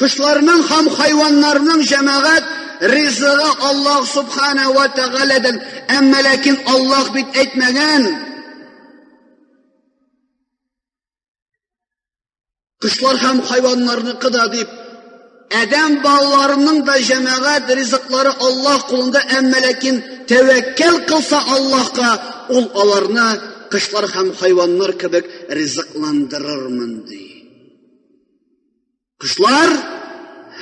Кошларның һәм хайваннарның җәмәгать ризыгы Аллаһ Субхана ва Тәгаләдән. Әмма ләкин Аллаһ бит әйтмәгән. Кошлар һәм хайваннарныкы да дип, адәм балаларының да җәмәгать ризыклары Аллаһ кулында, әмма ләкин тәвәккәл кылса Аллаһка, ул аларны кошлар һәм хайваннар кебек ризыкландырырмын, ди. Кошлар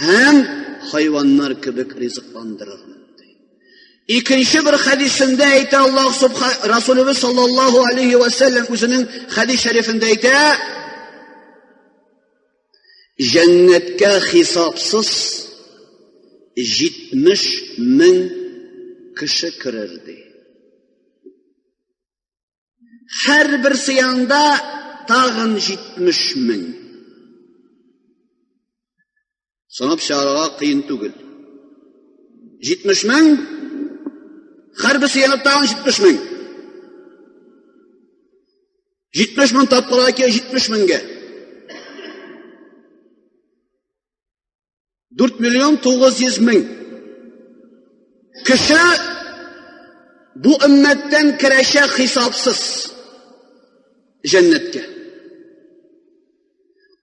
һәм хайваннар кебек ризыкландырырмын, ди. Икенче бер хәдисендә әйтә Аллаһ Субха Расулыбыз саллаллаһу алейхи ва сәлләм үзенең хәдис шәрифендә әйтә: Җәннәткә хисапсыз 70 мең кеше керер ди. Һәрберсе янында тагын 70 мең. Санап чыгарырга кыен түгел. 70 мең, һәрберсе янында тагын 70 мең. 70 мең тапкырга килә 70 меңгә. 4 миллион 900 мең кеше бу өммәттән керәчәк хисапсыз җәннәткә.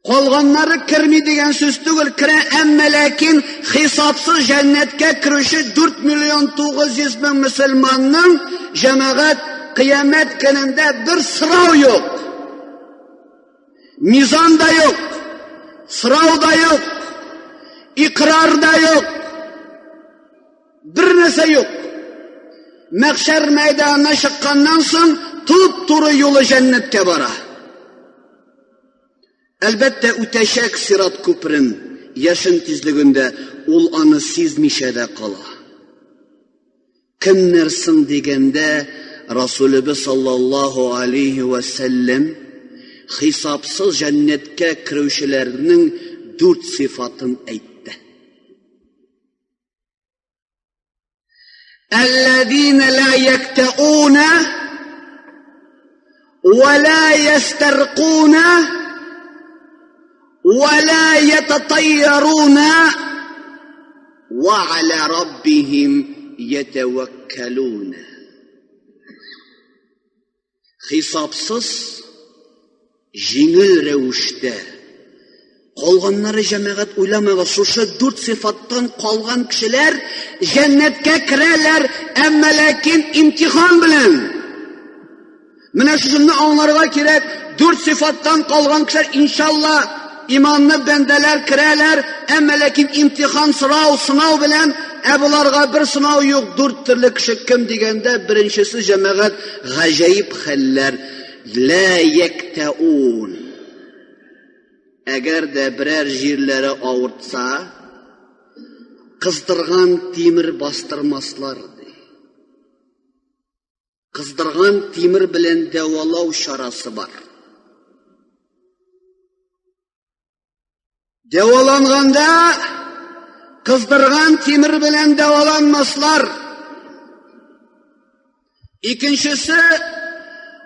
Калганнары керми дигән сүз түгел, керә, әмма ләкин хисапсыз җәннәткә керүче 4 миллион 900 мең мөселманның җәмәгать кыямәт көнендә бер сорау юк. Мизан да юк, сорау да юк, икрар да юк. Бер нәрсә юк. Мәхшәр мәйданына чыкканнан соң туп-туры юлы җәннәткә бара. Әлбәттә, үтәчәк сират күперен яшен тизлегендә ул аны сизмичә дә кала. Кемнәр соң дигәндә, Расулебез саллаллаһу алейһи вә сәлләм хисапсыз җәннәткә керүчеләрнең дүрт сыйфатын әйтте. Әлләзина ла яктауна ва ла ястаркуна ва ла ятатайяруна ва аля раббихим ятаваккалуна. Хисапсыз, җиңел рәвештә. Калганнары җәмәгать уйламагыз, шушы дүрт сыйфаттан калган кешеләр җәннәткә керәләр, әмма ләкин имтихан белән. Менә шушыны аңларга кирәк, дүрт сыйфаттан калган кешеләр иншалла иманлы бәндәләр керәләр, әмма ләкин имтихан сорау, сынау белән, ә боларга бер сынау юк. Дүрт төрле кеше кем дигәндә, беренчесе җәмәгать гаҗәеп хәлләр. Лә яктаун. Әгәр дә берәр җирләре авыртса, кыздырган тимер бастырмаслар, ди. Кыздырган тимер белән дәвалау чарасы бар. Дәваланганда кыздырган тимер белән дәваланмаслар. Икенчесе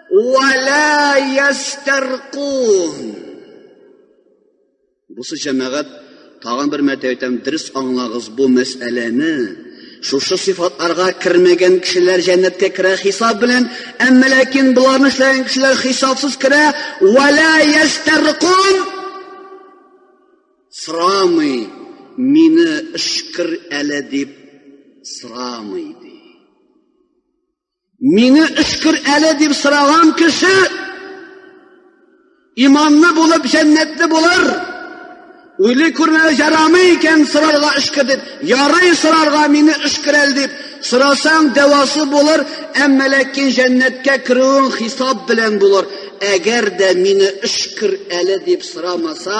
вала ястаркун. Бусы җәмәгать, тагын бер мәртәбә әйтәм, дөрес аңлагыз бу мәсьәләне. Шушы сыйфатларга кермәгән кешеләр җәннәткә керә хисап белән, әмма ләкин боларны эшләгән кешеләр хисапсыз керә. Вала ястаркун. Сорамый, мине өшкер әле дип сорамый ди. Мине өшкер әле дип сораган кеше иманлы булып җәннәтле булыр. Уйлый күрмә ярамый икән сорарга өшкер дип. Ярый сорарга мине өшкер әле дип. Сорасаң дәвасы булыр, әмма ләкин җәннәткә керүең хисап белән булыр. Әгәр дә мине өшкер әле дип сорамаса,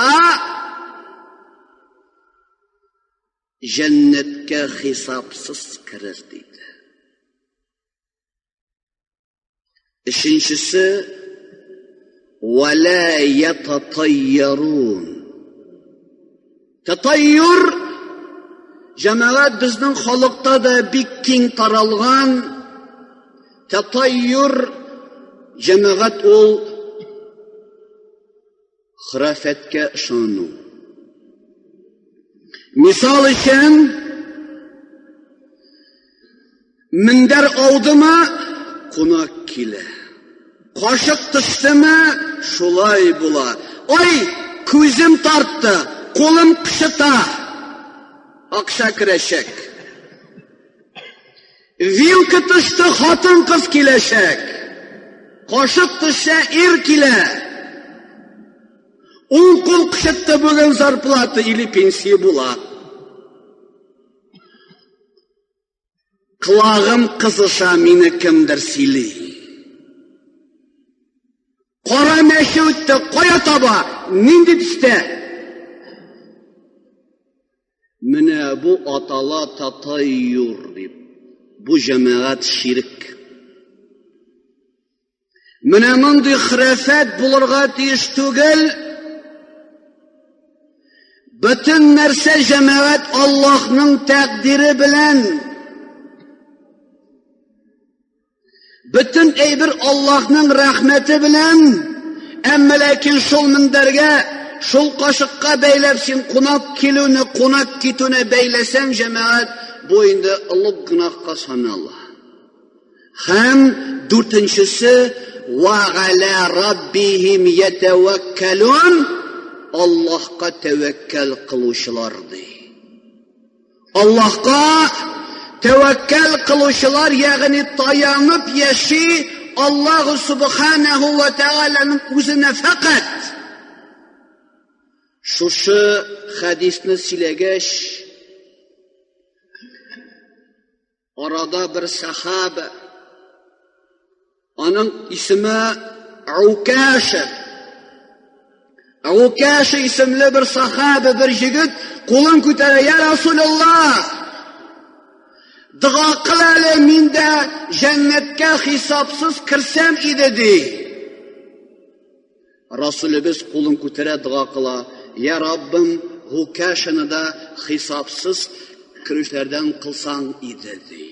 җәннәткә хисапсыз керер диде. Өченчесе вала ятатайярун. Татайюр җәмәгать безнең халыкта да бик киң таралган. Татайюр җәмәгать ул Хөрәфәткә ышану. Мисал өчен, мендәр аудымы, кунак килә. Кашык төштеме, шулай була. Ой, күзем тартты, кулым кычыта. Акча керәчәк. Вилка төште, хатын-кыз киләчәк. Кашык төшсә, ир килә. Уң кул кычытты бүген зарплата или пенсия була. Колагым кызыша, мине кемдер сөйли. Кара мәче үтте, кая таба, нинди төстә? Менә бу атала татайюр дип. Бу җәмәгать ширк. Менә мондый хөрәфәт булырга тиеш түгел. Бөтен нәрсә җәмәгать Аллаһның тәкъдире белән. Бөтен әйбер Аллаһның рәхмәте белән, әмма ләкин шул мендәргә, шул кашыкка бәйләп син кунак килүне, кунак китүне бәйләсәң, җәмәгать, бу инде олуг гөнаһка санала. Һәм дүртенчесе, ва галя раббихим ятаваккалун. Аллаһка тәвәккәл кылучылар ди. Аллаһка тәвәккәл кылучылар, ягъни таянып яши Аллаһу субханаһу ва тааляның үзенә фәкать. Шушы хәдисне сөйләгәч, арада бер сахаба, аның исеме Укаша. Укаша исемле бер сахаба, бер егет кулын күтәрә, "Я Расулуллаһ, дога кыл әле, мин дә җәннәткә хисапсыз керсәм иде", ди. Расулебез кулын күтәрә дога кыла, "Я Раббым, Укашаны да хисапсыз керүчеләрдән кылсаң иде", ди.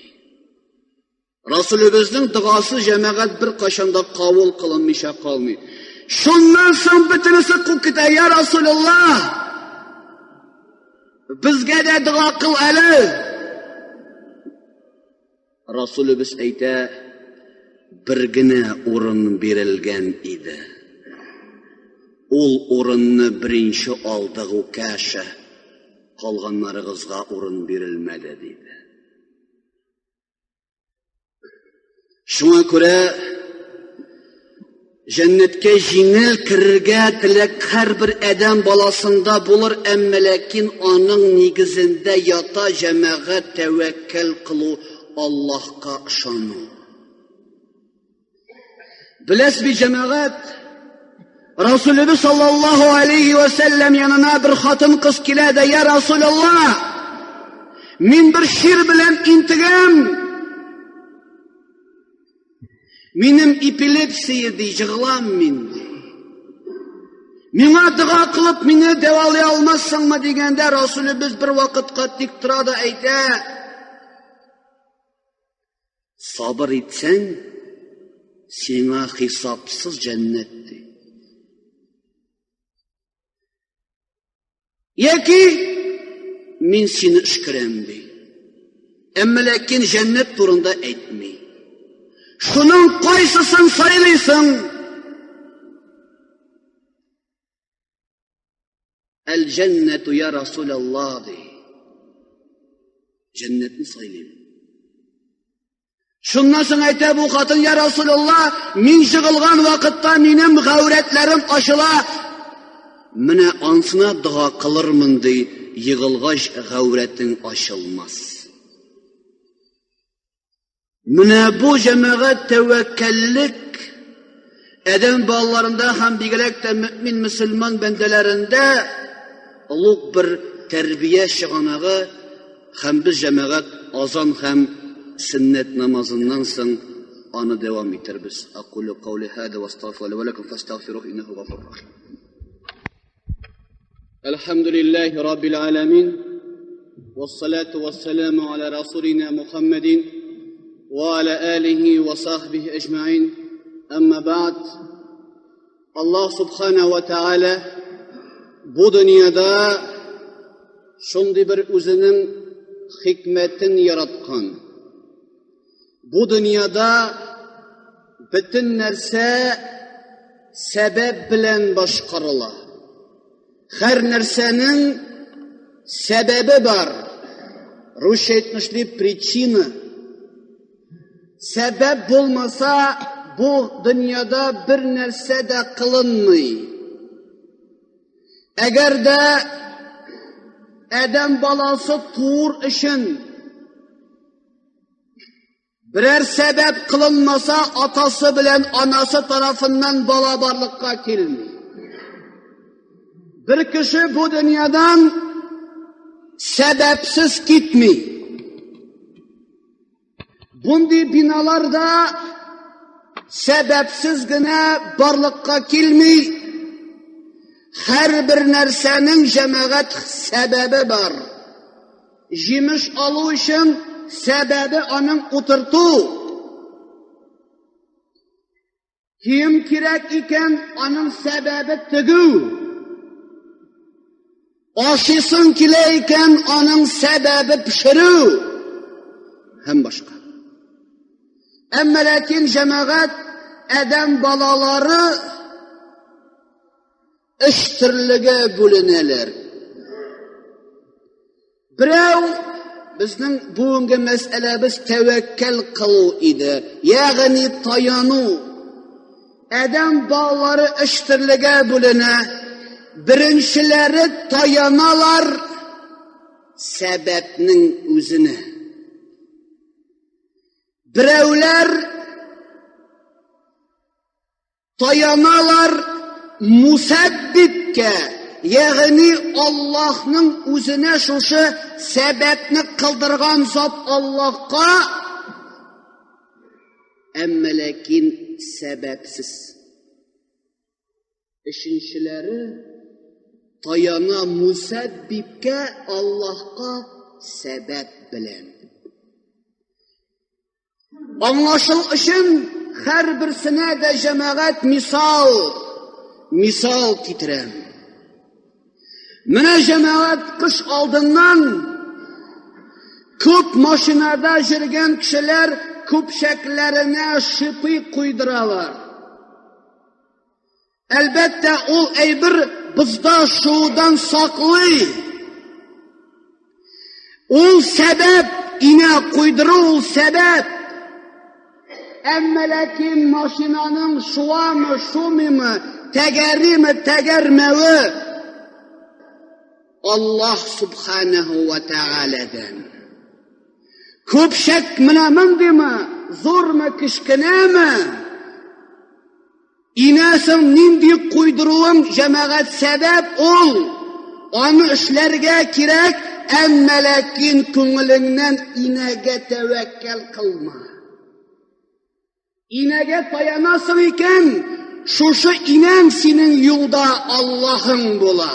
Расулебезнең догасы җәмәгать бер кайчан да кабул кылынмыйча калмый. Шуннан соң бөтенесе куып китә, "Я Расулуллаһ, безгә дә дога кыл әле." Расулебез әйтә, бер генә урын бирелгән иде. Ул урынны беренче алды Гукаша, калганнарыгызга урын бирелмәде, диде. Шуңа күрә җәннәткә җиңел керергә теләк һәрбер адәм баласында булыр, әмма ләкин аның нигезендә ята җәмәгать тәвәккәл кылу, Аллаһка ышану. Беләсез бит, җәмәгать, Расулебез саллаллаһу алейхи ва сәлләм янына бер хатын кыз килә дә, "Я Расулаллаһ, мин бер чир белән интегәм. Минем эпилепсия ди, җыгылам мин ди. Миңа дога кылып мине дәвалый алмассыңмы дигәндә Расулебез бер вакытка тик тора да әйтә: Сабыр итсәң, сиңа хисапсыз җәннәт ди. Яки мин сине өшкерәм ди. Әмма ләкин җәннәт турында әйтми. Шуның кайсысын сайлыйсың? Әл-җәннәту я Расулаллах ди. Җәннәтне сайлыйм. Шуннан соң әйтә бу хатын, я Расулаллах, мин жыгылган вакытта минем гаурәтләрем ачыла. Менә ансына дога кылырмын ди, егылгач гаурәтең ачылмас. Менә бу җәмәгать тәвәккәллек адәм балаларында һәм бигрәк тә мөэмин мөселман бәндәләрендә олуг бер тәрбия чыганагы һәм без җәмәгать азан һәм сөннәт намазыннан соң аны дәвам итербез. Акулю каули һада ва астагфиру ва лакум фастагфируһу иннаһу гафурur рахим. Әлхәмдүлилләһи раббил аламин. والصلاة والسلام على رسولنا محمد وعلى آله وصحبه أجمعين أما بعد الله سبحانه وتعالى бу дөньяда шундый бер үзенең хикмәтен яраткан. Бу дөньяда бөтен нәрсә сәбәп белән башкарыла. Һәр нәрсәнең сәбәбе бар. Русча әйтмешли причина. Сәбәп булмаса, бу дөньяда бер нәрсә дә кылынмый. Әгәр дә адәм баласы туыр өчен Берәр сәбәп кылынмаса, атасы белән анасы тарафыннан бала барлыкка килми. Бер кеше бу дөньядан сәбәпсез китми. Бундый биналар да сәбәпсез генә барлыкка килми. Һәрбер нәрсәнең җәмәгать сәбәбе бар. Җимеш алу өчен сәбәбе аның утырту. Кием кирәк икән, аның сәбәбе тегү. Ашыйсың килә икән, аның сәбәбе пешерү. Һәм башка. Әмма ләкин җәмәгать адәм балалары. Өч төрлегә бүленәләр. Берәү безнең бүгенге мәсьәләбез тәвәккәл кылу иде, ягъни таяну. Адәм балалары өч төрлегә бүленә. Беренчеләре таяналар сәбәпнең үзенә. Берәүләр Таяналар мусәббибкә, ягъни Аллаһның үзенә шушы сәбәпне кылдырган зат Аллаһка, әмма ләкин сәбәпсез. Өченчеләре таяна мусәббибкә, Аллаһка сәбәп белән. Аңлашыл өчен һәрберсенә дә җәмәгать мисал, мисал китерәм. Менә җәмәгать кыш алдыннан күп машинада йөргән кешеләр көпчәкләренә шипы куйдыралар. Әлбәттә, ул әйбер бозда шуудан саклый. Ул сәбәп, инә куйдыру ул сәбәп. Әмма ләкин машинаның шуамы, шумыймы, тәгәриме, тәгәрмәве Аллаһ субханаху ва тәгаләдән. Көпчәк менә мондыймы, зурмы, кечкенәме? Инәсең нинди куйдыруың җәмәгать сәбәп ул. Аны эшләргә кирәк, әмма ләкин күңелеңнән инәгә тәвәккәл кылма. Инәгә таянасың икән, шушы инәң синең юлда Аллаһың була.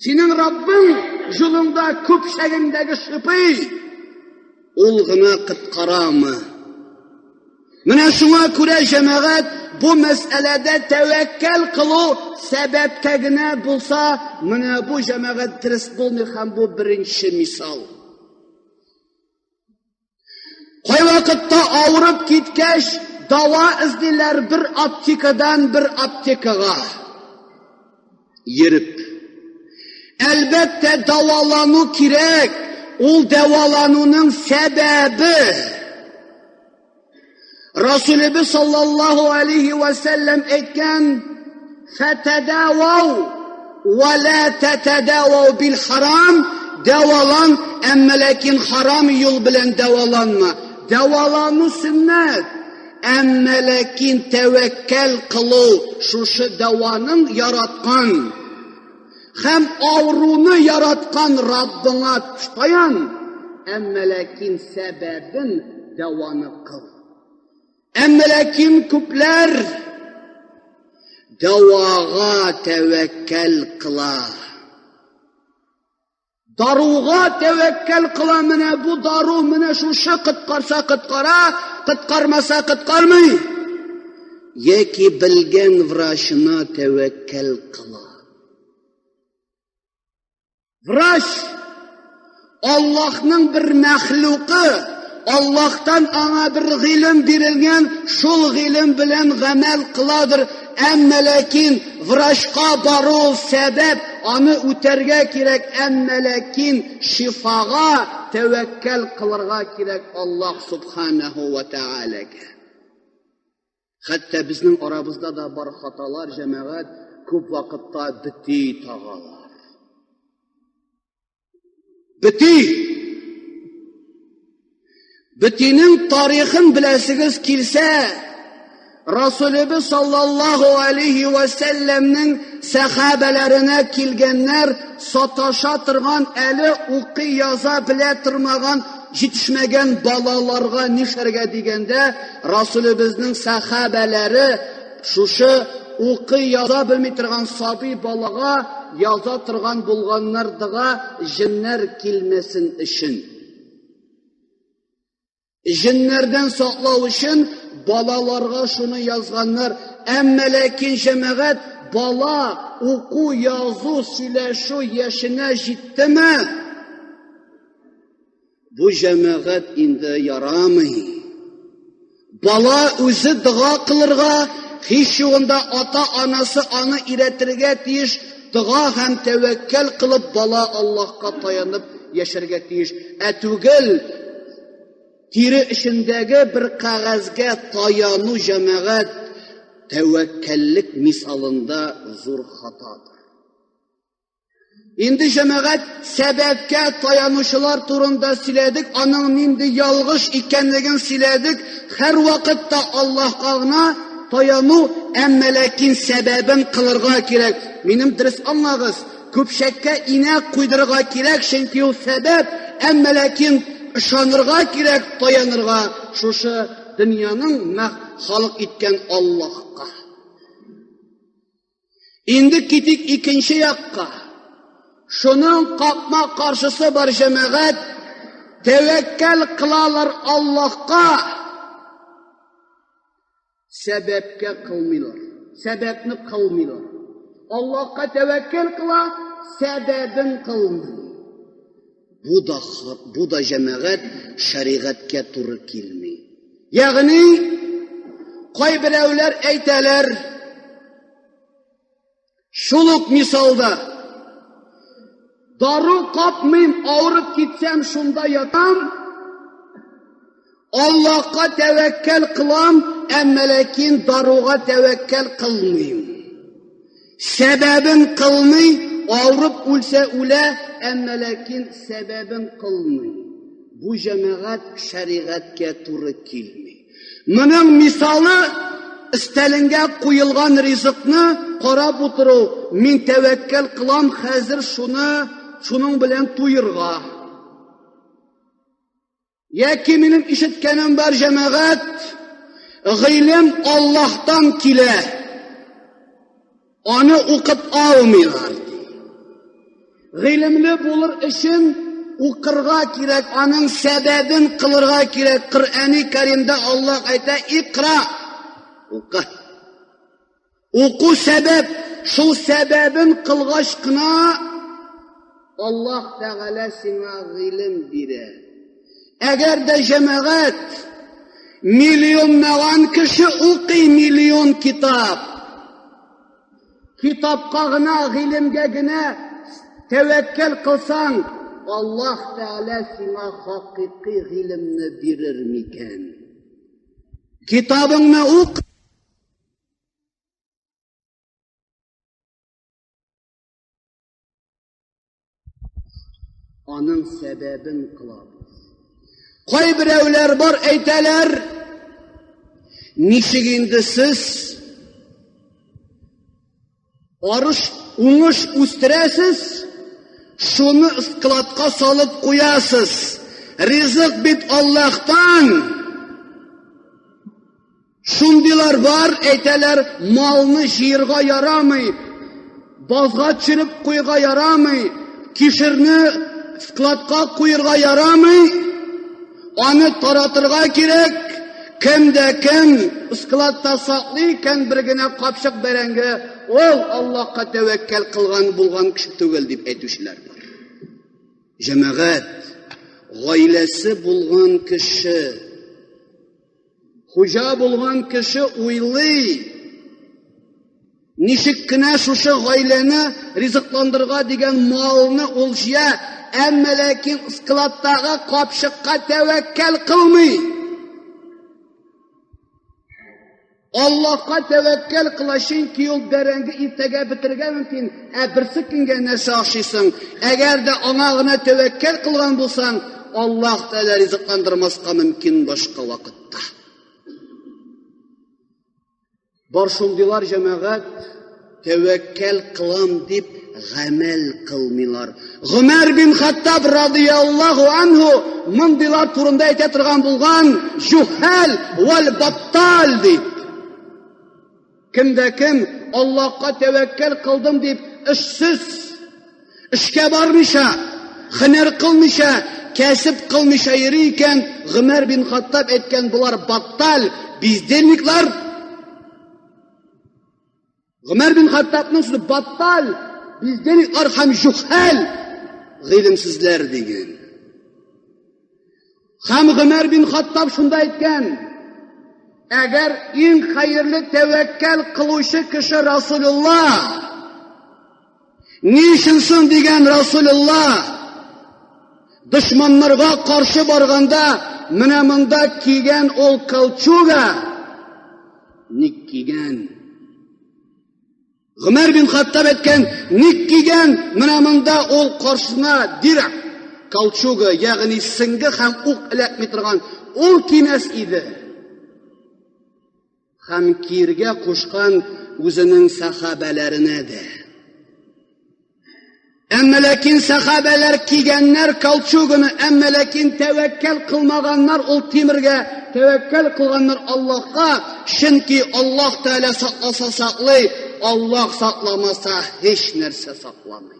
Синең Раббың юлыңда көпчәгеңдәге шипый, ул гына коткарамы? Менә шуңа күрә җәмәгать бу мәсьәләдә тәвәккәл кылу сәбәпкә генә булса, менә бу җәмәгать дөрес булмый һәм бу беренче мисал. Кайвакытта авырып киткәч, дава эзлиләр бер аптекадан бер аптекага. Йөреп. Әлбәттә, дәвалану кирәк. Ул дәвалануның сәбәбе. Расулебез саллаллаһу алейхи ва сәлләм әйткән, "Фатадавау ва ла татадавау бил харам", дәвалан, әмма ләкин харам юл белән дәваланма. Дәвалану сөннәт, әмма ләкин тәвәккәл кылу шушы дәваның яраткан һәм авыруны яраткан Раббыңа таян, әмма ләкин сәбәбен дәваны кыл. Әмма ләкин күпләр дәвага тәвәккәл кыла. Даруга тәвәккәл кыла, менә бу дару, менә шушы коткарса коткара, коткармаса коткармый. Яки белгән врачына тәвәккәл кыла. Врач Аллаһның бер мәхлукы, Аллаһтан аңа бер гыйлем бирелгән, шул гыйлем белән гамәл кыладыр. Әмма ләкин врачка бару сәбәп, аны үтәргә кирәк, әмма ләкин шифага тәвәккәл кылырга кирәк Аллаһ субханаху ва таалагә. Хәтта безнең арабызда да бар хаталар, җәмәгать, күп вакытта бети тагалар. Бети! Бетинең тарихын беләсегез килсә, Расулебез саллаллаху алейхи ва сәлләмнең сәхабәләренә килгәннәр саташа торган, әле укый яза белә тормаган җитешмәгән балаларга нишләргә дигәндә, Расулебезнең сәхабәләре шушы укый яза белми торган сабый балага яза торган булганнар дога җеннәр килмәсен өчен. Җеннәрдән саклау өчен балаларга шуны язганнар. Әмма ләкин җәмәгать бала уку, язу, сөйләшү яшенә җиттеме? Бу җәмәгать инде ярамый. Бала үзе дога кылырга Һич югында ата-анасы аны өйрәтергә тиеш, дога һәм тәвәккәл кылып бала Аллаһка таянып яшәргә тиеш. Ә түгел, тире эчендәге бер кәгазьгә таяну җәмәгать тәвәккәллек мисалында зур хатадыр. Инде җәмәгать сәбәпкә таянучылар турында сөйләдек, аның нинди ялгыш икәнлеген сөйләдек. Һәр вакытта Аллаһка гына таяну, әмма ләкин сәбәбен кылырга кирәк. Минем дөрес аңлагыз, көпчәккә инә куйдырырга кирәк, чөнки ул сәбәп, әмма ләкин ышанырга кирәк, таянырга шушы дөньяның халык иткән Аллаһка. Инде китик икенче якка. Шуның капма каршысы бар җәмәгать, тәвәккәл кылалар Аллаһка, сәбәпкә кылмыйлар. Сәбәпне кылмыйлар. Аллаһка тәвәккәл кыла, сәбәбен кылмый. Бу да, бу да җәмәгать шәригатькә туры килми. Ягъни, кайберәүләр әйтәләр, шул ук мисалда, дару капмыйм, авырып китсәм, шунда ятам, Аллаһка тәвәккәл кылам, әмма ләкин даруга тәвәккәл кылмыйм. Сәбәбен кылмый, авырып үлсә үлә, әмма ләкин сәбәбен кылмый. Бу җәмәгать шәригатькә туры килми. Моның мисалы өстәлеңгә куелган ризыкны карап утыру. Мин тәвәккәл кылам хәзер шуны, шуның белән туерга. Яки минем ишеткәнем бар, җәмәгать, гыйлем Аллаһтан килә. Аны укып алмыйлар. Гыйлемле булыр өчен укырга кирәк, аның сәбәбен кылырга кирәк. Коръәни Кәримдә Аллаһ әйтә, "Икра" укы. Уку сәбәп, шул сәбәбен кылгач кына Аллаһ Тәгалә сиңа гыйлем бирә. Әгәр дә җәмәгать миллионлаган кеше укый миллион китап, китапка гына, гыйлемгә генә тәвәккәл кылсаң, Аллаһ Тәгалә сиңа хакыйкый гыйлемне бирер микән? Китабыңны ук, Аның сәбәбен кылабыз. Кайберәүләр бар әйтәләр, ничек инде сез арыш уңыш үстерәсез, шуны складка салып куясыз. Ризык бит Аллаһтан. Шундыйлар бар, әйтәләр, малны җыерга ярамый, базга төшереп куйга ярамый, кишерне складка куерга ярамый, аны таратырга кирәк. Кем дә кем складта саклый икән бер генә капчык бәрәңге, ул Аллаһка тәвәккәл кылган булган кеше түгел дип әйтүчеләр бар. Җәмәгать, гаиләсе булган кеше Хуҗа булган кеше уйлый, ничек кенә шушы гаиләне ризыкландырырга дигән малны ул җыя, әмма ләкин складтагы капчыкка тәвәккәл кылмый. Аллаһка тәвәккәл кыла, чөнки ул бәрәңге иртәгә бетерергә мөмкин, ә берсе көнгә нәрсә ашыйсың? Әгәр дә аңа гына тәвәккәл кылган булсаң, Аллаһ Тәгалә ризыкландырмаска мөмкин башка вакытта. Бар шундыйлар җәмәгать тәвәккәл кылам дип гамәл кылмыйлар. Гомәр бин Хаттаб радияллаһу анһу мондыйлар турында әйтә торган булган, җухәл вәл баттал дип. Кем дә кем Аллаһка тәвәккәл кылдым дип эшсез, эшкә бармыйча, һөнәр кылмыйча, кәсеп кылмыйча йөри икән, Гомәр бин Хаттаб әйткән, болар баттал, бездельниклар. Гомәр бин Хаттабның сүзе баттал, бездельниклар һәм җухәл, гыйлемсезләр дигән. Һәм Гомәр бин Хаттаб шунда әйткән, Әгәр иң хәерле тәвәккәл кылучы кеше Расулулла, ни өчен соң дигән Расулулла, дошманнарга каршы барганда менә монда кигән ул кольчуга, ник кигән? Гомәр бин Хаттаб әйткән, ник кигән менә монда ул каршысына дирә, кольчуга, ягъни сеңге һәм ук эләкми торган, ул кимәс иде. Һәм киергә кушкан үзенең сәхабәләренә дә. Әмма ләкин сәхабәләр кигәннәр кольчуганы, әмма ләкин тәвәккәл кылмаганнар ул тимергә, тәвәккәл кылганнар Аллаһка, чөнки Аллаһ Тәгалә сакласа саклый, Аллаһ сакламаса һич нәрсә сакламый.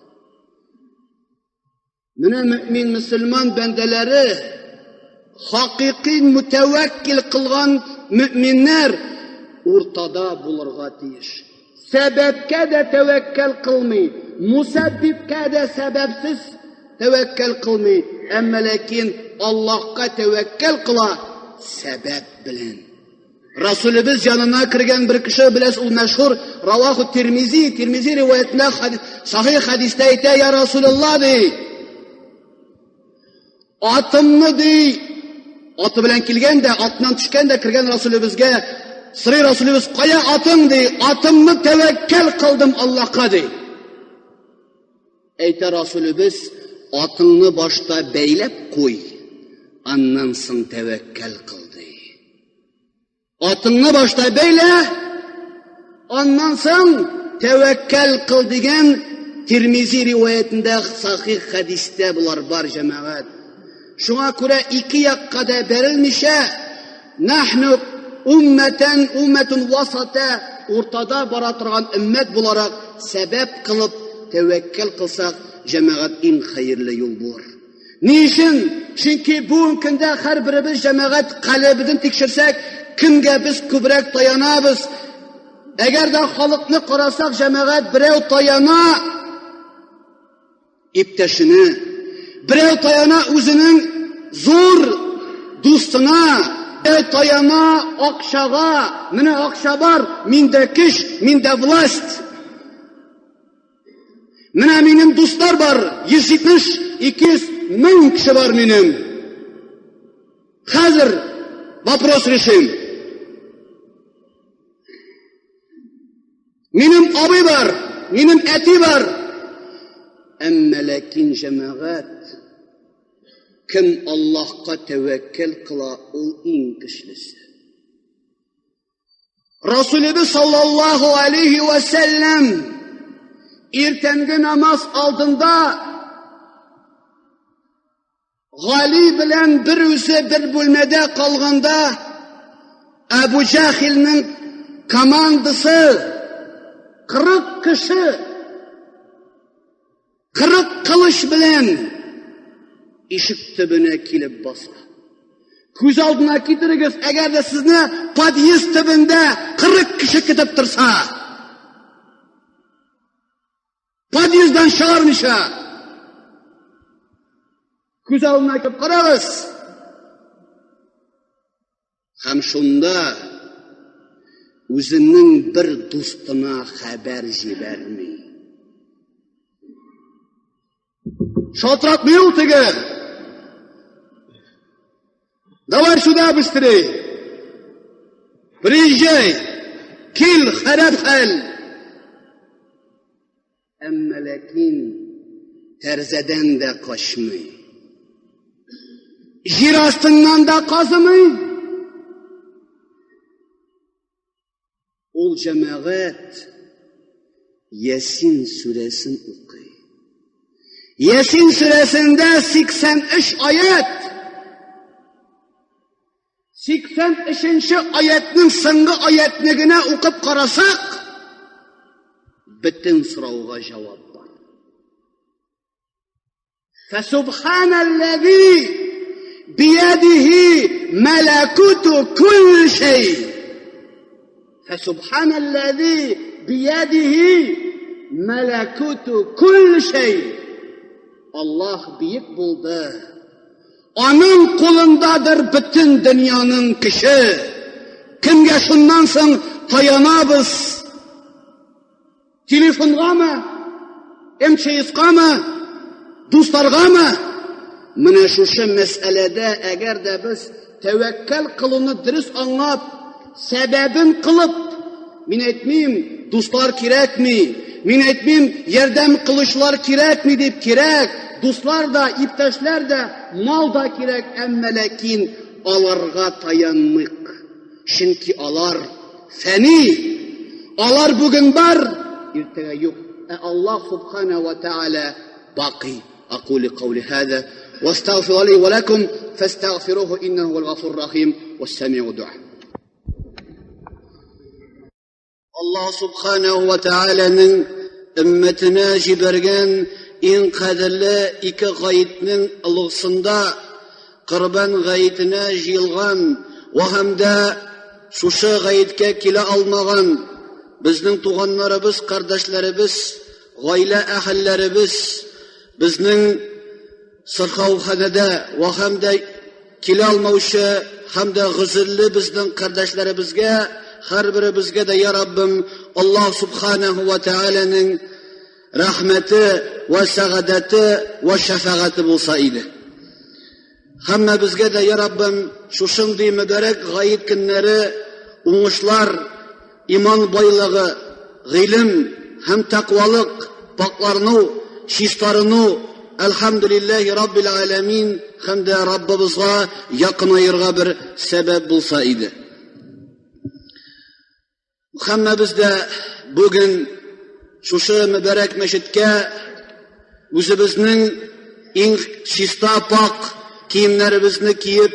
Менә мөмин мөселман бәндәләре хакыйкый мутәвәккил кылган мөминнәр уртада булырга тиеш. Сәбәпкә дә тәвәккәл кылмый, мусәббибкә дә сәбәпсез тәвәккәл кылмый, әмма ләкин Аллаһка тәвәккәл кыла сәбәп белән. Расулебез янына кергән бер кеше, беләсез, ул мәшһүр Раваху Тирмизи, Тирмизи риваятендә сахих хәдистә әйтә, я Расулулла ди. Атымны ди, аты белән килгән дә, атынан төшкән дә кергән Расулебезгә, сорый Расулебез, кая атың ди, атымны тәвәккәл кылдым Аллаһка ди. Әйтә Расулебез, атыңны башта бәйләп куй, аннан соң тәвәккәл кыл ди. Атыңны башта бәйлә, аннан соң тәвәккәл кыл дигән Тирмизи риваятендә сахих хәдистә болар бар җәмәгать. Шуңа күрә ике якка да бәрелмичә, нахну уммәтән уммәтун васата уртада бара торган өммәт буларак сәбәп кылып тәвәккәл кылсак, җәмәгать иң хәерле юл булыр. Ни өчен? Чөнки бүгенге көндә һәрберебез җәмәгать калебен тикшерсәк, кемгә без күбрәк таянабыз? Әгәр дә халыкны карасак, җәмәгать берәү таяна иптәшенә, берәү таяна үзенең зур дустына, берәү таяна акчага, менә акча бар, миндә көч, миндә власть. Менә минем дуслар бар, 170, 200 мең кеше бар минем. Хәзер вопрос решим. Минем абый бар, минем әти бар. Әмма ләкин җәмәгать кем Аллаһка тәвәккәл кыла, ул иң көчлесе. Расулебез саллаллаху алейхи вә сәлләм иртәнге намаз алдында Гали белән бер үзе бер бүлмәдә калганда Әбу Җахилнең командасы 40 кеше 40 кылыч белән ишек төбенә килеп баса. Күз алдына китерегез, әгәр дә сезне подъезд төбендә 40 кеше көтеп торса. Подъезддан чыгармыйча. Күз алдына китереп карагыз. Һәм шунда үзенең бер дустына хәбәр җибәрми. Шалтыратмый ул теге. Давай сюда быстрей. Приезжай. Кил, харап хәл. Әмма ләкин тәрзәдән дә качмый. Җир астыннан да казымый. Ул җәмәгать Ясин сүрәсен укый. Ясин сүрәсендә 83 аят. 83-нче аятның соңгы аятны генә укып карасак, бөтен сорауга җавап бар. Фәсубханаллази биядихи малакуту кулли шәй. Фәсубханаллази биядихи малакуту кулли шәй. Аллаһ бөек булды. Аның кулындадыр бөтен дөньяның көче. Кемгә шуннан соң таянабыз? Телефонгамы? МЧСкамы? Дусларгамы? Менә шушы мәсьәләдә әгәр дә без тәвәккәл кылуны дөрес аңлап, сәбәбен кылып, мин әйтмим, дуслар кирәкми, мин әйтмим, ярдәм кылучылар кирәкми дип кирәк, дуслар да, иптәшләр дә, мал да кирәк, әмма ләкин аларга таянмыйк. Чөнки алар фәни, алар бүген бар, иртәгә юк. Ә Аллаһ субхана ва тааля бакый. أقول قولي هذا واستغفر لي ولكم فاستغفروه إنه هو الغفور الرحيم والسميع الدعاء. Аллаһ субханаһу ва тааляның өммәтенә җибәргән иң кадерле ике гаетнең олысында Корбан гаетенә җыелган вә һәм дә шушы гаеткә килә алмаган безнең туганнарыбыз, кардәшләребез, гаилә әһелләребез, безнең сырхауханәдә вә һәм дә килә алмаучы һәм дә гозерле безнең кардәшләребезгә, һәрберебезгә дә, я Раббым, Аллаһ субханаһу ва тааляның рәхмәте вә сәгадәте вә шәфәгате булса иде. Һәммәбезгә дә, я Раббым, шушындый мөбарәк гает көннәре уңышлар, иман байлыгы, гыйлем һәм тәкъвалык, пакъларну, чистарыну, әлхәмдүлилләһи раббил аләмин һәм дә Раббыбызга якынаерга бер сәбәп булса иде. Һәммәбез дә бүген шушы мөбарәк мәчеткә үзебезнең иң чиста пак киемнәребезне киеп,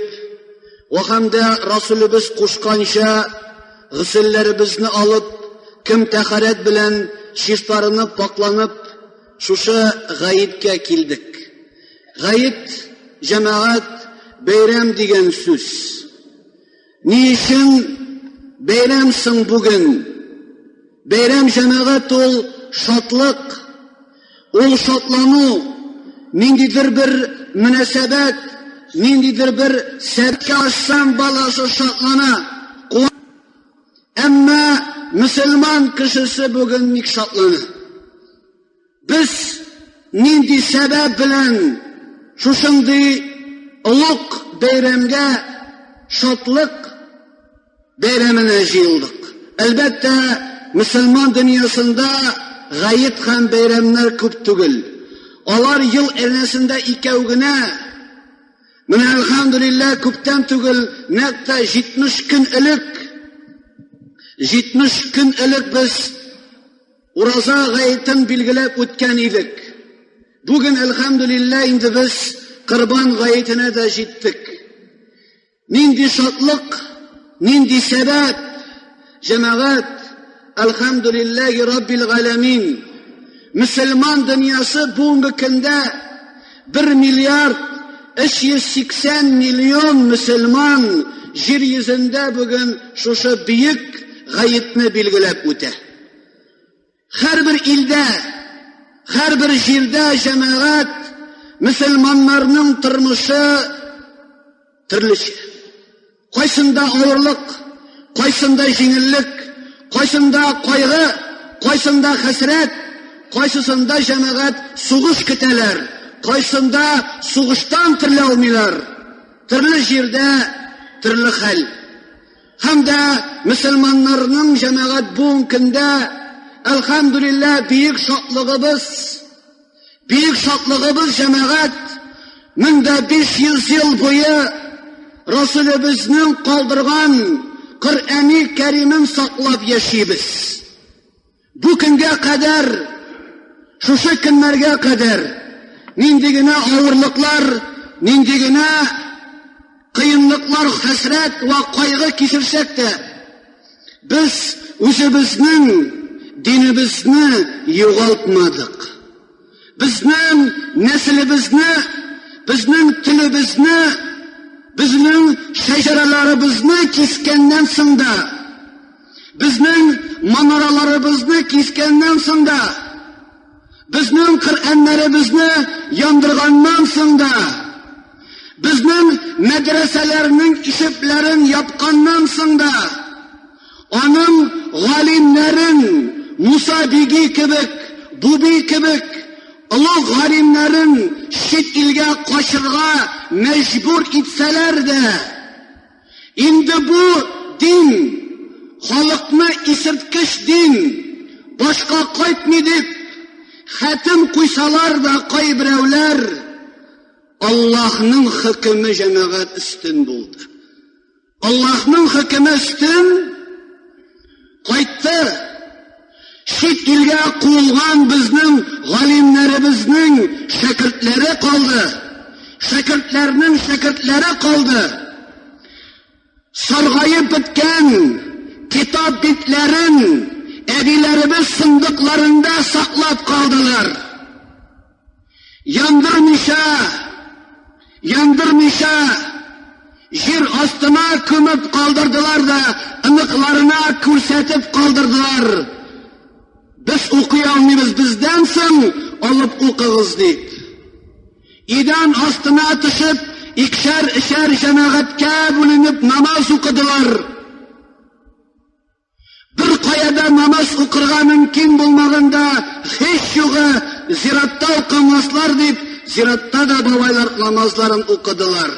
вә һәм дә Расулебез кушканча гөселләребезне алып, кем тәһарәт белән чистарынып, пакланып, шушы гаеткә килдек. Гает, җәмәгать, бәйрәм дигән сүз. Ни өчен бәйрәм соң бүген? Бәйрәм җәмәгать ул шатлык, ул шатлану, ниндидер бер мөнәсәбәт, ниндидер бер сәбәпкә ашсаң баласы шатлана. Әмма мөселман кешесе бүген ник шатлана? Без нинди сәбәп белән шушындый олуг бәйрәмгә, шатлык бәйрәменә җыелдык? Әлбәттә, мөселман дөньясында гает һәм бәйрәмнәр күп түгел. Алар ел әйләнәсендә икәү генә. Менә әлхәмдүлилләһ күптән түгел, нәкъ тә 70 көн элек, 70 көн элек без Ураза гаетен билгеләп үткән идек. Бүген, әлхәмдүлилләһ, инде без Корбан гаетенә дә җиттек. Нинди шатлык, нинди сәбәп, җәмәгать, әлхәмдүлилләһи раббил галәмин. Мөселман дөньясы бүгенге көндә 1 миллиард 380 миллион мөселман җир йөзендә бүген шушы бөек гаетне билгеләп үтә. Һәрбер илдә, һәрбер җирдә җәмәгать мөселманнарның тормышы төрлечә. Кайсында авырлык, кайсында җиңеллек, кайсында кайгы, кайсында хәсрәт, кайсысында җәмәгать сугыш көтәләр, кайсында сугыштан терелә алмыйлар. Төрле җирдә төрле хәл. Һәм дә мөселманнарның җәмәгать бүгенге көндә, әлхәмдүлилләһ, бөек шатлыгыбыз, бөек шатлыгыбыз җәмәгать, 1500 ел буе Расулебезнең калдырган Коръәни Кәримен саклап яшибез. Бу көнгә кадәр, шушы көннәргә кадәр нинди генә авырлыклар, нинди генә кыенлыклар, хәсрәт вә кайгы кичерсәк тә, без үзебезнең динебезне югалтмадык. Безнең нәселебезне, безнең телебезне, безнең шәҗәрәләребезне кискәннән соң да, безнең манараларыбызны кискәннән соң да, безнең Коръәннәребезне яндырганнан соң да, безнең мәдрәсәләрнең ишекләрен япканнан соң да, Аның галимнәрен Муса Биги кебек, Буби кебек олуг галимнәрен чит илгә качырга мәҗбүр итсәләр дә, инде бу дин, халыкны исерткеч дин, башка кайтмый дип, хәтем куйсалар да кайберәүләр, Аллаһның хөкеме җәмәгать өстен булды. Аллаһның хөкеме өстен кайтты. Чит илгә куылган безнең галимнәребезнең шәкертләре калды. Шәкертләрнең шәкертләре калды. Саргаеп беткән китап битләрен әбиләребез сындыкларында саклап калдылар. Яндырмыйча, яндырмыйча, җир астына күмеп калдырдылар да, ыныкларына күрсәтеп калдырдылар. Без укый алмыйбыз, бездән соң алып укыгыз дип. Идән астына төшеп, икшәр-өчәр җәмәгатькә бүленеп намаз укыдылар. Бер кая да намаз укырга мөмкин булмаганда, һич югы зиратта укымаслар дип, зиратта да бабайлар намазларын укыдылар.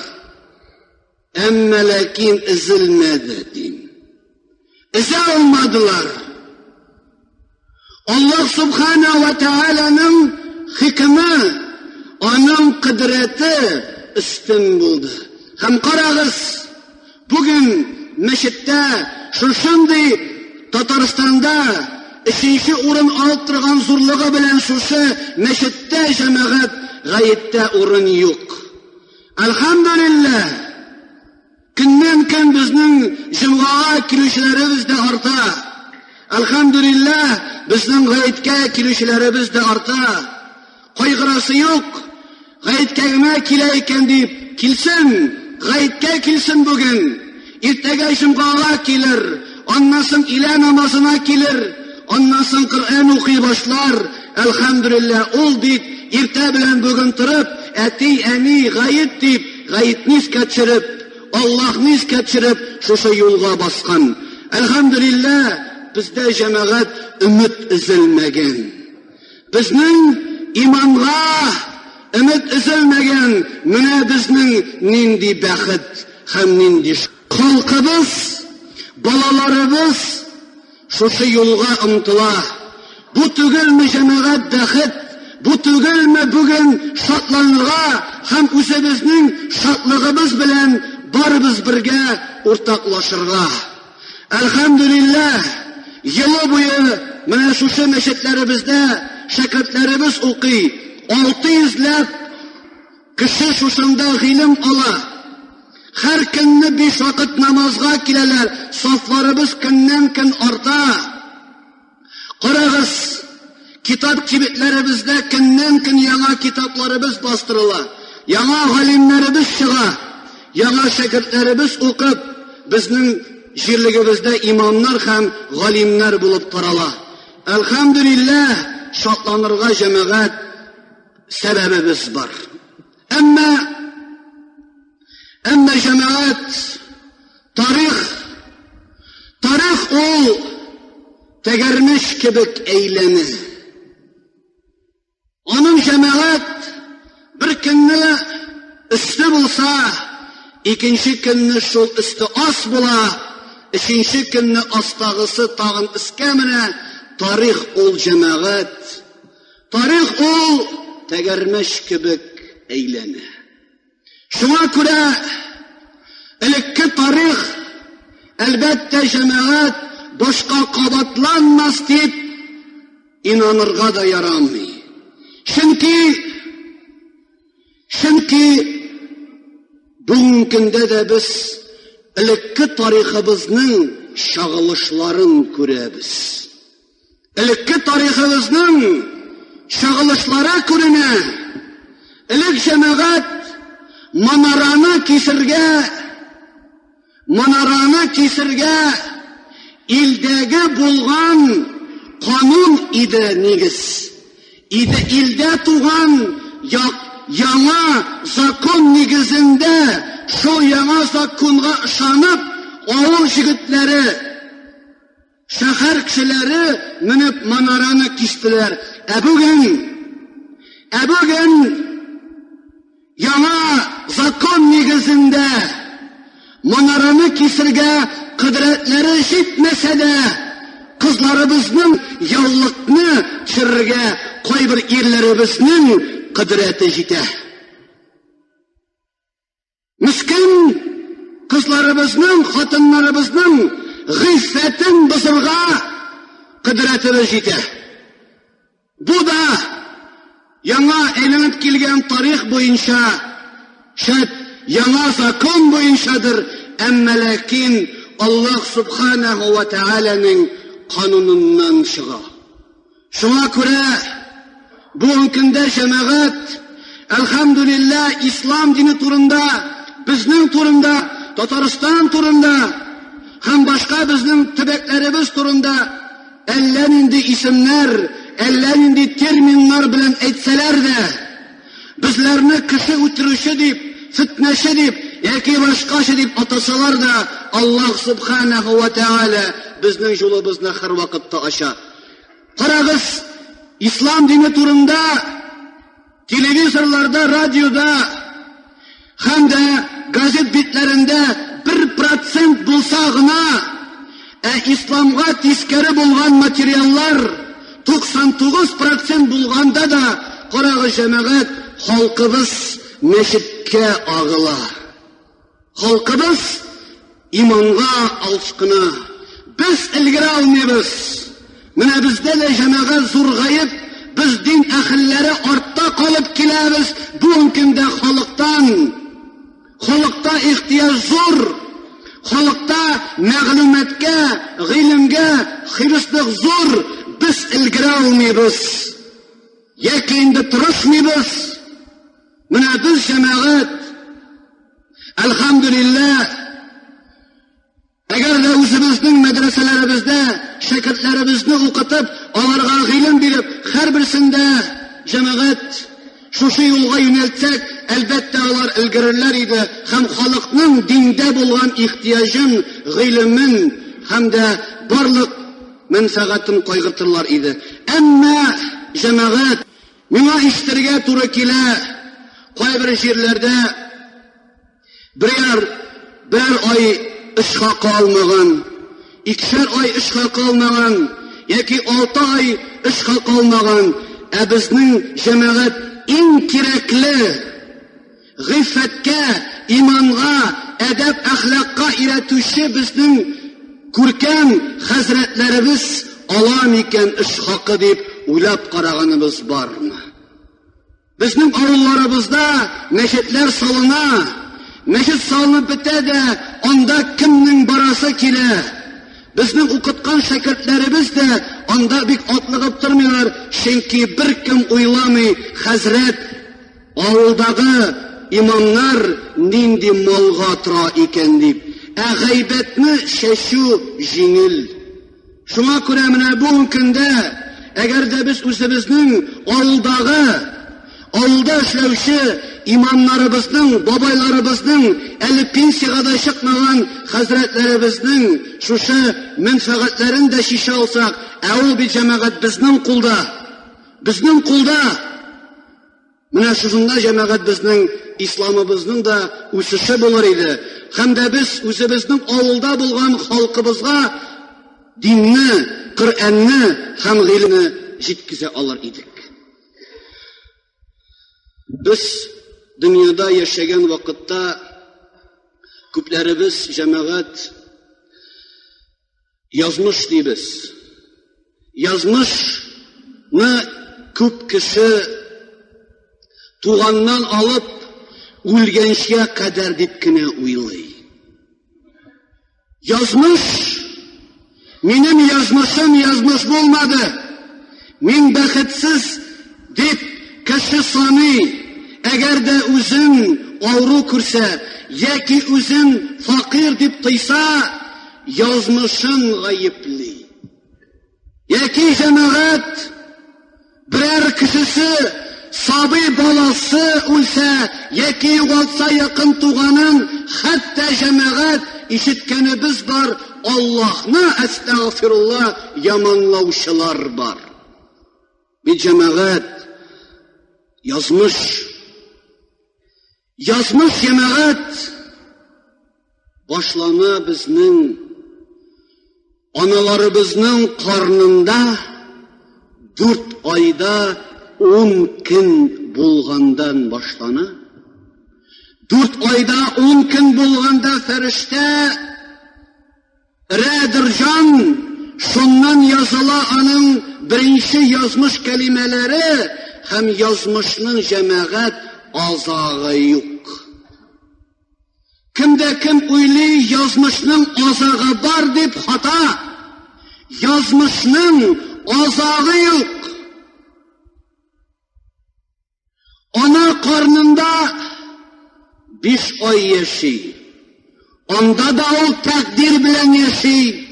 Әмма ләкин өзелмәде дин. Өзә алмадылар. Аллаһ Субхана ва Тааляның хикме, аның кодрәте өстен булды. Һәм карагыз, бүген мәчеттә шушындый Татарстанда өченче урын алып торган зурлыгы белән шушы мәчеттә җәмәгать гаеттә урын юк. Әлхәмдүлилләһ, Көннән-көн безнең җомгага килүчеләребез дә арта. Әлхәмдүлилләһ, безнең гаеткә килүчеләребез дә арта. Кайгырасы юк, гаеткә генә килә икән дип, килсен, гаеткә килсен бүген. Иртәгә җомгага килер, аннан соң илә намазына килер, аннан соң Коръән укый башлар. Әлхәмдүлилләһ, ул бит иртә белән бүген торып, әти, әни, гает дип, Гаетне искә төшереп, Аллаһны искә төшереп, шушы юлга баскан. Әлхәмдүлилләһ, бездә җәмәгать өмет өзелмәгән. Безнең иманга өмет өзелмәгән. Менә безнең нинди бәхет һәм нинди халкыбыз, балаларыбыз Шушы юлга омтыла. Бу түгелме җәмәгать бәхет? Бу түгелме бүген шатланырга һәм үзебезнең шатлыгыбыз белән барыбыз бергә уртаклашырга? Әлхәмдүлилләһ, елы буе менә шушы мәчетләребездә шәкертләребез укый, 600 ләп Кеше шушында гыйлем ала. Һәр көнне биш вакыт намазга киләләр, сафларыбыз көннән-көн арта. Карагыз, китап кибетләребездә көннән-көн яңа китапларыбыз бастырыла, яңа галимнәребез чыга, яңа шәкертләребез укып, безнең җирлегебездә имамнар һәм галимнәр булып тарала. Әлхәмдүлилләһ, шатланырга җәмәгать сәбәбебез бар. Әмма әмма җәмәгать тарих тарих ул тәгәрмәч кебек әйләнә. Аның җәмәгать бер көнне өсте булса, икенче көнне шул өсте ас була, өченче көнне астагысы тагын өскә менә. Тарих ул җәмәгать Тарих ул тәгәрмәч кебек әйләнә. Шуңа күрә элекке тарих, әлбәттә, җәмәгать башка кабатланмас дип инанырга да ярамый. Чөнки чөнки бүгенге көндә дә без элекке тарихыбызның чагылышларын күрәбез. Элекке тарихыбызның чагылышлары күренә. Элек җәмәгать манараны кисергә, манараны кисергә илдәге булган канун иде нигез. Иде илдә туган як, яңа закон нигезендә шул яңа законга ышанып, авыл җегетләре. Шәһәр кешеләре менеп манараны кистеләр. Ә бүген, ә бүген яңа закон нигезендә манараны кисергә кодрәтләре җитмәсә дә, кызларыбызның яулыкны төшерергә кайбер ирләребезнең кодрәте җитә. Мескен кызларыбызның, хатыннарыбызның гыйффәтен бозырга кодрәтебез җитә. Бу да яңа әйләнеп килгән тарих буенча, шәт яңа закон буенчадыр, әмма ләкин Аллаһ субханаһу ва тааляның кануныннан чыга. Шуңа күрә бүгенге көндә җәмәгать, әлхәмдүлилләһ, ислам дине турында, безнең турында, Татарстан турында һәм башка безнең төбәкләребез турында әллә нинди исемнәр, әллә нинди терминнар белән әйтсәләр дә, безләрне кеше үтерүче дип, фетнәче дип яки башкача дип атасалар да, Аллаһ субханаһу ва тааля безнең юлыбызны һәрвакытта ача. Карагыз, ислам дине турында телевизорларда, радиода һәм дә газет битләрендә 1% булса гына, ә исламга тискәре булган материаллар 99% булганда да, карагыз, җәмәгать, халкыбыз мәчеткә агыла. Халкыбыз иманга алшкына. Без өлгерә алмыйбыз. Менә бездә дә җәмәгать зур гаеп, без дин әһелләре артта калып киләбез. Бүгенге көндә халыктан, халыкта ихтыяҗ зур, халыкта мәгълүматка, гыйлемгә хирыслык зур, без өлгерә алмыйбыз. Яки инде тырышмыйбыз. Менә без җәмәгать, әлхәмдүлилләһ, әгәр дә үзебезнең мәдрәсәләребездә шәкертләребезне укытып, аларга гыйлем биреп, һәрберсендә җәмәгать шушы юлга юнәлтсәк, әлбәттә, алар өлгерерләр иде һәм халыкның диндә булган ихтыяҗын, гыйлемен һәм дә барлык мәнфәгатен кайгыртырлар иде. Әмма җәмәгать, миңа ишетергә туры килә, кайбер җирләрдә берәр бер ай эш хакы алмаган, икешәр ай эш хакы алмаган, яки 6 ай эш хакы алмаган, ә безнең җәмәгать иң кирәкле гыйффәткә, иманга, әдәп әхлакка өйрәтүче безнең күркәм хәзрәтләребез ала микән эш хакы дип уйлап караганыбыз бармы? Безнең авылларыбызда мәчетләр салына, мәчет салынып бетә дә, анда кемнең барасы килә? Безнең укыткан шәкертләребез дә анда бик атлыгып тормыйлар, чөнки беркем уйламый, хәзрәт авылдагы имамнар нинди малга тора икән дип. Ә гайбәтне чәчү җиңел. Шуңа күрә менә бүгенге көндә, әгәр дә без үзебезнең авылдагы, авылда эшләүче имамнарыбызның, бабайларыбызның, әле пенсиягә дә чыкмаган хәзрәтләребезнең шушы мәнфәгатьләрен дә чишә алсак, ә ул бит җәмәгать безнең кулда. Безнең кулда. Менә шушында җәмәгать безнең исламыбызның да үсеше булыр иде. Һәм дә без үзебезнең авылда булган халкыбызга динне, Коръәнне һәм гыйлемне җиткезә алыр идек. Без дөньяда яшәгән вакытта күпләребез җәмәгать язмыш дибез. Язмышны күп кеше туганнан алып үлгәнчә кадәр дип кенә уйлый. Язмыш, минем язмышым язмыш булмады. Мин бәхетсез дип кеше саный. Әгәр дә үзен авыру күрсә, яки үзен факир дип тойса, язмышын гаепли. Яки җәмәгать берәр кешесе сабый баласы үлсә, яки югалтса якын туганын, хәтта җәмәгать ишеткәнебез бар, Аллаһны, әстәгъфирулла, яманлаучылар бар. Бит җәмәгать, язмыш, язмыш җәмәгать башлана безнең аналарыбызның карнында 4 айда 10 көн булгандан башлана. 4 айда 10 көн булганда фәрештә Рәдерҗан, шуннан языла аның беренче язмыш кәлимәләре һәм язмышның җәмәгать азагы юк. Кемдә кем уйлый язмышның азагы бар дип хата. Язмышның азагы юк. Ана карнында 5 ай яши. Анда да ул тәкъдир белән яши.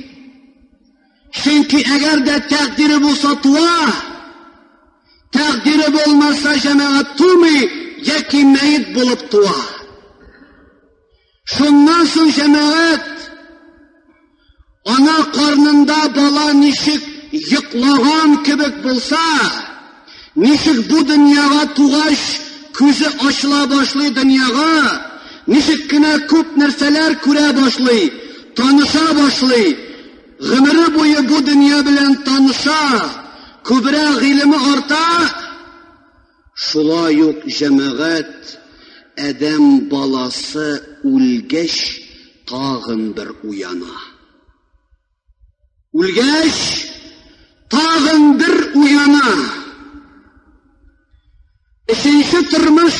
Чөнки әгәр дә тәкъдире булса туа, тәкъдире булмаса җәмәгать тумый яки мәет булып туа. Шуннан соң җәмәгать ана карнында бала ничек йоклаган кебек булса, ничек бу дөньяга тугач күзе ачыла башлый дөньяга, ничек кенә күп нәрсәләр күрә башлый, таныша башлый, гомере буе бу дөнья белән таныша, күбрәк гыйлеме арта, Шулай ук җәмәгать адәм баласы үлгәч тагын бер уяна. Үлгәч тагын бер уяна. Өченче тормыш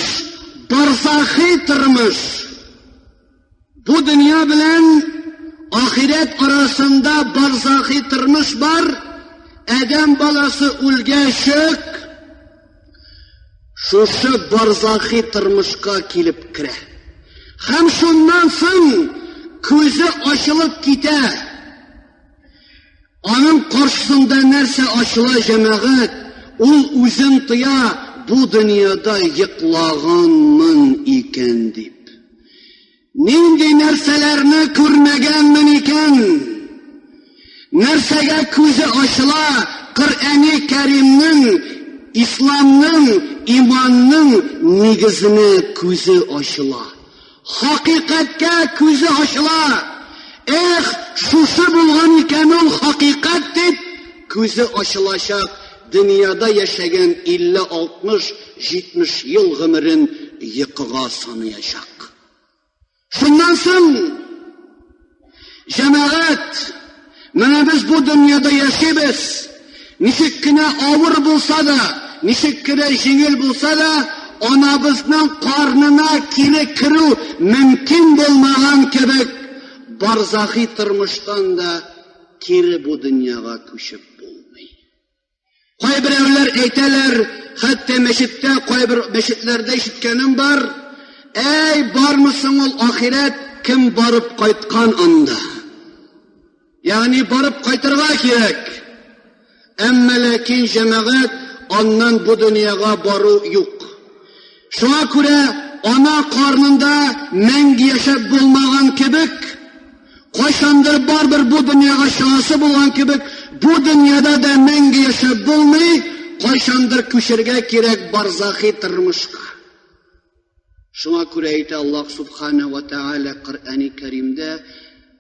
барзахи тормыш. Бу дөнья белән ахирәт арасында барзахи тормыш бар. Адәм баласы үлгәч шушы барзахи тормышка килеп керә. Һәм шуннан соң күзе ачылып китә. Аның каршысында нәрсә ачыла җәмәгать, ул үзен тоя, бу дөньяда йоклаганмын икән дип. Нинди нәрсәләрне күрмәгәнмен икән? Нәрсәгә күзе ачыла? Коръәни Кәримнең, Исламның, иманның нигезенә күзе ачыла. Хакыйкатькә күзе ачыла. Эх, шушы булган икән ул хакыйкать дип, күзе ачылачак. Дөньяда яшәгән 50, 60, 70 ел гомерен йокыга санаячак. Шуннан соң җәмәгать, менә без бу дөньяда яшибез. Ничек кенә авыр булса да, ничек кенә җиңел булса да, анабызның карнына кире керү мөмкин булмаган кебек, барзахи тормыштан да кире бу дөньяга күчеп булмый. Кайберәүләр әйтәләр, хәтта мәчеттә, кайбер мәчетләрдә ишеткәнем бар, әй, бармы соң ул ахирәт, кем барып кайткан анда? Ягъни барып кайтырга кирәк. Әмма ләкин җәмәгать аннан бу дөньяга бару юк. Шуңа күрә ана карнында мәңге яшәп булмаган кебек, кайчандыр барбер бу дөньяга чыгасы булган кебек, бу дөньяда да мәңге яшәп булмый, кайчандыр күчергә кирәк барзахи тормышка. Шуңа күрә әйтә Аллаһ Субхана ва Тааля Коръәни Кәримдә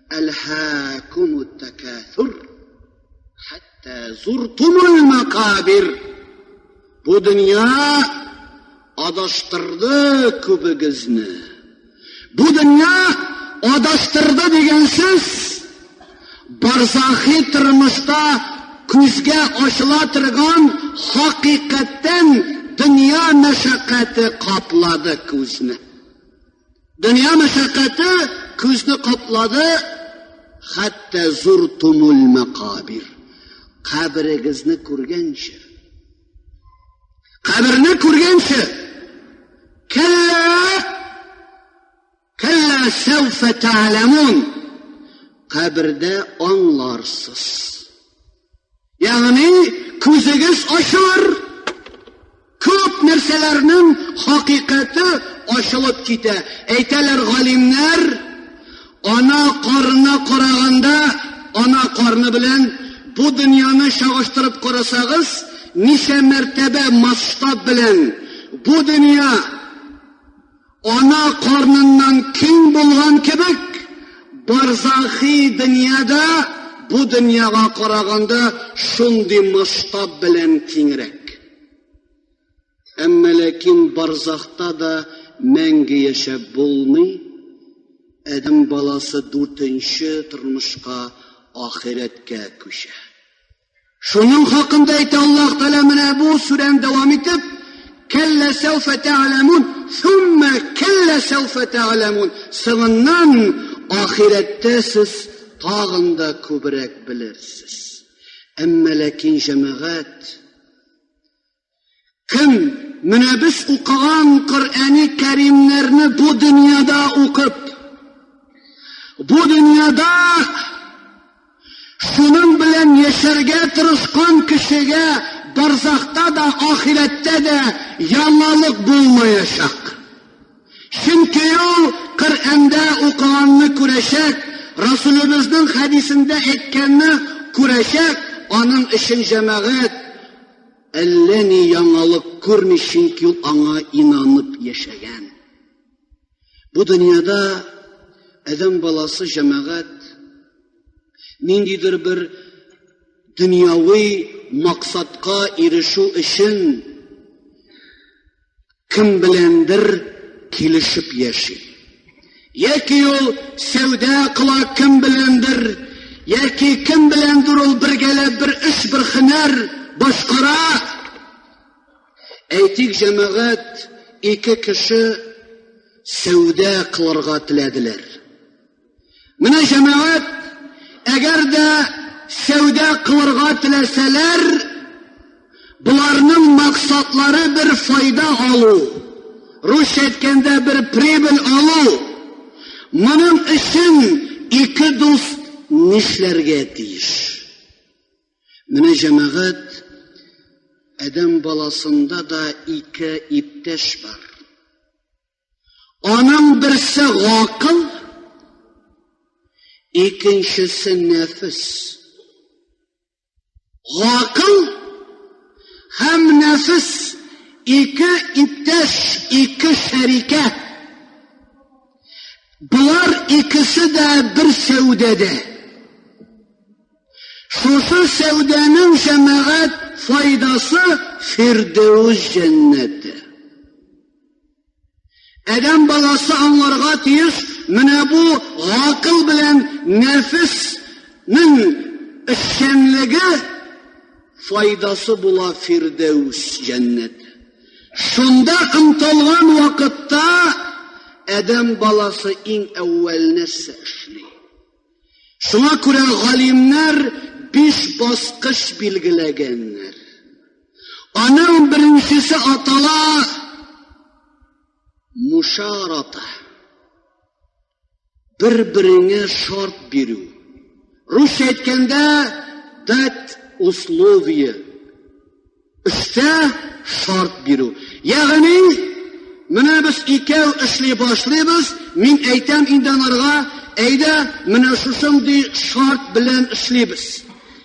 Әлһакумут такасур хәтта зуртумул макабир. Бу дөнья адаштырды күбегезне. Бу дөнья адаштырды дигән сүз барзахи тормышта күзгә ачыла торган хакыйкатьтән дөнья мәшәкате каплады күзне. Дөнья мәшәкате күзне каплады, хәтта зуртумул макабир. Каберегезне күргәнче. Каберне күргәнче. Кәллә Кәллә сәүфә тәгъләмун. Кабердә аңларсыз. Ягъни күзегез ачылыр. Күп нәрсәләрнең хакыйкате ачылып китә. Әйтәләр галимнәр, Ана карнына караганда, ана карны белән бу дөньяны чагыштырып карасагыз, ничә мәртәбә масштаб белән бу дөнья ана карныннан киң булган кебек, барзахи дөньяда бу дөньяга караганда шундый масштаб белән киңрәк. Әмма ләкин барзахта да мәңге яшәп булмый, адәм баласы дүртенче тормышка, ахирәткә күчә. Шуның хакында әйтә Аллаһ Тәгалә менә бу сүрәне дәвам итеп, Кәллә сәүфә тәгъләмун, сумма кәллә сәүфә тәгъләмун. Соңыннан ахирәттә сез тагын да күбрәк белерсез. Әмма ләкин җәмәгать Кем менә без укыган Коръәни Кәримнәрне бу дөньяда укып, бу дөньяда шуның белән яшәргә тырышкан кешегә барзахта да, ахирәттә дә яңалык булмаячак. Чөнки ул Коръәндә укыганны күрәчәк, Расулыбызның хәдисендә әйткәнне күрәчәк, аның өчен җәмәгать Әллә ни яңалык күрми, чөнки ул аңа инанып яшәгән. Бу дөньяда адәм баласы җәмәгать ниндидер бер дөньяви максатка ирешү өчен кем беләндер килешеп яши. Яки ул сәүдә кыла кем беләндер, яки кем беләндер ул бергәләп бер эш, бер һөнәр башкара. Әйтик, җәмәгать, ике кеше сәүдә кылырга теләделәр. Менә җәмәгать, әгәр дә сәүдә кылырга теләсәләр, боларның максатлары бер файда алу, русча әйткәндә бер прибыль алу. Моның өчен ике дус нишләргә тиеш? Менә җәмәгать, адәм баласында да ике иптәш бар. Аның берсе гакыл, икенчесе нәфес. Гакыл һәм нәфес ике иптәш, ике шәрикә. Болар икесе дә бер сәүдәдә. Шушы сәүдәнең җәмәгать файдасы Фирдәүс җәннәте. Адәм баласы аңларга тиеш, менә бу гакыл белән нәфеснең эшчәнлеге файдасы була Фирдәүс җәннәте. Шунда омтылган вакытта адәм баласы иң әүвәл нәрсә эшли? Шуңа күрә галимнәр биш баскыч билгеләгәннәр. Аның беренчесе атала мушарата. Бер-береңә шарт бирү. Русча әйткәндә, дать условие. Өстә шарт бирү. Ягъни, менә без икәү эшли башлыйбыз, мин әйтәм инде анарга, әйдә, менә шушындый шарт белән эшлибез.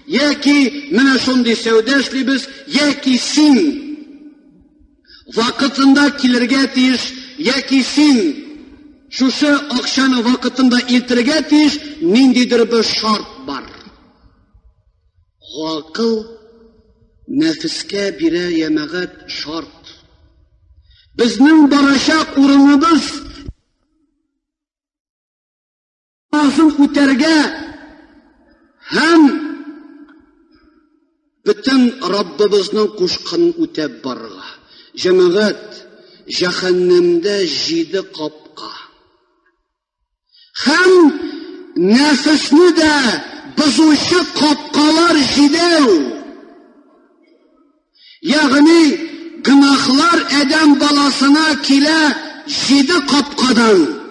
Яки менә шундый сәүдә эшлибез, яки син вакытында килергә тиеш, яки син шушы акчаны вакытында илтергә тиеш, ниндидер бер шарт бар. Гакыл нәфескә бирә җәмәгать шарт. Безнең барачак урыныбыз намазын үтәргә һәм бөтен Раббыбызның кушканын үтәп барырга. Җәмәгать, җәһәннәмдә җиде капка. Һәм нәфесне дә бозучы капкалар җидәү. Ягъни гөнаһлар адәм баласына килә җиде капкадан.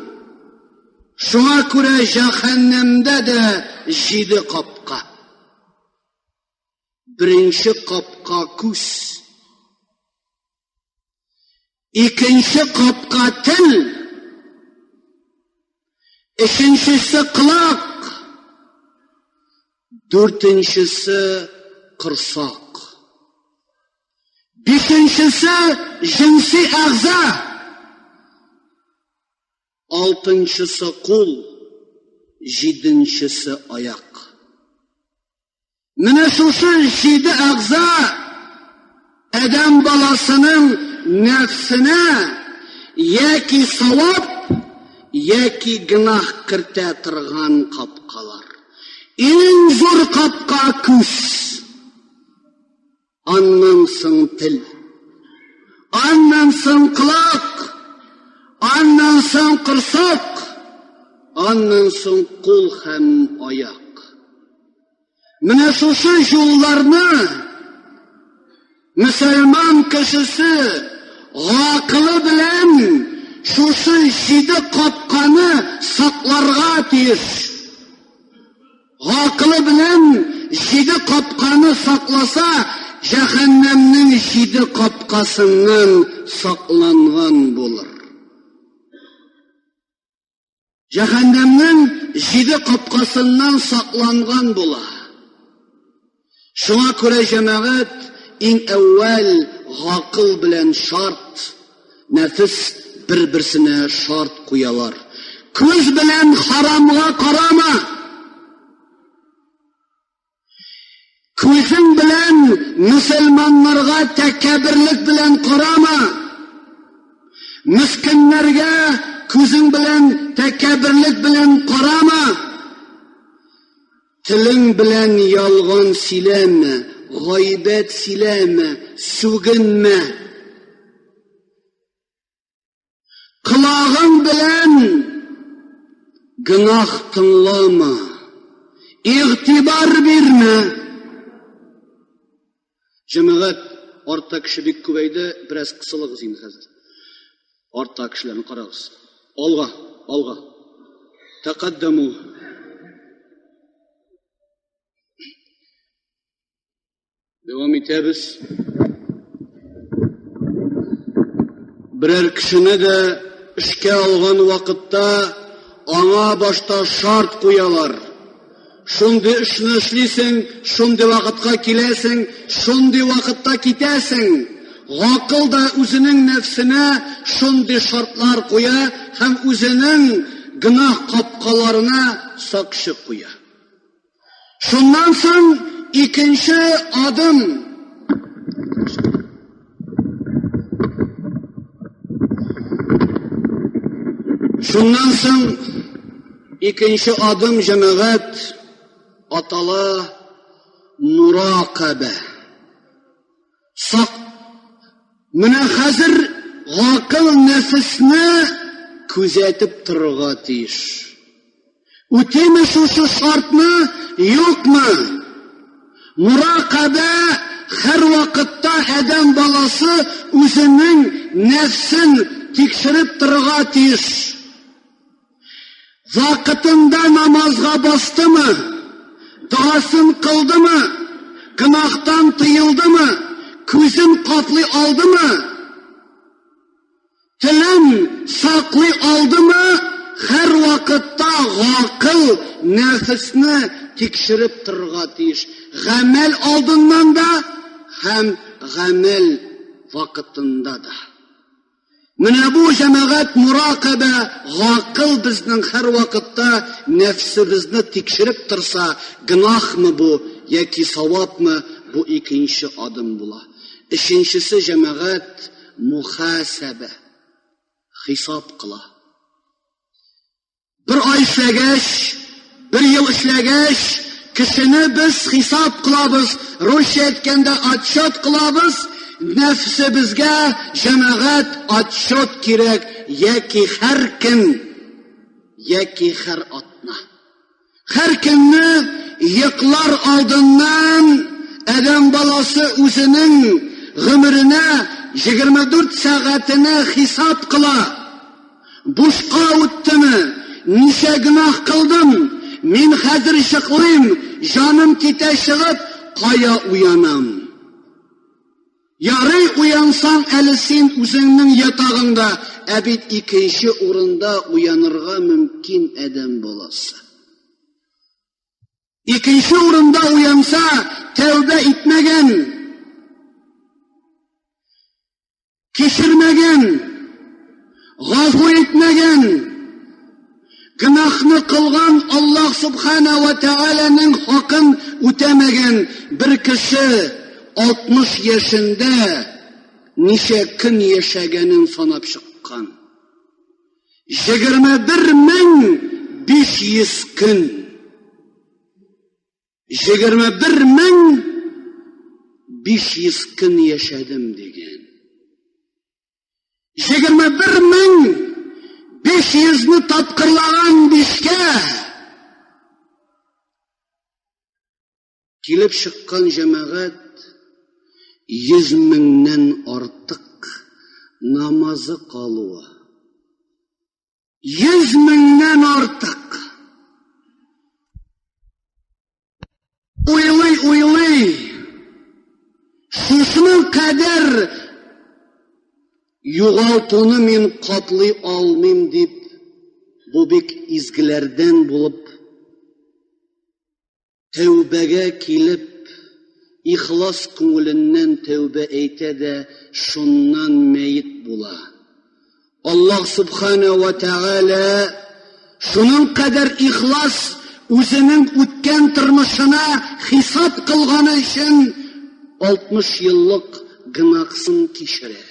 Шуңа күрә җәһәннәмдә дә җиде капка. Беренче капка күз. Икенче капка тел. Өченчесе колак. Дүртенчесе корсак. Бишенчесе җенси әгъза. Алтынчысы кул, җиденчесе аяк. Менә шушы җиде әгъза адәм баласының нәфсенә яки савап, яки гөнаһ кертә торган капкалар. Иң зур капка күз. Аннан соң тел. Аннан соң колак. Аннан соң корсак. Аннан соң кул һәм аяк. Менә шушы юлларны мөселман кешесе гакылы белән шушы җиде капканы сакларга тиеш. Гакылы белән җиде капканы сакласа, җәһәннәмнең җиде капкасыннан сакланган булыр. Җәһәннәмнең җиде капкасыннан сакланган була. Шуңа күрә җәмәгать иң әүвәл гакыл белән шарт, нәфес бер-берсенә шарт куялар. Күз белән харамга карама. Күзең белән мөселманнарга тәкәбберлек белән карама. Мескеннәргә күзең белән тәкәбберлек белән карама. Телең белән ялган сөйләмә, гайбәт сөйләмә, сүгенмә. Колагың белән гөнаһ тыңлама, игътибар бирмә. Җәмәгать, артта кеше бик күбәйде, бераз кысылыгыз инде хәзер. Артта кешеләрне карагыз. Алга, алга. Тәкаддәму. Дәвам итәбез. Берәр кешене дә эшкә алган вакытта аңа башта шарт куялар. Шундый эшне эшлисең, шундый вакытка киләсең, шундый вакытта китәсең. Гакыл да үзенең нәфсенә шундый шартлар куя һәм үзенең гөнаһ капкаларына сакчы куя. Шуннан соң икенче адым. Шуннан соң икенче адым җәмәгать атала муракабә. Сак. Менә хәзер гакыл нәфесне күзәтеп торырга тиеш. Үтиме шушы шартны, юкмы? Муракабә һәр вакытта адәм баласы үзенең нәфсен тикшереп торырга тиеш. Вакытында намазга бастымы? Догасын кылдымы? Гөнаһтан тыелдымы? Күзен каплый алдымы? Телен саклый алдымы? Һәр вакытта гакыл нәфесне тикшереп торырга тиеш. Гамәл алдыннан да һәм гамәл вакытында да. Менә бу җәмәгать муракабә гакыл безнең һәр вакытта нәфсебезне тикшереп торса, гөнаһмы бу яки савапмы, бу икенче адым була. Өченчесе җәмәгать мухасәбә, хисап кыла. Бер ай эшләгәч, бер ел эшләгәч, кешене без хисап кылабыз, русча әйткәндә отчет кылабыз, нәфсебезгә җәмәгать отчет кирәк яки һәр көн, яки һәр атна. Һәр көнне йоклар алдыннан адәм баласы үзенең гомеренә 24 сәгатенә хисап кыла. Бушка үттеме? Ничә гөнаһ кылдым? Мин хәзер йоклыйм, җаным китә чыгып, кая уянам? Ярый уянсаң әле син үзеңнең ятагыңда, ә бит икенче урында уянырга мөмкин адәм баласы. Икенче урында уянса, тәүбә итмәгән, кичермәгән, гафу итмәгән, гөнаһны кылган Аллаһ субхана ва тәгаләнең хакын үтәмәгән бер кеше 60 яшендә ничә көн яшәгәнен санап чыккан. 21 500 көн. 21 500 көн яшәдем дигән. 21 500-не тапкырлаган бишкә килеп чыккан, җәмәгать, 100 меңнән артык намазы калуы. 100 меңнән артык. Уйлый, уйлый, шушының кадәр югалтуны мин каплый алмыйм дип, бу бик изгеләрдән булып, тәүбәгә килеп, ихлас күңеленнән тәүбә әйтә дә, шуннан мәет була. Аллаһ субхана ва тәгалә шуның кадәр ихлас үзенең үткән тормышына хисап кылганы өчен 60 еллык гөнаһсын кичерә.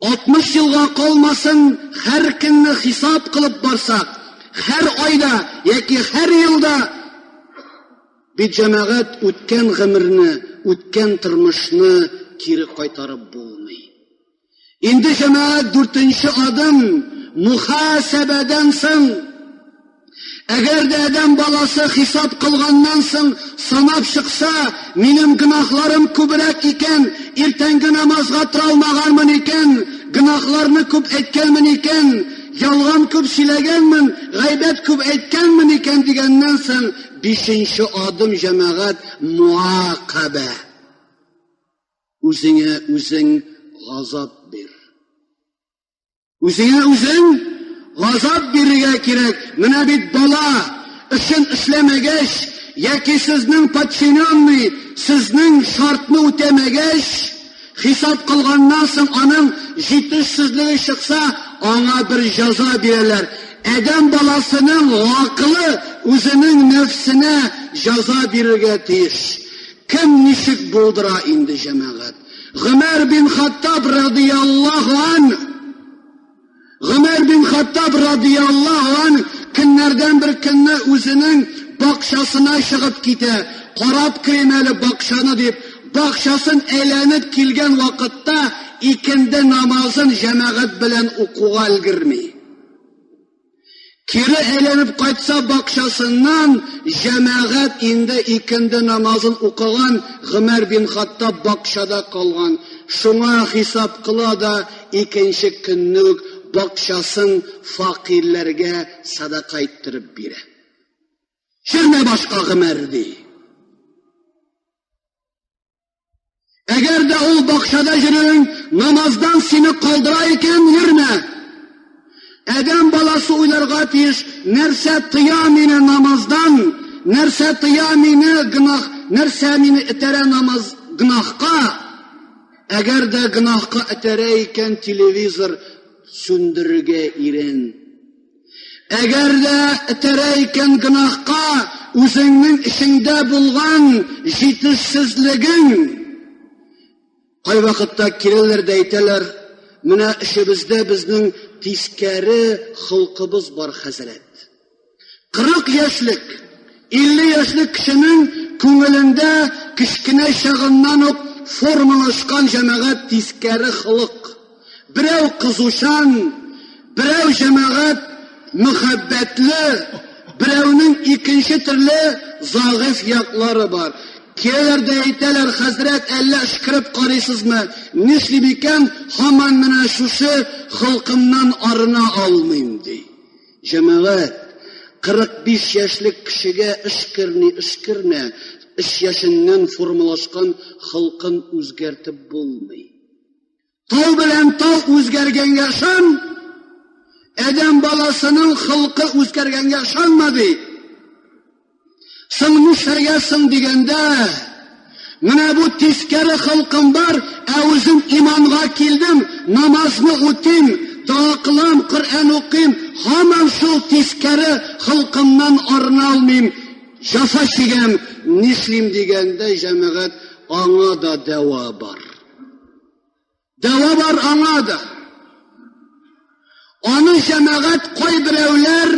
60 елга калмасын, һәр көнне хисап кылып барсак, һәр айда яки һәр елда бит, җәмәгать, үткән гомерне, үткән тормышны кире кайтарып булмый. Инде, җәмәгать, дүртенче адым мухасәбәдән соң, әгәр дә адәм баласы хисап кылганнан соң санап чыкса, минем гөнаһларым күбрәк икән, иртәнге намазга тора алмаганмын икән, гөнаһларны күп әйткәнмен икән, ялган күп сөйләгәнмен, гайбәт күп әйткәнмен икән дигәннән соң, бишенче адым, җәмәгать, муакабә. Үзеңә үзең газап бир. Үзеңә үзең газап бирергә кирәк. Менә бит бала эшен эшләмәгәч, яки сезнең подчиненный сезнең шартны үтәмәгәч, хисап кылганнан соң аның җитешсезлеге чыкса, аңа бер җәза бирәләр. Адәм баласының акылы үзенең нәфсенә җәза бирергә тиеш. Кем ничек булдыра инде, җәмәгать. Гомәр бин Хаттаб радияллаһу ан, Гомәр бин Хаттаб радияллаһу ан көннәрдән бер көнне үзенең бакчасына чыгып китә. Карап керим әле бакчаны дип, бакчасын әйләнеп килгән вакытта икенде намазын җәмәгать белән укуга өлгерми. Кире әйләнеп кайтса бакчасыннан, җәмәгать инде икенде намазын укыган, Гомәр бин Хаттаб бакчада калган. Шуңа хисап кыла да, икенче көнне үк бакчасын факирләргә садака иттереп бирә. Йөрмә башка, Гомәр, ди. Әгәр дә ул бакчада йөрүең намаздан сине калдыра икән, йөрмә. Адәм баласы уйларга тиеш, нәрсә тыя мине намаздан, нәрсә тыя мине гөнаһ, нәрсә мине этәрә намаз гөнаһка? Әгәр дә гөнаһка этәрә икән телевизор, сүндерергә өйрән. Әгәр дә этәрә икән гөнаһка үзеңнең эчеңдә булган җитешсезлегең, кайвакытта киләләр дә әйтәләр, менә эшебездә безнең тискәре холкыбыз бар, хәзрәт. 40 яшьлек, 50 яшьлек кешенең күңелендә кечкенә чагыннан ук формалашкан, җәмәгать, тискәре холык. Берәү кызучан, берәү, җәмәгать, мөхәббәтле, берәүнең икенче төрле зәгыйфь яклары бар. Киләләр дә әйтәләр, хәзрәт, әллә өшкереп карыйсызмы? Нишлим икән, һаман менә шушы холкымнан арына алмыйм, ди. Җәмәгать, 45 яшьлек кешегә өшкерни өшкермә, 3 яшеннән формалашкан холкын үзгәртеп булмый. Тау белән тау үзгәргәнгә ышан, адәм баласының холкы үзгәргәнгә ышанма, ди. Соң нишләргә соң дигәндә, менә бу тискәре холкым бар, ә үзем иманга килдем, намазны үтим, дога кылам, Коръән укыйм, һаман шул тискәре холкымнан арына алмыйм, җәфа чигәм, нишлим дигәндә, җәмәгать, аңа да дәва бар. Дәва бар аңа да. Аны җәмәгать кайберәүләр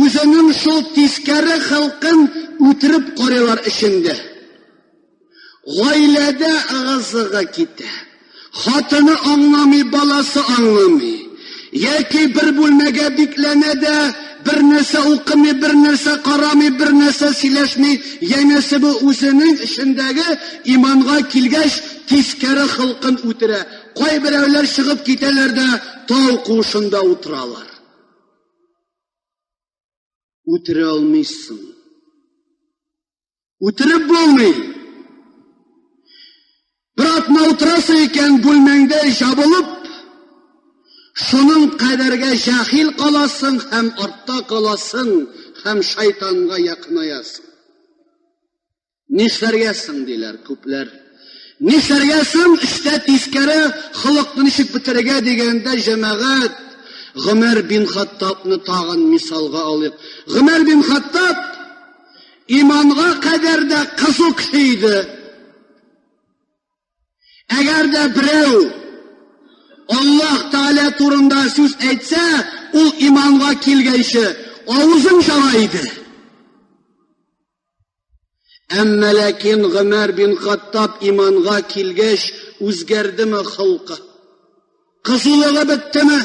үзенең шул тискәре халкын үтереп карыйлар эчендә. Гаиләдә ыгы-зыгы китә. Хатыны аңламый, баласы аңламый. Яки бер бүлмәгә бикләнә дә, бер нәрсә укымый, бер нәрсә карамый, бер нәрсә сөйләшми, янәсе бу үзенең эчендәге иманга килгәч, тискәре холкын үтерә. Кайберәүләр чыгып китәләр дә тау куышында утыралар. Үтерә алмыйсың. Үтереп булмый. Бер атна утырасың икән, бүлмәңдә җабылып, шуның кадәргә җахил каласың һәм артта каласың һәм шайтанга якынаясың. Нишләргә соң диләр күпләр. Нишләргә соң, эштә тискәре холыкны ничек бетерергә дигәндә, җәмәгать, Гомәр бин Хаттабны тагын мисалга алыйк. Гомәр бин Хаттаб иманга кадәр дә кызу кеше иде. Әгәр дә берәү Аллаһ Тәгалә турында сүз әйтсә, ул иманга килгәнче авызын чара иде. Әмма ләкин Гомәр бин Хаттаб иманга килгәч, үзгәрдеме холкы? Кызулыгы беттеме?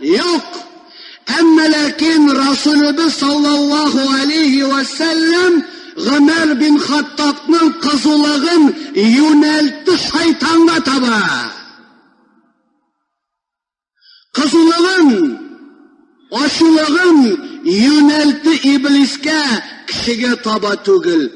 Юк. Әмма ләкин Расулыбыз саллаллаһу алейхи ва сәлләм Гомәр бин Хаттабның кызулыгын юнәлтте шайтанга таба. Кызулыгын, ачулыгын юнәлтте иблискә, кешегә таба түгел.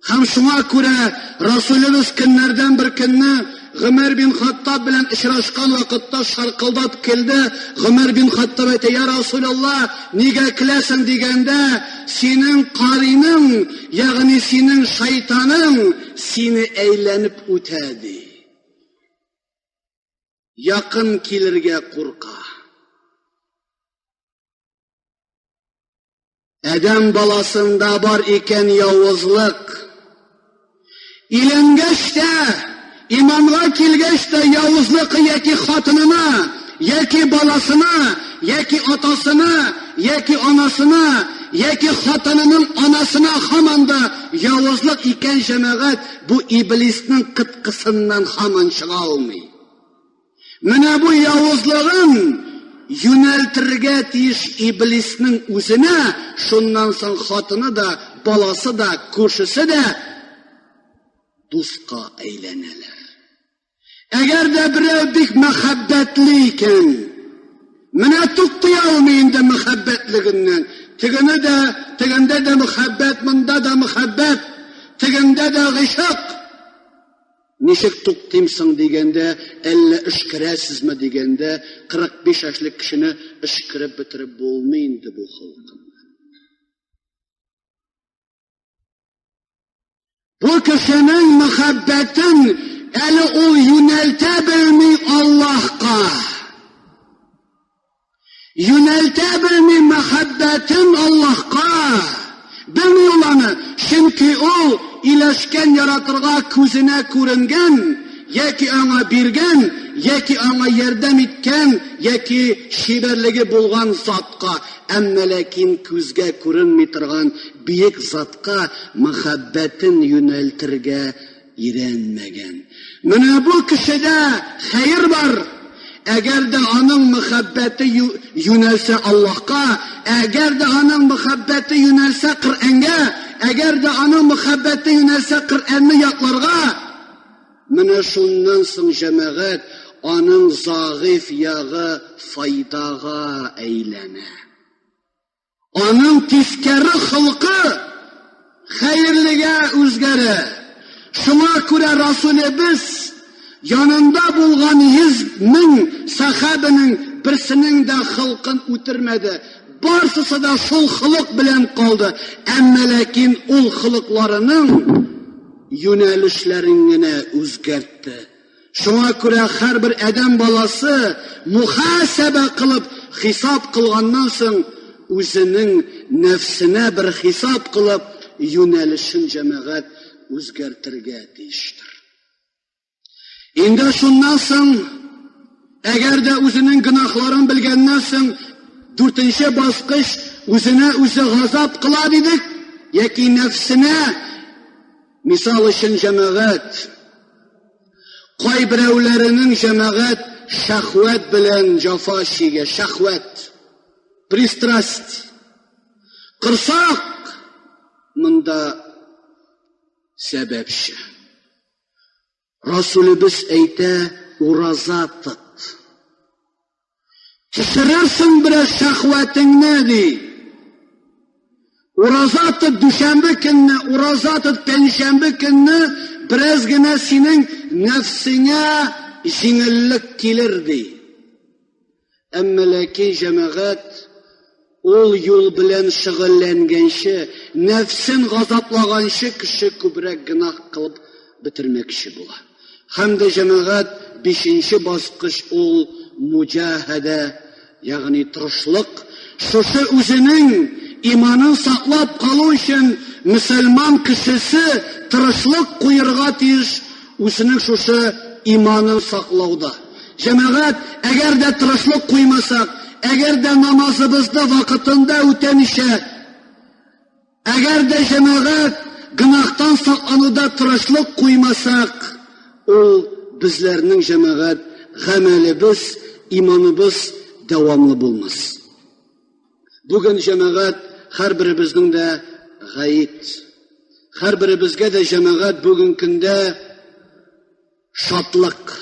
Һәм шуңа күрә Расулебез көннәрдән бер көнне Гомәр бин Хаттаб белән очрашкан вакытта шаркылдап көлде. Гомәр бин Хаттаб әйтә, "Я Расулалла, нигә көләсең?" дигәндә, синең кариның, ягъни синең шайтаның сине әйләнеп үтә ди. Якын килергә курка. Адәм баласында бар икән явызлык. Өйләнгәч тә, иманга килгәч тә явызлык яки хатынына, яки баласына, яки атасына, яки анасына, яки хатынының анасына һаман да явызлык икән, җәмәгать, бу иблисның кыткысыннан һаман чыга алмый. Менә бу явызлыгын юнәлтергә тиеш иблиснең үзенә, шуннан соң хатыны да, баласы да, күршесе дә дуска әйләнәләр. Әгәр дә берәү бик мәхәббәтле икән, менә туктый алмый инде мәхәббәтлегеннән. Тегене дә, тегендә дә мәхәббәт, монда да мәхәббәт, тегендә дә гыйшык. Ничек туктыйм соң дигәндә, әллә өшкерәсезме дигәндә, 45 яшьлек кешене өшкереп бетереп булмый инде бу холкын. Бу кешенең мәхәббәтен әле ул юнәлтә белми Аллаһка. Юнәлтә белми мәхәббәтен Аллаһка. Белми ул аны, чөнки ул иләшкән яратырга күзенә күренгән, яки аңа биргән, яки аңа ярдәм иткән, яки чибәрлеге булган затка, әмма ләкин күзгә күренми торган биек затка мәхәббәтен юнәлтергә Өйрәнмәгән. Менә бу кешедә хәер бар. Әгәр дә аның мәхәббәте юнәлсә Аллаһка, әгәр дә аның мәхәббәте юнәлсә Коръәнгә, әгәр дә аның мәхәббәте юнәлсә Коръәнне ятларга, менә шуннан соң җәмәгать аның загыйф ягы файдага әйләнә. Аның тискәре холкы хәерлегә үзгәрә. Шуңа күрә Расулебез Янында булган 100 мең сахабының берсенең дә холкын үтермәде. Барсысы да шул холык белән калды. Әмма ләкин ул холыкларының юнәлешләрен генә үзгәртте. Шуңа күрә һәрбер адәм баласы мухасаба кылып, хисап кылганнан соң үзенең нәфсенә бер хисап кылып, юнәлешен җәмәгать үзгәртергә тиештер. Инде шуннан соң, әгәр дә үзенең гөнаһларын белгәннән соң, дүртенче баскыч үзенә үзе газап кыла дидек, яки нәфсенә, мисал өчен җәмәгать, кайберәүләренең җәмәгать шәхвәт белән җафа чигә, шәхвәт, пристрасть, корсак монда сәбәпче. Расулебез әйтә, ураза тот. Төшерерсең бераз шәхвәтеңне, ди. Ураза тот дүшәмбе көнне, ураза тот пәншәмбе көнне, бераз генә синең нәфсеңә җиңеллек килер, ди. Әмма ләкин җәмәгать ул юл белән шөгыльләнгәнче, нәфсен газаплаганчы кеше күбрәк гөнаһ кылып бетермәкче була. Һәм дә җәмәгать бишенче баскыч ул муҗаһәдә, ягъни тырышлык. Шушы үзенең иманын саклап калу өчен мөселман кешесе тырышлык куерга тиеш үзенең шушы иманын саклауда. Җәмәгать, әгәр дә тырышлык куймасак, әгәр дә намазыбызны вакытында үтәмичә, әгәр дә җәмәгать гөнаһтан саклануда тырышлык куймасак, ул безләрнең җәмәгать гамәлебез, иманыбыз дәвамлы булмас. Бүген җәмәгать һәрберебезнең дә гаит. Һәрберебезгә дә җәмәгать бүген көндә шатлык.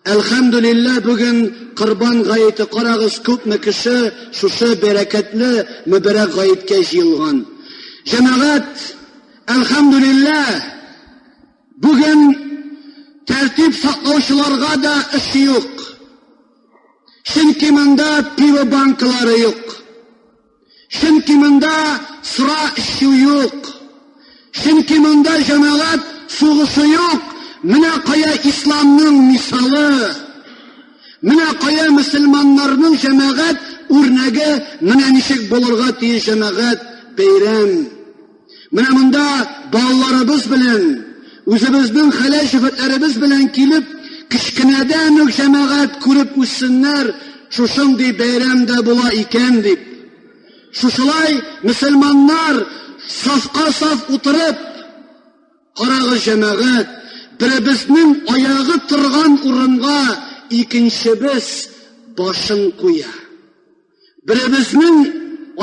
Әлхәмдүлилләһ, бүген Корбан гаете, карагыз, күпме кеше шушы бәрәкәтле, мөбарәк гаеткә җыелган. Җәмәгать, әлхәмдүлилләһ, бүген тәртип саклаучыларга да эш юк. Чөнки монда пиво банкалары юк. Чөнки монда сыра эчү юк. Чөнки монда җәмәгать сугышы юк. Менә кая исламның мисалы. Менә кая мөселманнарның җәмәгать үрнәге, менә ничек булырга тиеш җәмәгать бәйрәм. Менә монда балаларыбыз белән, үзебезнең хәләл җефетләребез белән килеп, кечкенәдән үк җәмәгать күреп үссеннәр, шушындый бәйрәм дә була икән дип. Шушылай мөселманнар сафка саф утырып, карагыз җәмәгать, беребезнең аягы торган урынга икенчебез башын куя. Беребезнең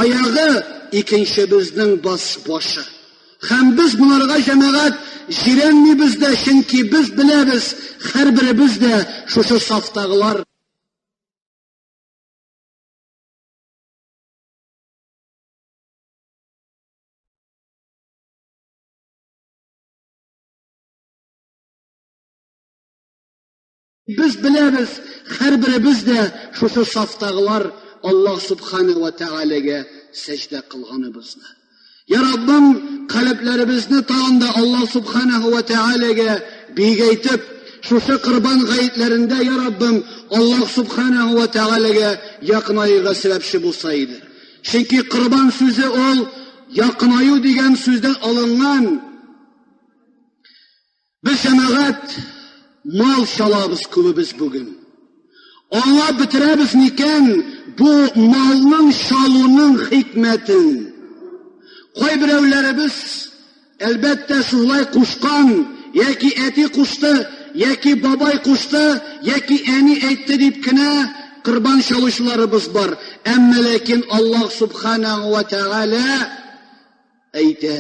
аягы, икенчебезнең бас башы. Һәм без боларга җәмәгать җирәнмибез дә, чөнки без беләбез, һәрберебез дә шушы сафтагылар. Без беләбез, һәрберебез дә шушы сафтагылар Аллаһ Субхана ва Тәгаләгә сәҗдә кылганыбызны. Я Раббым, калебләребезне тагын да Аллаһ Субханаһу ва Тәгаләгә бигәйтеп, шушы Корбан гаетләрендә, я Раббым, Аллаһ Субханаһу ва Тәгаләгә якынаерга сәбәпче булса иде. Чөнки корбан сүзе ул якынаю дигән сүздән алынган. Без җәмәгать мал чалабыз күбебез бүген. Аңлап бетерәбез микән бу малның чалуның хикмәтен? Кайберәүләребез, әлбәттә, шулай кушкан, яки әти кушты, яки бабай кушты, яки әни әйтте дип кенә корбан чалучыларыбыз бар. Әмма ләкин Аллаһ Субханаһу ва Тәгалә әйтә,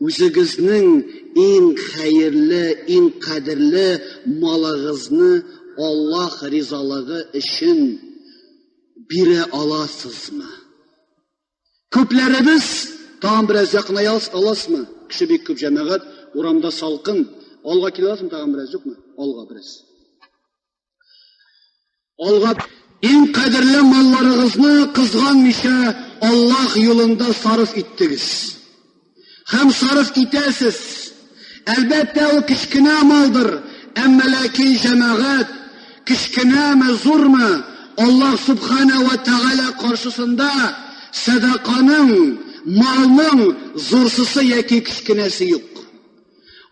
үзегезнең иң хәерле, иң кадерле малыгызны Аллаһ ризалыгы өчен бирә аласызмы? Күпләребез, тагын бераз якыная аласызмы? Кеше бик күп җәмәгать, урамда салкын. Алга килә аласызмы тагын бераз, юкмы? Алга бераз. Алга иң кадерле малларыгызны кызганмыйча Аллаһ юлында сарыф иттегез. Һәм сарыф итәсез. Әлбәттә, ул кечкенә малдыр, әмма ләкин җәмәгать, кечкенәме, зурмы, Аллаһ Субхана ва Тәгалә каршысында сәдаканың, малның зурсысы яки кечкенәсе юк.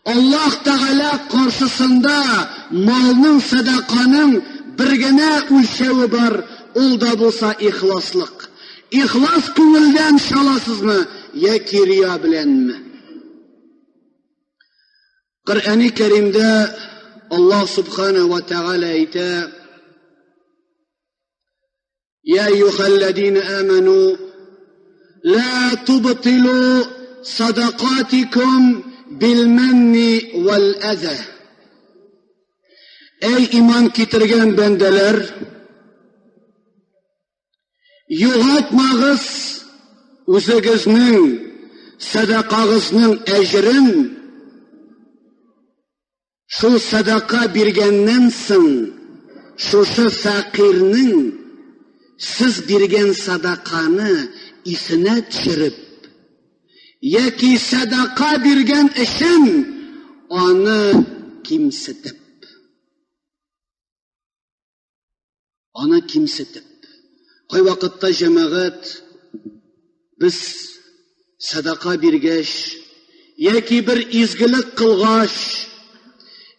Аллаһ Тәгалә каршысында малның, сәдаканың бер генә үлчәве бар, ул да булса ихласлык. Ихлас күңелдән чаласызмы яки рия беләнме? Коръәни Кәримдә Аллаһ Субхана ва Тәгалә әйтә: يا أيها الذين آمنوا لا تبطلوا صدقاتكم بالمن والأذى Ey iman китергән бәндәләр, югалтмагыз үзегезнең сәдакагызның әҗерен. Шул сәдака биргәннән соң, шушы фәкыйрьнең сез биргән сәдаканы исенә төшереп, яки сәдака биргән өчен аны кимсетеп. Аны кимсетеп. Кайвакытта җәмәгать без сәдака биргәч яки бер изгелек кылгач,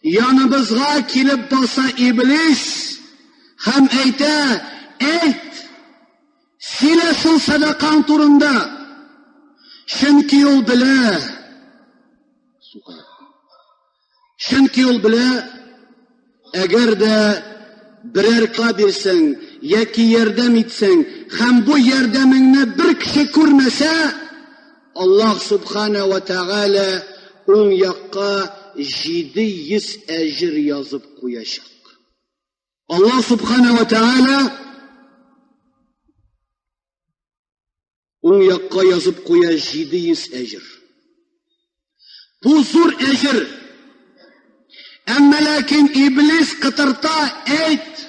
яныбызга килеп баса иблис һәм әйтә, әйт, сөйлә шул сәдакаң турында, чөнки ул белә. Чөнки ул белә, әгәр дә берәр ка бирсәң яки ярдәм итсәң һәм бу ярдәмеңне бер кеше күрмәсә, Аллаһ Субхана ва Тәгалә уң якка 700 әҗер язып куячак. Аллаһ Субхана ва Тәгалә Уң якка язып куя 700 әҗер. Бу зур әҗер. Әмма ләкин иблис кытырта, әйт,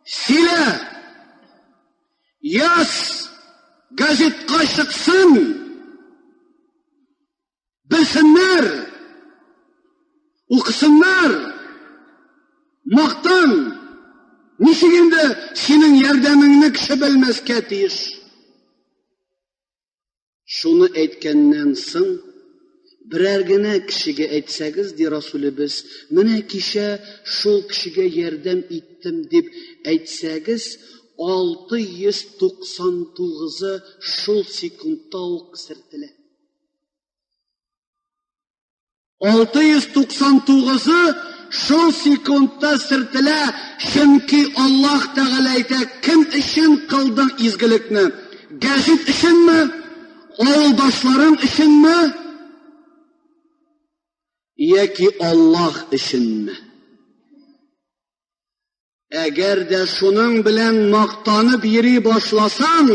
сөйлә, яз, газетка чыксын, белсеннәр, укысыннар, мактан. Ничек инде синең ярдәмеңне кеше белмәскә тиеш? Шуны әйткәннән соң, берәр генә кешегә әйтсәгез, ди Расулебез, менә кичә шул кешегә ярдәм иттем дип әйтсәгез, 699-ы шул секундта ук сертелә. 699-ы шул секундта сертелә, чөнки Аллаһ Тәгалә әйтә, кем өчен кылдың изгелекне? Гәзит өченме? Авылдашларың өченме? Яки Аллаһ өченме? Әгәр дә шуның белән мактанып йөри башласаң,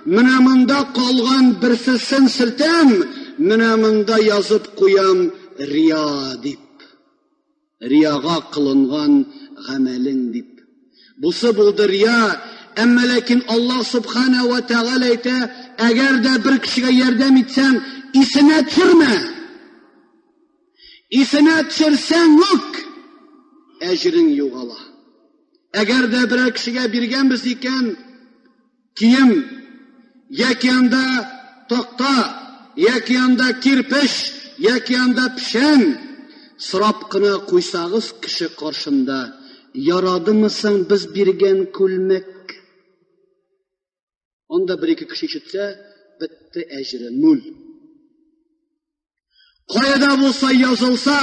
менә монда калган берсесен сертәм, менә монда язып куям рия дип. Рияга кылынган гамәлең дип. Бусы булды рия, әмма ләкин Аллаһ Субхана ва Тәгалә әйтә, әгәр дә бер кешегә ярдәм итсәң, исенә төшермә. Исенә төшерсәң үк, әҗерең югала. Әгәр дә берәр кешегә биргәнбез икән, кием, яки анда такта, яки анда кирпеч, яки анда печән, сорап кына куйсагыз кеше каршында, ярадымы соң без биргән күлмәк? Анда бер-ике кеше ишетсә, бетте әҗере, нуль. Кая да булса язылса,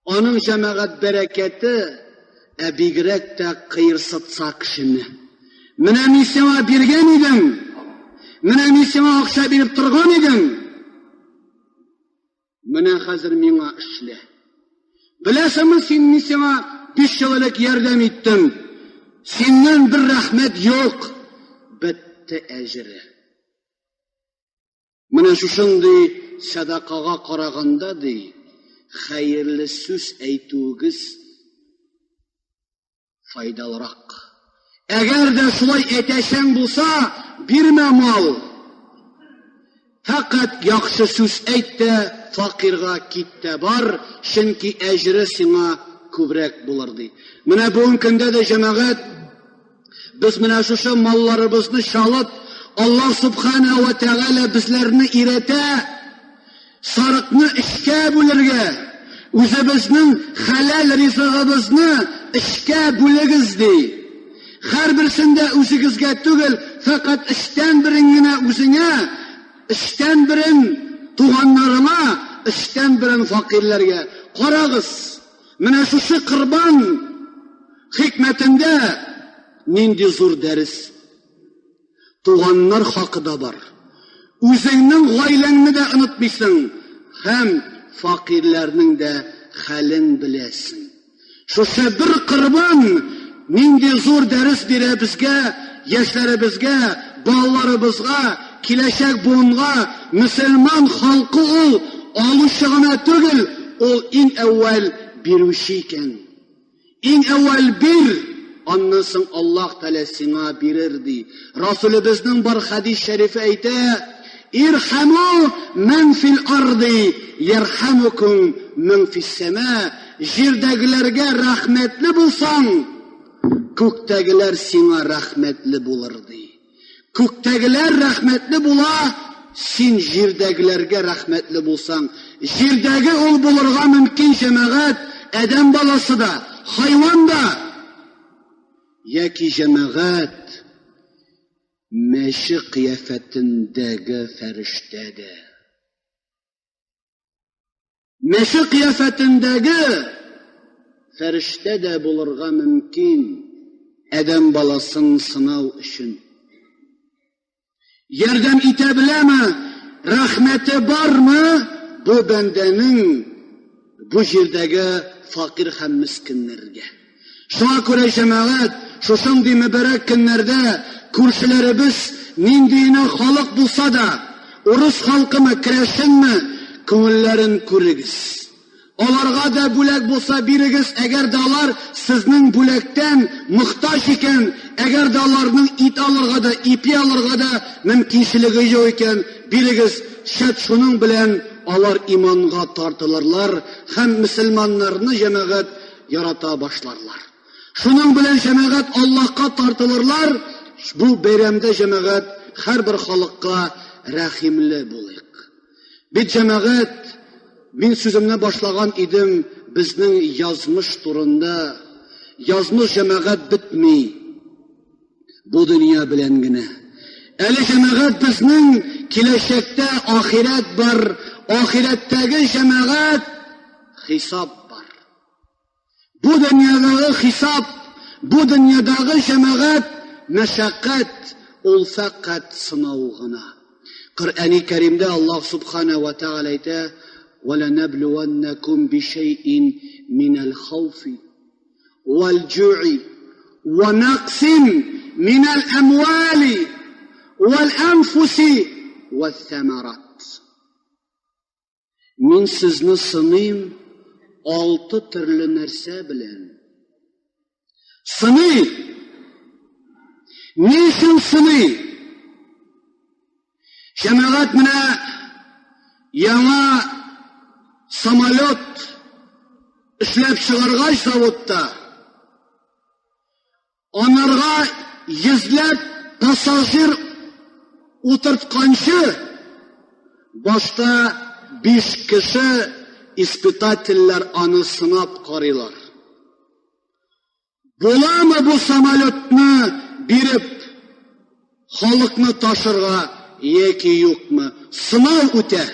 аның җәмәгать бәрәкәте, ә бигрәк тә кыерсытса кешене. Менә мин сиңа биргән идем, менә мин сиңа акча биреп торган идем. Менә хәзер миңа эшлә. Беләсеңме, син мин сиңа 5 ел элек ярдәм иттем. Синнән бер рәхмәт юк. Бетте әҗере. Менә шушындый сәдакага караганда ди, хәерле сүз әйтүегез файдалырак. Әгәр дә шулай әйтәсең булса, бирмә мал. Фәкать яхшы сүз әйт тә, факирга кит тә бар, чөнки әҗере сиңа күбрәк булыр, ди. Менә бүгенге көндә дә җәмәгать без менә шушы малларыбызны чалып, Аллаһ субхана ва тәгалә безләрне өйрәтә, сарыкны эшкә бүлергә, үзебезнең хәләл ризыгыбызны эшкә бүлегез, ди. Һәрберсендә үзегезгә түгел, фәкать өчтән берен генә үзеңә, өчтән берен туганнарыңа, өчтән берен факирләргә. Карагыз, менә шушы корбан хикмәтендә нинди зур дәрес. Туганнар хакы да бар. Үзеңнең гаиләңне дә онытмыйсың һәм факирләрнең дә хәлен беләсең. Шушы бер корбан нинди зур дәрес бирә безгә, яшьләребезгә, балаларыбызга, киләчәк буынга, мөселман халкы ул алучы гына түгел, ул иң әүвәл бирүче икән. Иң әүвәл бир, аннан соң Аллаһ Тәгалә сиңа бирер, ди. Расулебезнең бар хәдис шәрифе әйтә, Ирхаму ман фил арди, ярхамукум ман фис сама. Җирдәгеләргә рәхмәтле булсаң, күктәгеләр сиңа рәхмәтле булыр, ди. Күктәгеләр рәхмәтле була, син җирдәгеләргә рәхмәтле булсаң. Җирдәге ул булырга мөмкин җәмәгать, адәм баласы да, хайван да. Яки җәмәгать мәче кыяфәтендәге фәрештә дә. Мәче кыяфәтендәге фәрештә дә булырга мөмкин адәм баласын сынау өчен. Ярдәм итә беләме, рәхмәте бармы бу бәндәнең бу җирдәге факир һәм мескеннәргә? Шуңа күрә җәмәгать, шушындый мөбарәк көннәрдә күршеләребез нинди генә халык булса да, урыс халкымы, керәшенме, күңелләрен күрегез. Аларга да бүләк булса бирегез, әгәр дә алар сезнең бүләктән мохтаҗ икән, әгәр дә аларның ит алырга да, ипи алырга да мөмкинчелеге юк икән, бирегез, шәт шуның белән алар иманга тартылырлар һәм мөселманнарны җәмәгать ярата башларлар. Шуның белән җәмәгать Аллаһка тартылырлар. Бу бәйрәмдә җәмәгать һәрбер халыкка рәхимле булыйк. Бит җәмәгать, мин сүземне башлаган идем безнең язмыш турында. Язмыш җәмәгать бетми. Бу дөнья белән генә. Әле җәмәгать безнең киләчәктә ахирәт бар. Ахирәттәге җәмәгать хисап бар. Бу дөньядагы хисап, бу дөньядагы җәмәгать мәшәкать ул фәкать сынау гына. Коръәни Кәримдә Аллаһ Субхана ва Тәгалә әйтә: "Валанәблуаннакум бишәйин минәл хауфи вал җуи ва нақсин минәл әмвали вал анфуси вәс самарат." Мин сезне сыныйм алты төрле нәрсә белән. Сыный! Ни өчен сыный? Җәмәгать менә яңа самолет эшләп чыгаргач заводта, Анарга йөзләп пассажир утыртканчы, башта биш кеше испытательләр аны сынап карыйлар. Буламы бу самолетны биреп халыкны ташырга яки юкмы? Сынау үтә.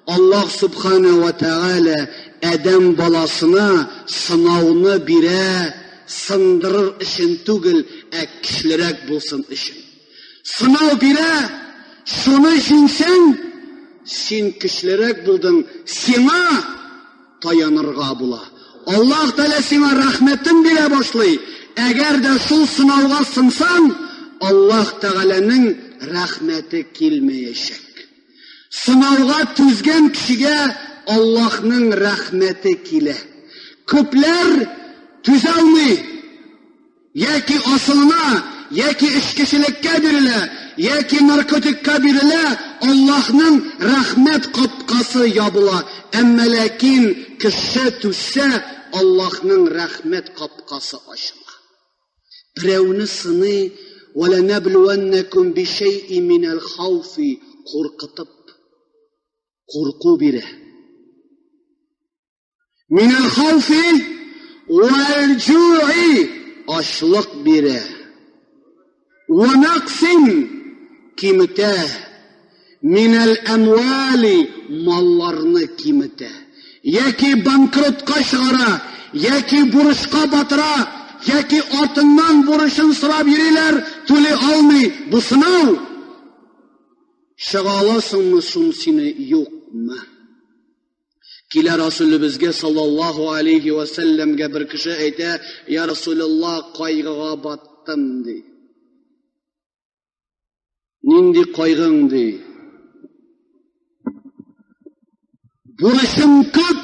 Аллаһ Субхана ва Тәгалә адәм баласына сынауны бирә, сындырыр өчен түгел, ә көчлерәк булсын өчен. Сынау бирә, шуны җиңсәң, син көчлерәк булдың, сиңа таянырга була. Аллаһ Тәгалә сиңа рәхмәтен бирә башлый. Әгәр дә шул сынауга сынсаң, Аллаһ Тәгаләнең рәхмәте килмәячәк. Сынауга түзгән кешегә Аллаһның рәхмәте килә. Күпләр түзә алмый. Яки асылына, яки эчкечелеккә бирелә, яки наркотикка бирелә, Аллаһның рәхмәт капкасы ябыла. Әмма ләкин кеше түзсә, Аллаһның рәхмәт капкасы ачыла. Берәүне сыный, «Вәләнәблүәннәкүм бишәйи минәл хауфи» куркытып, курку бирә. Минәл хауфи вәл җуи ачлык бирә. Вә нәксин киметә. Минәл әмвали малларны киметә. Яки банкротка чыгара, яки бурычка батыра, яки артыннан бурычын сорап йөриләр, түли алмый. Бу сынау. Чыга аласыңмы соң сине, юкмы? Килә Расулебезгә саллаллаһу алейхи ва сәлләмгә бер кеше әйтә, "Я Расулуллаһ, кайгыга баттым", ди. Нинди кайгың ди? Бурычым күп,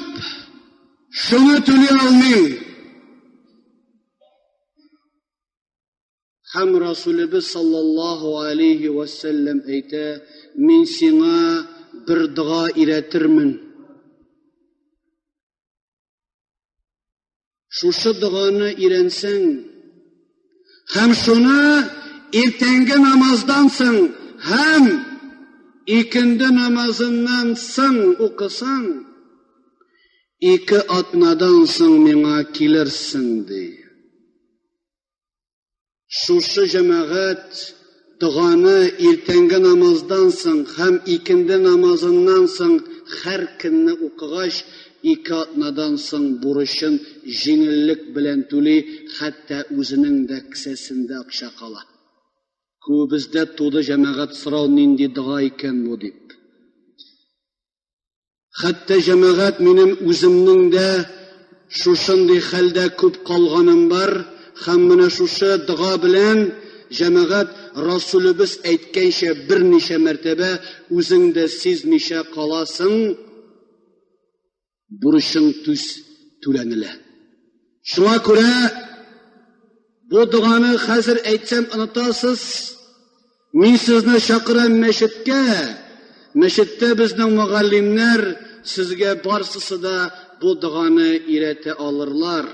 шуны түли алмыйм. Һәм Расулебез саллаллаһу алейхи ва сәлләм әйтә, мин сиңа бер дога өйрәтермен. Шушы доганы өйрәнсәң һәм шуны иртәнге намаздан соң һәм икенде намазыннан соң укысаң, ике атнадан соң миңа килерсең, ди. Шушы җәмәгать доганы иртәнге намаздан соң һәм икенде намазыннан соң һәр көнне укыгач, ике атнадан соң бурычын җиңеллек белән түли, хәтта үзенең дә кесәсендә акча кала. Күбебездә туды җәмәгать сорау нинди дога икән бу дип. Хәтта җәмәгать минем үземнең дә шушындый хәлдә күп калганым бар һәм менә шушы дога белән җәмәгать Расулебез әйткәнчә берничә мәртәбә үзең дә сизмичә каласың, бурычың түз түләнелә. Шуңа күрә бу доганы хәзер әйтсәм онытасыз. Мин сезне чакырам мәчеткә. Мәчеттә безнең мөгаллимнәр сезгә барсысы да бу доганы өйрәтә алырлар.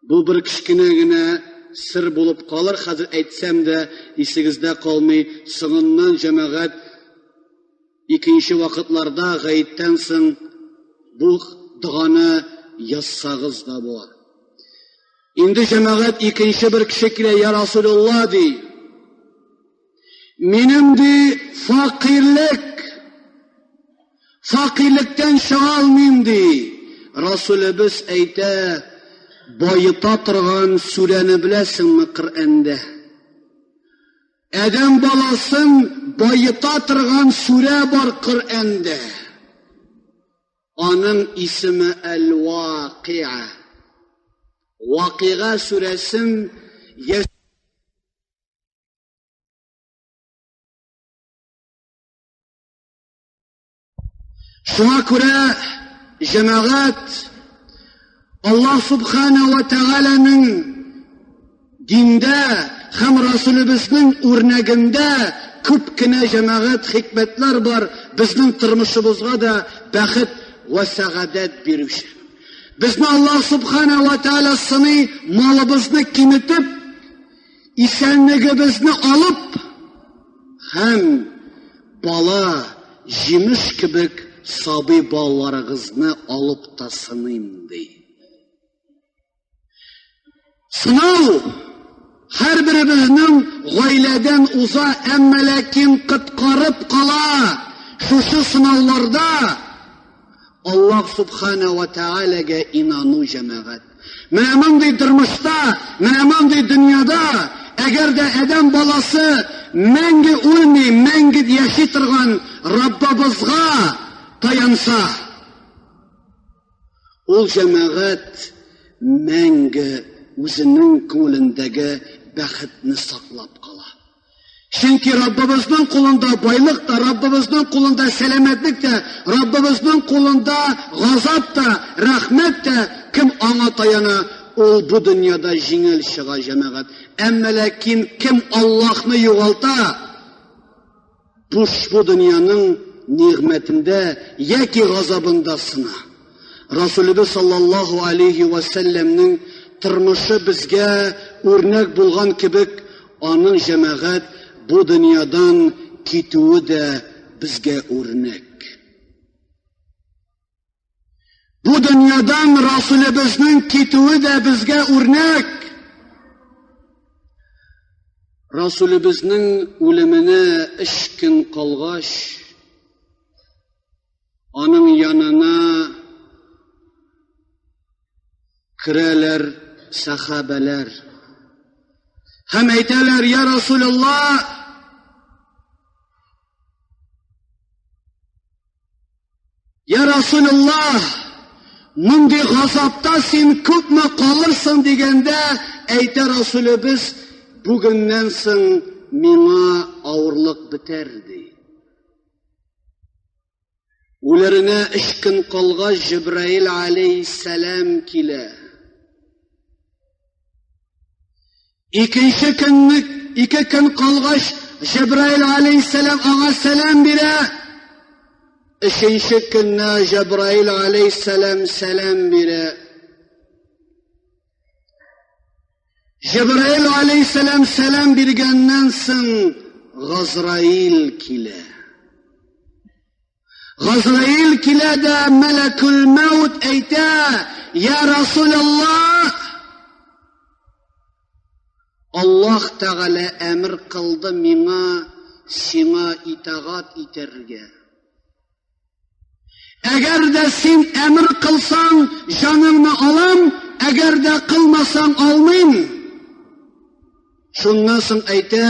Бу бер кечкенә генә сер булып калыр, хәзер әйтсәм дә исегездә калмый. Соңыннан җәмәгать икенче вакытларда гаеттән соң бу доганы язсагыз да була. Инде җәмәгать икенче бер кеше килә, я Расулулла ди. Минем ди факирлек, факирлектән чыга алмыйм ди. Расулебез әйтә, баета торган сүрәне беләсеңме Коръәндә? Адәм баласын баета торган сүрә бар Коръәндә. Аның исеме Әл-Вакыйа. Вакыйга сүрәсен Шуңа күрә җәмәгать Аллаһ Субхана ва Тәгаләнең диндә һәм Расулебезнең үрнәгендә күп кенә җәмәгать хикмәтләр бар, безнең тормышыбызга да бәхет вә сәгадәт бирүче. Безне Аллаһ Субхана ва Тәгалә сыный, малыбызны киметеп, исәнлегебезне алып һәм бала җимеш кебек сабый балаларыгызны алып та сыныйм, ди. Сынау һәрберебезнең гаиләдән уза, әмма ләкин коткарып кала. Шушы сынауларда Аллаһ Субхана ва Таалагә инану җәмәгать. Менә мондый тормышта, менә мондый дөньяда, әгәр дә адәм баласы мәңге үлми, мәңге яши торган Раббыбызга таянса, Ул җәмәгать мәңге үзенең күңелендәге бәхетне саклап кала. Чөнки Раббыбызның кулында байлык та, Раббыбызның кулында сәламәтлек тә, Раббыбызның кулында газап та, рәхмәт тә, кем аңа таяна, ул бу дөньяда җиңел чыга, җәмәгать. Әмма ләкин кем Аллаһны югалта, буш бу дөньяның нигъмәтендә яки газабында сына. Расулыбыз саллаллаһу алейхи ва сәлләмнең тормышы безгә үрнәк булган кебек, аның җәмәгать бу дөньядан китүе дә безгә үрнәк. Бу дөньядан Расулебезнең китүе дә безгә үрнәк. Расулебезнең үлеменә өч көн калгач, аның янына керәләр сәхабәләр. Һәм әйтәләр, я Расулаллах, Я Расулуллах, мондый газапта син күпме калырсың дигәндә, әйтә Расулебез, бүгеннән соң миңа авырлык бетәр, ди. Үләренә өч көн калгач, Җибраил алейһиссәлам килә. Икенче көнне, ике көн калгач, Җәбраил алейһиссәлам аңа сәлам бирә. Өченче көнне Җәбраил алейһиссәлам сәлам бирә. Җәбраил алейһиссәлам сәлам биргәннән соң Газраил килә. Газраил килә дә мәләкүл мәүт әйтә, Я Расулаллах! Аллаһ Тәгалә әмер кылды миңа сиңа итагать итәргә. Әгәр дә син әмер кылсаң, җаныңны алам, әгәр дә кылмасаң, алмыйм. Шуннан соң әйтә,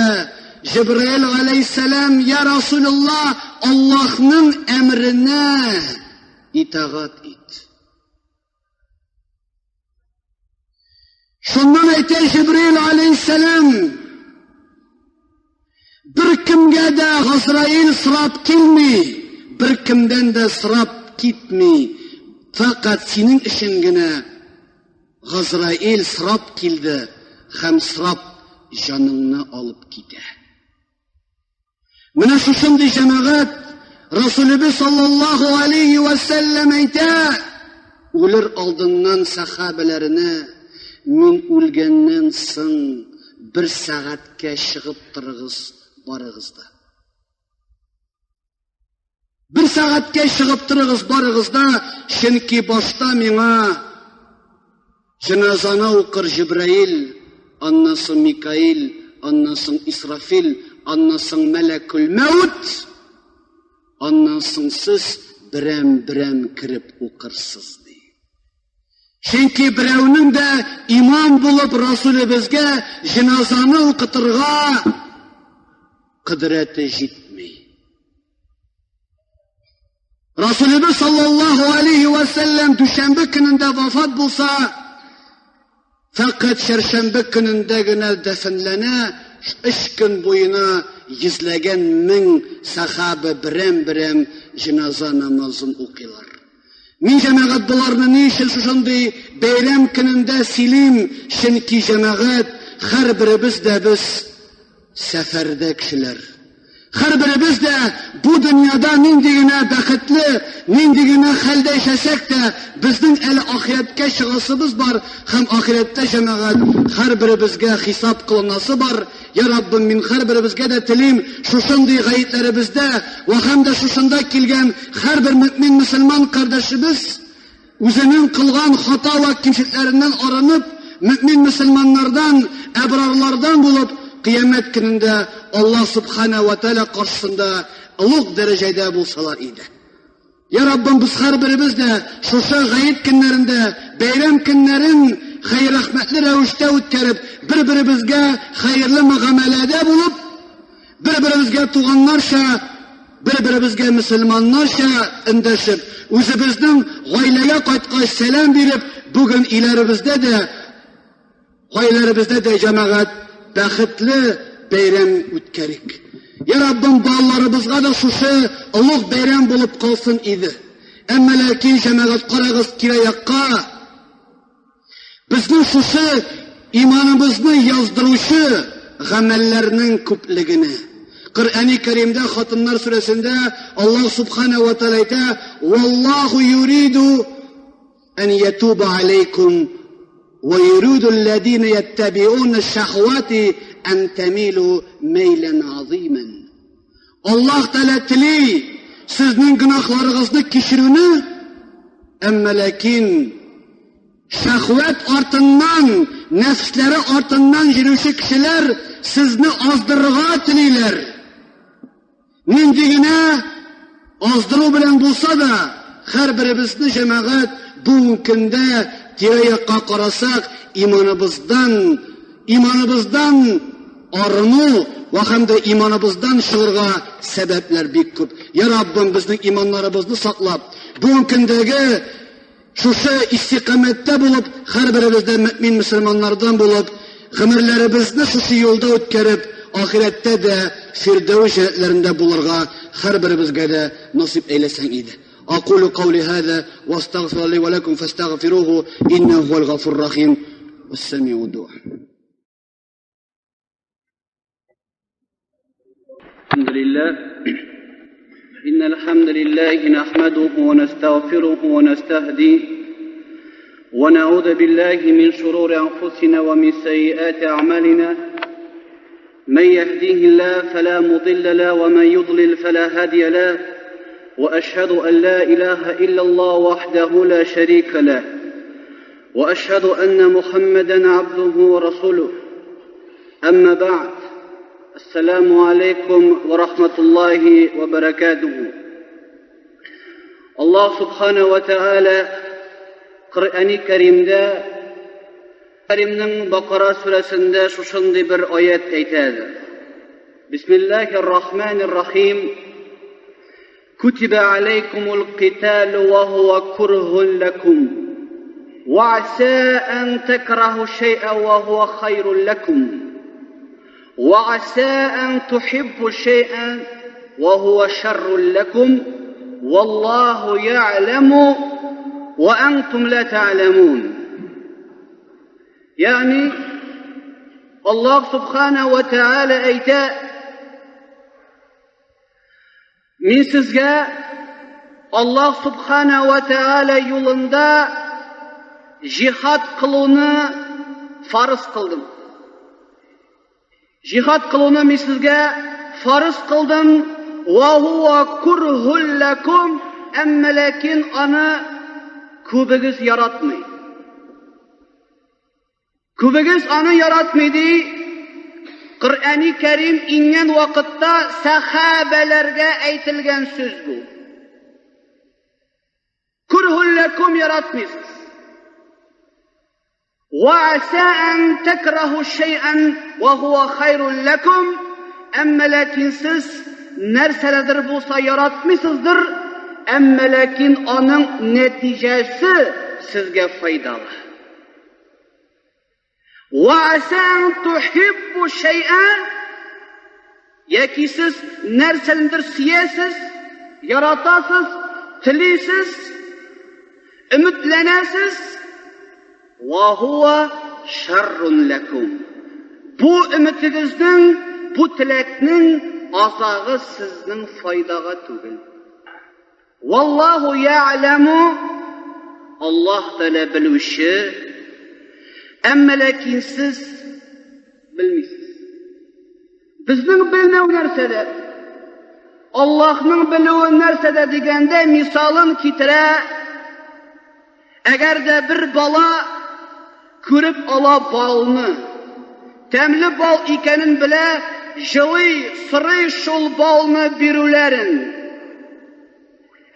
Җибраил галәйһиссәлам, Я Расулулла, Аллаһның әмеренә итагать ит. Шуннан әйтә Җибраил галәйһиссәлам, бер кемгә дә Газраил сорап килми, бер кемдән дә сорап китми. Фәкать синең өчен генә Газраил сорап килде һәм сорап җаныңны алып китә. Менә шушындый җәмәгать Расулебез саллаллаһу алейхи ва сәлләм әйтә, үлер алдыннан сәхабәләренә, мин үлгәннән соң бер сәгатькә чыгып торыгыз барыгыз да. Бер сәгатькә чыгып торыгыз барыгыз да, чөнки башта миңа җеназаны укыр Җибраил, аннан соң Микаил, аннан соң Исрафил, аннан соң Мәләкүл Мәүт, аннан соң сез берәм-берәм кереп укырсыз, ди. Чөнки берәүнең дә имам булып Расулебезгә җеназаны укытырга кодрәте җитми. Расулебез саллаллаһу алейхи ва сәлләм дүшәмбе көнендә вафат булса, фәкать чәршәмбе көнендә генә дәфенләнә, өч көн буена йөзләгән мең сахаба берәм-берәм җеназа намазын укыйлар. Мин җәмәгать боларны ни өчен шушындый бәйрәм көнендә сөйлим? Чөнки җәмәгать һәрберебез дә без сәфәрдә кешеләр. Һәрберебез дә бу дөньяда нинди генә бәхетле, нинди генә хәлдә яшәсәк тә, безнең әле ахирәткә чыгасыбыз бар һәм ахирәттә җәмәгать һәрберебезгә хисап кылынасы бар. Я Раббым, мин һәрберебезгә дә телим, шушындый гаетләребездә вә һәм дә шушында килгән һәрбер мөэмин мөселман кардәшебез үзенең кылган хата вә кимчелекләреннән арынып, мөэмин мөселманнардан, әбрарлардан булып, кыямәт көнендә Аллаһ Субхана вә Тәгалә каршысында олуг дәрәҗәдә булсалар иде. Я Раббым, без һәрберебез дә шушы гает көннәрендә, бәйрәм көннәрен хәер-рәхмәтле рәвештә үткәреп, бер-беребезгә хәерле мөгамәләдә булып, бер-беребезгә туганнарча, бер-беребезгә мөселманнарча эндәшеп, үзебезнең гаиләгә кайткач сәлам биреп, бүген өйләребездә дә, Гаиләләребездә дә җәмәгать бәхетле бәйрәм үткәрик. Я Раббым, балаларыбызга да шушы олуг бәйрәм булып калсын иде. Әмма ләкин җәмәгать карагыз тирә-якка. Безнең шушы иманыбызны яздыручы гамәлләрнең күплегенә. Коръәни Кәримдә Хатыннар сүрәсендә Аллаһ Субхана ва Тааля әйтә: "Валлаху юриду ан ятуба алейкум ва юриду аллазина яттабиуна шахвати ан тамилу мейлан азиман." Аллаһ Тәгалә тели сезнең гөнаһларыгызны кичерүне, әмма ләкин шәһвәт артыннан, нәфсләре артыннан йөрүче кешеләр сезне аздырырга телиләр. Нинди генә аздыру белән булса да, һәрберебезне җәмәгать бүгенге көндә тирә-якка карасак, иманыбыздан, иманыбыздан арыну вә һәм дә иманыбыздан чыгырга сәбәпләр бик күп. Я Раббым, безнең иманнарыбызны саклап, бүгенге көндәге шушы истикамәттә булып, һәрберебез дә мөэмин мөселманнардан булып, гомерләребезне шушы юлда үткәреп, ахирәттә дә Фирдәүс җәннәтләрендә булырга һәрберебезгә дә насыйп әйләсәң иде. Акулу каули һаза ва астагфиру ли ва лакум фастагфируһу иннәһу һуал гафур рахим. Вассамиу дуа. الحمد لله إن الحمد لله نحمده ونستغفره ونستهديه ونعوذ بالله من شرور أنفسنا ومن سيئات أعمالنا من يهديه الله فلا مضل له ومن يضلل فلا هادي له وأشهد أن لا إله إلا الله وحده لا شريك له وأشهد أن محمدا عبده ورسوله أما بعد السلام عليكم ورحمة الله وبركاته الله سبحانه وتعالى Коръәни Кәримдә Кәримнең Бакара сүрәсендә шушындый бер аят әйтәде. Бисмиллахир Рахманир Рахим. Кутиба алейкумул киталу ва хуа курхун лакум. Ва аса ан такраху шай'ан ва хуа хайрун лакум. Ва аса ан тухиббу шай'ан ва хуа шаррун лакум. Валлаху я'ламу ва антум ла та'ламун. Ягъни Аллаһ субхана ва тааля әйтә: Мин сезгә Аллаһ субхана ва тааля юлында җихад кылуны фарыз кылдым. Җихад кылуны мин сезгә фарыз кылдым. Ва хуа курхул лакум, әмма ләкин аны күбегез яратмый. Күбегез аны яратмый ди. Коръәни Кәрим иңгән вакытта сәхабәләргә әйтелгән сүз бу. Курхул лакум яратмыйсыз. Ва аса ан такраху шай'ан ва хуа хайрун лакум, әмма ләкин сез нәрсәләрдер булса яратмыйсыздыр, әмма ләкин аның нәтиҗәсе сезгә файдалы. Ва аса ан тухиббу шай'ан, яки сез нәрсәнедер сөясез, яратасыз, телисез, өметләнәсез, ва хуа шаррун лакум. Бу өметегезнең, бу теләкнең азагы сезнең файдага түгел. Валлаху я'ламу, Аллаһ Тәгалә белүче, әмма ләкин сез белмисез. Безнең белмәү нәрсәдә? Аллаһның белүе нәрсәдә дигәндә мисалын китерә. Әгәр дә бер бала күреп ала балны, тәмле бал икәнен белә, җылый, сорый шул балны бирүләрен.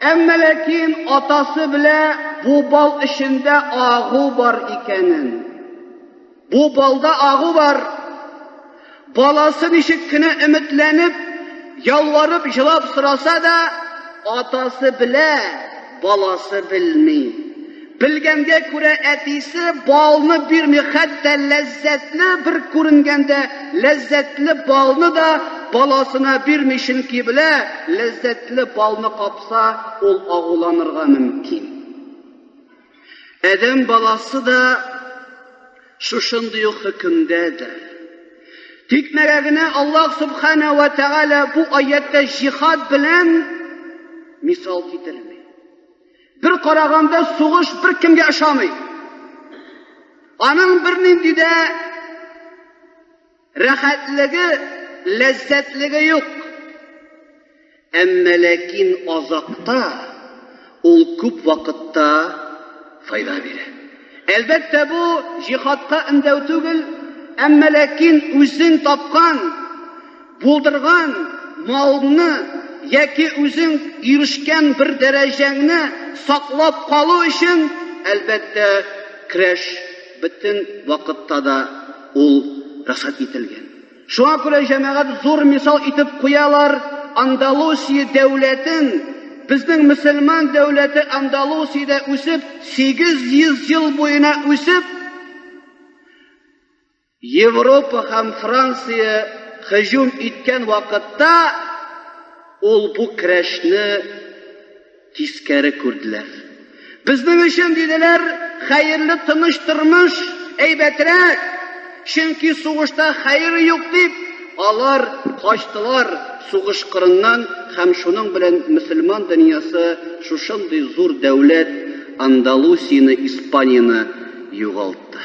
Әмма ләкин атасы белә бу бал эчендә агу бар икәнен. Бу балда агу бар. Баласы ничек кенә өметләнеп, ялварып, җылап сораса да, атасы белә, баласы белми. Белгәнгә күрә әтисе балны бирми, хәтта ләззәтле бер күренгәндә ләззәтле балны да баласына бирми, чөнки белә, ләззәтле балны капса, ул агуланырга мөмкин. Адәм баласы да Шушындый ук хөкемдәдер. Тикмәгә генә Аллаһ Субхана ва Тәгалә бу аятьтә җихад белән мисал китерми. Бер караганда сугыш беркемгә ошамый. Аның бернинди дә рәхәтлеге, ләззәтлеге юк. Әмма ләкин азакта ул күп вакытта файда бирә. Әлбәттә, бу җихадка өндәү түгел, әмма ләкин үзең тапкан, булдырган малны яки үзең ирешкән бер дәрәҗәңне саклап калу өчен, әлбәттә, көрәш бөтен вакытта да ул рөхсәт ителгән. Шуңа күрә җәмәгать зур мисал итеп куялар Андалусия дәүләтен, безнең мөселман дәүләте Андалусиядә үсеп, 800 ел буена үсеп, Европа һәм Франция һөҗүм иткән вакытта ул бу көрәшне тискәре күрделәр. Безнең өчен, диделәр, хәерле тыныч тормыш әйбәтрәк, чөнки сугышта хәер юк дип, алар качтылар сугыш кырыннан һәм шуның белән мөселман дөньясы шушындый зур дәүләт Андалусияне, Испанияне югалтты.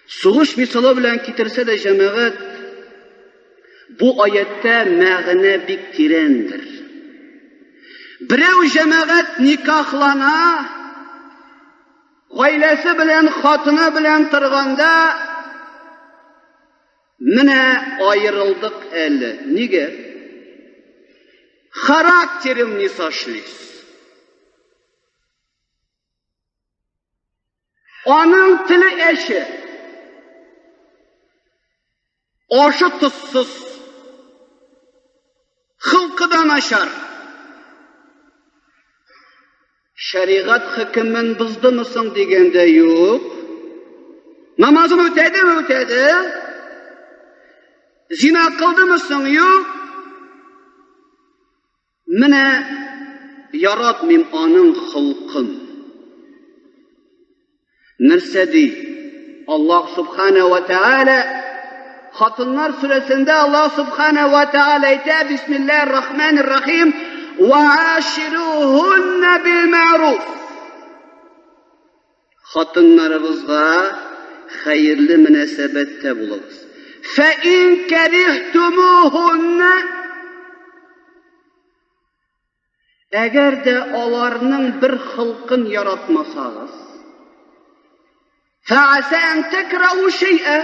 Сугыш мисалы белән китерсә дә җәмәгать, Бу аятьтә мәгънә бик тирәндер. Берәү җәмәгать никахлана, гаиләсе белән, хатыны белән торганда, менә аерылдык әле. Нигә? Характером не сошлись. Аның теле әче. Ашы тозсыз. Холкы да начар. Шәригать хөкемен боздымы соң дигәндә юк. Намазын үтәдеме үтәде. Зина кылдымы соң юк. Менә яратмыйм аның холкын. Нәрсә ди? Аллаһ Субхана ва Тааля Хатыннар сүрәсендә Аллаһ Субхана ва Тааля әйтә, Бисмиллаһир Рахманир Рахим, ва аширухунна бил мәгъруф. Хатыннарыгызга хәерле мөнәсәбәттә булыгыз. Фә ин кәрихтумухунна Әгәр дә аларның бер холкын яратмасагыз, фәаса ан такрау шәй'a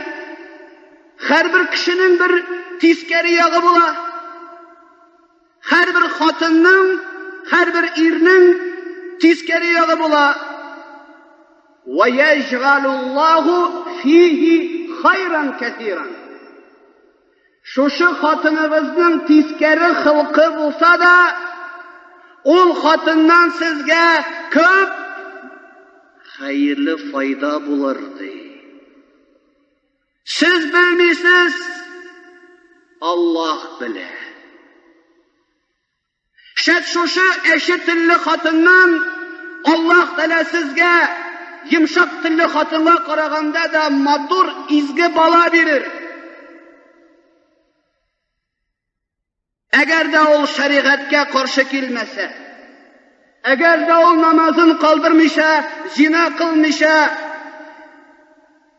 Һәрбер кешенең бер тискәре ягы була. Һәрбер хатынның, һәрбер ирнең тискәре ягы була. Ва яҗгалуллаһу фихи хайран кәсиран. Шушы хатыныгызның тискәре холкы булса да, ул хатыннан сезгә күп хәерле файда булыр, ди. Сез белмисез, Аллаһ белә. Шәт шушы әче телле хатыннан Аллаһ Тәгалә сезгә йомшак телле хатынга караганда да матур, изге бала бирер. Әгәр дә ул шәригатькә каршы килмәсә, әгәр дә ул намазын калдырмыйча, зина кылмыйча,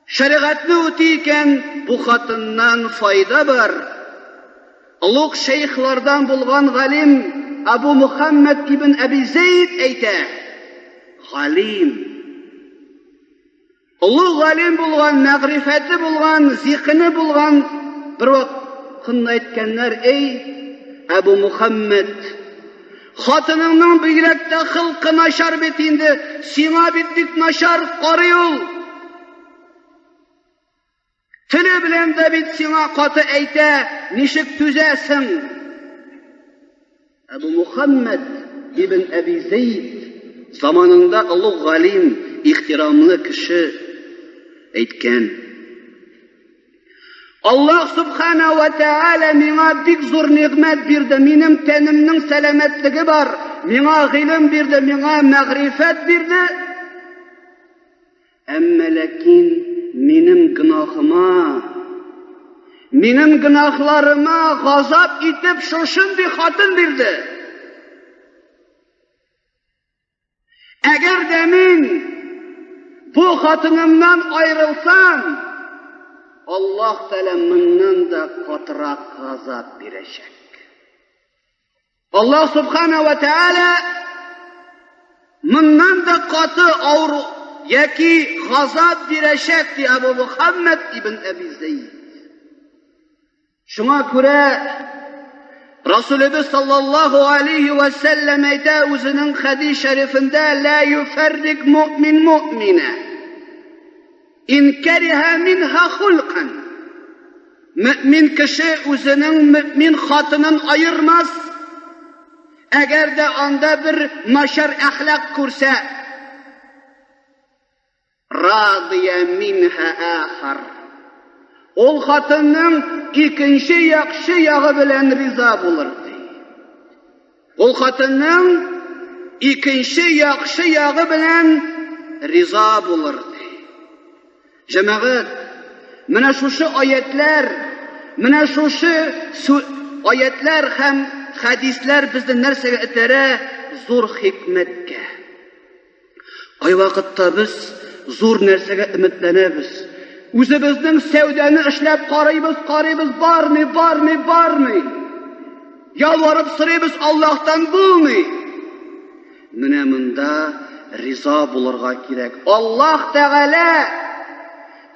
шәригатьне үти икән, бу хатыннан файда бар. Олуг шәйхлардан булган галим Абу Мухаммад ибн Әби Зәйд әйтә, галим, Олы галим булган, мәгърифәте булган, зиһене булган бер вакытында әйткәннәр, эй, Әбу Мухаммед, хатыныңның бигрәк тә холкы начар бит инде, сиңа бит бик начар карый ул. Теле белән дә бит сиңа каты әйтә, ничек түзәсең? Әбу Мухаммед ибн Әби Зәйд заманында олуг галим, ихтирамлы кеше әйткән. Аллаһ Субхана ва Тааля миңа бик зур нигъмәт бирде. Минем тәнемнең сәламәтлеге бар. Миңа гыйлем бирде, миңа мәгърифәт бирде. Әмма ләкин гөнаһыма, минем гөнаһларыма газап итеп шушындый хатын бирде. Әгәр дә мин бу хатынымнан аерылсам, Аллаһ Тәгалә моннан да катырак газап бирәчәк. Аллаһ Субхана ва Тәгалә моннан да каты авыр яки газап бирәчәк, ди Абу Мухаммад ибн Әби Зәйд. Шуңа күрә Расулебез саллаллаһу алейхи ва сәлләм әйтә үзенең хәдис шәрифендә ла юфәррик муъмин муъмина ин кариһа минха хулкан. Мөмин кеше үзенең мөмин хатынын аермас, әгәр дә анда бер начар әхлак күрсә. Радия минһа ахар. Ул хатынның икенче яхшы ягы белән риза булыр, ди. Ул хатынның икенче яхшы ягы белән риза булыр, ди. Җәмәгать, менә шушы аятлар, менә шушы аятлар һәм хәдисләр безне нәрсәгә этәрә? Зур хикмәткә. Кайвакытта без зур нәрсәгә өметләнәбез. Үзебезнең сәүдәне эшләп карыйбыз, карыйбыз, бармый, бармый, бармый. Ялварып сорыйбыз, Аллаһтан булмый. Менә монда риза булырга кирәк. Аллаһ Тәгалә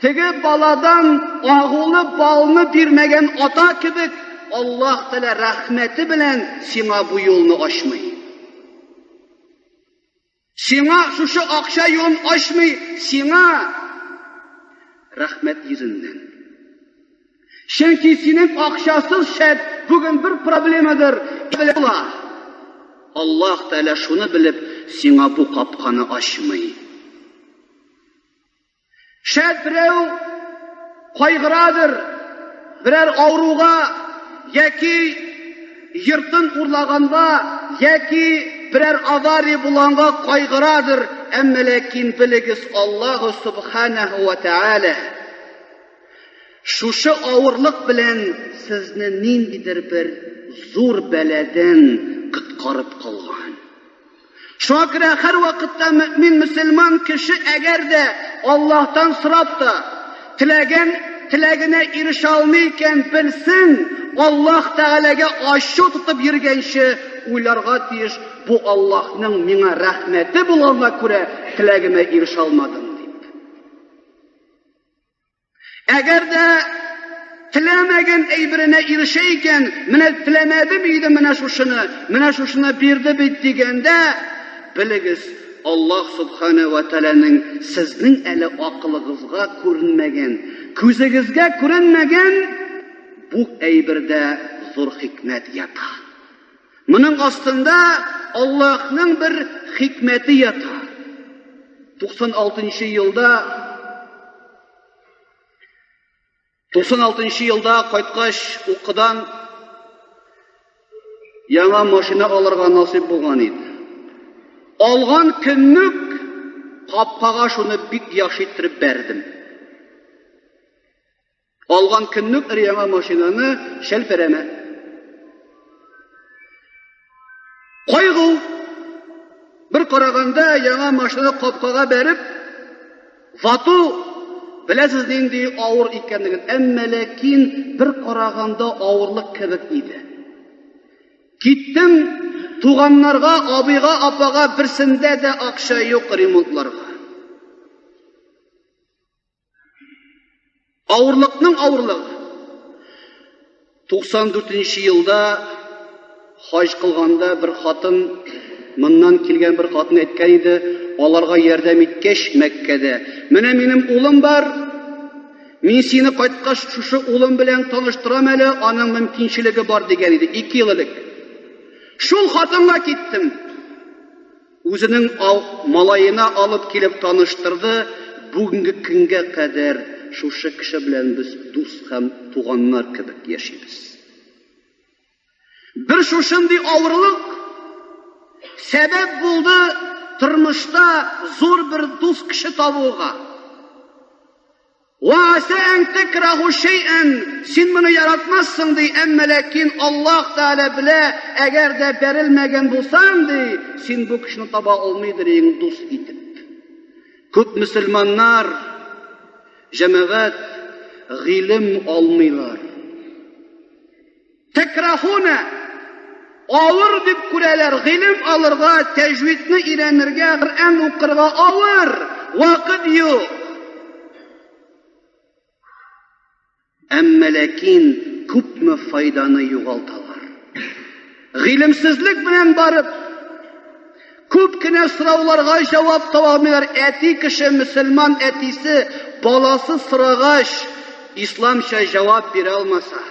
теге баладан агулы балны бирмәгән ата кебек, Аллаһ Тәгалә рәхмәте белән сиңа бу юлны ачмый. Сиңа шушы акча юлын ачмый, сиңа рәхмәт йөзеннән. Чөнки синең акчасыз шәт бүген бер проблемадыр. Була. Аллаһ Тәгалә шуны белеп, сиңа бу капканы ачмый. Шәт берәү кайгырадыр, берәр авыруга яки йортын урлаганга яки берәр авария булганга кайгырадыр, әмма ләкин белегез, Аллаһу субханаһу ва тааля шушы авырлык белән сезне ниндидер бер зур бәладән коткарып калган. Шуңа күрә һәрвакытта мөэмин мөселман кеше әгәр дә Аллаһтан сорап та, теләгән теләгенә ирешә алмый икән, белсен, Аллаһ Тәгаләгә ачу тотып йөргәнче уйларга тиеш, бу Аллаһның миңа рәхмәте булганга күрә теләгемә ирешә алмадым дип. Әгәр дә теләмәгән әйберенә ирешә икән, менә теләмәдем иде менә шушыны, менә шушыны бирде бит дигәндә, белегез, Аллаһ Субхана ва Тәгаләнең сезнең әле акылыгызга күренмәгән, күзегезгә күренмәгән бу әйбердә зур хикмәт ята. Моның астында Аллаһның бер хикмәте ята. 96 елда 96 елда кайткач укыдан яңа машина алырга насыйп булган иде. Алган көннүк капкага шуны бик яхшы иттереп бәрдем. Алган көннүк өр-яңа машинаны шәлперәмә. Кайгу! Бер караганда яңа машина капкага бәреп, вату, беләсез нинди авыр икәнлеген, әмма ләкин бер караганда авырлык кебек иде. Киттем туганнарга, абыйга, апага берсендә дә акча юк ремонтларга. Авырлыкның авырлыгы. 94 елда хаҗ кылганда бер хатын, моннан килгән бер хатын әйткән иде, аларга ярдәм иткәч Мәккәдә, менә минем улым бар, мин сине кайткач шушы улым белән таныштырам әле, аның мөмкинчелеге бар дигән иде, 2 ел элек. Шул хатынга киттем. Үзенең малаена алып килеп таныштырды, бүгенге көнгә кадәр шушы кеше белән без дус һәм туганнар кебек яшибез. Бер шушындый авырлык сәбәп булды тормышта зур бер дус кеше табуга. Ва аса ан такраху шәйән, син моны яратмассың ди, әмма ләкин Аллаһ Тәгалә белә, әгәр дә бәрелмәгән булсаң ди, син бу кешене таба алмыйдыр идең дус итеп. Күп мөселманнар җәмәгать гыйлем алмыйлар. Тәкрахуна авыр дип күрәләр, гыйлем алырга, тәҗвидне өйрәнергә, Коръән укырга авыр, вакыт юк. Әмма ләкин күпме файданы югалталар. Гыйлемсезлек белән барып, күп кенә сорауларга җавап таба алмыйлар. Әти кеше, мөселман әтисе, баласы сорагач, исламча җавап бирә алмаса,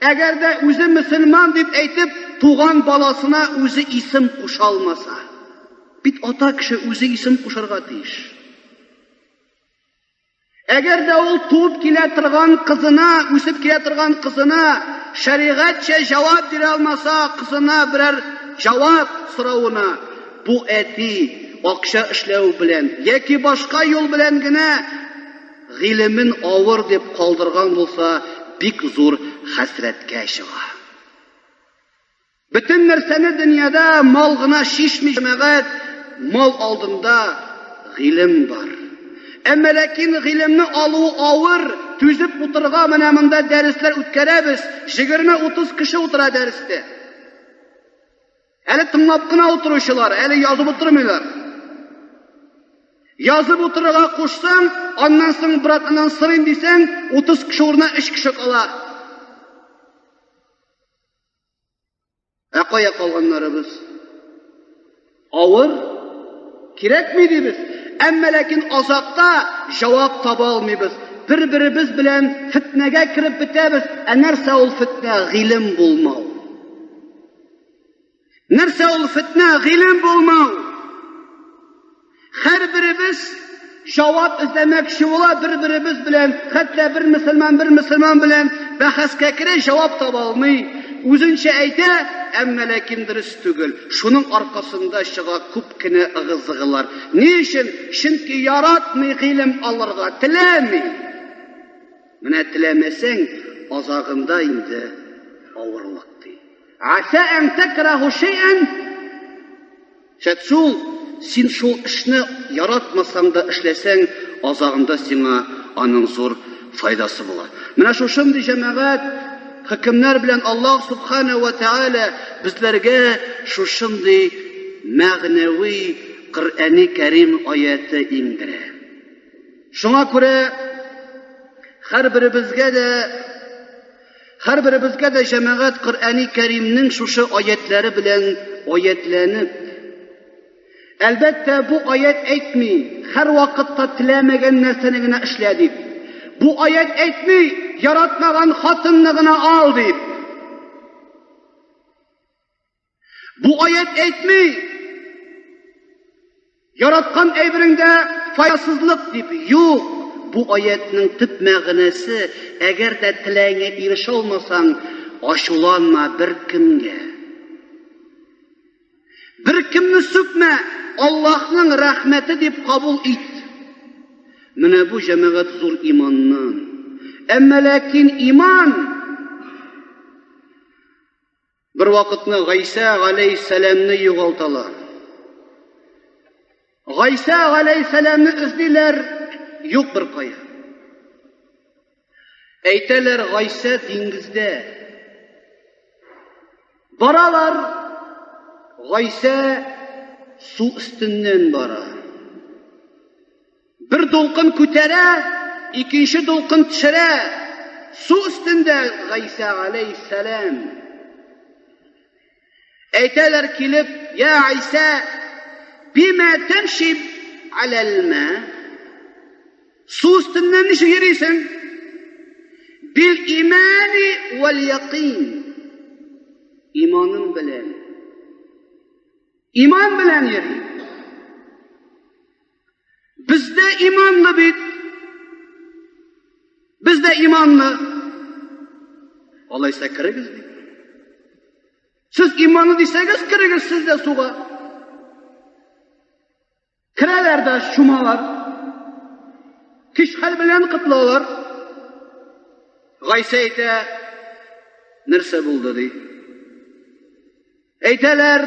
әгәр дә үзе мөселман дип әйтеп, туган баласына үзе исем куша алмаса, бит ата кеше үзе исем кушарга тиеш. Әгәр дә ул туып килә торган кызына, үсеп килә торган кызына шәригатьчә җавап бирә алмаса, кызына берәр җавап соравына, бу әти акча эшләү белән яки башка юл белән генә гыйлемен авыр дип калдырган булса, бик зур хәсрәткә чыга. Бөтен нәрсәне дөньяда мал гына чишми, җәмәгать, мал алдында гыйлем бар. Әмма ләкин гыйлемне алуы авыр, түзеп утырырга менә монда дәресләр үткәрәбез, 20-30 кеше утыра дәрестә. Әле тыңлап кына утыручылар, әле язып утырмыйлар. Язып утырырга кушсаң, аннан соң брат, аннан сорыйм дисәң, 30 кеше урынына 3 кеше кала. Ә кая калганнарыбыз? Авыр, кирәкми дибез. Әмма ләкин азакта җавап таба алмыйбыз. Бер-беребез белән фетнәгә кереп бетәбез. Ә нәрсә ул фетнә? Гыйлем булмау. Нәрсә ул фетнә? Гыйлем булмау. Һәрберебез җавап эзләмәкче була бер-беребез белән, хәтта бер мөселман бер мөселман белән бәхәскә керә, җавап таба алмый. Үзенчә әйтә, әмма ләкин дөрес түгел. Шуның аркасында чыга күп кенә ыгы-зыгылар. Ни өчен? Чөнки яратмый гыйлем алырга, теләми. Менә теләмәсәң, азагында инде авырлык ди. Аса ан такраху шәйән. Шәт шул, син шул эшне яратмасаң да эшләсәң, азагында сиңа аның зур файдасы була. Менә шушындый җәмәгать хөкемнәр белән Аллаһ Субхана ва Тааля безләргә шушындый мәгънәви Коръәни Кәрим аяте иңдерә. Шуңа күрә һәрберебезгә дә Һәрберебезгә дә җәмәгать Коръәни Кәримнең шушы аятләре белән аятләнеп, әлбәттә, бу аят әйтми, һәрвакытта теләмәгән нәрсәне генә эшлә дип. Бу аят әйтми, яратмаган хатынны гына ал дип. Бу аят әйтми, яраткан әйбереңдә файдасызлык дип. Юк, бу аятның төп мәгънәсе, әгәр дә теләгеңә ирешә алмасаң, ачуланма беркемгә. Беркемне сүкмә, Аллаһның рәхмәте дип кабул ит. Менә бу җәмәгать зур иманнан. Әмма ләкин иман Бер вакытны Гайсә галәйһиссәламне югалталар. Гайсә галәйһиссәламне эзлиләр, юк бер кая. Әйтәләр, Гайсә диңгездә. Баралар, Гайсә су өстеннән бара. Бер дулкын күтәрә, икенче дулкын төшерә. Су өстендә Гайсә алейһиссәлам. Әйтәләр килеп, я Гайсә, бима тәмши аләлмә? Су өстеннән ничек йөрисең? Бил имани вәл якин. Иманым белән. Иман белән йөри. Без дә иманлы бит. Без дә иманлы. Алайса керегез ди. Сез иманлы дисәгез, керегез сез дә суга. Керәләр дә чумалар. Көч-хәл белән котылалар. Гайсә әйтә, нәрсә булды ди. Әйтәләр,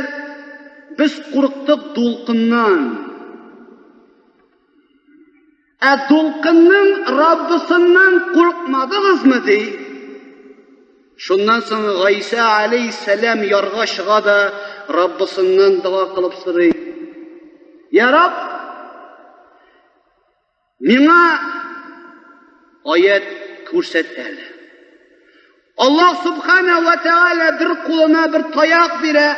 без курыктык дулкыннан. Ә дулкынның Раббысыннан курыкмадыгызмы ди. Шуннан соң Гайсә алейһиссәлам ярга чыга да Раббысыннан дога кылып сорый. Я Рабб, миңа аят күрсәт әле. Аллаһ субхана ва тааля бер кулына бер таяк бирә.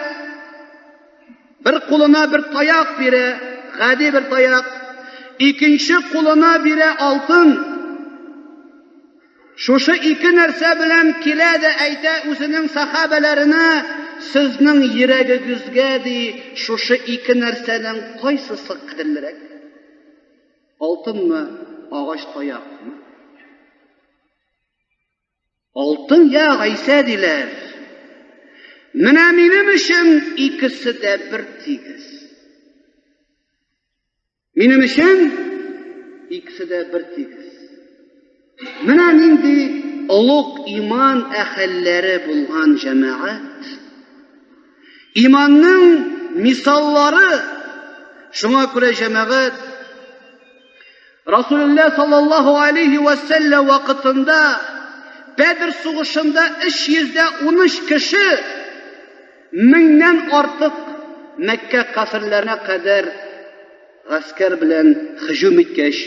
Бер кулына бер таяк бирә, гади бер таяк. Икенче кулына бирә алтын. Шушы ике нәрсә белән килә дә әйтә үзенең сахабәләренә, сезнең йөрәгегезгә ди, шушы ике нәрсәнең кайсысы кадерлерәк? Алтынмы, агач таякмы? Алтын я Гайсә диләр. Менә минем өчен икесе дә бер тигез. Минем өчен икесе дә бер тигез. Менә нинди олуг иман әһелләре булган җәмәгать. Иманның мисаллары шуңа күрә җәмәгать Расулулла саллаллаһу алейхи ва сәлләм вакытында Бәдр сугышында 313 кеше меңнән артык Мәккә кафирләренә кадәр гаскәр белән һөҗүм иткәч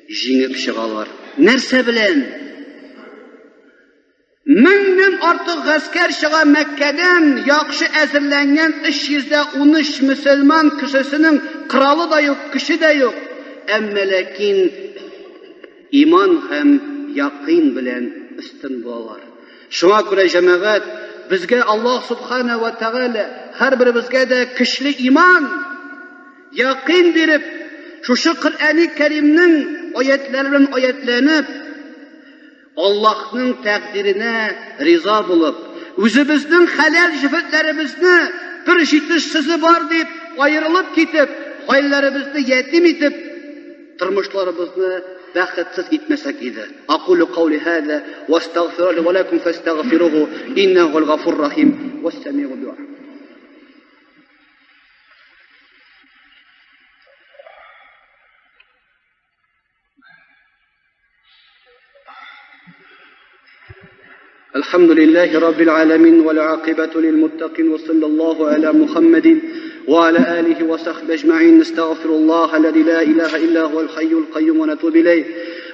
җиңеп чыгалар. Нәрсә белән? Меңнән артык гаскәр чыга Мәккәдән, яхшы әзерләнгән 313 мөселман кешесенең коралы да юк, көче дә юк. Әмма ләкин иман һәм якин белән өстен булалар. Шуңа күрә, җәмәгать, безгә Аллаһ Субхана ва Тәгалә һәрберебезгә дә көчле иман, якин биреп, шушы Коръәни Кәримнең аятлары белән аятланып, Аллаһның тәкъдиренә риза булып, үзебезнең хәләл җефетләребезне бер җитешсезе бар дип аерылып китеп, гаиләләребезне ятим итеп, тормышларыбызны бәхетсез итмәсәк иде. Акулу каули һаза ва астагфиру ли ва лакум фастагфируһу иннаху хуал гафур рахим вас самиу дуа. الحمد لله رب العالمين والعاقبة للمتقين وصلى الله على محمد وعلى آله وصحبه أجمعين. نستغفر الله الذي لا إله إلا هو الحي القيوم ونتوب إليه.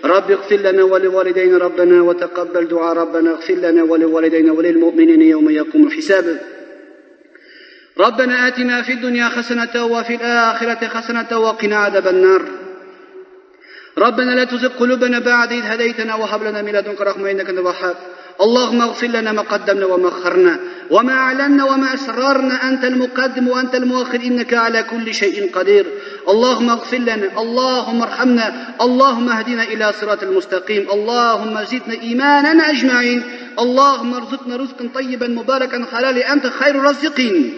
رب اغفر لنا ولوالدينا ربنا وتقبل دعاء ربنا اغفر لنا ولوالدينا وللمؤمنين يوم يقوم الحساب. ربنا آتنا في الدنيا حسنة وفي الآخرة حسنة وقنا عذاب النار. ربنا لا تزغ قلوبنا بعد إذ هديتنا وهب لنا من لدنك رحمة إنك أنت الوهاب. اللهم اغفر لنا ما قدمنا وما أخرنا وما أعلنا وما أسررنا، أنت المقدم وأنت المؤخر إنك على كل شيء قدير. اللهم اغفر لنا، اللهم ارحمنا، اللهم اهدنا إلى صراط المستقيم، اللهم زدنا إيماننا أجمعين، اللهم ارزقنا رزقا طيبا مباركا حلالا أنت خير الرازقين.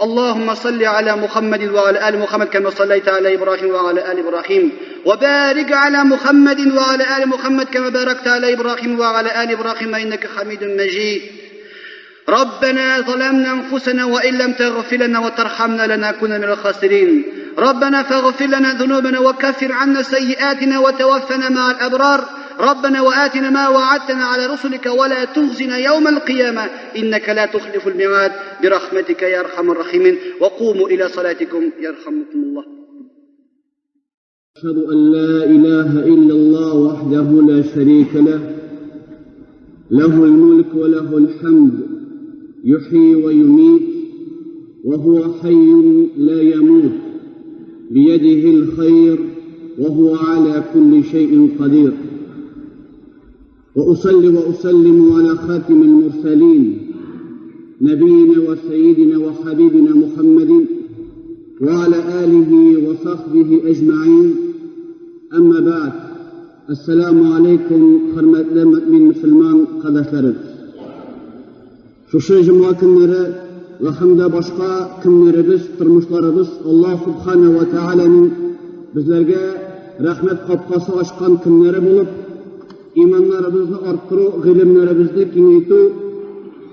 اللهم صل على محمد وعلى آل محمد كما صليت على إبراهيم وعلى آل إبراهيم، وبارك على محمد وعلى آل محمد كما باركت على إبراهيم وعلى آل إبراهيم إنك حميد مجيد. ربنا ظلمنا أنفسنا وإن لم تغفر لنا وترحمنا لنكون من الخاسرين. ربنا فاغفر لنا ذنوبنا وكفر عنا سيئاتنا وتوفنا مع الأبرار. ربنا وآتنا ما وعدتنا على رسلك ولا تخزنا يوم القيامة إنك لا تخلف الميعاد برحمتك يا أرحم الراحمين. وقوموا إلى صلاتكم يرحمكم الله. أشهد أن لا إله إلا الله وحده لا شريك له، له الملك وله الحمد، يحيي ويميت وهو حي لا يموت، بيده الخير وهو على كل شيء قدير. وأصلي وأسلم على خاتم المرسلين نبينا وسيدنا وحبيبنا محمد وعلى آله وصحبه أجمعين. أما بعد، السلام عليكم хөрмәтле мөэмин мөселман кардәшләребез. Шушы җомга көннәре вә һәм дә башка көннәребез, тормышларыбыз Аллаһ Субхана ва Тааляның безләргә рәхмәт капкасы ачкан көннәре булып, иманнарыбызны арттыру, гыйлемнәребезне киңәйтү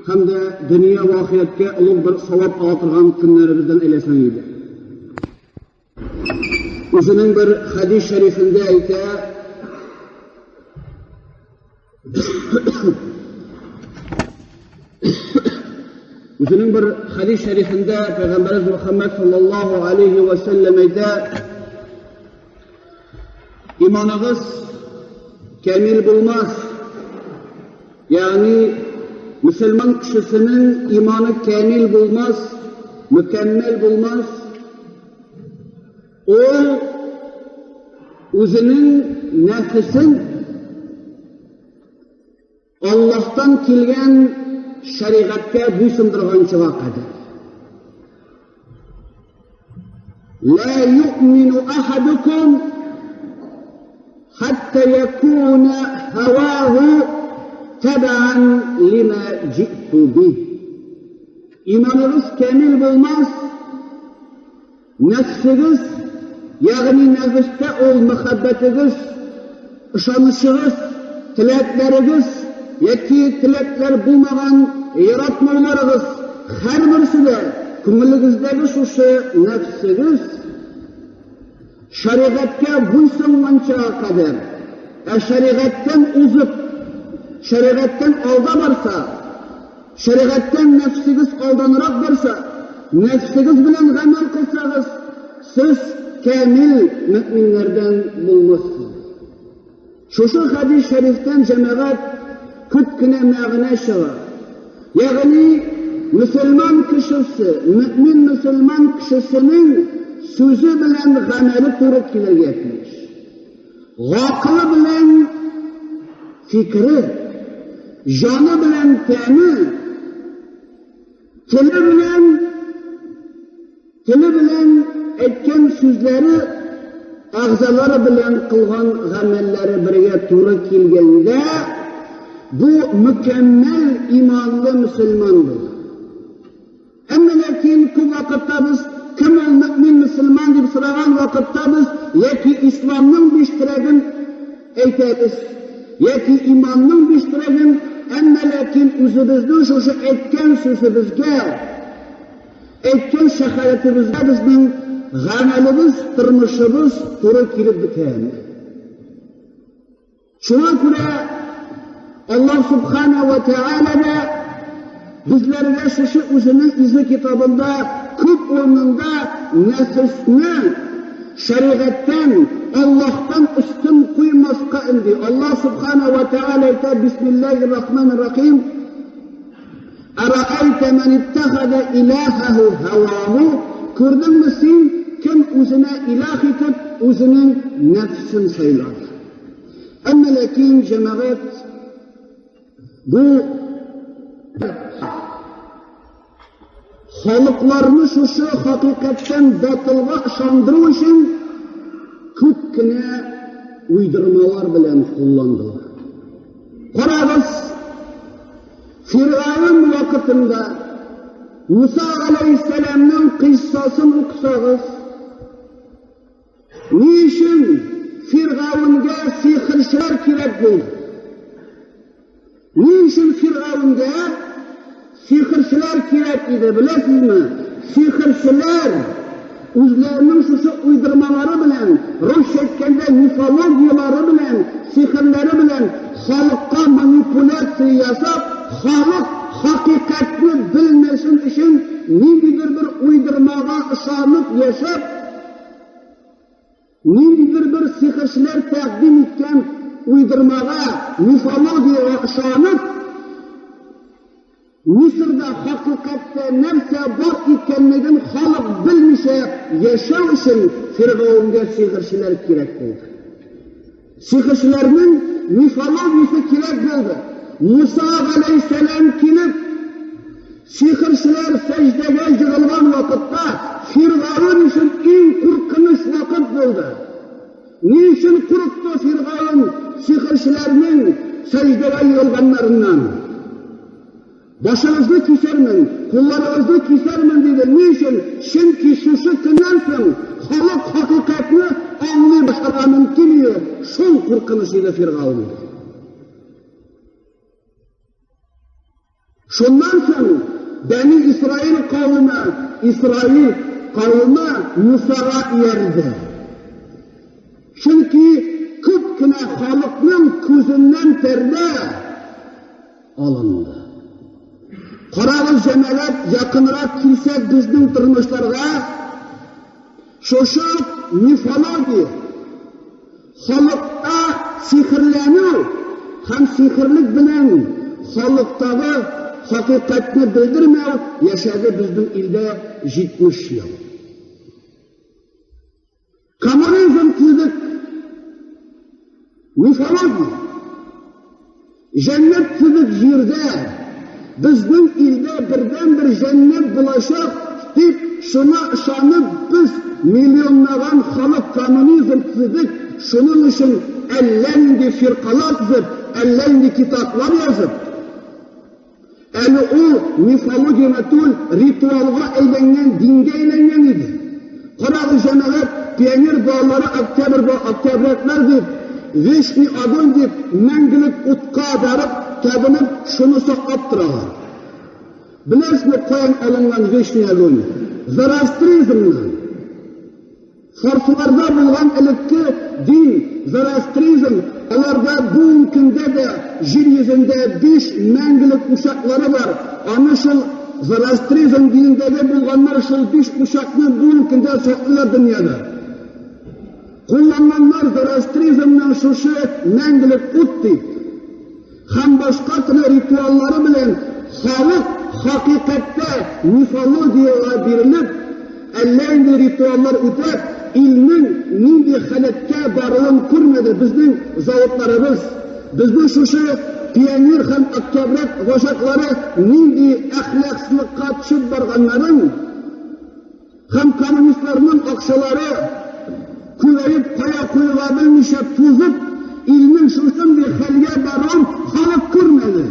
һәм дә дөнья вә ахирәткә олуг бер савап ала торган көннәребездән әйләсен иде. Үзенең бер хәдис шәрифендә әйтә, Үзенең бер хәдис шәрифендә Пәйгамбәребез Мөхәммәд саллаллаһу алейхи ва сәлләм әйтә, Иманыгыз камил булмас. Ягъни мөселман кешесенең иманы камил булмас, мөкәммәл булмас. Ул үзенең нәфесен Аллаһтан килгән шәригатькә буйсындырганчыга кадәр. Ла юъмину ахадукум хатта якуна һаваху табан лима җитту бих. Иманыгыз камил булмас, Нәфсегез, ягъни нәфескә ул мәхәббәтегез, ышанычыгыз, теләкләрегез яки теләкләр булмаган яратмауларыгыз, һәрберсе дә күңелегездәге шушы нәфсегез шәригатькә буйсынганча кадәр, ә шәригатьтән узып, шәригатьтән алда барса, Шәригатьтән нәфсегез алданрак барса, нәфсегез белән гамәл кылсагыз, сез камил мөэминнәрдән булмассыз. Шушы хәдис шәрифтән җәмәгать күп кенә мәгънә чыга. Ягъни мөселман кешесе, мөэмин мөселман кешесенең сүзе белән гамәле туры килергә тиеш. Гакылы белән фикере, җаны белән тәне, теле белән теле белән әйткән сүзләре, әгъзалары белән кылган гамәлләре бергә туры килгәндә, бу мөкәммәл иманлы мөселман була. Әмма ләкин күп вакытта без кем ул мөэмин мөселман дип сораган вакытта без яки исламның биш терәген әйтәбез, яки иманның биш терәген, әмма ләкин үзебезнең шушы әйткән сүзебезгә, әйткән шәһадәтебезгә безнең гамәлебез, тормышыбыз туры килеп бетәме? Шуңа күрә Аллаһ Субхана ва Тәгалә дә безләргә шушы үзенең изге китабында күп урынында нәфесне шәригатьтән, Аллаһтан өстен куймаска өнди. Аллаһ Субхана ва Тәгалә әйтә, Бисмиллаһир Рахманир Рахим, Араайта ман иттахаза илахаху һаваху, күрдеңме син, кем үзенә илах итеп үзенең нәфсен сайлады? Әмма ләкин җәмәгать бу халыкларны шушы хакыйкатьтән батылга ышандыру өчен күп кенә уйдырмалар белән кулландылар. Карагыз, Фиргавен вакытында Муса алейһиссәламның кыйссасын укысагыз, Ни өчен Фиргавенгә сихерчеләр кирәк булды? Ни өчен Фиргавенгә сихерчеләр кирәк иде, беләсезме? Сихерчеләр үзләренең шушы уйдырмалары белән, русча әйткәндә, мифологияләре белән, сихерләре белән халыкка манипуляция ясап, халык хакыйкатьне белмәсен өчен ниндидер бер уйдырмага ышанып яшәп, Ниндидер бер сихерчеләр тәкъдим иткән уйдырмага, мифологиягә ышанып, Мисырда хакыйкатьтә нәрсә бар икәнлеген халык белмичә яшәү өчен фиргавенгә сихерчеләр кирәк булды. Сихерчеләрнең мифологиясе кирәк булды. Муса галәйһиссәлам килеп, сихерчеләр сәҗдәгә егылган вакытта Фиргавен өчен иң куркыныч вакыт булды. Ни өчен курыкты Фиргавен сихерчеләрнең сәҗдәгә егылганнарыннан? Башыгызны кисәрмен, кулларыгызны кисәрмен, диде. Ни өчен? Чөнки шушы көннән соң халык хакыйкатьне аңлый башларга мөмкин иде, шул куркыныч иде Фиргаунга. Шуннан соң Бәни Исраил кавеме, Исраил кавеме Мусага иярде. Чөнки күп кенә халыкның күзеннән пәрдә алынды. Карагыз, җәмәгать, якынрак килсәк безнең тормышларга, шушы мифология, халыкта сихерләнү һәм сихерлек белән халыктагы хакыйкатьне белдермәү яшәде безнең илдә 70 ел. Коммунизм кебек мифология, җәннәт кебек җирдә безнең илдә бердәнбер җәннәт булачак дип шуңа ышанып без миллионлаган халык коммунизм төзедек, шуның өчен әллә нинди фиркалар төзеп, әллә нинди китаплар язып, Әле ул мифологияне түгел, ритуалга әйләнгән, дингә әйләнгән иде. Карагыз, җәмәгать, пионер балалары октябрь октябрятлар дип, вечный огонь дип, мәңгелек утка барып, табынып, шуны саклап торалар. Беләсезме, каян алынган вечный огонь? Зороастризмнан. Фарсыларда булган элекке дин, зороастризм, аларда бүгенге көндә дә җир йөзендә биш мәңгелек учаклары бар. Аны шул зороастризм динендәге булганнар шул биш учакны бүгенге көндә саклыйлар дөньяда. Кулланганнар зороастризмның шушы мәңгелек ут дип. Һәм башка төрле ритуаллары белән халык хакыйкатьтә мифологиягә бирелеп, әллә инде ритуаллар үтәп, илнең нинди халәткә баруын күрмәде безнең заводларыбыз, безнең шушы пионер һәм октябрят вожаклары нинди әхлаксызлыкка төшеп барганнарын һәм коммунистларның акчалары күбәеп кая куела белмичә тузып, илнең шушындый хәлгә баруын халык күрмәде.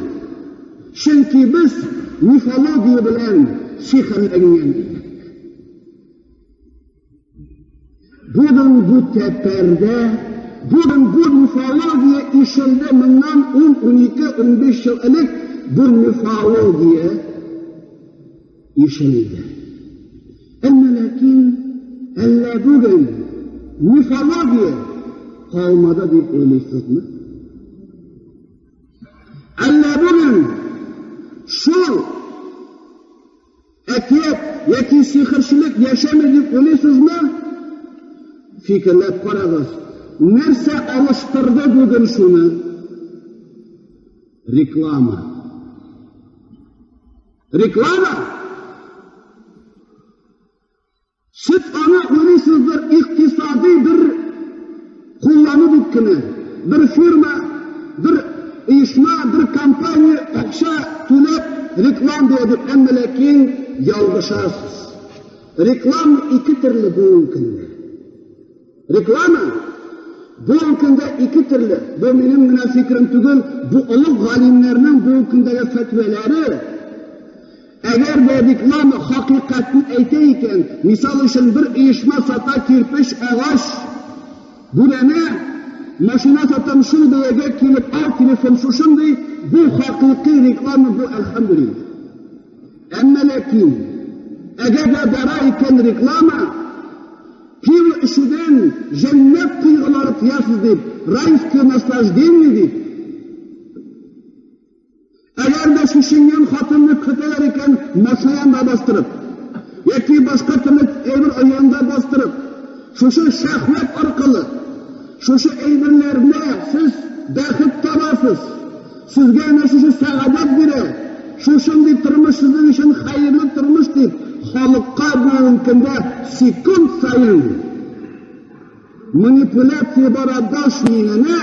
Чөнки без мифология белән сихерләнгән идек. Бүген бу тәпәрдә, бүген бу мифология ишелде моннан 10, 12, 15 ел элек бу мифология ишелде. Әмма ләкин әллә бүген мифология калмады дип уйлыйсызмы? Әллә бүген шул әкият яки сихерчелек яшәми дип уйлыйсызмы? Фикерләп карагыз, нәрсә алыштырды бүген шуны? Реклама. Реклама! Сез аны уйлыйсыздыр икътисадый бер куллану дип кенә. Бер фирма, бер оешма, бер компания акча түләп реклама бирә дип, әмма ләкин ялгышасыз. Реклама ике төрле бүгенге көндә. Реклама бүгенге көндә ике төрле. Бу минем генә фикерем түгел, бу олуг галимнәрнең бүгенге көндәге фәтвәләре. Әгәр дә реклама хакыйкатьне әйтә икән, мисал өчен бер оешма сата кирпеч, агач, бүрәнә, машина сатам, шул бәягә килеп ал, телефон шушындый, бу хакыйкый реклама, бу әлхәмдүлилләһ. Әмма ләкин, әгәр дә бара икән реклама, пиво эчүдән җәннәт тойгылары тоясыз дип, райское наслаждение дип, Әгәр дә шешенгән хатынны көтәләр икән, машина янында бастырып, яки башка төрле әйбер янында бастырып, шушы шәһвәт аркылы, шушы әйберләрне сез бәхет табасыз, сезгә әнә шушы сәгадәт бирә, шушындый тормыш сезнең өчен хәерле тормыш дип, халыкка бүгенге көндә секунд саен Манипуляция бара баш миенә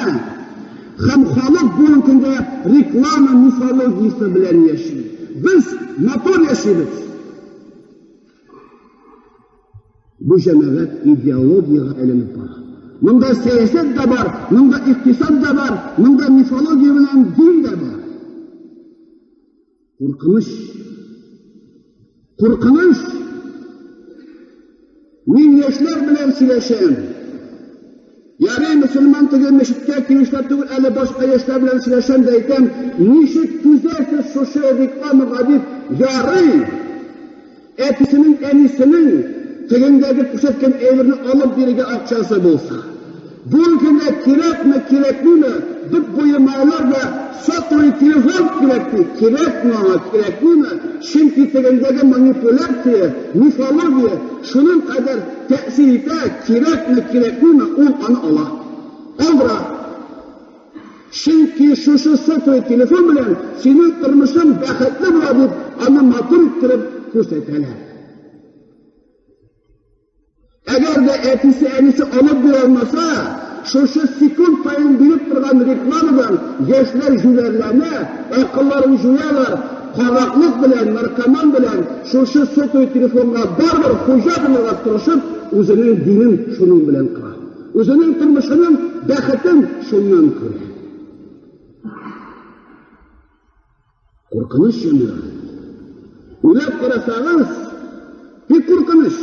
һәм халык бүгенге көндә реклама мифологиясе белән яши. Без матур яшибез. Бу җәмәгать идеологиягә әйләнеп бара. Монда сәясәт тә бар, монда икътисад да бар, монда мифология белән дин дә бар. Куркыныч. Куркыныч. Мин яшьләр белән сөйләшәм. Ярый, мөселман түгел, мәчеткә килүчеләр түгел, әле башка яшьләр белән сөйләшәм дә әйтәм, ничек түзәсез шушы рекламага дип, ярый, әтисенең, әнисенең тегендәге күрсәткән әйберне алып бирергә акчасы булса. Бүгенге көндә кирәкме, кирәкмиме, бот буе малайлар да сотовый телефон кирәк ди, кирәкме аңа, кирәкмиме, чөнки тегендәге манипуляция, мифология шуның кадәр тәэсир итә, кирәкме, кирәкмиме, ул аны ала. Алдыра. Чөнки шушы сотовый телефон белән синең тормышың бәхетле була дип, аны матур иттереп күрсәтәләр. Әгәр дә әтисе-әнисе алып бирә алмаса, шушы секунд саен биреп торган рекламадан яшьләр җүләрләнә, акылларын җуялар, караклык белән, наркоман белән шушы сотовый телефонга барыбер хуҗа булырга тырышып, үзенең динен шуның белән кыра. Үзенең тормышының бәхетен шуннан күрә. Куркыныч җәмәгать. Уйлап карасагыз, бик куркыныч.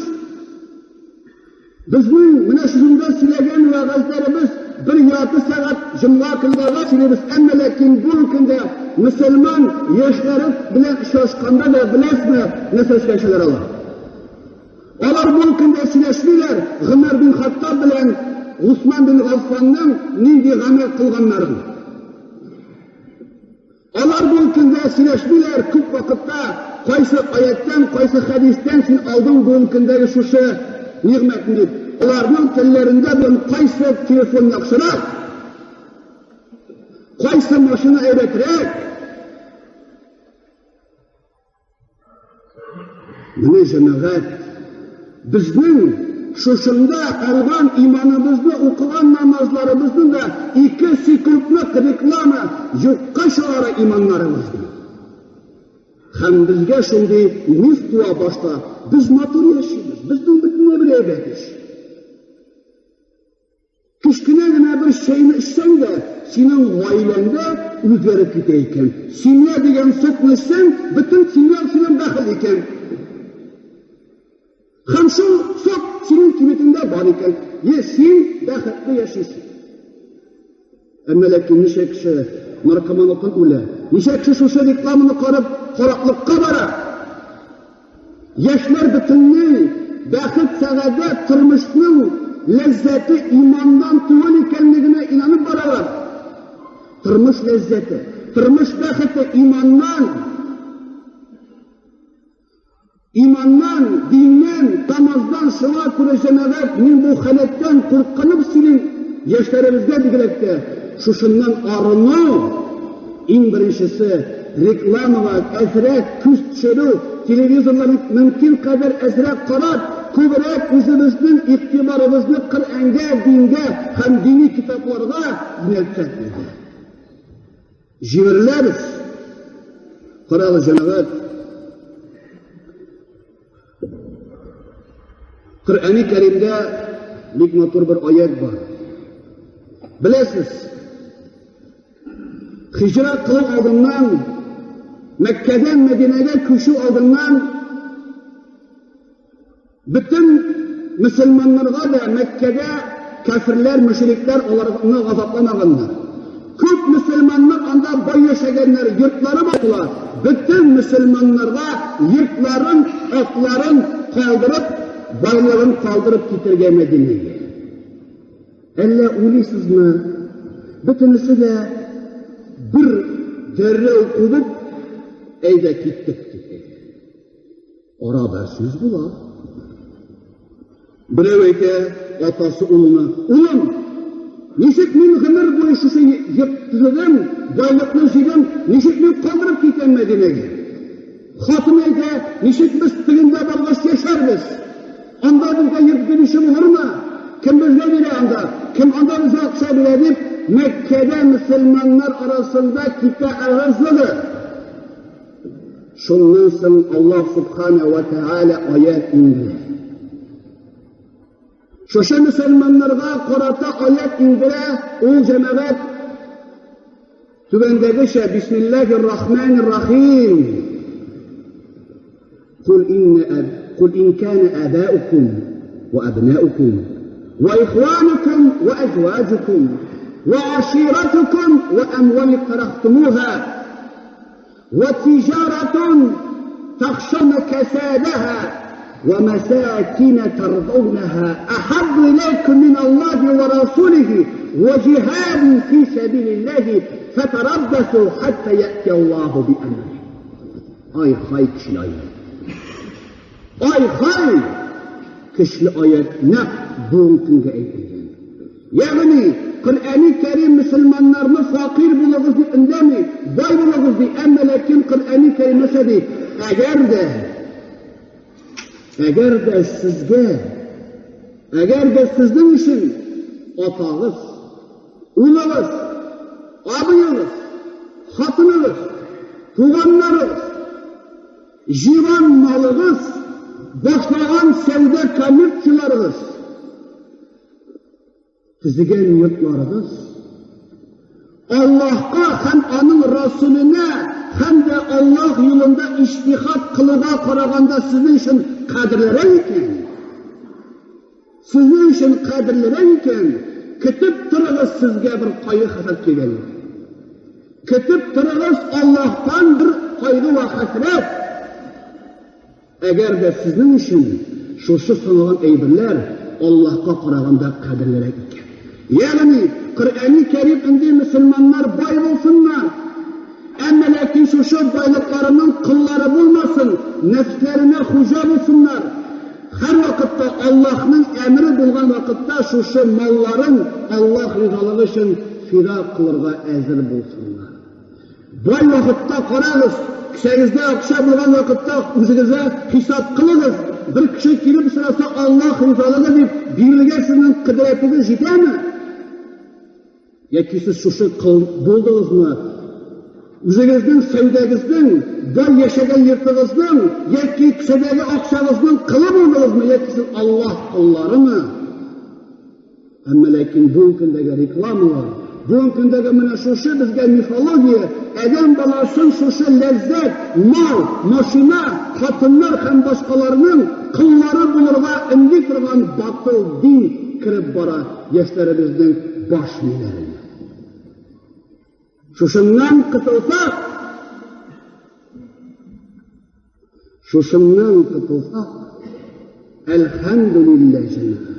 Безнең менә шушында сөйләгән вәгазьләребез бер ярты сәгать җомга көннәргә сөйлибез, әмма ләкин бу көндә мөселман яшьләре белән очрашканда да беләсезме, нәрсә сөйләшәләр алар? Алар бу көндә сөйләшмиләр Гомәр бин Хаттаб белән Госман бин Гаффанның нинди гамәл кылганнарын. Алар бу көндә сөйләшмиләр, күп вакытта кайсы аяттан, кайсы хәдистән син алдың бүгенге көндәге шушы нигъмәтне дип. Аларның телләрендә бүген кайсы телефон яхшырак, кайсы машина әйбәтрәк. Менә җәмәгать, безнең шушында алган иманыбызны, укыган намазларыбызны да ике секундлык реклама юкка чыгара иманнарыбызны. Һәм безгә шундый миф туа башта, без матур яшибез, безнең бөтенләй бер әйбәт ич. Кечкенә генә бер чәйне эчсәң дә, синең гаиләңдә үзгәреп китә икән. Семья дигән сокны эчсәң, бөтен семьяң синең бәхетле икән. Һәм шул сок синең кибетеңдә бар икән. Е, син бәхетле яшисең. Әмма ләкин ничә кеше наркоманлыктан үлә, ничә кеше шушы рекламаны карап, караклыкка бара. Яшьләр бөтенләй бәхет, сәгадәт, тормышның ләззәте иманнан түгел икәнлегенә инанып баралар. Тормыш ләззәте, тормыш бәхете иманнан. Иманнан, диннән, намаздан шуңа күрә җәмәгать, мин бу халәттән куркынып сөйлим, яшьләребезгә бигрәк тә шушыннан арыну, иң беренчесе, рекламага әзрәк күз төшерү, телевизорларны мөмкин кадәр әзрәк карап, күбрәк үзебезнең игътибарыбызны Коръәнгә, дингә һәм дини китапларга юнәлтсәк иде. Җимереләбез. Карагыз, җәмәгать. Коръәни Кәримдә бик матур бер аят бар. Беләсез, хиҗрат кылу алдыннан, Мәккәдән Мәдинәгә күчү алдыннан бөтен мөселманнарга да Мәккәдә кәферләр, мөшрикләр аларны газапламаганнар. Күп мөселманнар анда бай яшәгәннәр, йортлары бар. Бөтен мөселманнарга йортларын, атларын калдырып, байлыгын калдырып китергә Мәдинәгә. Әллә уйлыйсызмы, бөтенесе дә бер дәррәү кубып, әйдә киттек дип әйтә. Арада сүз була. Берәү әйтә, атасы улына, улым, ничек мин гомер буе шушы йорт төзедем, байлыкны җыйдым, ничек мин калдырып китәм Мәдинәгә? Хатын әйтә, ничек без тегендә баргач яшәрбез? Анда безгә йорт бирүче булырмы? Кем безгә бирә анда? Кем анда безгә акча бирә дип, Мәккәдә мөселманнар арасында китә ыгы-зыгы. Шуннан соң Аллаһ Субхана ва Тааля аят иңдерә. Шушы мөселманнарга карата аят иңдерә, ул җәмәгать түбәндәгечә Бисмиллаһир Рахманир Рахим. Кул инна аб, кул ин кана абаукум ва абнаукум. وإخوانكم وأزواجكم وعشيرتكم وأموال اقترفتموها وتجارة تخشون كسادها ومساكن ترضونها أحب إليكم من الله ورسوله وجهاد في سبيل الله فتربصوا حتى يأتي الله بأمره. Ай-һай көчле аят. Ай-һай көчле аят нәкъ бүгенге көнгә әйтелгән. Ягъни Коръәни Кәрим мөселманнарны факир булыгыз дип өндәми, бай булыгыз ди, әмма ләкин Коръәни Кәрим нәрсә ди? Әгәр дә әгәр дә сезгә әгәр дә сезнең өчен атагыз, улыгыз, абыегыз, хатыныгыз, туганнарыгыз, җыйган малыгыз, башлаган сәүдә коммерцияләрегез, төзегән йортларыгыз Аллаһка һәм аның Расүленә һәм дә Аллаһ юлында иҗтихад кылуга караганда сезнең өчен кадерлерәк икән, сезнең өчен кадерлерәк икән, көтеп торыгыз сезгә бер кайгы-хәсрәт килгәнен. Көтеп торыгыз Аллаһтан бер кайгы вә хәсрәт. Әгәр дә сезнең өчен шушы саналган әйберләр Аллаһка караганда кадерлерәк икән. Ягъни, Коръәни Кәрим өнди мөселманнар бай булсыннар, әмма ләкин шушы байлыкларының коллары булмасын, нәфсләренә хуҗа булсыннар. Һәрвакытта Аллаһның әмере булган вакытта шушы малларын Аллаһ ризалыгы өчен фида кылырга әзер булсыннар. Бай вакытта карагыз, кесәгездә акча булган вакытта үзегезгә хисап кылыгыз, бер кеше килеп сораса, Аллаһ ризалыгы дип бирергә сезнең кодрәтегез җитәме? Яки сез шушы кыл булдыгызмы? Үзегезнең сәүдәгезнең, бай яшәгән йортыгызның яки кесәдәге акчагызның кылы булдыгызмы, яки сез Аллаһ колларымы? Әмма ләкин бүгенге көндәге рекламалар, бүгенге көндәге менә шушы безгә мифология, адәм баласын шушы ләззәт, мал, машина, хатыннар һәм башкаларның коллары булырга өнди торган батыл дин кереп бара яшьләребезнең баш миләренә. Шушыннан котылсак, шушыннан котылсак, әлхәмдүлилләһ җәмәгать.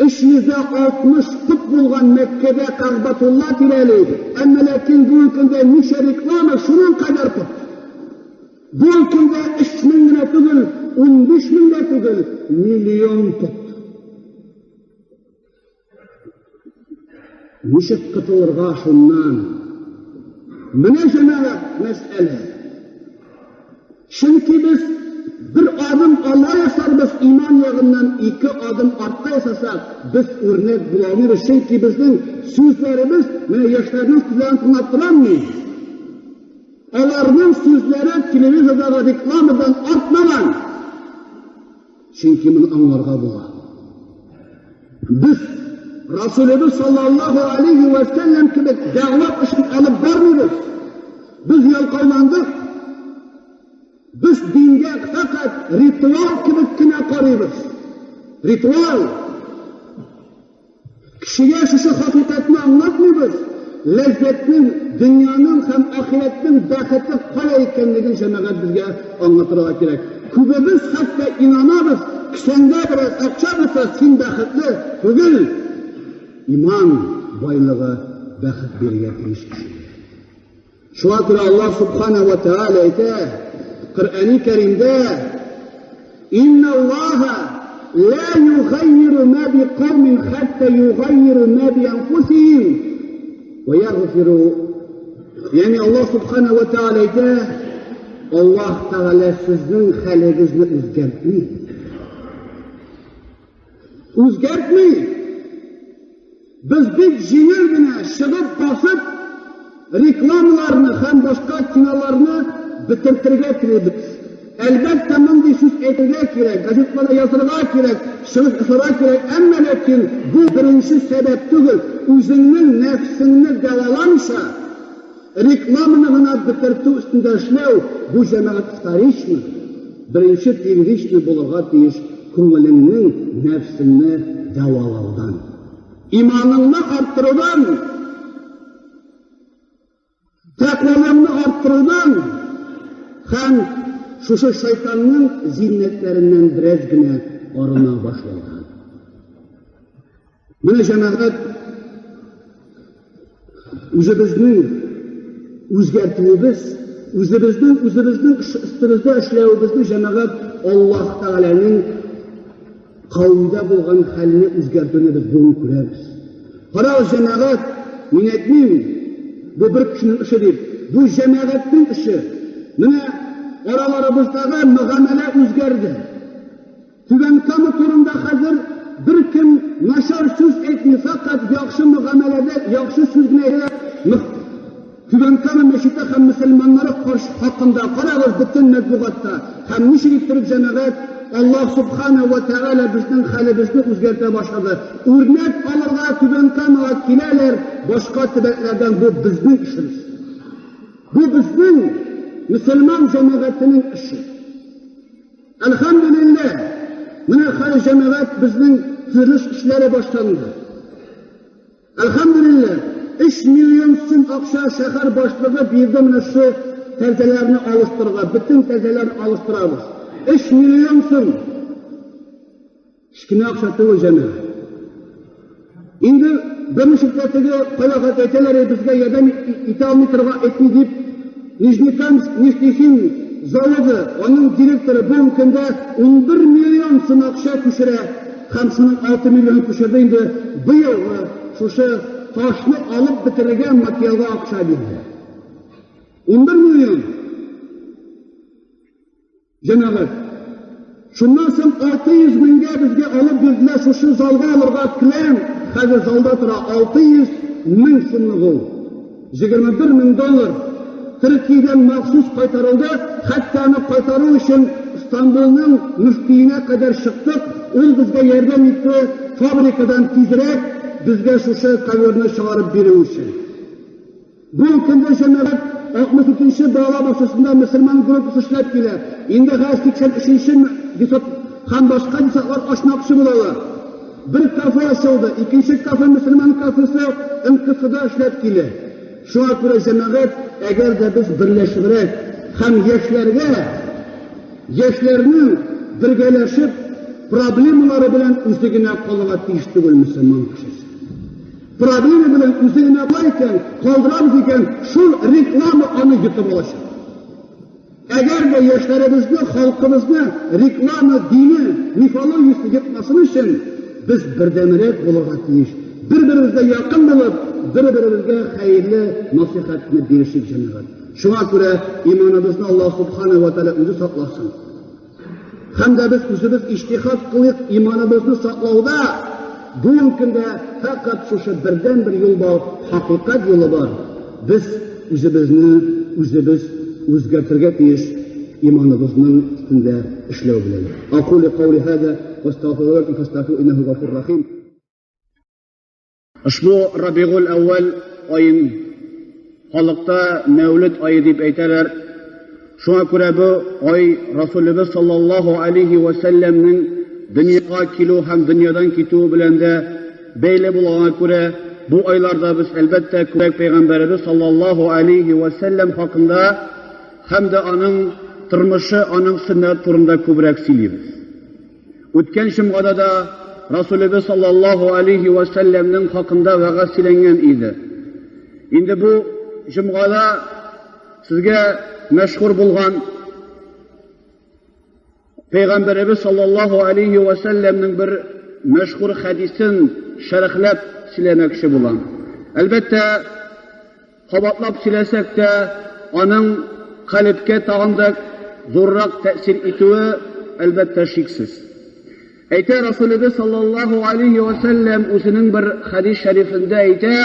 360 пот булган Мәккәдә Кәгъбәтулла тирәли, әмма ләкин бүгенге көндә ничә реклама шуның кадәр пот. Бүгенге көндә 3000 генә түгел, 15 мең дә түгел, миллион пот. Ничек котылырга шуннан? Менә җәмәгать мәсьәлә. Чөнки без бер адым алга ясарбыз, иман ягыннан ике адым артка ясасак, без үрнәк була алмыйбыз. Чөнки безнең сүзләребез, менә яшьләрнең сүзләрен тыңлап торам мин. Аларның сүзләре телевизордагы рекламадан артмаган. Чөнки моны аңларга була. Без Расулебез саллаллаһу алейхи вә сәлләм кебек дәгъват эшен алып бармыйбыз. Без ялкауландык. Без дингә фәкать ритуал кебек кенә карыйбыз. Ритуал. Кешегә шушы хакыйкатьне аңлатмыйбыз, ләззәтнең, дөньяның һәм ахирәтнең бәхете кая икәнлеген җәмәгать безгә аңлатырга кирәк. Күбебез хәтта инанабыз, кесәңдә бераз акча булса, син бәхетле түгел. Иман байлыгы бәхет бирергә тиеш кешегә. Шуңа күрә Аллаһ Субхана ва Тааля әйтә, Коръәни Кәримдә, Инна Аллаһа ла югайиру ма би каумин хатта югайиру ма би анфусихим ва ягфиру. Ягъни Аллаһ Субхана ва Тааля әйтә, Аллаһ Тәгалә сезнең хәлегезне үзгәртми. Үзгәртми. Без бик җиңел генә чыгып басып, рекламаларны һәм башка киноларны бетертергә телибез. Әлбәттә, мондый сүз әйтергә кирәк, газетларда язырга кирәк, чыгыш ясарга кирәк, әмма ләкин бу беренче сәбәп түгел. Үзеңнең нәфсеңне дәваламыйча, рекламаны гына бетертү өстендә эшләү, бу җәмәгать вторично, беренче первичный булырга тиеш. Күңелеңнең, нәфсеңне дәвалаудан. Иманыңны арттырудан, тәкъвалыңны арттырудан һәм шушы шайтанның зиннәтләреннән бераз генә арына башлаудан. Менә җәмәгать үзебезнең үзгәртүебез, үзебезнең үзебезнең өстебездә эшләвебезне җәмәгать Аллаһ Тәгаләнең кавемдә булган хәлне үзгәртүне без бүген күрәбез. Карагыз, җәмәгать, мин әйтмим, бу бер кешенең эше дип, бу җәмәгатьнең эше. Менә араларыбыздагы мөгамәлә үзгәрде. Түбән Кама турында хәзер беркем начар сүз әйтми, фәкать яхшы мөгамәләдә яхшы сүз генә әйтә. Түбән Кама мәчете һәм мөселманнары каршы хакында карагыз бөтен матбугатта һәм ничек иттереп җәмәгать Аллаһ Субхана ва Тәгалә безнең хәлебезне үзгәртә башлады. Үрнәк алырга Түбән Камага киләләр башка төбәкләрдән бу безнең эшебез. Бу безнең мөселман җәмәгатенең эше. Әлхәмдүлилләһ, менә хәзер җәмәгать безнең төзелеш эшләре башланды. Әлхәмдүлилләһ, 3 миллион сум акча шәһәр башлыгы бирде менә шу тәрәзәләрне алыштырырга, бөтен тәрәзәләрне алыштырабыз. 3 миллион сум. Кечкенә акча түгел, җәмәгать. Инде берничек тә теге кайвакыт әйтәләр, безгә ярдәм итә алмый торган итми дип, Нижнекамск нефтехим заводы, аның директоры бүгенге көндә 11 миллион сум акча күчерә һәм шуның 6 миллионын күчерде инде быелгы шушы ташны алып бетерергә материалга акча бирде. 11 миллион. Җәмәгать, шуннан соң 600 меңгә безгә алып бирделәр шушы залга алырга келәм, хәзер залда тора 600 мең сумлык ул. 21 мең доллар Төркиядән махсус кайтарылды, хәтта аны кайтару өчен Стамбулның мөфтиенә кадәр чыктык, ул безгә ярдәм итте фабрикадан тизрәк безгә шушы коверны чыгарып бирү өчен. Бу көндә җәмәгать 63 нче балалар бакчасында мөселман группасы эшләп килә. Инде хәзер 83 нче десат һәм башка десатлар ачмакчы булалар. Бер кафе ачылды, икенче кафе мөселман кафесы МКСда эшләп килә. Шуңа күрә җәмәгать, әгәр дә без берләшебрәк һәм яшьләргә, яшьләрнең бергәләшеп проблемалары белән үзе генә калырга тиеш түгел мөселман кешесе. Проблема белән үзе генә бар икән, калдырабыз икән, шул реклама аны йотып алачак. Әгәр дә яшьләребезне, халкыбызны реклама дине, мифологиясе йотмасын өчен, без бердәмрәк булырга тиеш. Бер-беребезгә якын булып, бер-беребезгә хәерле насыйхәтне бирешик, җәмәгать. Шуңа күрә иманыбызны Аллаһ Субхана ва Тәгалә үзе сакласын. Һәм дә без үзебез иҗтихад кылыйк иманыбызны саклауда, бүгенге көндә фәкать шушы бердәнбер юл бар, хакыйкать юлы бар. Без үзебезне үзебез үзгәртергә тиеш иманыбызның өстендә эшләү белән. Акулю каули һаза ва астагфируллаһ ләкум фастагфируһу иннаһу гафур рахим. Ошбу Рабигуль әүвәл аен халыкта Мәүлид ае дип әйтәләр. Шуңа күрә бу ай Расулебез саллаллаһу алейһи вә сәлләмнең дөньяга килү һәм дөньядан китүе белән дә бәйле булганга күрә, бу айларда без, әлбәттә, күбрәк пәйгамбәребез саллаллаһу алейһи вә сәлләм хакында һәм дә аның тормышы, аның сөннәте турында күбрәк сөйлибез. Үткән җомгада да Расулебез саллаллаһу алейһи вә сәлләмнең хакында вәгазь сөйләнгән иде. Инде бу җомгада сезгә мәшһүр булган Пәйгамбәребез саллаллаһу алейһи вә сәлләмнең бер мәшһүр хәдисен шәрехләп сөйләмәкче булам. Әлбәттә, Кабатлап сөйләсәк тә, аның калебкә тагын да зуррак тәэсир итүе, әлбәттә, шиксез. Әйтә Расулебез саллаллаһу алейһи вә сәлләм үзенең бер хәдис шәрифендә әйтә,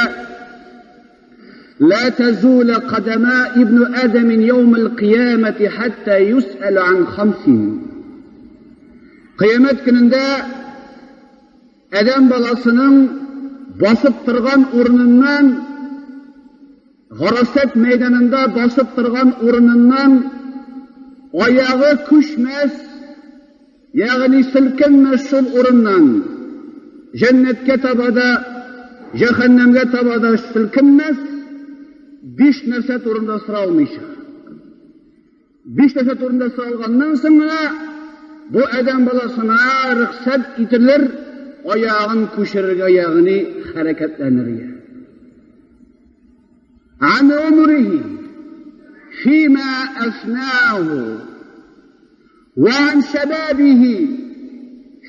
Ла тазула кадама ибн Адам яум ал-кыямати хатта юс'ал ан хамсин. Кыямәт көнендә Адәм баласының басып торган урыныннан, гарасат мәйданында басып торган урыныннан аягы күчмәс, Ягъни селкенмәс шул урыннан. Җәннәткә таба да, җәһәннәмгә таба да селкенмәс, биш нәрсә турында соралмыйча. Биш нәрсә турында соралганнан соң гына бу адәм баласына рөхсәт ителер аягын күчерергә, ягъни хәрәкәтләнергә. Ан умрихи фима афнаху وعن شبابه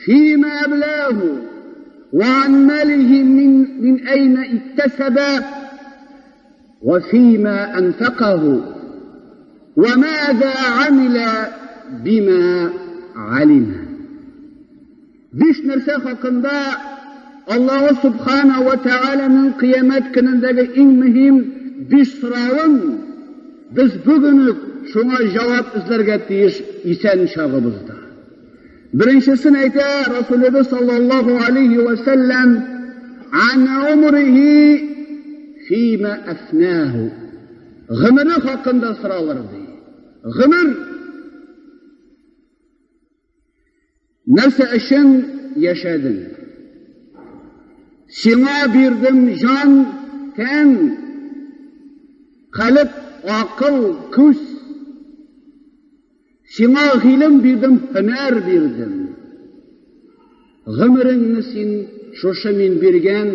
فيما أبلاه وعن ماله من أين اكتسب وفيما أنفقه وماذا عمل بما علم. Биш нәрсә хакында Аллаһу Субхана ва Тааляның кыямәт көнендәге иң мөһим биш соравын без бүген үк шуңа җавап эзләргә тиеш исән чагыбызда. Беренчесен әйтә Расулыбыз саллаллаһу алейхи ва сәлләм: "Ан умрихи фима афнаху". Гомере хакында соралыр ди. Гомер нәрсә өчен яшәдең? Сиңа бирдем җан, тән, калеб, акыл, күз. Сиңа гыйлем бирдем, һөнәр бирдем. Гомереңне син шушы мин биргән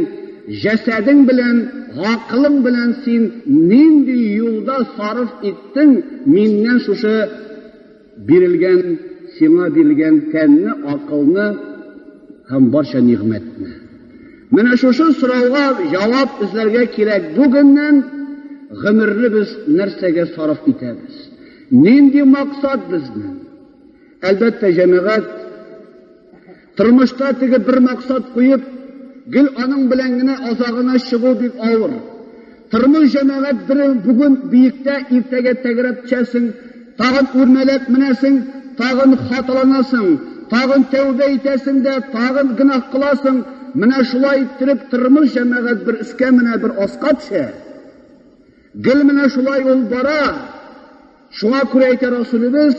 җәсәдең белән, гакылың белән син нинди юлда сарыф иттең миннән шушы бирелгән, сиңа бирелгән тәнне, акылны һәм барча нигъмәтне? Менә шушы сорауга җавап эзләргә кирәк бүгеннән. Гомерне без нәрсәгә сарыф итәбез? Нинди максат безнең? Әлбәттә, җәмәгать, тормышта теге бер максат куеп, гел аның белән генә азагына чыгу бик авыр. Тормыш, җәмәгать, бер бүген биектә, иртәгә тәгәрәп төшәсең, тагын үрмәләп менәсең, тагын хаталанасың, тагын тәүбә итәсең дә, тагын гөнаһ кыласың. Менә шулай иттереп тормыш, җәмәгать, бер өскә менә, бер аска төшә. Гел менә шулай ул бара. Шуңа күрә әйтә Расулыбыз: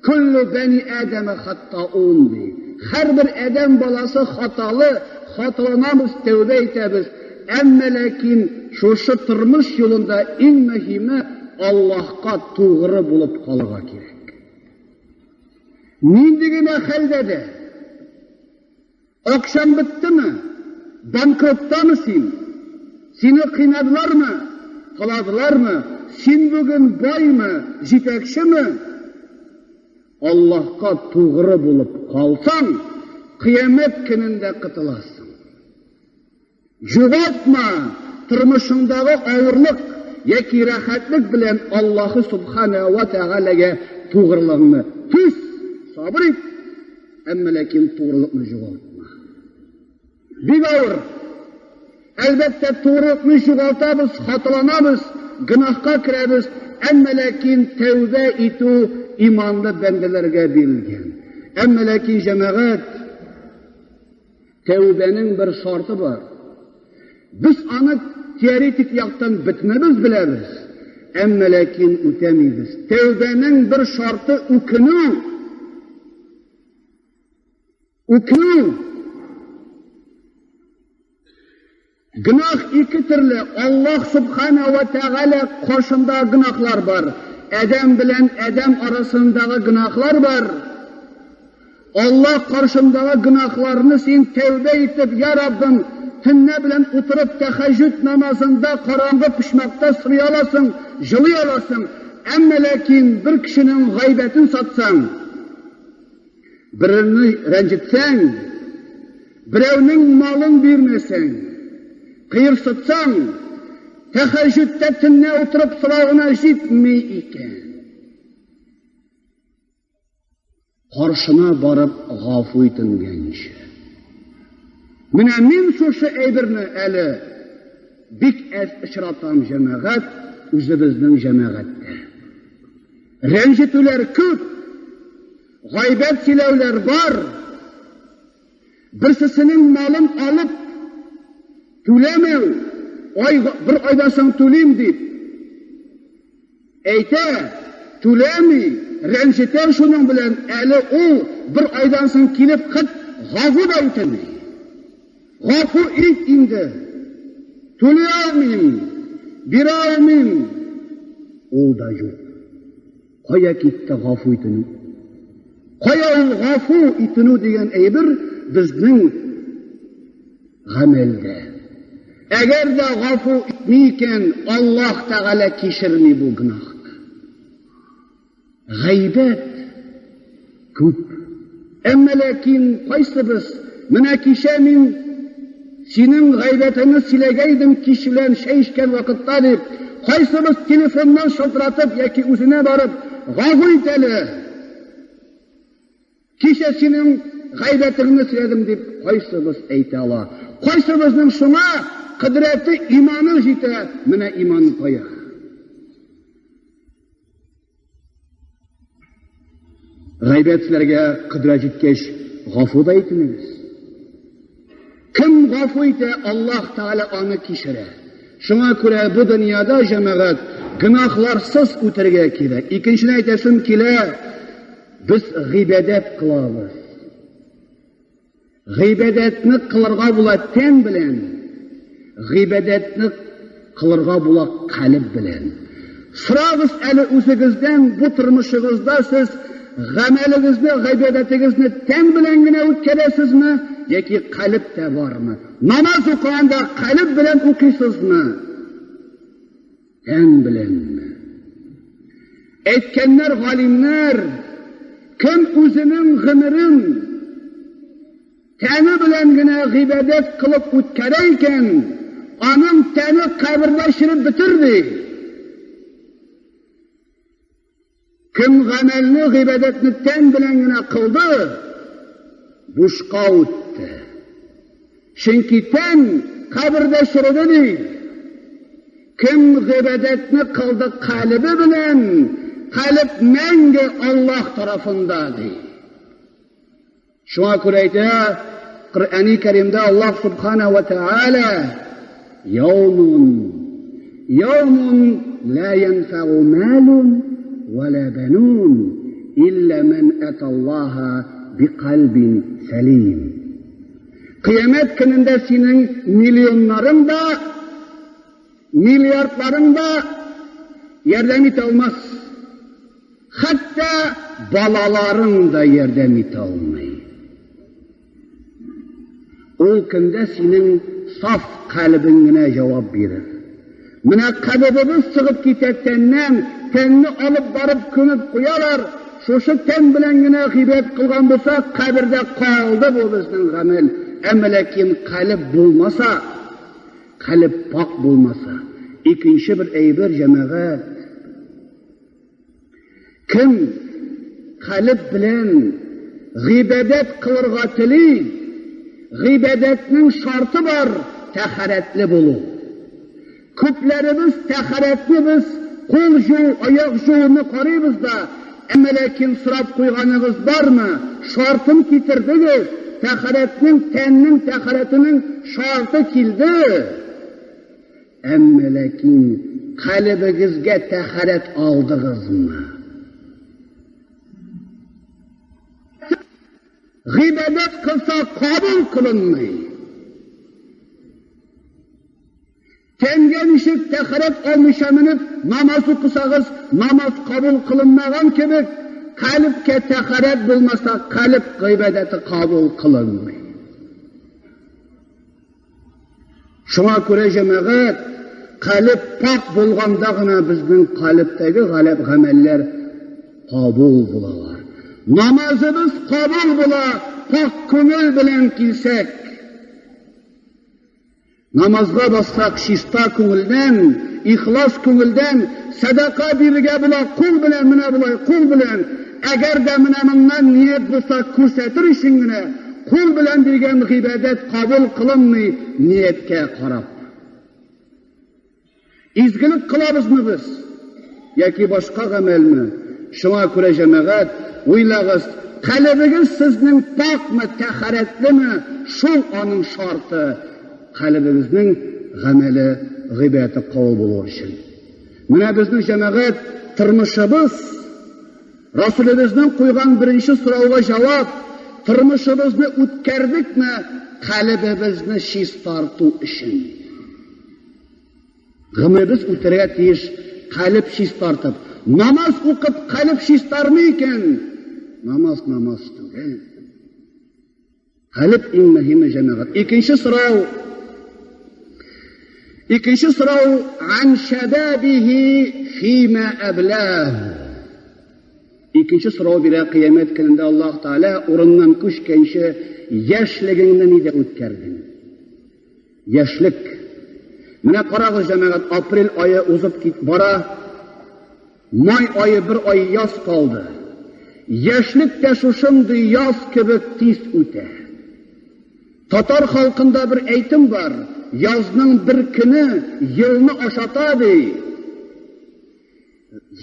"Күллү бәни Адәмә хаттаун" ди. Һәрбер адәм баласы хаталы, хаталанабыз, тәүбә итәбез. Әмма ләкин шушы тормыш юлында иң мөһиме Аллаһка тугры булып калырга кирәк. Нинди генә хәлдә дә. Акчаң беттеме? Банкроттамы син? Сине кыйнадылармы? Таладылармы? Син бүген баймы, җитәкчеме? Аллаһка тугры булып калсаң, кыямәт көнендә котыласың. Югалтма тормышыңдагы авырлык яки рәхәтлек белән Аллаһы Субхана ва Тәгаләгә тугрылыгыңны. Түз, сабыр ит, әмма ләкин тугрылыкны югалтма. Бик авыр. Әлбәттә, тугрылыкны югалтабыз, хаталанабыз, гөнаһка керәбез, әмма ләкин тәүбә итү иманлы бәндәләргә бирелгән. Әмма ләкин, җәмәгать, тәүбәнең бер шарты бар. Без аны теоретик яктан бөтенебез беләбез, әмма ләкин үтәмибез. Тәүбәнең бер шарты үкенү. Үкенү. Гөнаһ ике төрле. Аллаһ Субхана ва Тәгалә каршында гөнаһлар бар. Адәм белән адәм арасындагы гөнаһлар бар. Аллаһ каршындагы гөнаһларны син тәүбә итеп, Я Раббым, төнлә белән утырып тәхәҗҗүд намазында караңгы почмакта сорый аласың, җылый аласың. Әмма ләкин бер кешенең гайбәтен сатсаң, берәрне рәнҗетсәң, берәүнең малын бирмәсәң, кыерсытсаң, тәхәҗҗүдтә төнлә утырып сорау гына җитми икән. Каршына барып гафу итенгәнче. Менә мин шушы әйберне әле бик әз очратам, җәмәгать, үзебезнең җәмәгатьтә. Рәнҗетүләр күп, гайбәт сөйләүләр бар. Берсесенең малын алып түләмәү, ай, бер айдан соң түлим дип әйтә, түләми. рәнҗетәм шуның белән, әле ул бер айдан соң килеп хет гафу да үтенми. Гафу ит инде. Түли алмыйм, бирә алмыйм. Ул да юк. Кая китте гафу итенү? Кая ул гафу итенү дигән әйбер безнең гамәлдә? Әгәр дә гафу итми икән, Аллаһ Тәгалә кичерми бу гөнаһны. Гайбәт күп. Әмма ләкин кайсыбыз, менә кичә мин синең гайбәтеңне сөйләгәйдем кич белән чәй эчкән вакытта дип, кайсыбыз телефоннан шылтыратып яки үзенә барып, гафу ит әле, кичә синең гайбәтеңне сөйләдем дип, кайсыбыз әйтә ала? Кайсыбызның шуңа кодрәте, иманы җитә? Менә иман кая? Гайбәт сөйләргә кодрәт җиткәч, гафу да итенегез. Кем гафу итә, Аллаһ Тәгалә аны кичерә. Шуңа күрә бу дөньяда, җәмәгать, гөнаһларсыз үтәргә кирәк. Икенчедән әйтәсем килә, без гыйбадәт кылабыз. Гыйбадәтне кылырга була тән белән, гыйбадәтне кылырга була калеб белән. Сорагыз әле үзегездән, бу тормышыгызда сез гамәлегезне, гыйбадәтегезне тән белән генә үткәрәсезме, яки калеб тә бармы? Намаз укыганда калеб белән укыйсызмы? Тән беләнме? Әйткәннәр галимнәр, кем үзенең гомерен тәне белән генә гыйбадәт кылып үткәрә икән, аның тәне кабердә череп бетер, ди. Кем гамәлне, гыйбадәтне тән белән генә кылды, бушка үтте. Чөнки тән кабердә череде, ди. Кем гыйбадәтне кылды калебе белән, калеб мәңге Аллаһ тарафында, ди. Шуңа күрә әйтә, Коръәни Кәримдә Аллаһ Субхана ва Тааля Яумун Яумун ла янфау малун ва ла банун илля ман аталлаһа бикальбин сәлим. Кыямәт көнендә синең миллионнарың да, миллиардларың да ярдәм итә алмас. Хәтта балаларың да ярдәм итә алмый. Ул көндә синең саф калебең генә җавап бирер. Менә калебебез чыгып китә тәннән, тәнне алып барып күмеп куялар, шушы тән белән генә гыйбадәт кылган булсак, кабердә калды бу безнең гамәл. Әмма ләкин калеб булмаса, калеб пакь булмаса, икенче бер әйбер, җәмәгать, Кем калеб белән гыйбадәт кылырга тели, гыйбадәтнең шарты бар, тәһарәтле булу. Күпләребез тәһарәтне без кул җуу, аяк җууны карыйбыз да, әмма ләкин сорап куйганыгыз бармы, шартын китердегез, тәһарәтнең, тәннең тәһарәтенең шарты килде. Әмма ләкин калебегезгә тәһарәт алдыгызмы? Гыйбадәт кылса кабул кылынмый. Тәнгә ничек тәһарәт алмыйча менеп намаз укысагыз, намаз кабул кылынмаган кебек, калебкә тәһарәт булмаса, калеб гыйбадәте кабул кылынмый. Шуңа күрә, җәмәгать, калеб пакь булганда гына безнең калебтәге галәп гамәлләр кабул булалар. Намазыбыз кабул була, пакь күңел белән килсәк. Намазга бассак, чиста күңелдән, ихлас күңелдән сәдака бирергә була, кул белән, менә болай, кул белән. Әгәр дә менә моннан ният булса, күрсәтер өчен генә, Кул белән биргән гыйбадәт кабул кылынмый нияткә карап. Изгелек кылабызмы без яки башка гамәлме? Шуңа күрә, җәмәгать, уйлагыз, калебегез сезнең пакьмы, тәһарәтлеме, шул аның шарты, калебегезнең гамәле, гыйбадәте кабул булу өчен. Менә безнең, җәмәгать, тормышыбыз. Расулебезнең куйган беренче сорауга җавап, тормышыбызны үткәрдекме калебебезне чистарту өчен? Гомеребез үтәргә тиеш калеб чистартып. Намаз укып калеб чистармый икән, намаз намаз түгел. Калеб иң мөһиме, җәмәгать. Икенче сорау. Икенче сорау ан шәбәбихи фима әбләһ. Икенче сорау бирә кыямәт көнендә Аллаһ Тәгалә урыннан күчкәнче яшьлегеңне нидә үткәрдең? Яшьлек. Менә карагыз, җәмәгать, апрель ае узып кит бара. Май ае бер ай яз калды. Яшьлек тә шушындый яз кебек тиз үтә. Татар халкында бер әйтем бар, язның бер көне елны ашата ди.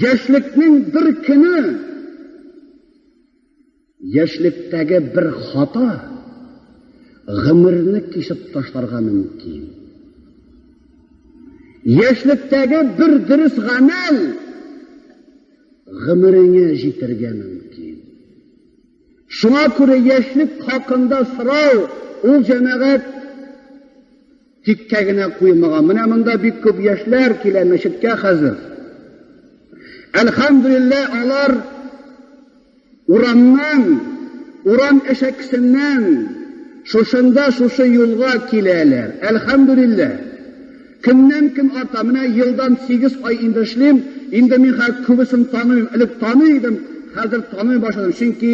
Яшьлекнең бер көне Яшьлектәге бер хата гомерне кисеп ташларга мөмкин. Яшьлектәге бер дөрес гамәл гомереңә җитәргә мөмкин. Шуңа күрә яшьлек хакында сорау ул җәмәгать тиккә генә куелмаган. Менә монда бик күп яшьләр килә мәчеткә хәзер. Әлхәмдүлилләһ, алар урамнан, урам әшәкесеннән шушында шушы юлга киләләр. Әлхәмдүлилләһ. Көннән көн арта. Менә елдан 8 ай инде эшлим. Инде мин хәзер күбесен танымыйм. Элек таный идем, хәзер танымый башладым. Чөнки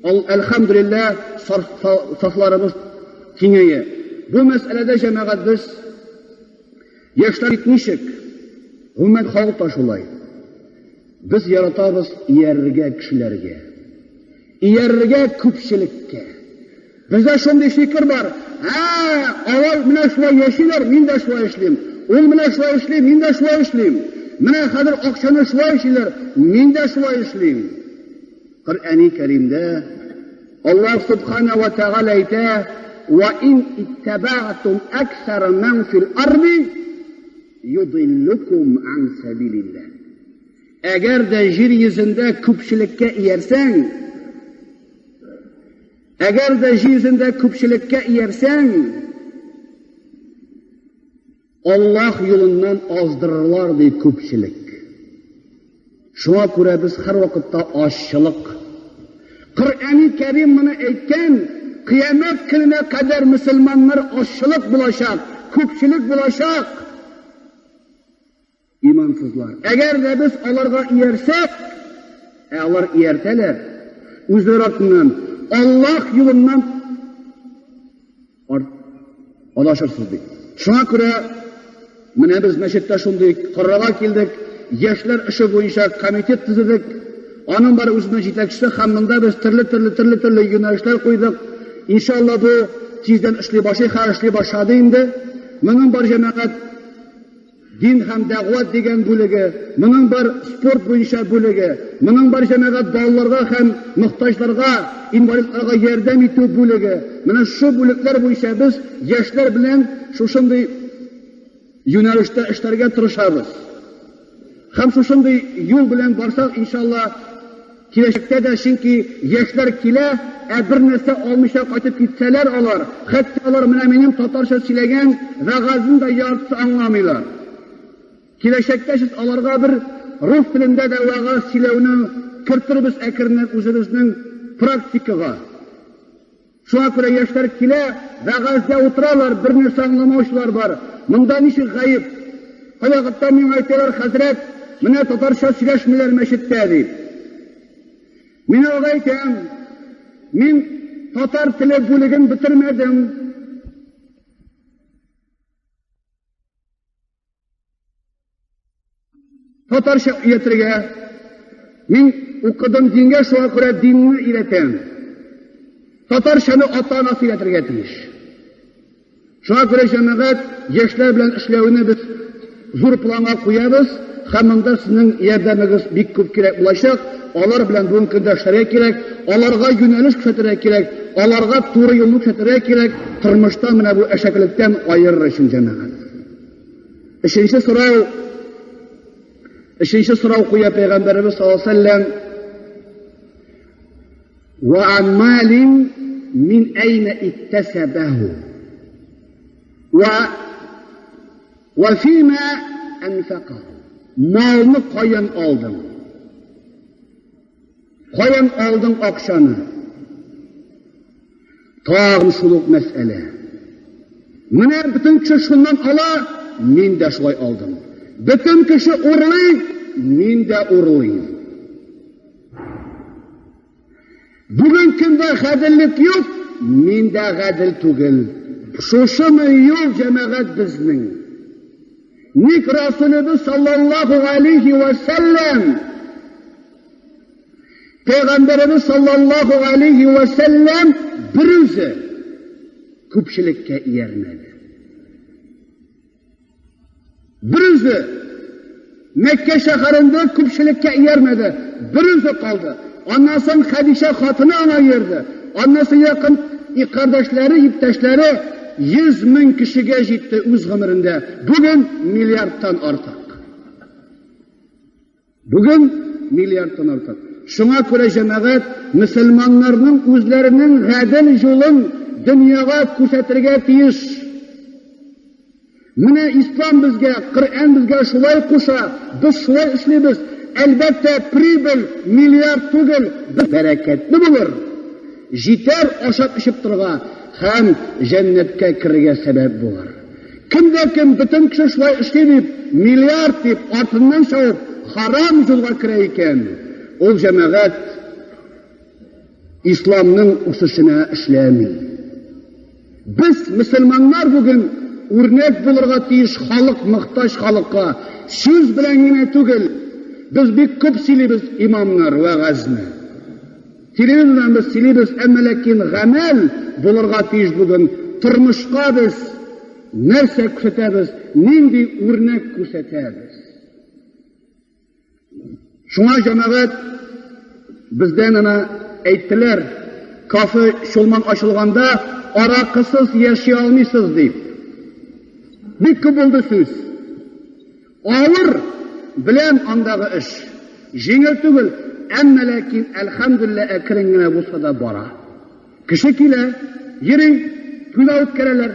әлхәмдүлилләһ сафларыбыз киңәя. Бу мәсьәләдә җәмәгать без яшьләр бит ничек? Гомумән халык та шулай. Без яратабыз иярергә кешеләргә. Иярергә күпчелеккә. Бездә шундый фикер бар. Ә, алар менә шулай яшиләр, мин дә шулай эшлим. Ул менә шулай эшли, мин дә шулай эшлим. Менә хәзер акчаны шулай эшлиләр, мин дә шулай эшлим. Коръәни Кәримдә Аллаһ Субхана ва Тәгалә әйтә: "Ва ин иттаба'тум аксара ман фил арди юдиллукум ан сабилиллаһ." Әгәр дә җир йөзендә күпчелеккә иярсәң, әгәр дә җир йөзендә күпчелеккә иярсәң, Аллаһ юлыннан аздырырлар, ди күпчелек. Шуңа күрә без һәрвакытта азчылык. Коръәни Кәрим моны әйткән, кыямәт көненә кадәр мөселманнар азчылык булачак, күпчелек булачак. Имансызлар. Әгәр дә без аларга иярсәк, ә алар ияртәләр, үзләре артыннан Аллаһ юлыннан адашырсыз ди. Шуңа күрә менә без мәчеттә шундый карарга килдек, яшьләр эше буенча комитет төзедек. Аның бар үзенең җитәкчесе һәм монда без төрле-төрле төрле-төрле юнәлешләр куйдык. Иншалла бу тиздән эшли башлый, хәзер эшли башлады инде. Моның бар җәмәгать Дин һәм дәгъват дигән бүлеге, моның бар спорт буенча бүлеге, моның бар җәмәгать балаларга һәм мохтаҗларга, инвалидларга ярдәм итү бүлеге. Менә шушы бүлекләр буенча без яшьләр белән шушындый юнәлештә эшләргә тырышабыз. Һәм шушындый юл белән барсак, иншалла, Киләчәктә дә, чөнки яшьләр килә, ә бер нәрсә алмыйча кайтып китсәләр алар, хәтта алар менә минем татарча сөйләгән вәгазьне дә яртысы аңламыйлар. Киләчәктә сез аларга бер рус телендә дә вәгазь сөйләүне кертербез әкренләп үзебезнең практикага. Шуңа күрә яшьләр килә, вәгазьдә утыралар, бер нәрсә аңламаучылар бар. Монда ничек гаеп? Кайвакытта миңа әйтәләр, хәзрәт, менә татарча сөйләшмиләр мәчеттә, дип. Мин аларга әйтәм, мин татар теле бүлеген бетермәдем. Татарча өйрәтергә. Мин укыдым дингә, шуңа күрә динне өйрәтәм. Татарчаны ата-анасы өйрәтергә тиеш. Шуңа күрә җәмәгать яшьләр белән эшләүне без зур планга куябыз һәм монда сезнең ярдәмегез бик күп кирәк булачак. Алар белән бүгенге көндә эшләргә кирәк, аларга юнәлеш күрсәтергә кирәк, аларга туры юлны күрсәтергә кирәк, тормышта менә бу әшәкелектән аерыр өчен җәмәгать. Өченче сорау, өченче сорау куя Пәйгамбәребез саллаллаһу алейһи ва сәлләм. Вә ан малин мин әйнә иктәсәбәһу. Вә вә фимә әнфәкаһу. Малны каян алдың? Каян алдың акчаны? Тагын шул ук мәсьәлә. Менә бөтен кеше шуннан ала, мин дә шулай алдым. Бөтен кеше урлый, мин дә урлыйм. Бүген көндә гаделлек юк, мин дә гадел түгел. Шушымы юл җәмәгать безнең? Ник Расулыбыз саллаллаху алейхи ва сәлләм Пәйгамбәребез саллаллаху алейхи ва сәлләм берүзе күпчелеккә иярмәде. Берүзе Мәккә шәһәрендә күпчелеккә иярмәде, берүзе калды. Аннан соң Хәдичә хатыны аңа иярде. Аннан соң якын кардәшләре, иптәшләре 100 мең кешегә җитте үз гомерендә. Бүген миллиардтан артык. Бүген миллиардтан артык. Шуңа күрә җәмәгать мөселманнарның үзләренең гадел юлын дөньяга күрсәтергә тиеш. Менә ислам безгә, Коръән безгә шулай куша, без шулай эшлибез. Әлбәттә, прибыль миллиард түгел, бәрәкәтле булыр. Җитәр ашап-эчеп торырга һәм җәннәткә керергә сәбәп булыр. Кем дә кем бөтен кеше шулай эшли дип, миллиард дип артыннан чабып, харам юлга керә икән, ул җәмәгать исламның үсешенә эшләми. Без, мөселманнар, бүген үрнәк булырга тиеш халык, мохтаҗ халыкка. Сүз белән генә түгел, без бик күп сөйлибез имамнар вәгазьне. Телевизордан без сөйлибез, әмма ләкин гамәл булырга тиеш бүген. Тормышка без нәрсә күрсәтәбез, нинди үрнәк күрсәтәбез? Шуңа җәмәгать бездән ана әйттеләр, кафе Чулман ачылганда аракысыз яши алмыйсыз дип. Бик күп булды сүз. Авыр белән андагы эш. Җиңел түгел, әмма ләкин әлхәмдүлилләһ әкрен генә булса да бара. Кеше килә, йөри, туйда үткәрәләр,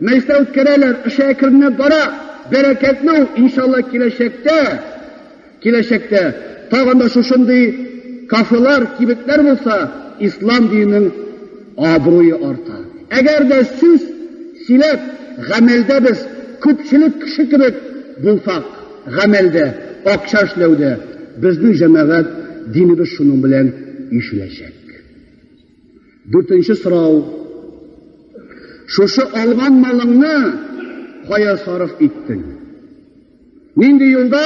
мәҗлестә үткәрәләр, эш әкренләп бара. Бәрәкәтле ул, иншалла, киләчәктә, киләчәктә тагын да шушындый кафелар, кибетләр булса, ислам диненең абруе арта. Әгәр дә сүз сөйләп, гамәлдә без күпчелек кеше кебек булсак, гамәлдә, акча эшләүдә, безнең җәмәгать динебез шуның белән ишеләчәк. Дүртенче сорау. Шушы алган малыңны кая сарыф иттең? Нинди юлда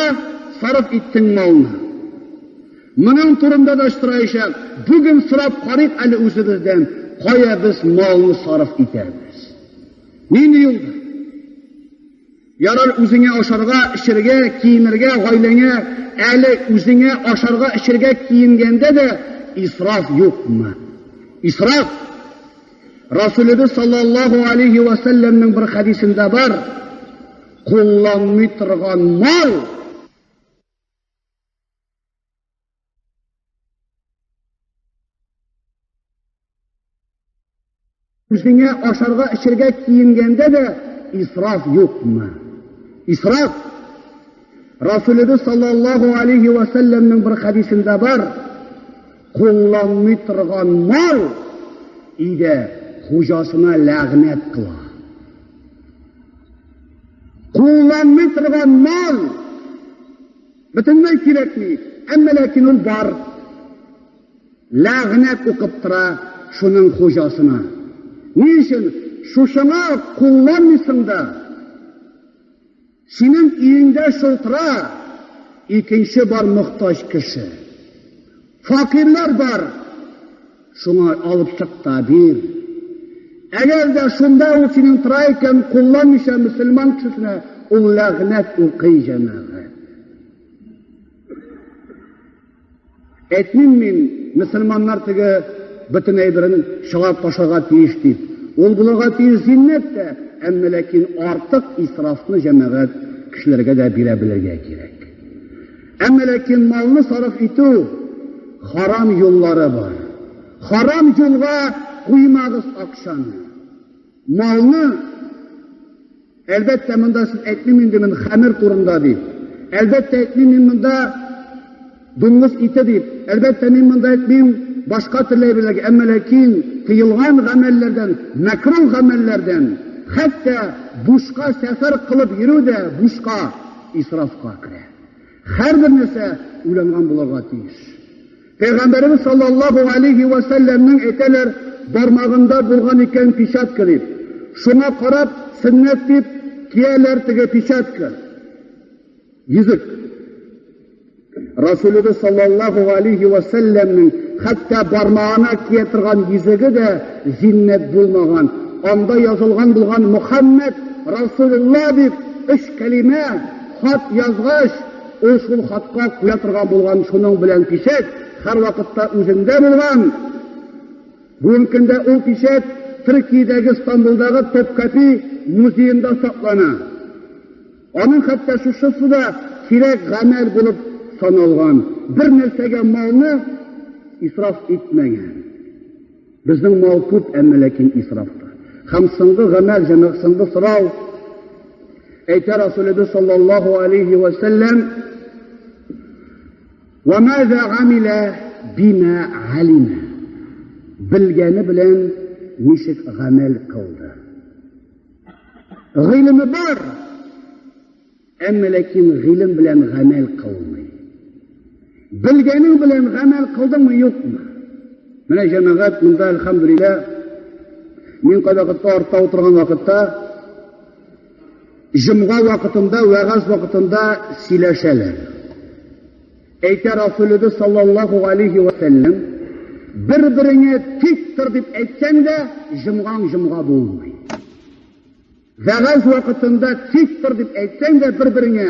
сарыф иттең малны? Моның турында да сораячак. Бүген сорап карыйк әле үзебездән, кая без малны сарыф итәбез? Нинди юлда? Ярар, үзеңә ашарга, эчәргә, киенергә, гаиләңә, әле үзеңә ашарга, эчәргә, киенгәндә дә исраф юкмы? Исраф! Расулебез саллаллаху алейхи ва сәлләмнең бер хәдисендә бар, кулланмый торган мал Үзеңә ашарга, эчәргә, киенгәндә дә исраф юкмы? Исраф! Расулебез саллаллаху алейхи ва сәлләмнең бер хәдисендә бар, кулланмый торган мал өйдә хуҗасына ләгънәт кыла. Кулланмый торган мал бөтенләй кирәкми, әмма ләкин ул бар. Ләгънәт укып тора шуның хуҗасына. Ни өчен шушыңа кулланмыйсың да, синең өеңдә шул тора, икенче бар мохтаҗ кеше. Факирлар бар, шуңа алып чык та бир. Әгәр дә шунда ул синең тора икән, кулланмыйча мөселман кешесенә ул ләгънәт укый, җәмәгать. Әйтмим мин, мөселманнар теге бөтен әйберен чыгарып ташларга тиеш дип. Ул булырга тиеш зиннәт тә, әмма ләкин артык исрафны җәмәгать кешеләргә дә бирә белергә кирәк. Әмма ләкин малны сарыф итү харам юллары бар. Харам юлга куймагыз акчаны. Малны, әлбәттә, монда сез әйтмим инде мин хәмер турында дип. Әлбәттә, әйтмим мин монда дуңгыз ите дип. Әлбәттә, мин монда әйтмим башка төрле әйберләргә. Әмма ләкин тыелган гамәлләрдән, мәкруh гамәлләрдән, хәтта бушка сәфәр кылып йөрү дә бушка исрафка керә. Һәрбер нәрсә уйланган булырга тиеш. Пәйгамбәребез саллаллаһу алейһи вә сәлләмнең әйтәләр, бармагында булган икән печатка дип. Шуңа карап, сөннәт дип кияләр теге печатка. Йөзек. Расулыбыз саллаллаһу алейһи вә сәлләмнең хәтта бармагына кия торган йөзеге дә зиннәт булмаган. Анда язылган булган Мухаммад Расулулла дип өч кәлимә хат язгач, Ул шул хатка куя торган булган, шуның белән пичәт һәрвакытта үзендә булган. Бүгенге көндә ул пичәт Төркиядәге Стамбулдагы Топкапи музеенда саклана. Аның хәтта шушысы да кирәк гамәл булып саналган. Бер нәрсәгә малны исраф итмәгән. Безнең мал күп, әмма ләкин исрафта. Һәм соңгы гамәл, җәмәгать, соңгы сорау, әйтә Расулебез саллаллаһу алейхи ва сәлләм, «Ва маза гамила бима алима». Белгәне белән ничек гамәл кылды. Гыйлеме бар, Әмма ләкин гыйлем белән гамәл кылмый. Белгәнең белән гамәл кылдыңмы, юкмы? Менә җәмәгать монда, әлхәмдүлилләһ, мин кайвакытта артта утырган вакытта җомга вакытында, вәгазь вакытында сөйләшәләр. Әйтә Расулебез саллаллаһу алейхи ва сәлләм, бер-береңә тик тор дип әйтсәң дә, җомгаң җомга булмый. Вәгазь вакытында тик тор дип әйтсәң дә бер-береңә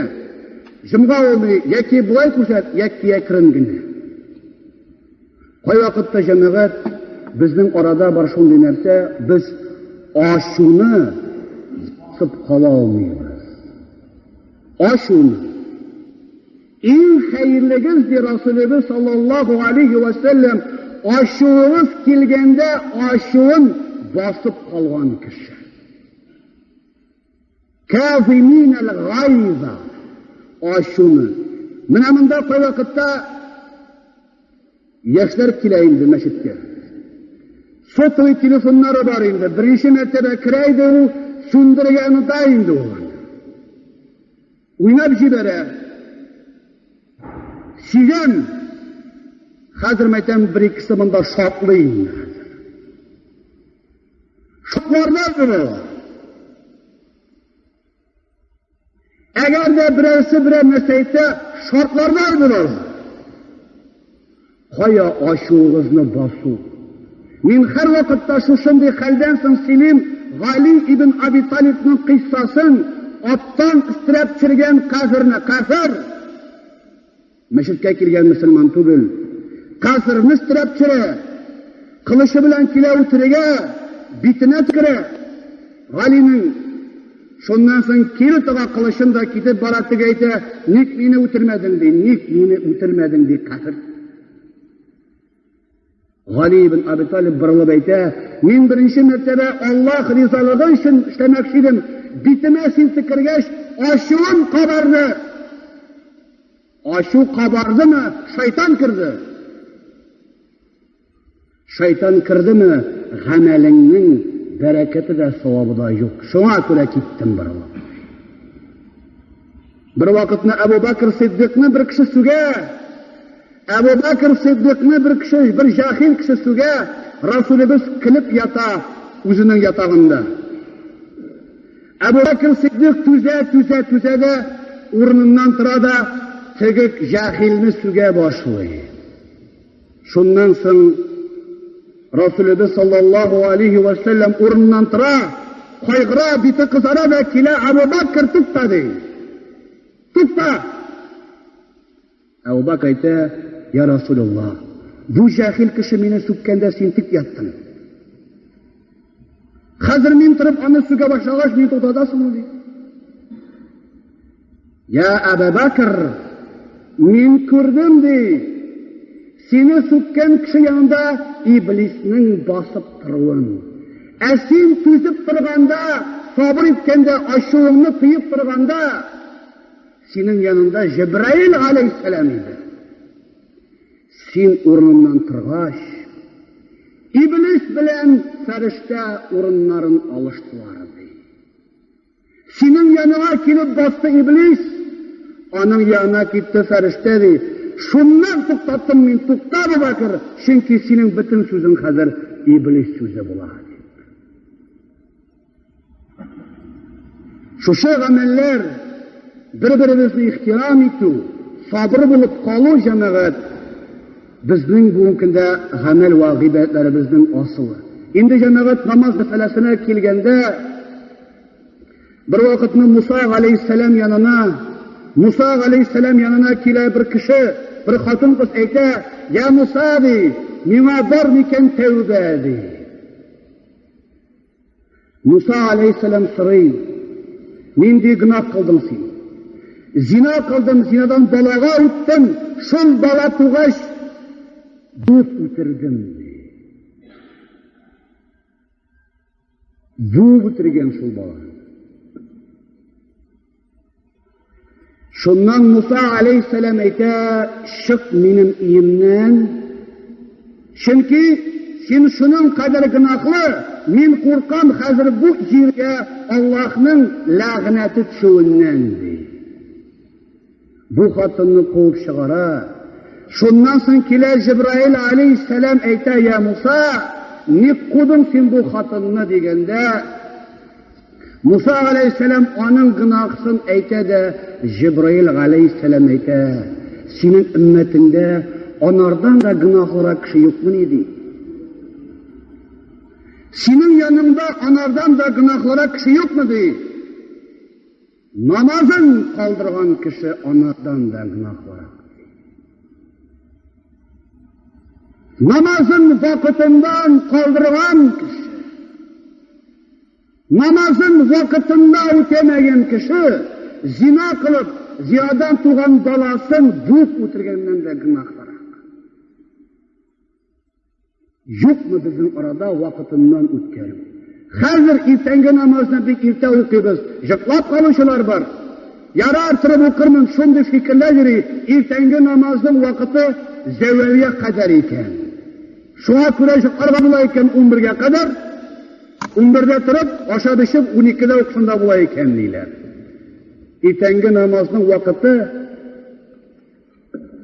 җомга булмый, яки болай күрсәт, яки әкрен генә. Кайвакытта җәмәгать безнең арада бар шундый нәрсә, без ачуны басып кала алмыйбыз. Ачуны. Иң хәерлегез, ди Расулебез саллаллаһу алейһи вә сәлләм, ачуыгыз килгәндә ачуын басып калган кеше. Казимин аль-гайза ачуны. Менә монда кайвакытта яшьләр килә инде мәчеткә. Сотовый телефоннары бар инде. Беренче мәртәбә керә иде ул, сүндерергә оныта инде ул. Уйнап җибәрә. Сизәм. Хәзер мәйтәм, бер-икесе монда шартлый инде хәзер. Шартларда булалар. Әгәр дә берәрсе берәр нәрсә әйтсә, шартларда булалар. Кая ачуыгызны басу? Мин һәрвакытта шушындый хәлдән соң сөйлим Гали ибн Аби Талибның кыйссасын, аттан өстерәп төшергән кафирне, кафир! Мәчеткә килгән мөселман түгел. Кафирне өстерәп төшерә, кылычы белән килә үтерергә, битенә төкерә. Галинең шуннан соң кире тыга кылычын да китеп бара, теге әйтә, ник мине үтермәдең, ди, ник мине үтермәдең, ди кафир. Гали ибн Аби Талиб борылып әйтә, мин беренче мәртәбә Аллаһ ризалыгы өчен эшләмәкче идем, битемә син төкергәч, ачуым кабарды. Ачу кабардымы, шайтан керде. Шайтан кердеме, гамәлеңнең бәрәкәте дә, савабы да юк. Шуңа күрә киттем борылып. Бер вакытны Әбу Бәкр Сиддикны бер кеше сүгә. Әбу Бәкр Сиддикны бер кеше, бер җахил кеше сүгә. Расулебез көлеп ята үзенең ятагында. Әбу Бәкр Сиддик түзә, түзә, түзә дә урыныннан тора да теге җахилне сүгә башлый. Шуннан соң Расулебез саллаллаһу алейхи ва сәлләм урыныннан тора, кайгыра, бите кызара да килә, Әбу Бәкр тукта ди. Тукта! Әбу Бәкр әйтә, Я Расулуллаһ, бу җахил кеше мине сүккәндә син тик яттың. Хәзер мин торып аны сүгә башлагач, мине туктатасыңмы ди. Я Әбә Бәкр, мин күрдем ди. Сине сүккән кеше янында иблиснең басып торуын. Ә син түзеп торганда, сабыр иткәндә, ачуыңны тыеп торганда, синең янында Җәбраил галәйһиссәлам иде. Син урыныңнан торгач, иблис белән фәрештә урыннарын алыштылар, ди. Синең яныңа килеп басты иблис, аның янына китте фәрештә, ди. Шуннан туктаттым мин, тукта, Әбу Бәкер, чөнки синең бөтен сүзең хәзер иблис сүзе була, дип. Шушы гамәлләр бер-беребезне ихтирам итү, сабыр булып калу җәмәгать безнең бүгенге көндә гамәл вә гыйбадәтләребезнең асылы. Инде җәмәгать намаз мәсьәләсенә килгәндә, Бер вакытны Муса галәйһиссәлам янына Муса галәйһиссәлам янына килә бер кеше, бер хатын-кыз әйтә, "Я Муса, ди, миңа бар микән тәүбә?" ди. Муса галәйһиссәлам сорый, "Нинди гөнаһ кылдың син?" Зина кылдым, зинадан балага үттем, шул бала тугач, буып үтердем, ди. Буып үтергән шул баланы. Шуннан Муса алейхиссәлам әйтә, чык минем өемнән, чөнки син шуның кадәр гөнаһлы, мин куркам хәзер бу җиргә Аллаһның ләгънәте төшүеннән, ди. Бу хатынны куып чыгара. Шуннан соң килә Җибраил алейһиссәлам әйтә, Я Муса, ник кудың син бу хатынны дигәндә, Муса алейһиссәлам аның гөнаһсын әйтә дә, Җибраил алейһиссәлам әйтә, синең өммәтеңдә анардан да гөнаһлырак кеше юкмыни ди. Синең яныңда анардан да гөнаһлырак кеше юкмы ди. Намазын калдырган кеше анардан да гөнаһлырак. Намазын вакытыннан калдырган кеше, намазын вакытында үтәмәгән кеше, зина кылып, зинадан туган баласын буып үтергәннән дә гөнаһлырак. Юкмы безнең арада вакытыннан үткәрү? Хәзер иртәнге намазны бик иртә укыйбыз, йоклап калучылар бар. Ярар, торып укырмын, шундый фикерләр йөри, иртәнге намазның вакыты зәвәлгә кадәр икән. Шуңа күрә йокларга була икән 11-гә кадәр. 11-дә торып, ашап эчеп, 12-дә үк шунда була икән, диләр. Иртәнге намазның вакыты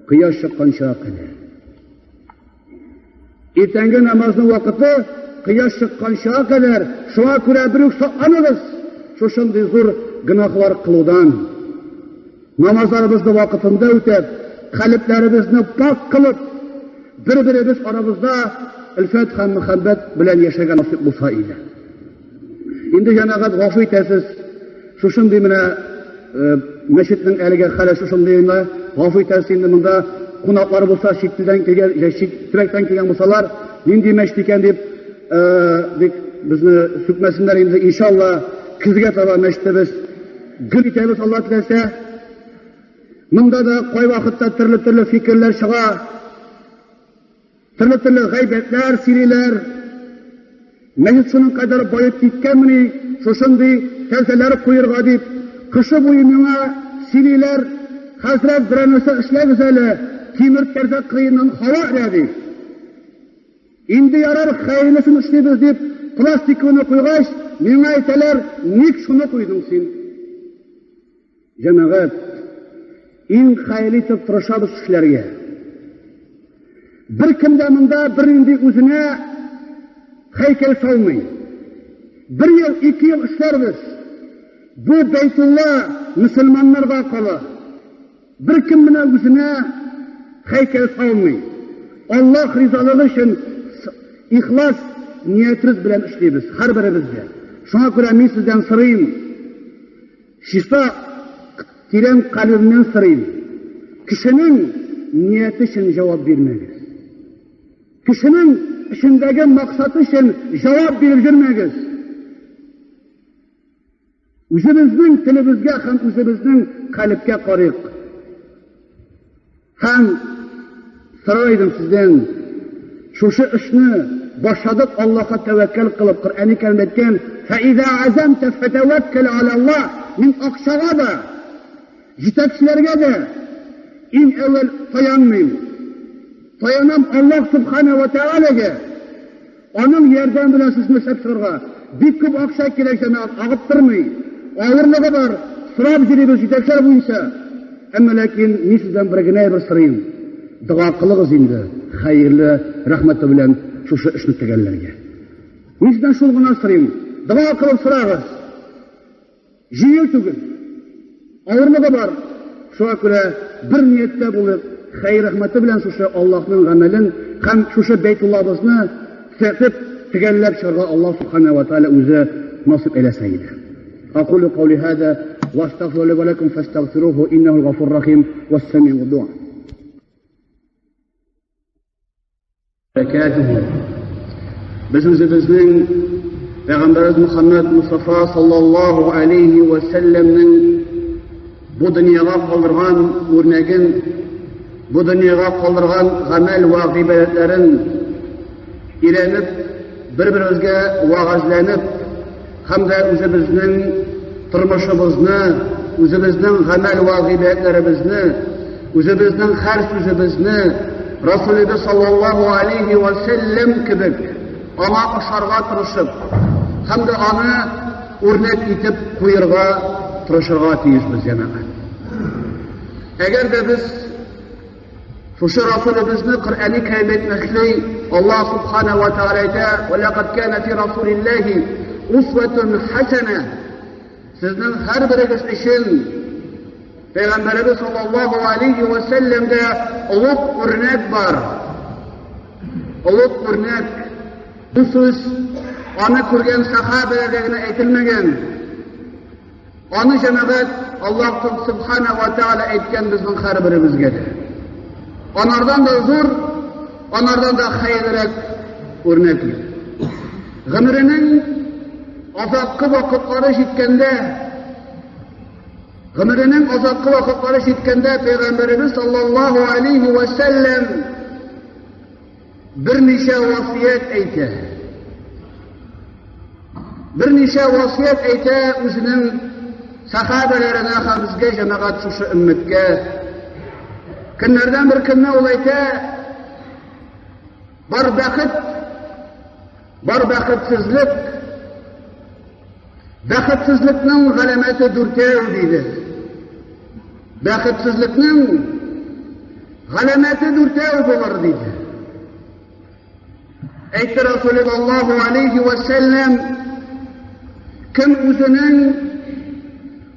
Кояш чыкканча кадәр. Иртәнге намазның вакыты кояш чыкканча кадәр. Шуңа күрә бер үк сакланыгыз шушындый зур гөнаһлар кылудан. Намазларыбызны вакытында үтәп, калебләребезне пак кылып, бер-беребез арабызда өлфәт һәм мөхәббәт белән яшәргә насыйп булса иде. Инде җәмәгать гафу итәсез, шушындый менә мәчетнең әлеге хәле шушындый инде, гафу итәсез инде монда кунаклар булса, чит илдән килгән, я чит төбәктән килгән булсалар, нинди мәчет икән дип, бик безне сүкмәсеннәр инде, иншалла, көзгә таба мәчетебез гөл итәбез, Алла теләсә. Монда да кайвакытта төрле-төрле фикерләр чыга. Төрле-төрле гайбәтләр сөйлиләр. Мәчет шуның кадәр баеп киткәнмени, шушындый тәрзәләр куерга дип, кышы буе миңа сөйлиләр, хәзрәт, берәр нәрсә эшләгез әле, тимер тәрзә кырыеннан һава өрә, ди. Инде ярар, хәерлесен эшлибез дип, пластиковыны куйгач, миңа әйтәләр, ник шуны куйдың син? Җәмәгать, иң хәерле итеп тырышабыз эшләргә. Беркем дә монда бернинди үзенә һәйкәл салмый. Бер ел, ике ел эшләрбез. Бу Бәйтулла мөселманнарга кала. Беркем менә үзенә һәйкәл салмый. Аллаһ ризалыгы өчен ихлас ниятебез белән эшлибез, һәрберебез дә. Шуңа күрә мин сездән сорыйм, Чиста, тирән калебемнән сорыйм, кешенең нияте өчен җавап бирмәгез. Кешенең эчендәге максаты өчен җавап биреп йөрмәгез. Үзебезнең телебезгә һәм үзебезнең калебкә карыйк. Һәм Сорар идем сездән, шушы эшне башладык Аллаһка тәвәккәл кылып, Коръәни Кәримдә әйткән, "Фәиза азамта фәтәвәккәл алаллаһ". Мин акчага да, җитәкчеләргә дә иң әүвәл таянмыйм. Таянам Аллаһ субхана ва тәгаләгә. Аның ярдәме белән шушыны эшләп чыгарга. Бик күп акча кирәк, җәмәгать, агып тормый. Авырлыгы бар, сорап йөрибез җитәкчеләр буенча. Әмма ләкин мин сездән бер генә әйбер сорыйм. Дога кылыгыз инде, хәерле рәхмәте белән шушы эшне төгәлләргә. Мин сездән шул гына сорыйм. Дога кылып сорагыз. Җиңел түгел. Авырлыгы бар. Шуңа күрә бер нияттә булып, хәер-рәхмәте белән шушы Аллаһның гамәлен һәм шушы Бәйтуллабызны төзәтеп, төгәлләп чыгарга Аллаһ Субхана ва Тааля үзе насыйп әйләсә иде. Акулу каули һаза ва астагфиру ли ва лакум фастагфируху иннаху гафур рахим вассамиу дуа. Бәрәкәтүһү. Без үзебезнең Пәйгамбәребез Мөхәммәд Мустафа саллаллаһу алейхи ва сәлләмнең бу дөньяга калдырган үрнәген, бу дөньяга калдырган гамәл ва гыйбадәтләрен өйрәнеп, бер-беребезгә вәгазьләнеп һәм дә үзебезнең тормышыбызны, үзебезнең гамәл ва гыйбадәтләребезне, үзебезнең һәр сүзебезне Расулебез саллаллаһу алейхи ва сәлләм кебек аңа ошарга тырышып һәм дә аны үрнәк итеп куерга тырышырга тиешбез, җәмәгать. Әгәр дә без Шушы Расулебезне Коръәни Кәрим әйтмешли, Аллаһ Субхана ва Тааля әйтә: "Ва лакад кана фи Расулиллаһи усватун хасана". Сезнең һәрберегез өчен Пәйгамбәребез саллаллаһу алейхи ва сәлләмдә олуг үрнәк бар. Олуг үрнәк. Бу сүз аны күргән сахабәләргә генә әйтелмәгән. Аны җәмәгать Аллаһ Субхана ва Тааля әйткән безнең һәрберебезгә дә. Анардан да зур, анардан да хәерлерәк үрнәк юк. Гомеренең азаккы вакытлары җиткәндә, гомеренең азаккы вакытлары җиткәндә Пәйгамбәребез саллаллаһу алейхи ва сәлләм Берничә васыять әйтә. Берничә васыять әйтә үзенең сахабәләренә һәм безгә җәмәгать шушы өммәткә. Көннәрдән бер көнне ул әйтә, бар бәхет, бар бәхетсезлек, бәхетсезлекнең галәмәте дүртәү, диде. Бәхетсезлекнең галәмәте дүртәү булыр, диде. Әйтте Расулуллаһу алейхи ва сәлләм, кем үзенең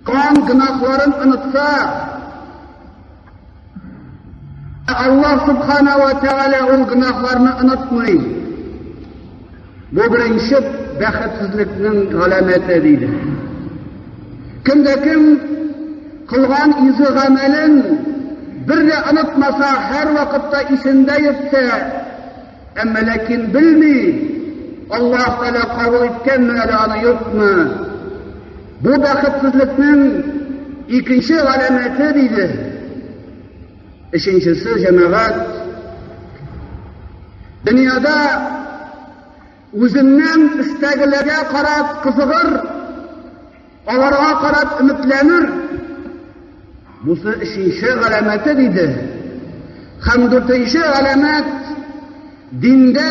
кан гөнаһларын онытса, Аллаһ субхана ва тааля ул гөнаһларны онытмый. Бу беренче бәхетсезлекнең галәмәте диде. Кем дә кем кылган изге гамәлен бер дә онытмаса, һәр вакытта исендә йөртсә, әмма ләкин белми, Аллаһ Тәгалә кабул иткәнме әле аны юкмы? Бу бәхетсезлекнең икенче галәмәте диде. Өченчесе җәмәгать дөньяда үзеннән өстәгеләргә карап кызыгыр, аларга карап өметләнер. Бусы өченче галәмәте диде. Һәм дүртенче галәмәт диндә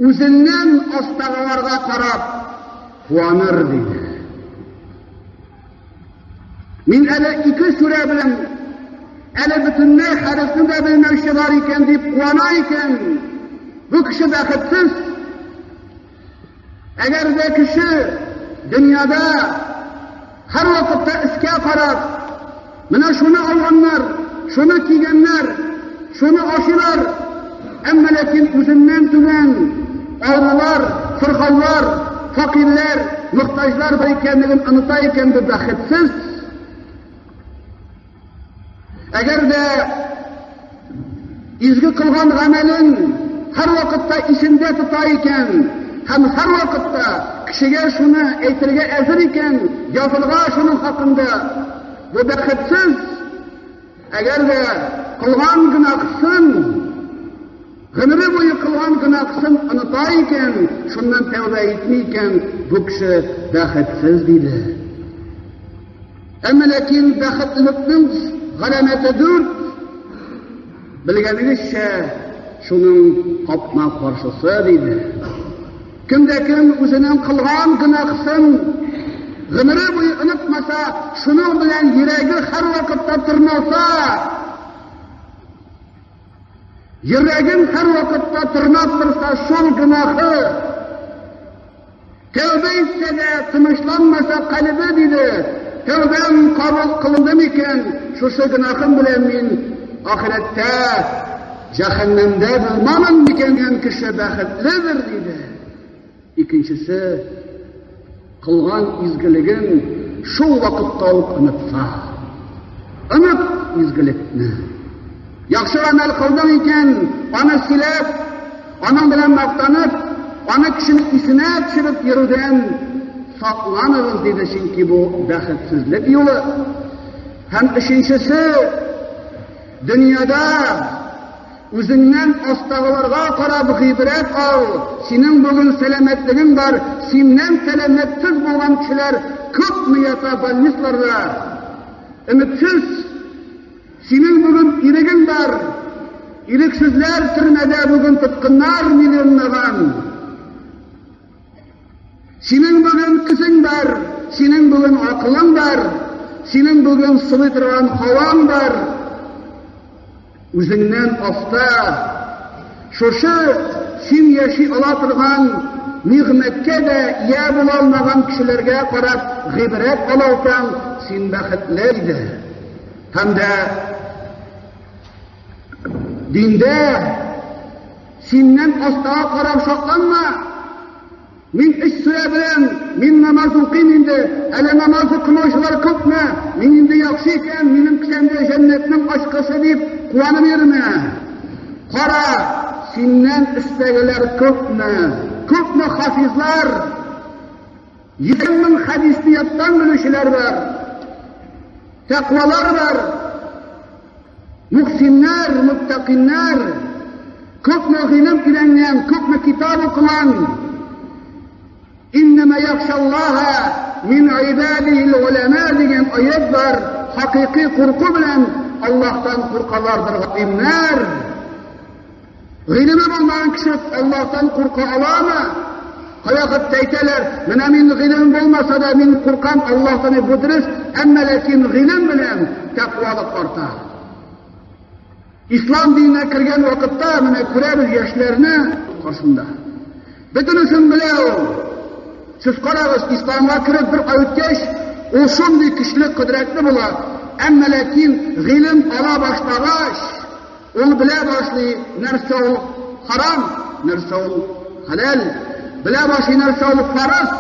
Үзеннән астагыларга карап куаныр, диде. Мин әле ике сүрә белән, әле бөтенләй хәрефне дә белмәүче бар икән дип куана икән, бу кеше бәхетсез. Әгәр дә кеше дөньяда һәр вакытта өскә карап, менә шуны алганнар, шуны кигәннәр, шуны ашыйлар, әмма ләкин үзеннән түбән авырулар, сырхаулар, фәкыйрьләр, мохтаҗлар бар икәнлеген оныта икән, бу бәхетсез. Әгәр дә изге кылган гамәлен һәрвакытта исендә тота икән һәм һәрвакытта кешегә шуны әйтергә әзер икән, язырга шуның хакында, бу бәхетсез. Әгәр дә Кылган гөнаһсын, гомере буе кылган гөнаһсын оныта икән, шуннан тәүбә итми икән, бу кеше бәхетсез, диде. Әмма ләкин бәхетлелекнең галәмәте дүрт. Белгәнегезчә, шуның капма-каршысы, диде. Кем дә кем үзенең кылган гөнаһсын гомере буе онытмаса, шуның белән йөрәге һәрвакытта тырналса, йөрәген һәрвакытта тырнап торса, шул гөнаһы тәүбә итсә дә тынычланмаса калебе, диде, тәүбәм кабул кылынды микән, шушы гөнаһым белән мин ахирәттә җәһәннәмдә булмамын микән дигән кеше бәхетледер, диде. Икенчесе, кылган изгелеген шул вакытта ук онытса. Оныт изгелекне. Яхшы гамәл кылдың икән, аны сөйләп, аның белән мактанып, аны кешенең исенә төшереп йөрүдән сакланыгыз, диде, чөнки бу бәхетсезлек юлы. Һәм өченчесе, дөньяда үзеңнән астагыларга карап гыйбрәт ал, синең бүген сәламәтлегең бар, синнән сәламәтсез булган кешеләр күпме ята больницаларда. Өметсез, синең бүген ирегең бар, ирексезләр төрмәдә бүген тоткыннар миллионлаган. Синең бүген көчең бар, синең бүген акылың бар, синең бүген сулый торган һаваң бар. Үзеңнән аста шушы син яши ала торган нигъмәткә дә ия була алмаган кешеләргә карап гыйбрәт ала алсаң, син бәхетле иде. Һәм дә диндә синнән астага карап шатланма. Мин өч сүрә беләм, мин намаз укыйм инде, әле намаз укымаучылар күпме, мин инде яхшы икән, минем кесәмдә җәннәтнең ачкычы дип куанып йөрмә. Кара, синнән өстәгеләр күпме, күпме хафизлар, 100 мең хәдисне яттан белүчеләр бар, тәкъвалар бар, мухсиннәр, муттакиннәр, күпме гыйлем өйрәнгән, күпме китап укыган. Иннәмә яхшаллаһа мин гыйбадихил уламә дигән аят бар. Хакыйкый курку белән Аллаһтан куркалардыр галимнәр. Гыйлеме булмаган кеше Аллаһтан курка аламы? Кайвакытта әйтәләр, менә мин гыйлемем булмаса да мин куркам Аллаһтан, бу дөрес, әмма ләкин гыйлем белән тәкъвалык арта. Ислам диненә кергән вакытта менә күрәбез яшьләрне каршында. Бөтенесен белә ул. Сез карагыз, исламга кереп бер ай үткәч, ул шундый көчле, кодрәтле була. Әмма ләкин гыйлем ала башлагач, ул белә башлый, нәрсә ул харам, нәрсә ул хәләл, белә башлый, нәрсә ул фарыз,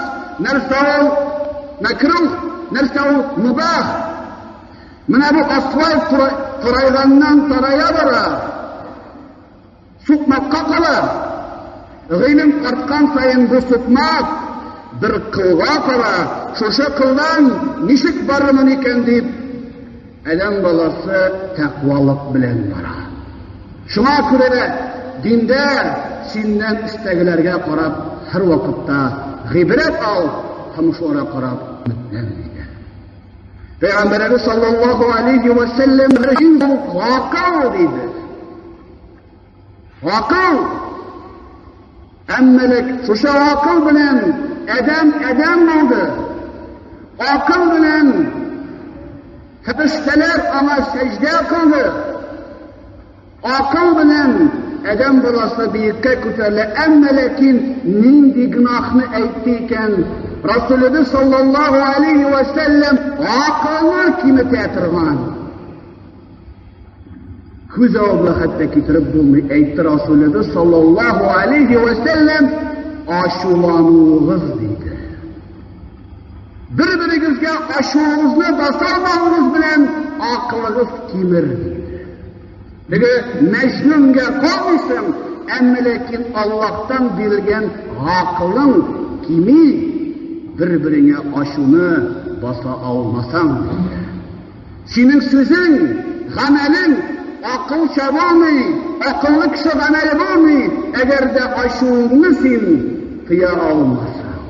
нәрсә ул мәкрух, нәрсә ул мубах. Менә бу асфальт тарайганнан тарая бара. Сукмакка кала. Гыйлем арткан саен бу сукмак бер кылга кала. Шушы кылдан ничек барырмын икән дип, адәм баласы тәкъвалык белән бара. Шуңа күрә дә диндә синнән өстәгеләргә карап һәрвакытта гыйбрәт ал һәм шуларга карап өметлән, диде. Пәйгамбәребез саллаллаһу алейхи ва сәлләм акыл диде. Акыл. Әмма ләк шушы акыл белән адәм адәм булды. Акыл белән фәрештәләр аңа сәҗдә кылды. Акыл белән адәм баласы биеккә күтәрелә, әмма ләкин нинди гөнаһны әйтте икән? Расулыбыз саллаллаһу алейхи ва сәлләм акылны киметә торган. Күз алдына хәтта китереп булмый, әйтте Расулыбыз саллаллаһу алейхи ва сәлләм, ачулануыгыз диде. Бер-берегезгә ачуыгызны баса алмавыгыз белән акылыгыз кимер диде. Теге Мәҗнүнгә калмыйсың, әмма ләкин Аллаһтан бирелгән акылың кими, бер-береңә ачуны баса алмасаң диде. Синең сүзең, гамәлең акылча булмый, акыллы кеше гамәле булмый, әгәр дә ачуыңны син тыя алмасаң.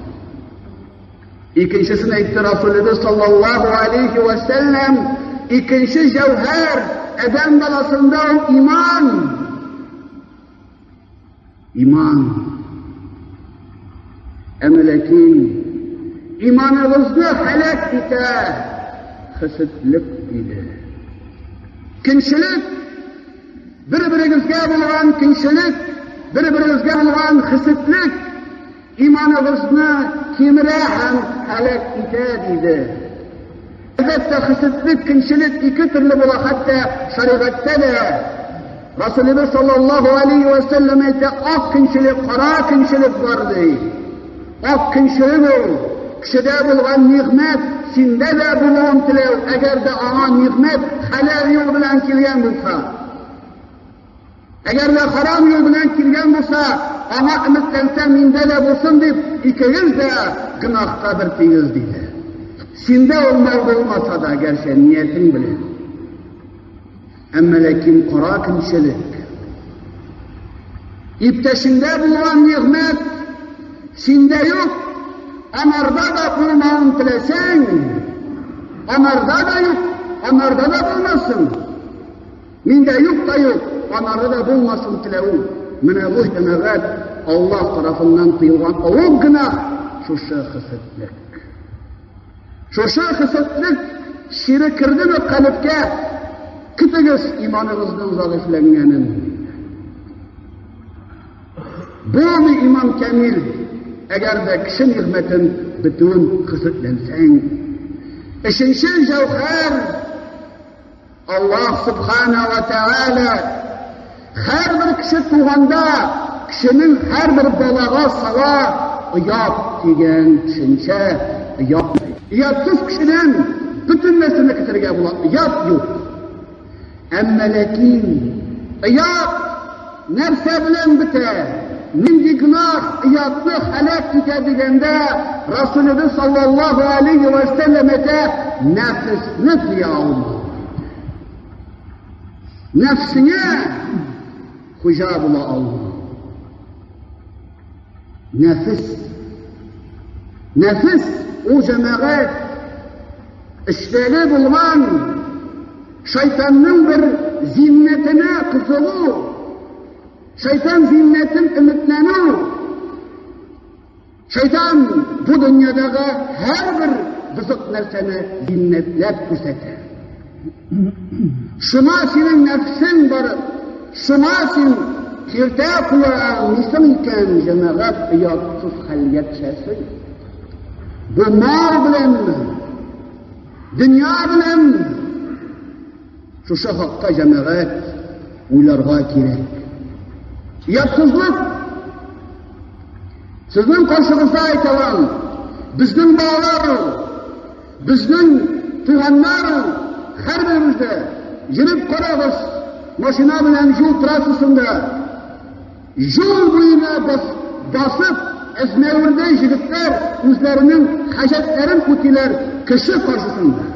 Икенчесен әйтте Расулыбыз саллаллаһу алейхи ва сәлләм, икенче җәүһәр адәм баласында ул иман. Иман. Әмма ләкин иманыгызны һәлак итә хәсетлек диде. Көнчелек, бер-берегезгә булган көнчелек, бер-берегезгә булган хәсетлек иманыгызны кимерә һәм һәлак итә диде. Әлбәттә, хәсетлек, көнчелек ике төрле була, хәтта шәригатьтә дә. Расулыбыз саллаллаһу алейхи ва сәлләм әйтә, ак көнчелек, кара көнчелек бар ди. Ак көнчелек ул кешедә булган нигъмәт синдә дә булуын теләү, әгәр дә аңа нигъмәт хәләл юл белән килгән булса. Әгәр дә харам юл белән килгән булса, аңа өметләнсә, миндә дә булсын дип, икегез дә гөнаһта бер тигез диде. Синдә ул мал булмаса да, гәрчә ниятең белән. Әмма ләкин кара көнчелек. Иптәшеңдә булган нигъмәт синдә юк, анарда да булмавын теләсәң, анарда да юк, анарда да булмасын. Миндә юк та юк, анары да булмасын теләвем. Менә бу җәмәгать Аллаһ тарафыннан тыелган олуг гөнаһ, шушы хәсәтлек. Шушы хәсәтлек чире кердеме калебкә, көтегез иманыгызның зәгыйфьләнгәнен. Булмый иман камил, әгәр дә кеше нигъмәтен бетүен хәсәтләнсәң. Өченче җәүһәр Аллаһ Субхана ва Тәгалә һәрбер кеше туганда кешенең һәрбер балага сала оят дигән төшенчә, оят. Оятсыз кешедән бөтен нәрсәне көтәргә була, оят юк. Әмма ләкин оят нәрсә белән бетә? Нинди гөнаһ оятны һәлак итә дигәндә, Расулыбыз саллаллаһу алейхи ва сәлләм әйтә, нәфесне тыя алмау. Нәфсеңә хуҗа була алмау. Нәфес. Нәфес ул җәмәгать эчтәге булган шайтанның бер зиннәтенә кызыгу, Шайтан зиннәтен өметләнү, шайтан бу дөньядагы һәрбер бозык нәрсәне зиннәтләп күрсәтә. Шуңа синең нәфсең барып, шуңа син киртә куя алмыйсың икән, җәмәгать оятсыз хәлгә төшәсең. Бу мал беләнме, дөнья беләнме? Шушы хакта җәмәгать уйларга кирәк. Оятсызлык. Сезнең каршыгызда әйтәләм, безнең балалар ул, безнең туганнар ул, һәрберебездә йөреп карагыз, машина белән юл трассасында юл буена басып, әзмәвердәй җегетләр үзләренең хаҗәтләрен үтиләр кеше каршысында.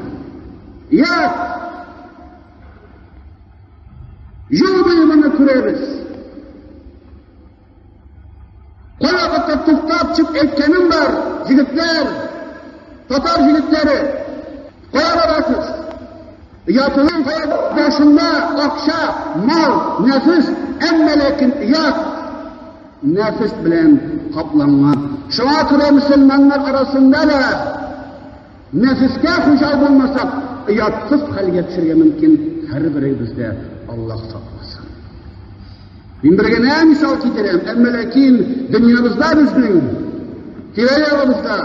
Юк! Юл буе моны күрәбез. Кайвакытта туктап чык әйткәнем бар, егетләр, татар егетләре, кая барасыз? Оятының кая башында акча, мал, нәфес, әмма ләкин оят нәфес белән капланган. Шуңа күрә мөселманнар арасында да Нәфескә хуҗа булмасак, оятсыз хәлгә төшергә мөмкин һәрберебездә, Аллаһ сакласын. Мин бер генә мисал китерәм, әмма ләкин дөньябызда безнең тирә-ягыбызда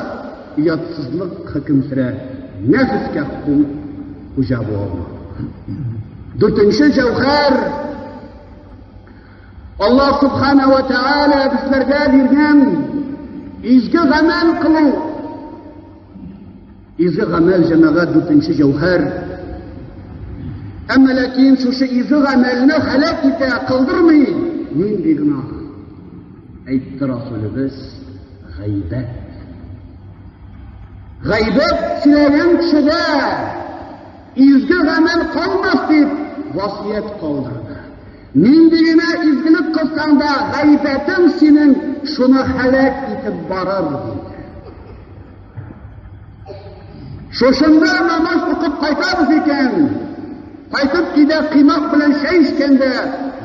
оятсызлык хөкем сөрә, нәфескә хуҗа була алмау. Дүртенче җәүһәр Аллаһ Субхана ва Тааля безләргә биргән изге гамәл кылу. Изге гамәл җәмәгать дүртенче җәүһәр. Әмма ләкин шушы изге гамәлне һәлак итә, кылдырмый нинди гөнаһ? Әйтте Расулыбыз, гайбәт. Гайбәт сөйләгән кешедә изге гамәл калмас дип. васыять калдырды. Нинди генә изгелек кылсаң да, гайбәтең синең шуны һәлак итеп барыр, диде. Шушында намаз укып кайтабыз икән, кайтып өйдә кыймак белән чәй эчкәндә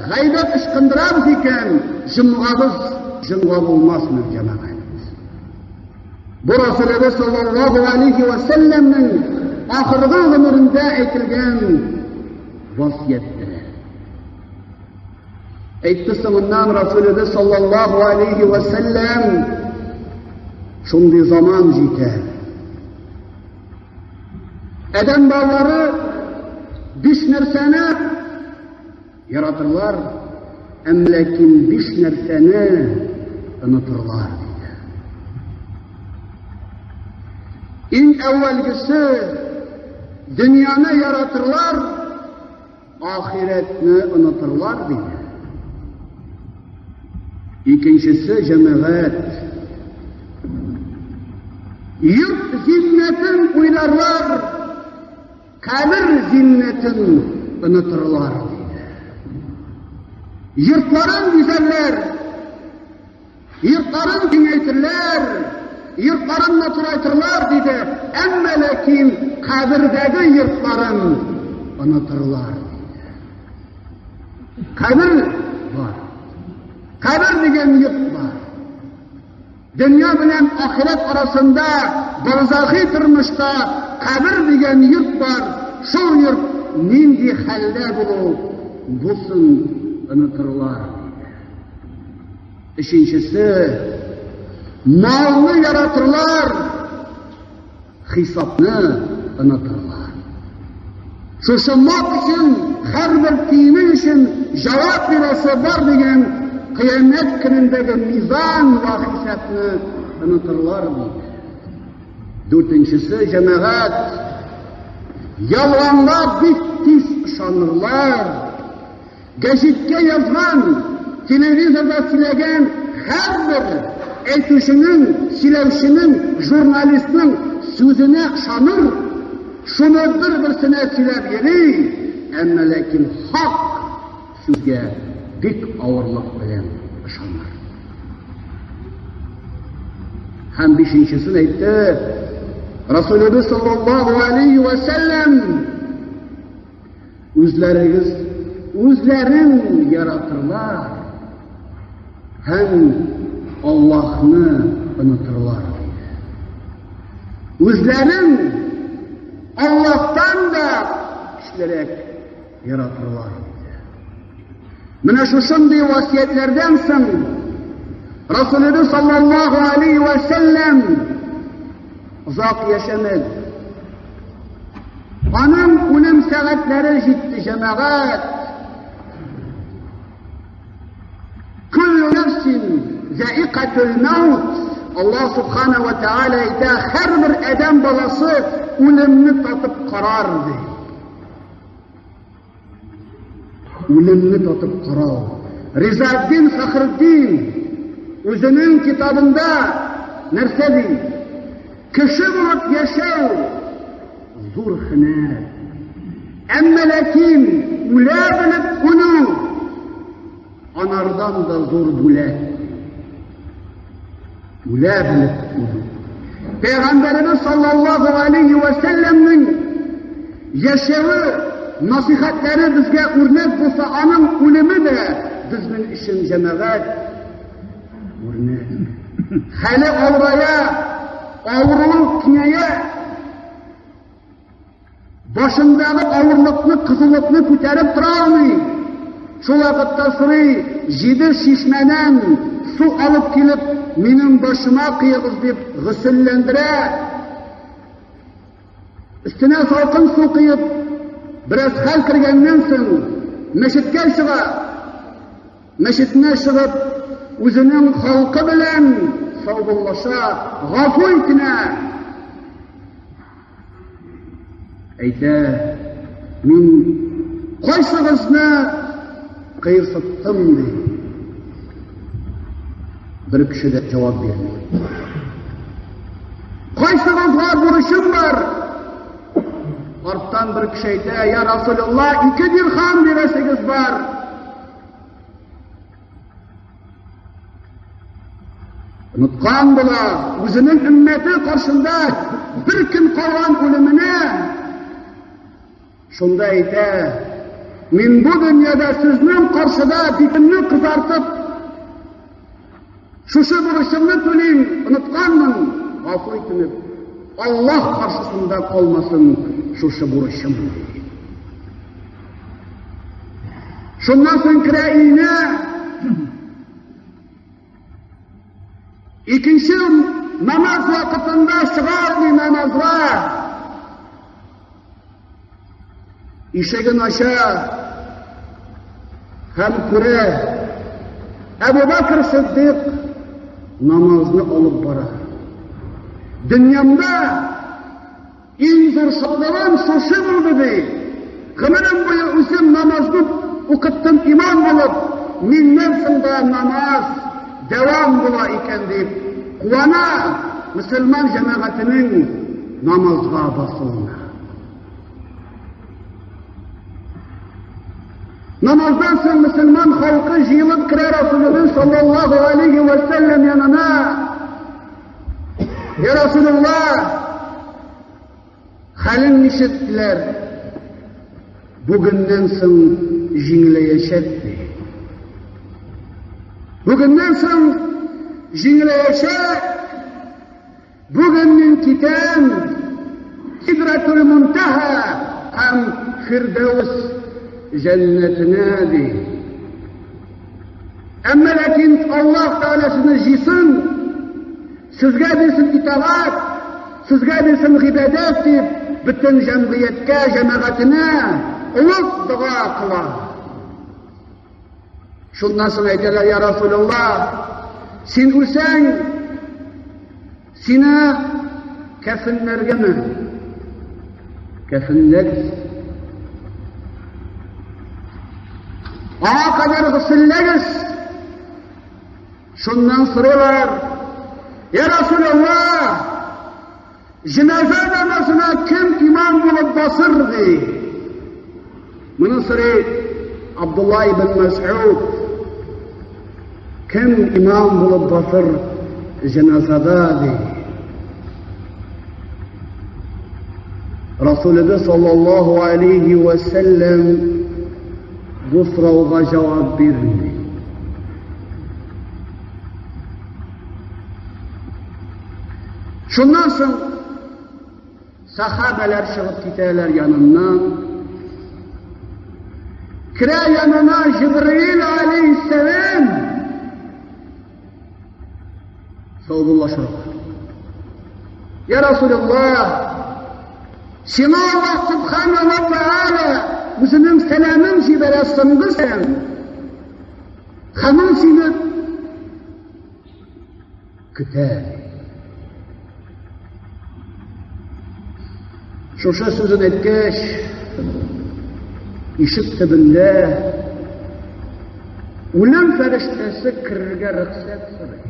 гайбәт ычкындырабыз икән, җомгабыз җомга булмасмы, җәмәгать? Бу Расулыбыз саллаллаһу алейхи ва сәлләмнең ахыргы гомерендә әйтелгән васыятьтер. Әйтте соңыннан Расулыбыз саллаллаһу алейхи ва сәлләм шундый заман җитә. Адәм балалары биш нәрсәне Яратырлар, әмма ләкин биш нәрсәне онытырлар, диде. Иң әүвәлгесе дөньяны яратырлар, ахирәтне онытырлар, диде. Икенчесе җәмәгать. Йорт зиннәтен уйларлар, Кабер зиннәтен онытырлар, диде. Йортларын бизәрләр, йортларын киңәйтерләр, йортларын матурайтырлар, диде. Әмма ләкин кабердәге йортларын онытырлар, диде. Кабер бар. Кабер дигән йорт бар. Дөнья белән ахирәт арасында барзахи тормышта кабер дигән йорт бар, шул йорт нинди хәлдә булу, бусын онытырлар, диде. Өченчесе, малны яратырлар, Хисапны онытырлар. Шушы мал өчен, һәрбер тиене өчен җавап бирәсе бар дигән кыямәт көнендәге мизан вә хисапны онытырлар диде. Дүртенчесе җәмәгать ялганга бик тиз ышанырлар. Гәҗиткә язган, телевизорда сөйләгән һәрбер әйтүченең, сөйләүченең, журналистның сүзенә ышаныр, шуны бер-берсенә сөйләп йөри, әмма ләкин хак сүзгә бик авырлык белән ышаныр. Һәм бишенчесен әйтте, Расулыбыз саллаллаһу алейхи ва сәлләм Үзләрегез үзләрен яратырлар һәм Аллаһны онытырлар, диде. Үзләрен Аллаһтан да көчлерәк яратырлар, диде. Менә шушындый васиятләрдән соң Расулыбыз саллаллаһу алейхи ва сәлләм озак яшәмәде. Аның үлем сәгатьләре җитте, җәмәгать. Күллү нәфсин зәикатул мәүт. Аллаһ субхана ва тааля әйтә, һәрбер адәм баласы үлемне татып карар ди. Үлемне татып карау. Ризаэддин Фәхретдин үзенең китабында нәрсә ди? Кеше булып яшәү зур һөнәр. Әмма ләкин үлә белеп үлү анардан да зур бүләк. Үлә белеп үлү. Пәйгамбәребез саллаллаһу алейхи ва сәлләмнең яшәве, насихәтләре безгә үрнәк булса, аның үлеме дә безнең өчен җәмәгать үрнәк. Хәле авырая, авыруы киңәя. Башындагы авырлыкны, кызулыкны күтәреп тора алмый. Шул вакытта сорый, җиде чишмәдән су алып килеп, минем башыма кыегыз дип гөселләндерә. Өстенә салкын су кыеп, бераз хәл кергәннән соң, мәчеткә чыга. Мәчетенә чыгып, үзенең халкы белән саубуллаша, гафу итенә. Әйтә, мин кайсыгызны кыерсыттым, ди. Бер кеше дә җавап бирми. Кайсыгызга бурычым бар? Арттан бер кеше әйтә, Я Расулулла, ике дирхам бирәсегез бар. Оныткан була, үзенең өммәте каршында бер көн калган үлеменә. Шунда әйтә, мин бу дөньяда сезнең каршыда битемне кызартып, шушы бурычымны түлим, онытканмын, гафу итенеп, Аллаһ каршысында калмасын шушы бурычым. Шуннан соң керә өенә. Икенче намаз вакытында чыга алмый намазга. Ишеген ача һәм күрә Әбу Бәкр Сиддик намазны алып бара. Дөньямда иң зур шатлыгым шушы булды ди. Гомерем буе үзем намазны укыттым имам булып, миннән соң да намаз дәвам була икән дип куана мөселман җәмәгатенең намазга басуына. Намаздан соң мөселман халкы җыелып керә Расулыбыз саллаллаһу алейхи ва сәлләм янына. Я Расулуллах, хәлең ничек диләр? Бүгеннән соң җиңеләячәк ди. Бүгеннән соң җиңеләячәк. Бүген мин китәм Сидратул Мунтаһа һәм Фирдәүс җәннәтенә ди. Әмма ләкин Аллаһ Тәгалә сезне җыйсын, сезгә бирсен итагать, сезгә бирсен гыйбадәт дип, бөтен җәмгыятькә, җәмәгатенә олуг дога кыла. Шуннан соң әйтәләр, я Расулулла, син үлсәң, сине кәфеннәргәме? Кәфенләгез. Аңа кадәр гөселләгез. Шуннан сорыйлар, я Расулулла, Җеназа намазына кем имам булып басыр, ди. Моны сорый Абдулла ибн Мәс'уд. Кем имам булып басыр җеназада, ди. Расулыбыз саллаллаһу алейхи ва сәлләм бу сорауга җавап бирми. Шуннан соң сахабәләр чыгып китәләр яныннан. Керә янына Җибраил алейһиссәлам. Саубуллашырга. Я Расулуллах, сиңа Аллаһ Субхана ва Тааля үзенең сәламен җибәрә соңгы сәлам. Һәм ул сине көтә. Шушы сүзен әйткәч, ишек төбендә үлем фәрештәсе керергә рөхсәт сорый.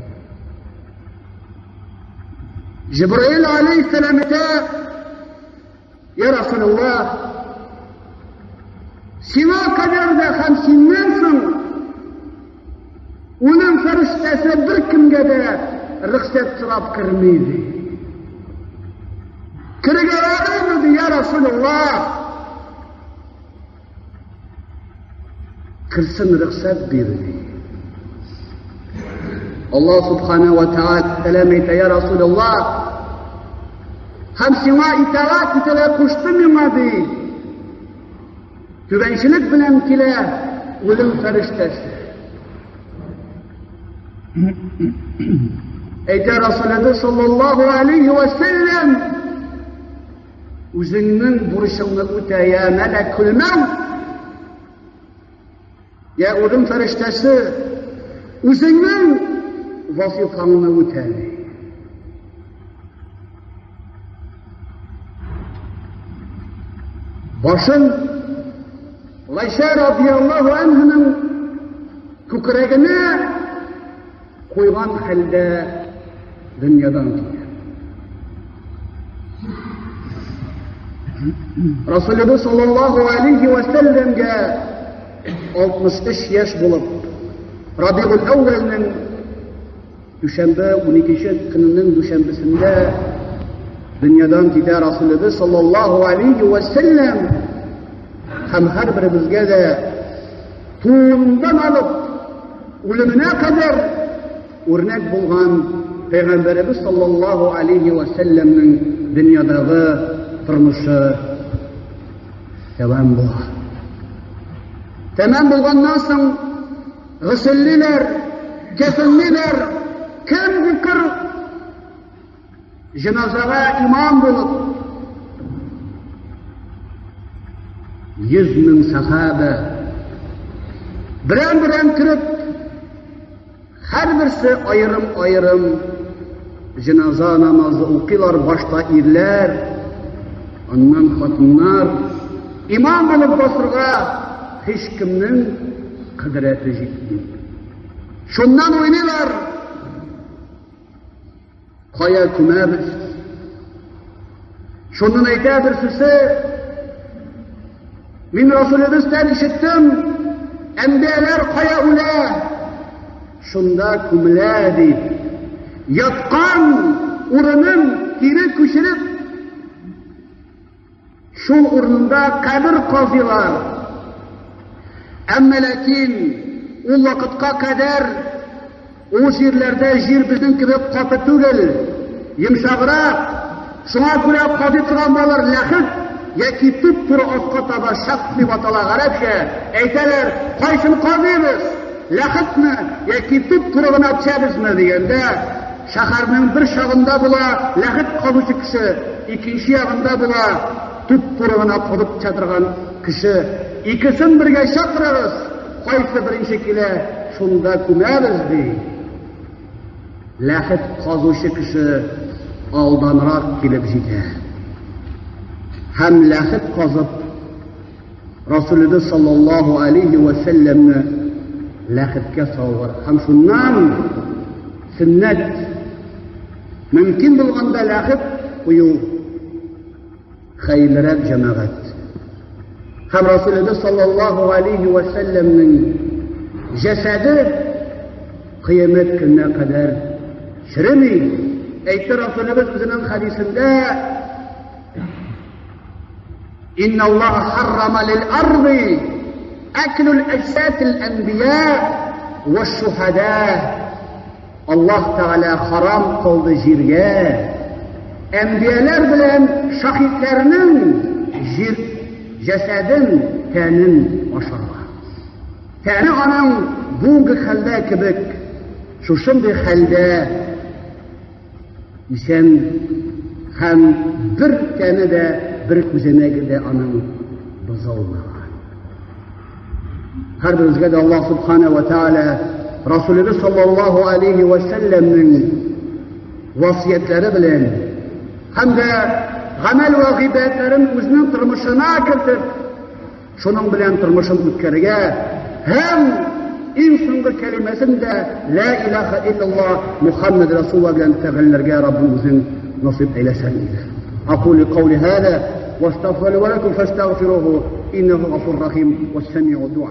Җибраил алейһиссәлам әйтә, Я Расулуллах, сиңа кадәр дә һәм синнән соң үлем фәрештәсе беркемгә дә рөхсәт сорап керми ди. Керергә ярыймы ди, я Расулуллах? Керсен рөхсәт бир ди. Аллаһ Субхана ва Тааля әйтә, я Расулуллах, һәм сиңа итагать итәргә кушты миңа ди. Түбәнчелек белән килә үлем фәрештәсе. Әйтә Расулыбыз саллаллаһу алейхи ва сәлләм, Үзеңнең бурычыңны үтә, я мәләкүл мәүт! Я үлем фәрештәсе, үзеңнең вазифаңны үтә. Башын Гайшә радияллаһу анһаның күкрәгенә куйган хәлдә дөньядан китә. Расулыбыз саллаллаһу алейхи ва сәлләмгә 63 яшь булып, Рабигул әүвәлнең дүшәмбе 12 көненең дүшәмбесендә дөньядан китә Расулыбыз саллаллаһу алейхи ва сәлләм һәм һәрберебезгә дә тууындан алып үлеменә кадәр үрнәк булган Пәйгамбәребез саллаллаһу алейхи ва сәлләмнең дөньядагы тормышы тәмам була. Тәмам булганнан соң гөселлиләр, кәфенлиләр, кем укыр җеназага имам булып 100 мең сахаба берәм-берәм кереп Һәрберсе аерым-аерым җеназа намазы укыйлар, башта ирләр, аннан хатыннар. Имам булып басырга һичкемнең кодрәте җитми. Шуннан уйлыйлар, Кая күмәбез? Шуннан әйтә берсесе, мин Расулебездән ишеттем, әнбияләр кая үлә? Шунда күмелә дип. Яткан урынын кире күчереп, Шул урында кабер казыйлар. Әмма ләкин ул вакытка кадәр ул җирләрдә җир безнең кебек каты түгел, йомшаграк. Шуңа күрә казый торган балалар ләхет яки туп-туры аска таба шак дип атала гарәпчә. Әйтәләр, кайсын казыйбыз? Ләхетме яки туп-туры гына төшәбезме дигәндә, шәһәрнең бер чагында була ләхет казучы кеше, икенче ягында була туп-туры гына казып төшә торган кеше. Икесен бергә чакырыгыз, кайсы беренче килә, шунда күмәбез, ди. Ләхет казучы кеше алданрак килеп җитә. Һәм ләхет казып, Расулебез саллаллаһу алейһи вә сәлләмне ләхеткә салалар. Һәм шуннан сөннәт мөмкин булганда ләхет кую хәерлерәк җәмәгать. Һәм Расулебез саллаллаһу алейһи вә сәлләмнең җәсәде кыямәт көненә кадәр череми. Әйтте Расулебез үзенең хәдисендә, Инна Аллаһ харрама лил арды әклүл әҗсәтил әнбия вә шухада. Аллаһ Тәгалә харам кылды җиргә әнбияләр белән шахидләрнең җир җәсәден, тәнен ашарга. Тәне аның бүгенге хәлдә кебек, шушындый хәлдә Исән һәм бер тәне дә, бер күзәнәге дә аның бозылмаган. Һәрберебезгә дә Аллаһ Субхана ва Тааля Расулыбыз саллаллаһу алейхи ва сәлләмнең васыятьләре белән һәм дә гамәл вә гыйбадәтләрен үзенең тормышына кертеп, Шуның белән тормышын үткәрергә һәм иң соңгы кәлимәсен дә Лә илаһа иллаллаһ Мухаммад Расулуллаһ белән тәгалләргә Раббым үзең насыйп әйләсәң иде. Акулю каули һада вастагфиру ва лакум фастагфируһу иннаһу гафур рахим вассамиу дуа.